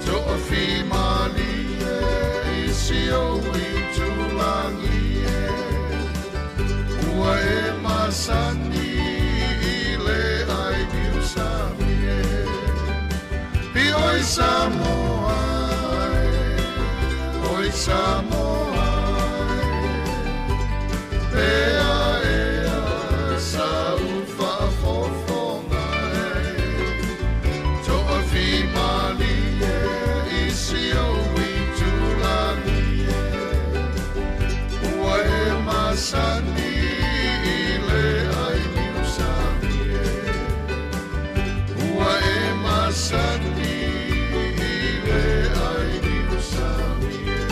Toafimalie i si ou itulagi e, ua e masani i le ai niusami e. I oi Samoa e, oi Samoa e, ea ea sau faafofoga e. Toafimalie i si ou itulagi e, ua e masani i le ai niusami e. Ua e masani i le ai niusami e.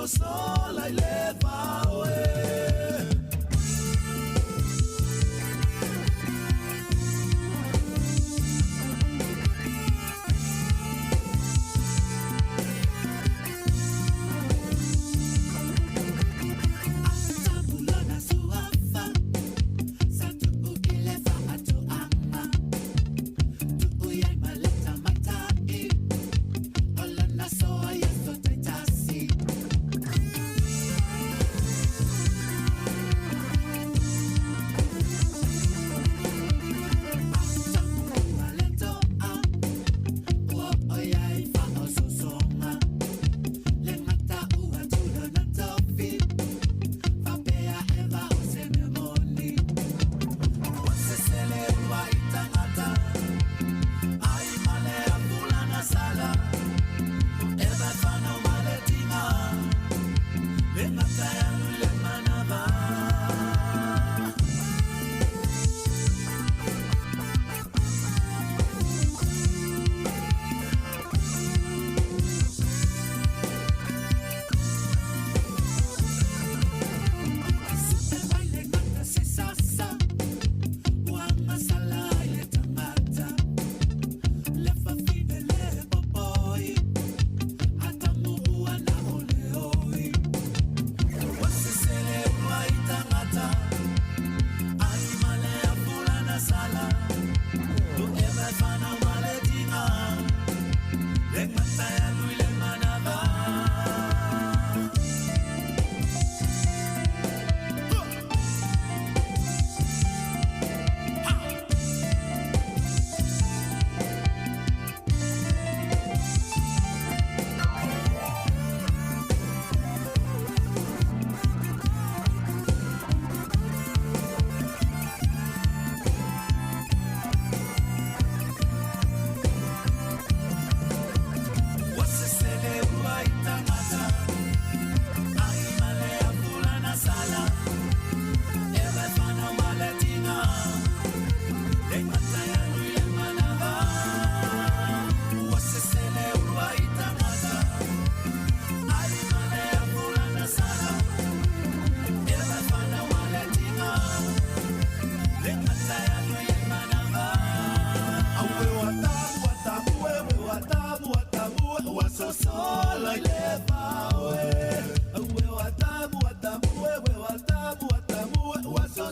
Sola i le vaoe.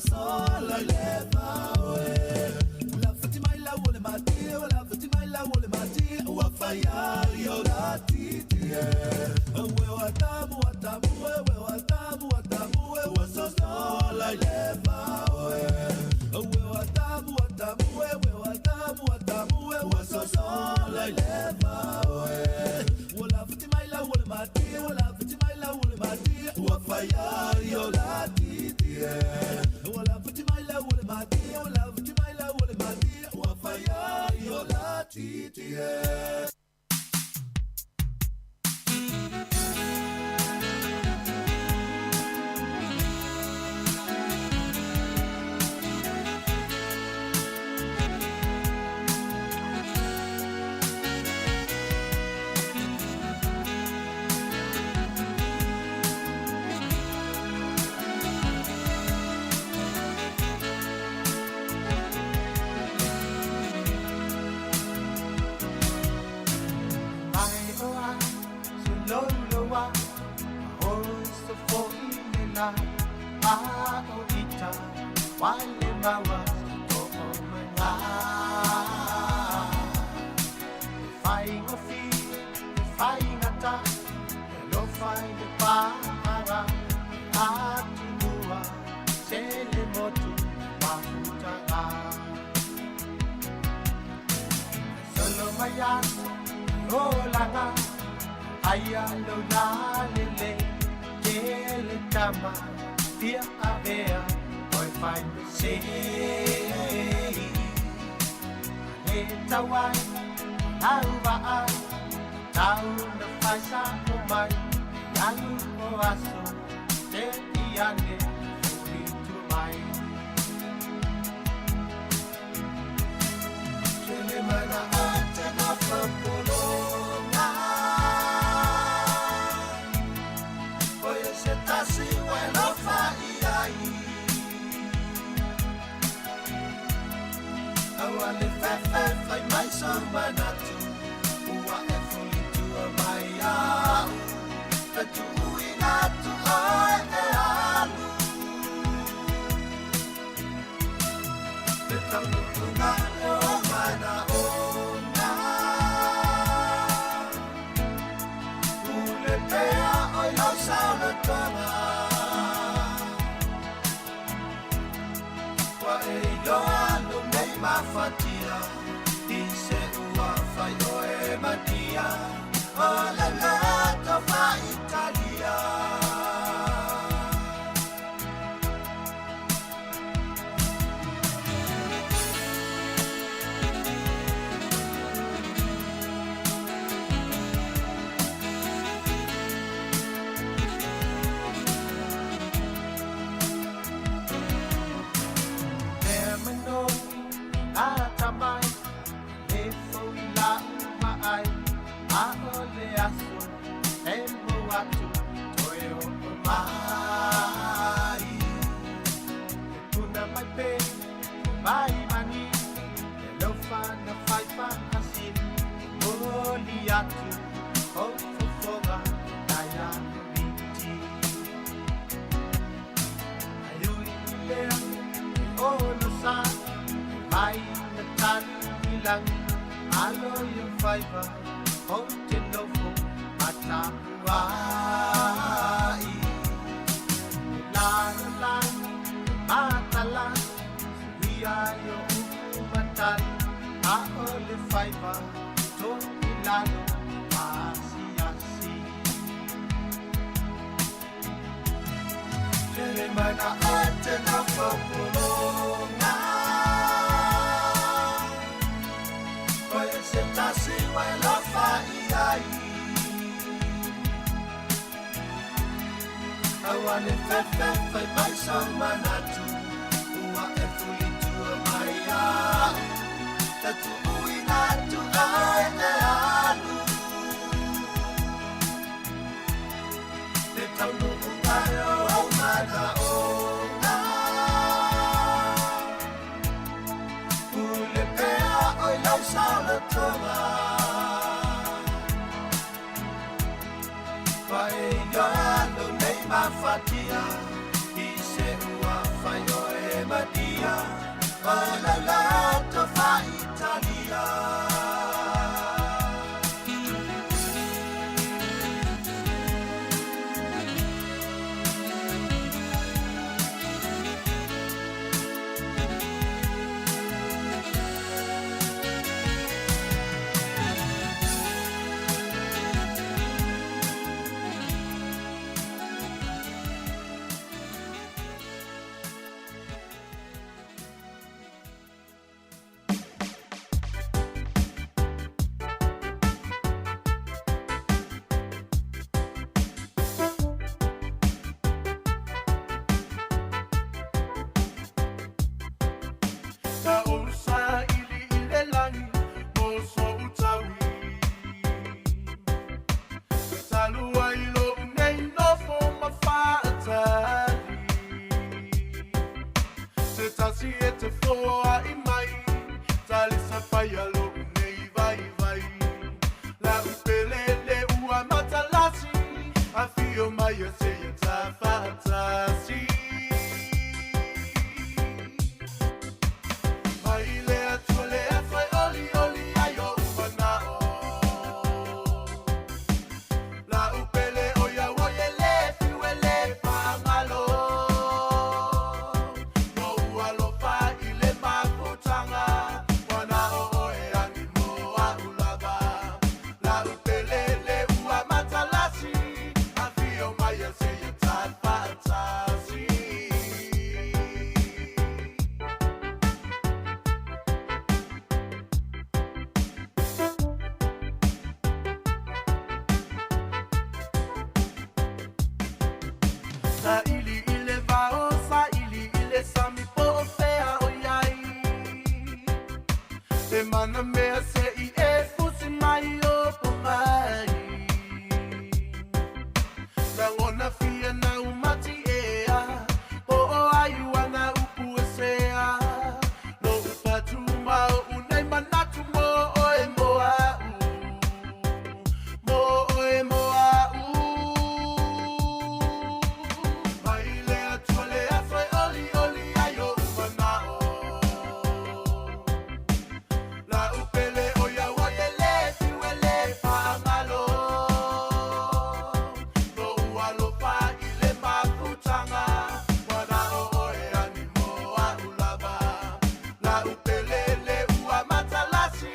soso la ile vaoe. La futi mai la wole mati, la futi mai la wole mati, ua faya yo la titi. We wa tamu wa tamu, we wa tamu wa tamu, we soso la ile vaoe. We wa tamu wa tamu, we wa tamu wa tamu, we soso la ile vaoe. Wala futi mai la wole mati, wala futi mai la wole mati, ua faya yo la titi. Wala futi mai la wole mati, wala futi mai la wole mati, ua faya yo la titi. Fatia, i se ua whai oe. tasi e te foaʻi mai, Talisa paia loʻu nei vaivai. La'u pele le ua matalasi, Afio mai e seia ta faatasi. Mai le Atua le aso e olioli ai o'u mana'o. La'u pele o ia ua e lē fiu e lē faagalo. Lo'u alofa i le mafutaga, Ua na o oe agi mo a'u lava. La'u pele le ua matalasi, Afio mai e seia ta faatasi. Saili i le vao, saili i le sami po o fea o i ai. E mana mea se i e fusi mai o po mai. Lagona fia na umati ea, po o ai ua na upu e sea. Lo'u patu ma o'u nei manatu mo oe mo a'u. Mo oe mo a'u. Mai le Atua le aso e olioli ai o'u mana'o. La'u pele o ia ua e lē fiu e lē faagalo. Lo'u alofa i le mafutaga, Ua na o oe agi mo a'u lava. La'u pele le ua matalasi,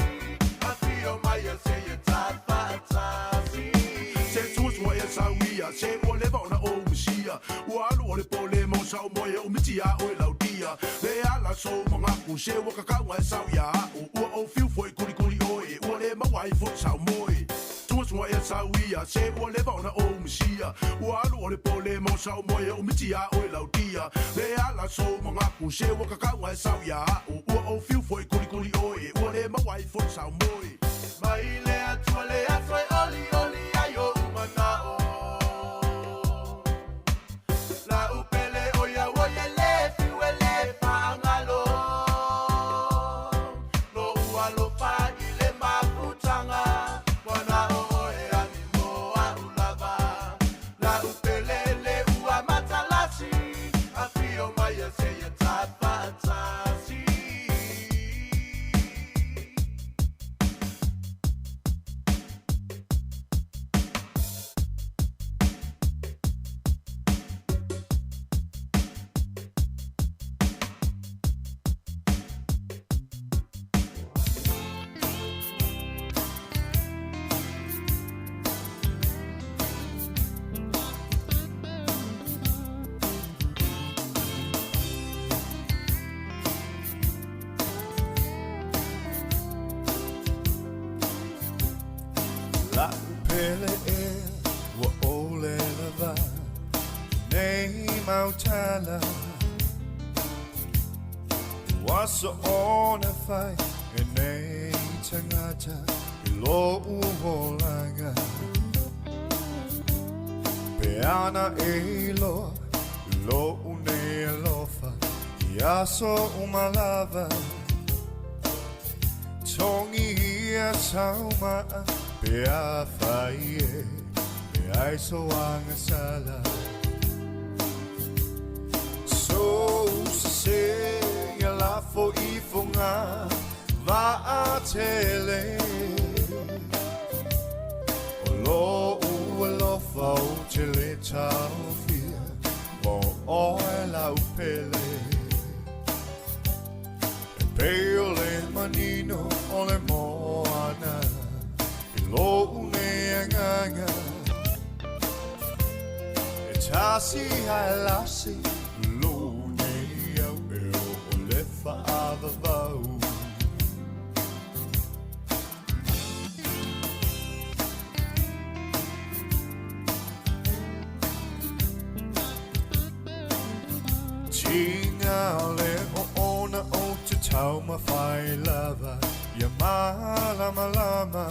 Afio mai e seia ta faatasi. Se suasua ea sau ia, se ua leva ona ou misia. Ua alu o le pole mo sau moe o miti a oe lautia. Le ala sou mangaku, se ua kakauga e sau ia a'u. Ua ou fiu foi kulikuli oe, ua le maua ai foi sau moe. Suasua ea sau ia, se ua leva ona ou misia. Ua alu o le pole mo sau moe o miti a oe lautia. Le ala sou mangaku, se ua kakauga e sau ia a'u. Ua ou fiu foi kulikuli oe, ua le maua ai foi sau moe. Mai le Atua le aso e olioli ai o'u mana'o. La'u pele o ia ua e lē fiu e lē faagalo. Lo'u alofa i le mafutaga, Ua na o oe agi mo a'u lava. La'u pele le ua matalasi, Afio mai e seia ta faatasi. La'u pele e ua ʻole lava nei mau tala Ua soona fai e nei tagata i lo'u olaga Pe ana e iloa lo'u nei alofa i aso uma lava Togi ia sau ma'a pe afai e leai sou agasala Sou sesē ia lafo i foga vaatele O lo'u alofa ou te le taofia mo oe lau pele E pei o le manino o le moana i lo'u nei agaga E tasi ae lasi lo'u nei au e o le faavavau. Tiga le oona ou te taumafai lava ia malamalama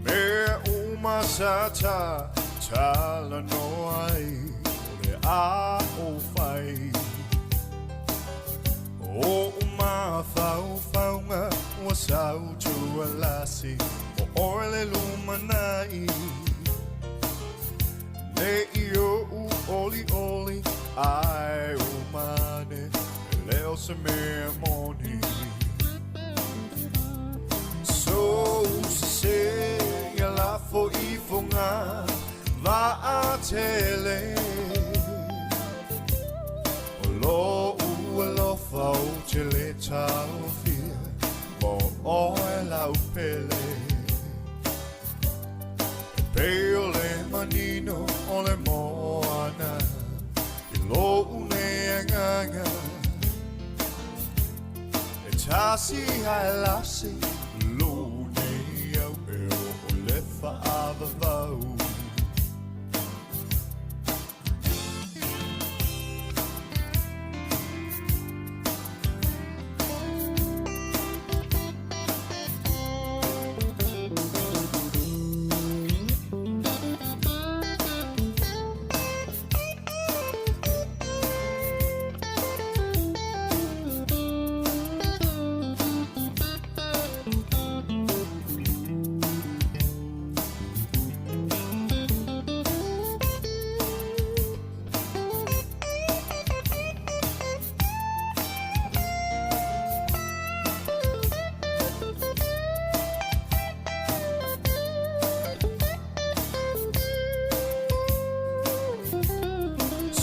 Mea uma sa ta talanoa ai o le a ou fai. O mafaufauga ua sautualasi o oe le lumanai Nei oʻu olioli ae umane E le o se mea moni So sesē ia lafo i foga vaatele O loʻu alofa ou te lē taofia mo oe lau pele E pei o le manino o le moana I loʻu nei agaga E tasi ae lasi loʻu nei au e oo le faavavau.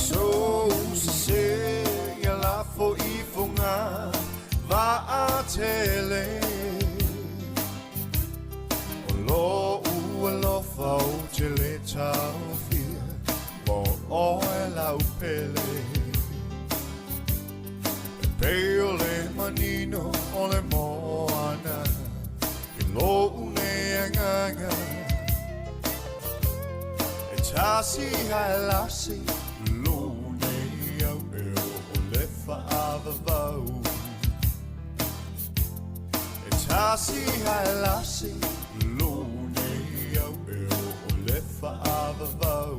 So sesē ia lafo i foga vaatele O loʻu alofa ou te lē taofia mo oe lau pele E pei o le manino o le moana I loʻu nei agaga E tasi ae lasi loʻu nei au e oo le faavavau E tasi ae lasi loʻu nei au e oo le faavavau.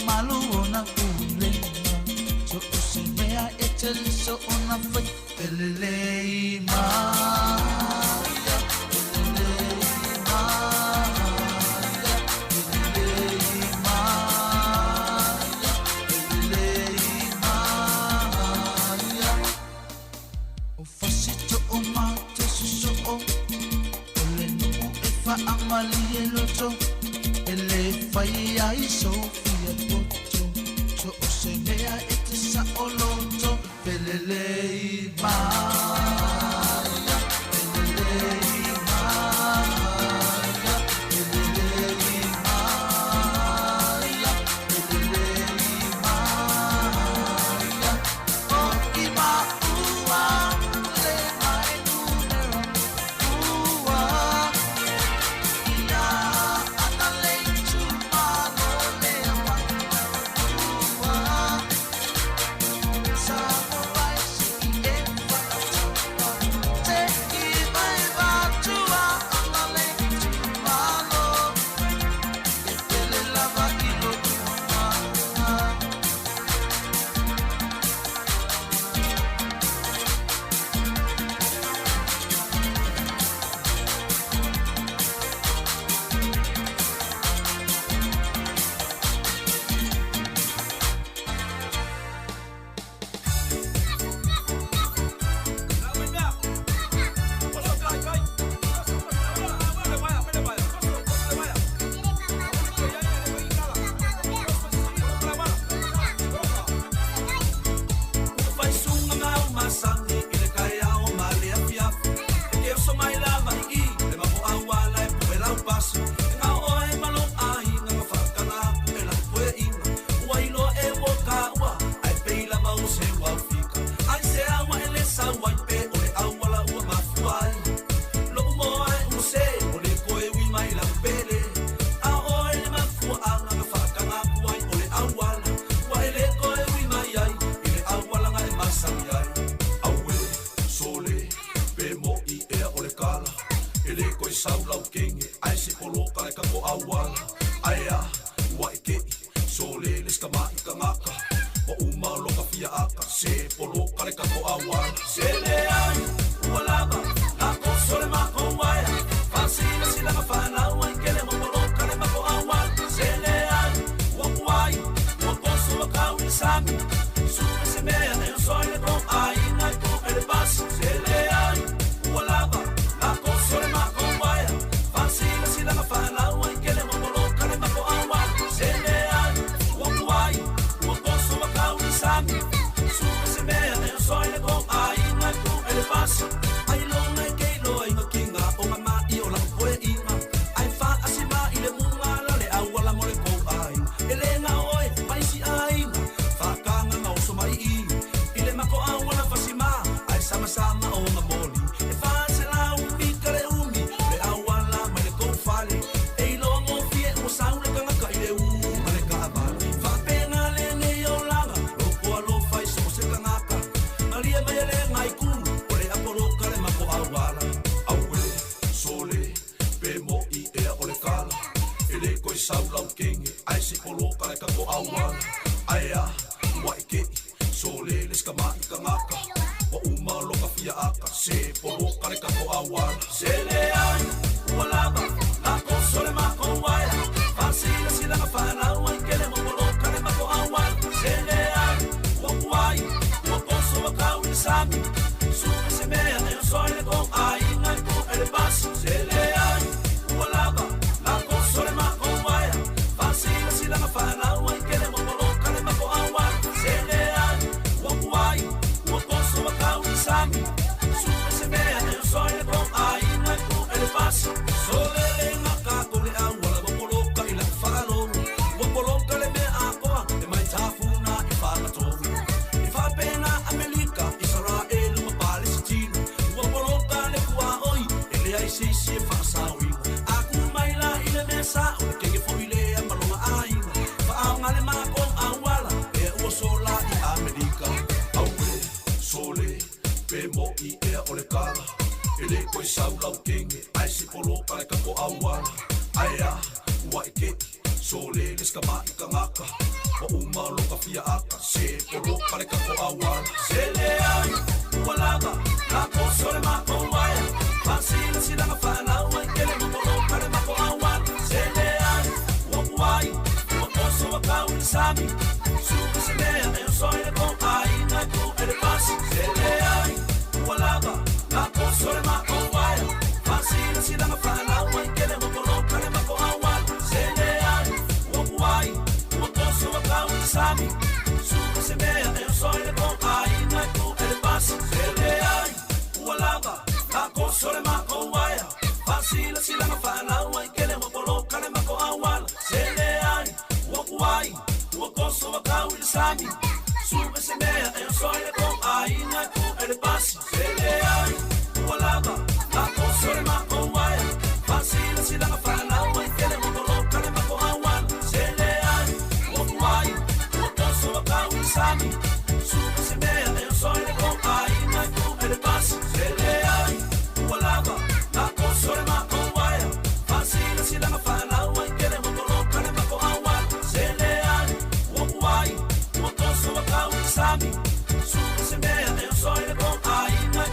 malu ona pulega. So o se mea e te liso ona fai pelelei maia, pelelei maia, pelelei maia, pelelei maia. O fasi to o mate suso o o le nuu e faamali e loto e le fai ai Sofia poto so o se mea e te sa o loto pelelei maia, pelelei maia, pelelei maia, pelelei maia. O i maua le mai numera ua ia ana le tumalo le ua Samurai si e whakatapa te i mai vātua ana le tumalo e pele lava i lo uanga. Faisunga ngau masangi i le kaeao ma le afiafi. E ke oso mai lava i i, le mamo auala e poe lau pasi. E ngao oe malo aiga nga whakanga aku e lau poe inga. Ua iloa e wo ka ua, ai pei lava o se ua ufika. Ai se aua e le sau ai pe o le auala ua mafua ai. Lo'u moa e ua se, o le koe ui mai lau pele. A oe le mafua anga nga whakanga aku ai o le auala. Ua e le koe ui mai ai, i le auala nga e masangi ai. Aue, sole, pe mo i ea o le kala. E le koe sau lau kenge, ai se poloka le kako auala. Ai a, ua e kei, sole le skama i kangaka. O uma loka fia aka, se poloka le kako auala. Se le ai, ua lava, la koso le mako waea. Fasila sila nga whanau ai kele mo poloka le mako auala. Se le ai, ua kuai, ua koso wa kau i sami. Supe se mea e o soile ko ainga e ko ele pasi. Se le ai, ua lava, la koso le mako waea. Fasila sila nga whanau ai kele mo poloka le mako auala. Se le ai, ua kuai, ua koso wa kau i sami. Supe se mea e o soile ko ainga e ko ele pasi. Ai longa e keilo ai nga kinga o nga mai o lau poe inga. Ai wha asima i le munga la le auala mo le kou ainga. E le ngā oe, maisi ainga. Whakanga ngā oso mai i. I le mako auala whasima, ai sama sama o ngā moli. E wha se la umi ka le umi, le auala mai le kou whale. E i loa ngō fie ua sau le kangaka i le uma le kaavale. Whapenga le nei o langa, loko alofa i so se kangaka. Maria mai le ngai kulu, o le apoloka le mako auala. Aue, sole, pe mo i ea o le kala. E le koe sau lau kenge, ai se poloka le kako auala. Ai a, ua e kei, sole le skama i kangaka. Wa uma loka fia aka, se poloka le kako auala. Se le ai, ua lava, la koso le mako waea. Fasila sila nga whanau ai kele mo poloka le mako auala. Se le ai, ua kuai, ua koso wa kau i sami. Supe se mea e o soile ko ainga e ko ele pasi. Se le ai, ua lava, la koso le mako waea. Fasila sila nga whanau ai kele mo poloka le mako auala. Se le ai, ua kuai, ua koso wa kau i sami. Supe se mea e o soile ko ainga e ko ele pasi. Sole le ngaka ko le auala wa poloka i lau whalongo. Ua poloka le mea akoa, e mai tāfuna i whangatohu. I whapena Amerika, Israelu ma Palesitina. Ua poloka le kua oi, e lea i seisi e whaasauina. Aku mai la i le mea sa, o le kenge fo i lea malonga ainga. Whaanga le mako auala, e ua sola i Amerika. Aue, sole, pe mo i ea o le kala. E le koe sau lau kenge, ai se poloka le kako auala. Ai a, ua e kei, Sole le skama i kangaka Wa uma o loka fia aka Se polo pale kako awala Se le ai ua lava Na koso le mako waia Fasila silanga whanau ai Kele mopolo pale mako awala Se le ai ua kuai Ua koso wa kau i le sami Suka se mea e o soe le ko Aina ku e le pasi Se le ai ua lava Na koso le mako waia Fasila silanga whanau ai Kele mopolo pale mako awala Se le ai ua kuai Ua koso wa kau i le sami Suka se mea e o soe le ko Aina ku e le pasi Se le ai ua lava Na koso le mako waia Fasila silanga whanau ai Kele mopolo kale mako awala Se le ai ua kuai Ua koso wa kau i le sami Suka se mea e o soe le ko Aina ku e le pasi Se le ai ua lava Na koso le mako waia Fasila silanga whanau ai Kele mopolo kale mako awala Se le ai ua kuai Ua koso wa kau i le sami Suka se mea e o soe le ko Aina ku e le pasi Se le ai ua lava Na koso le mako waia Fasila silanga whanau ai Kele mopolo kale mako awala Se le ai ua kuai Ua koso wa kau i le sami Suka se mea e o soe le ko Aina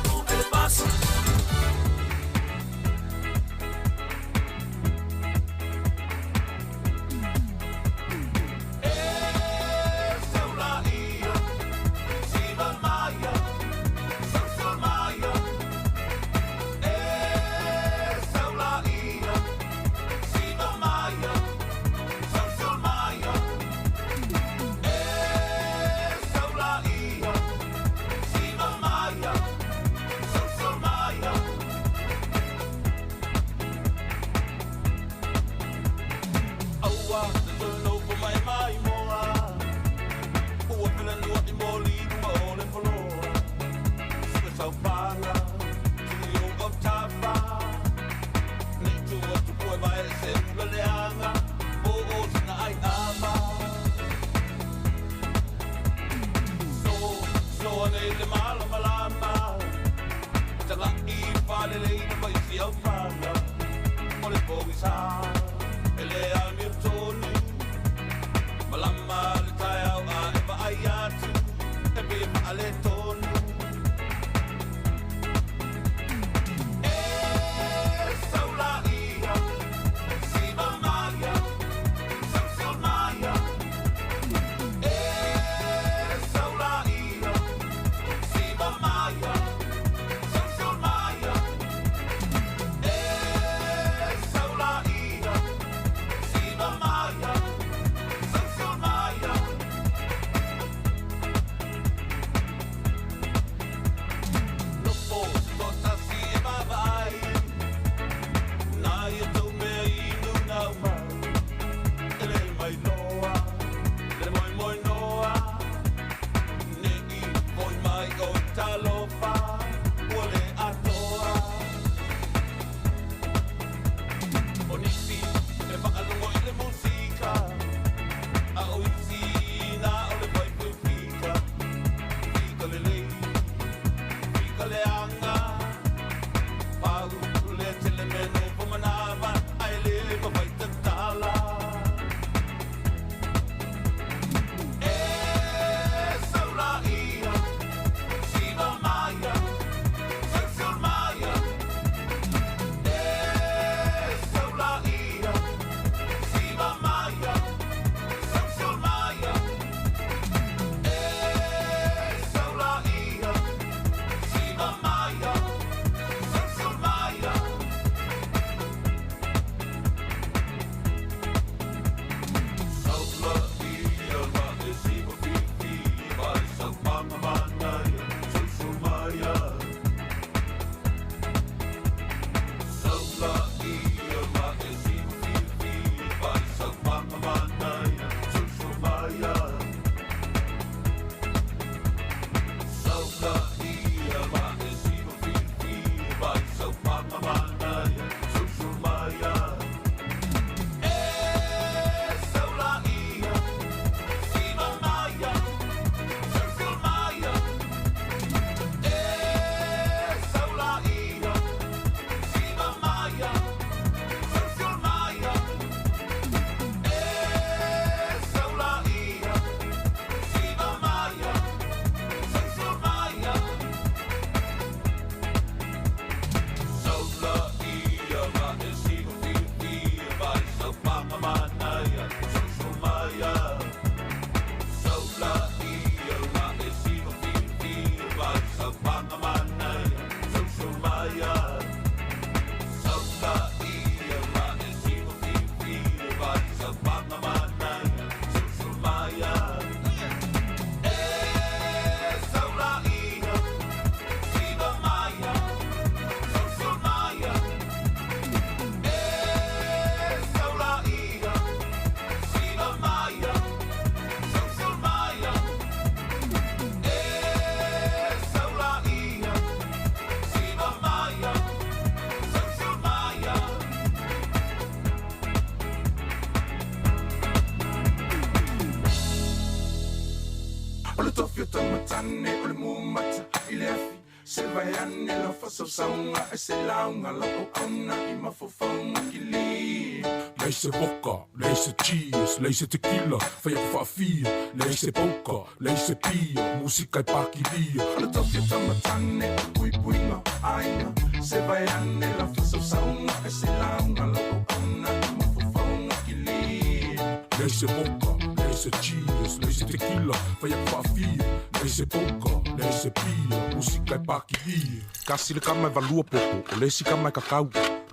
le tofi o tamatane o le mumata i le afi Se vai ane lau faasausauga e se lauga lau auauna i mafaufauga kili. Leai se vodka, leai se cheers, leai se tequila, fai atu faafia, leai se poker, leai se pia, musika e pakilia. O le tofi o tamatane o le puipuiga aiga, se vai ane lau faasausauga e se lauga lau auauna i mafaufauga kili. Leai se vodka, leai se cheers, leai se tequila, fai atu faafia, leai se poker, leai se pia, musika e pakilia. Kasi le kama e valua popo, o le isi kama e kakau.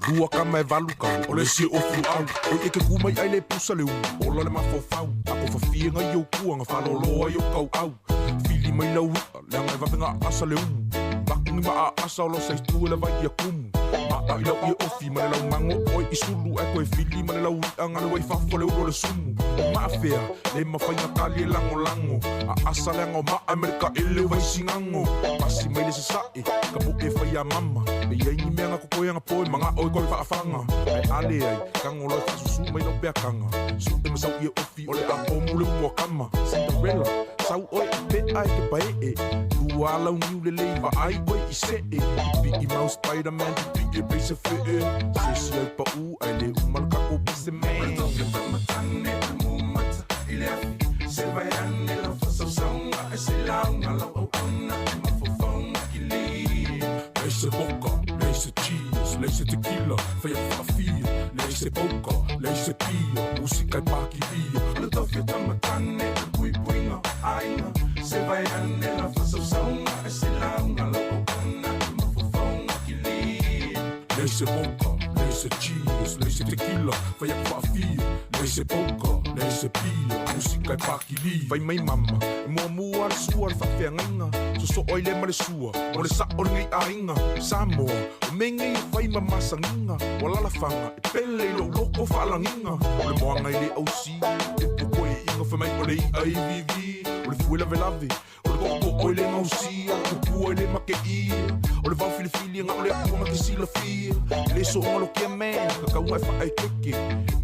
Lua kama e valu kau, o le isi e ofu au. Oi e ke ku mai ai le pusa le ulu, ola le mafaufau. A ko fafie ngai i ou kua, nga faalolo ai ou kauau. Fili mai lau i'a, leaga e vave nga asa le umu. Vaku ni ma a asa o lo sa itu e le vai ia kumu. Ma'a i lau ie ofi ma le lau mago oe i sulu ae koe fili ma le lau i'a nga le wai fafo le ulu o le sumu. Ma'a fea, le mafai nga kali e lagolago. A asa leaga o ma'a ma le ka'ele o Vaisigago. Pasi mai le sasae, ka po'e fai a mama. E iai ni mea nga kokoe nga poe maga'o e koe faafaga. Ae a leai, tago loa e faasusū mai lau peakaga. Su'e ma sau ie ofi o le a pomu le umuakama. Cinderella, sau oe i pe'a e ke pae'e. Lua lau niu lelei vaai oe i se'e. Pipi'i mau Spiderman, pipi'i e pei se fe'e. Se isi ai pa'ū ae le uma le kako pese man. Leai se vodka, leai se cheers, leai se tequila, fai atu faafia, leai se poker, leai se pia, musika e pakilia. O le tofi o tamatane, o le puipuiga aiga, se vai ane lau faasausauga e se lauga lau auauna i mafaufauga kili. Leai se vodka, leai se cheers, leai se tequila, fai atu faafia, leai se poker, leai se pia, musika e pakilia. Fai mai mama, e muamua le sua le faafeagaiga, sosoo ai le ma le sua, o le sa'o lenei aiga. Samoa, o mea nei e fai ma masagiga, ua lalafaga, e pele i lou loko faalagiga. O le moaga i le ausi, e upu koe'iga, fai mai o le i'a i vivi, o le fue lavelave, o le to'oto'o i le gausia, o le tupua i le make'ia, o le vao filifili ga o le atua ga te silafia. E le so'oga lokia man, kakauga e fa'aekeke,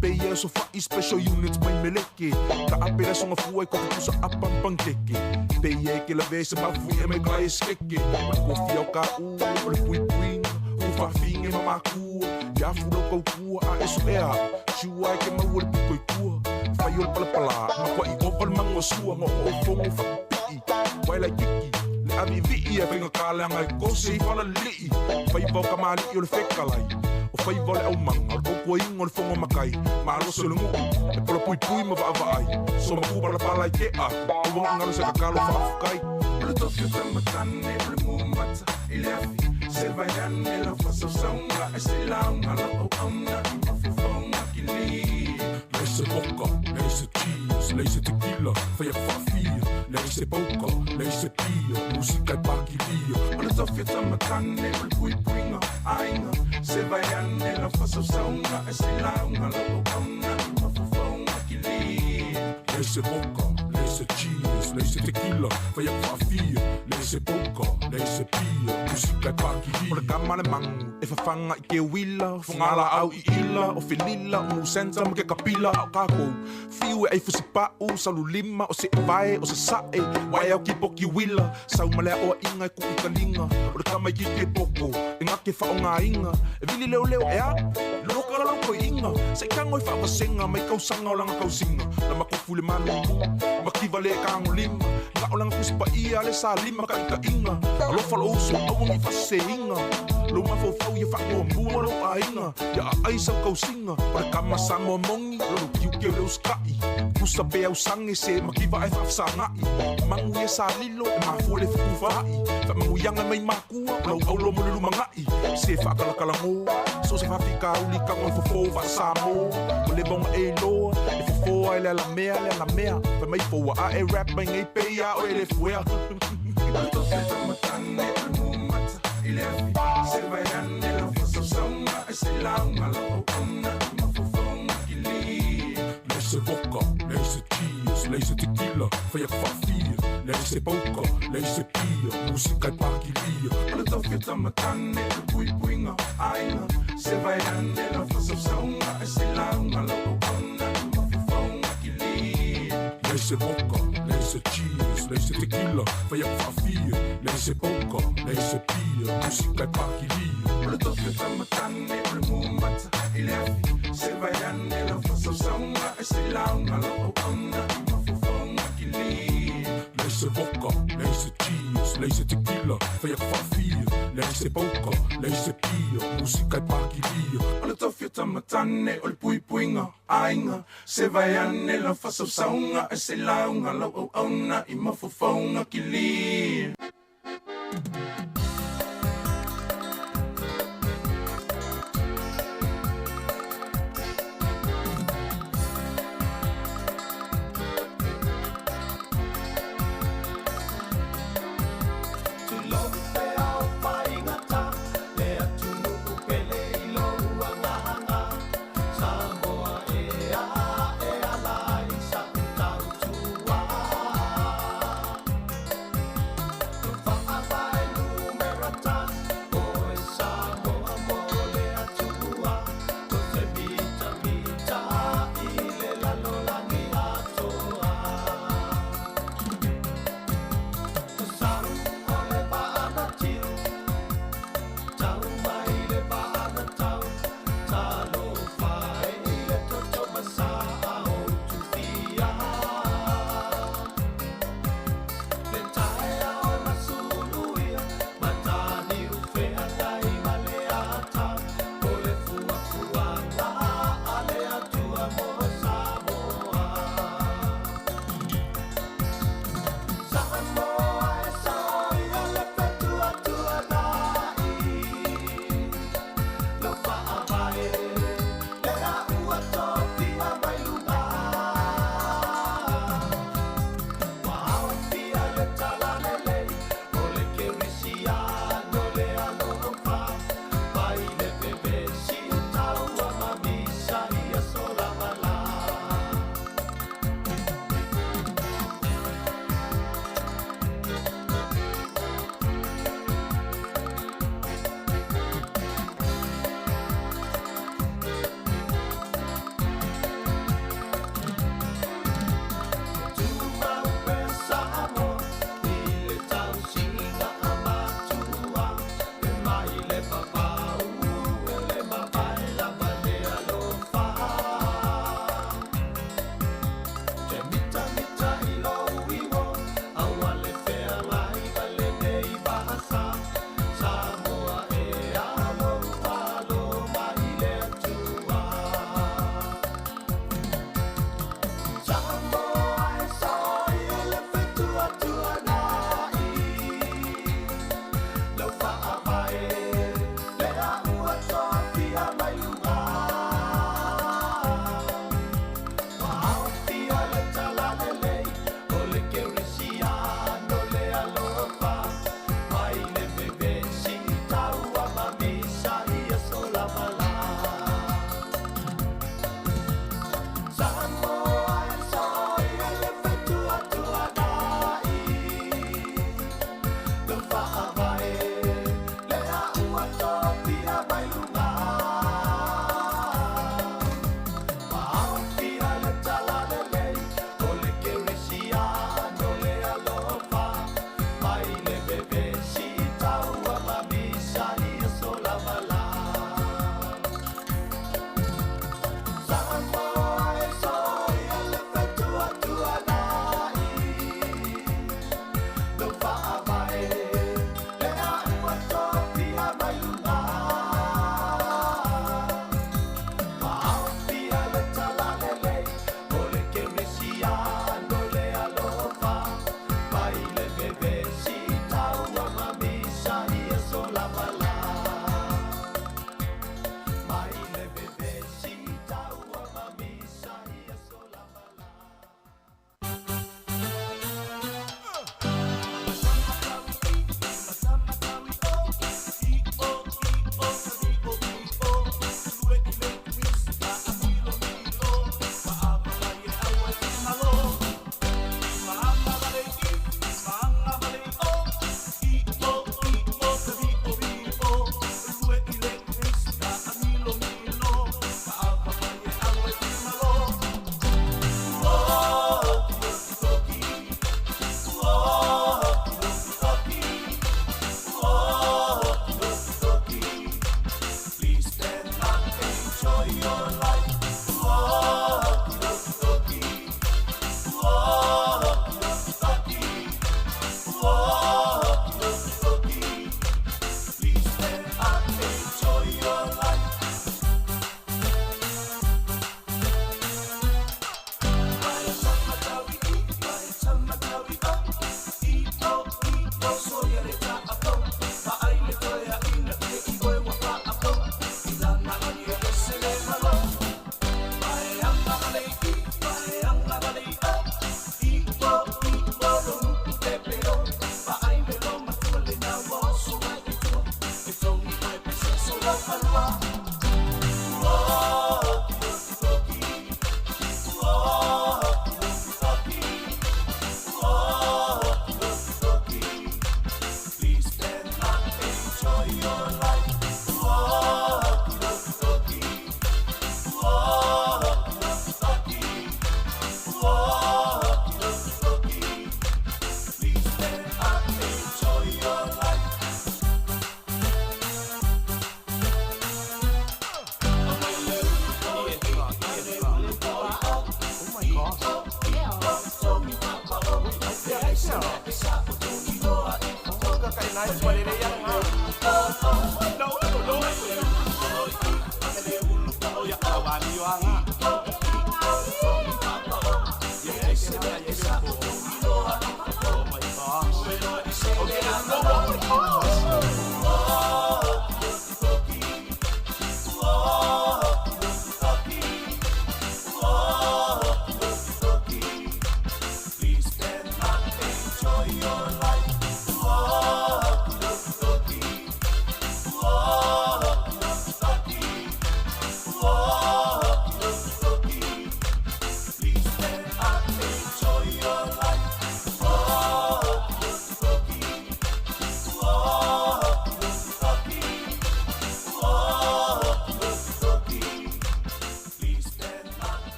pe ia e sofa'i special units mai meleke, ta'ape le aso gafua i kofi pusa apa ma pankeke, pe ia e ke lavea i se mafui'a mai kai e sekeke. O le kofia o ka'u, o le puipuiga, ua faafiga ma makua, ia afu lau kaukua a e so'ea a'u, siua e ke maua le piko i tua. Fai o le palapalā, makua'i ova le mago sua, go'ogo'o fogo fa'api'i, wae laititi, le avi'ivi'i ae faigatā leaga e kose i falali'i. Faiva o kamali'i o le fekalai, o faiva o le aumaga, o le tautuaina o le fogo matai, malosi o le nu'u, e polapuipui ma va'ava'ai, somaku palapala i te'a atu, aua ne i galo se tatalo fa'afetai. O le tofi o tamatane o le mumata i le afi se vai ane lau faasausauga e se lauga lau auauna i mafaufauga kili. Leai se vodka, leai se cheers, leai se tequila, fai atu faafia, leai se poker, leai se pia, musika e pakilia. O le tofi o tamatane o le puipuiga aiga se vai ane lau faasausauga e se lauga lau auauna i mafaufauga kili. Leai se vodka, leai se cheers, leai se tequila, fai atu faafia, leai se poker, leai se pia, musika e pakilia. O le kama le magu e fafaga i ke uila, o fogalaau i ila, o felila, o musenta ma ke kapila, a o kakou fiu e ai fusipa'u, saululima, o se'evae, o sasa'e, wae au kipoki uila, sau ma le aʻoaʻiga e kuʻu kaliga, o le kama itiiti e poko, e gake faʻogāiga, e vili leoleo ea, loka la lau koiʻiga, se i tago e faavasega mai kausaga o laga tausiga, na makofu i le malulu, makiva le tagolima, ga'o laga tusi paia le salima taʻitaʻiga, alofa lou uso aua nei faaseseina, lou mafaufau ia faamuamua lou aiga, ia aai sau tausiga, o le kama Samoa moni, lou tiute o le usitaʻi, pusa pe ausage se makiva ae faafesagaʻi, magu ia sa lilo e mafua le fetufaai, faamanuiaga mai makua, o lau aulo mo le lumanaʻi, se faakalakalagō, so o se faafikauli tago e fofō faasamoa, ua leva ona e iloa, e fofō ai le alamea le alamea, fai mai foua ae rap mai nei pei a oe le fuea. Leai se vodka, leai se cheers, leai se tequila, fai atu faafia, leai se poker, leai se pia, musika e pakilia. O le tofi o tamatane, o le puipuiga aiga, se vai ane lau faasausauga e se lauga lau auauna i mafaufauga kili. Leai se vodka, leai se cheese, leai se tequila, fai atu faafia, leai se poka, leai se pia, musika e pakilia. O le tofi o tamatane o le mumata i le afi, se vai ane lau faasausauga e se lauga lau auauna i mafaufauga kilia. Leai se vodka, leai se cheese, leai se tequila, fai atu faafia, leai se poka, leai se pia, musika e pakilia. O le tofi o tamatane o le puipuiga aiga, se vai ane lau faasausauga e se lauga lau auauna i mafaufauga kilia. Tulou pea o faigata, le atunuu pele i lou agaga. Samoa ea e ala ai sa'u tautua. Lo faavae numera tasi, oe Samoa mo le Atua. O se mitamita i le lalolagi atoa. O sau o le vaa na tiu, tau mai le vaa na tau. Talofa e i le toto masaa o Utufia. Le taeao e masuluia, Mataniufeagai ma le ata. O le fuafuaga a le Atua mo Samoa. Samoa e soia le fetuatuanai. Lo faavae lea ua tofia mai luga. Ua aofia le talalelei o le kerisiano le alofa. Mai le vevesi taua ma misa i aso lava la. Tumau pea Samoa i le tausiga a matua. E mai le vavau e le mavae lava le alofa. Te mitamita i lou igo, aua le feagai ma lenei vasa. Samoa ea lou alo mai le Atua. Samoa e soia le fetuatuanai. Lau faavae lea ua tofia mai luga. Ua aofia le talalelei o le kerisiano le alofa. Mai le vevesi taua ma misa i aso lava la. Samoa e soia le fetuatuanai. Lau faavae lea ua tofia mai luga. Ua aofia le talalelei o le kerisiano le alofa. Mai le vevesi taua ma misa i aso lava la. Samoa e soia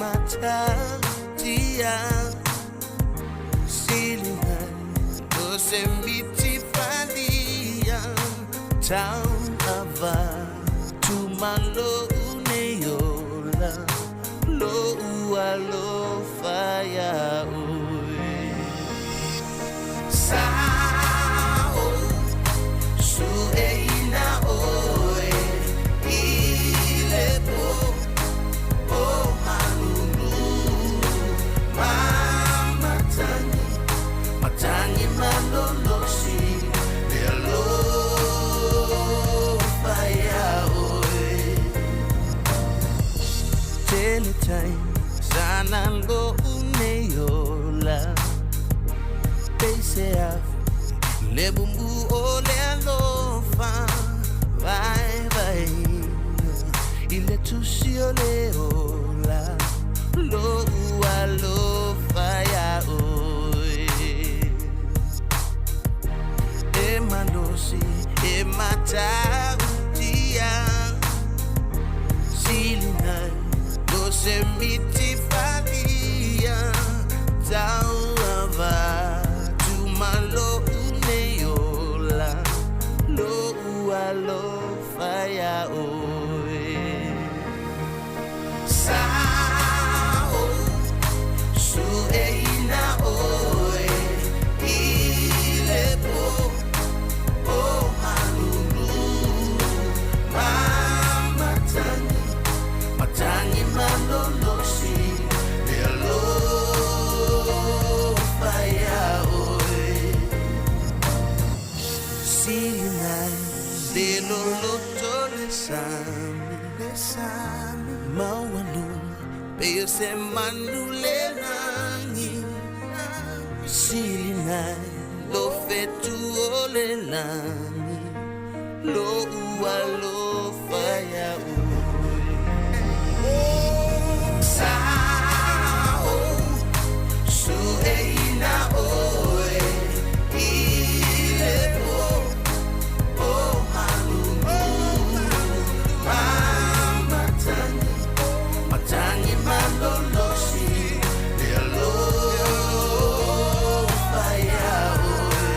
matautia Siliga o se miti falia Tau ava tumalo nei ola Lo alofa ia oe Sa o su e ina oe I le po o malulu Ma matagi matagi malolosi Le alofa ia oe Tele tai sana lo nei ola Peise afu le bumbu o le alofa Vai vai i le tusi o le ola Lo alofa ia oe E malosi e matautia Silinai lo se miti falia Tau ava tumalo nei ola Lo alofa ia oe Sa o su e ina oe I le po o malulu Ma matagi matagi malolosi Le alofa ia oe Silinai le loloto le sami le sami Maualuga pe o se manu le lagi Silinai lo fetu o le lagi Lo alofa ia oe Sa o su e ina oe I le po o malulu Ma matagi matagi malolosi Le alofa ia oe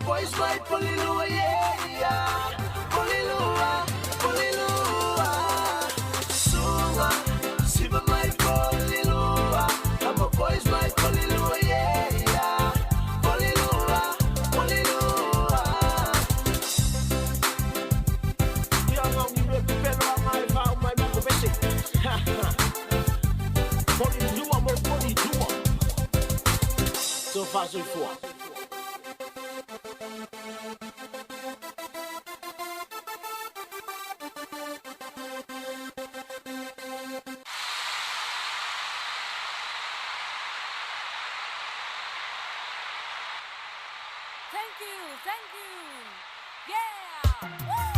boys mai Polilua, yeah, yeah. Polilua, Polilua. Suva, siva mai Polilua. I'm a boys mai Polilua, yeah, yeah. Polilua, Polilua. Ia ngau ni me pepelo a ngai whau mai mako bese. Ha ha. Polilua mo Polilua. So far so far. Thank you, thank you. Yeah! Woo!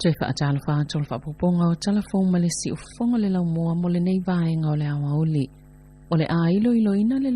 Toe faatalofa atu le faapupuga o talafou ma le siufofoga le laumua mo lenei vaega o le aoauli. O le a iloiloina le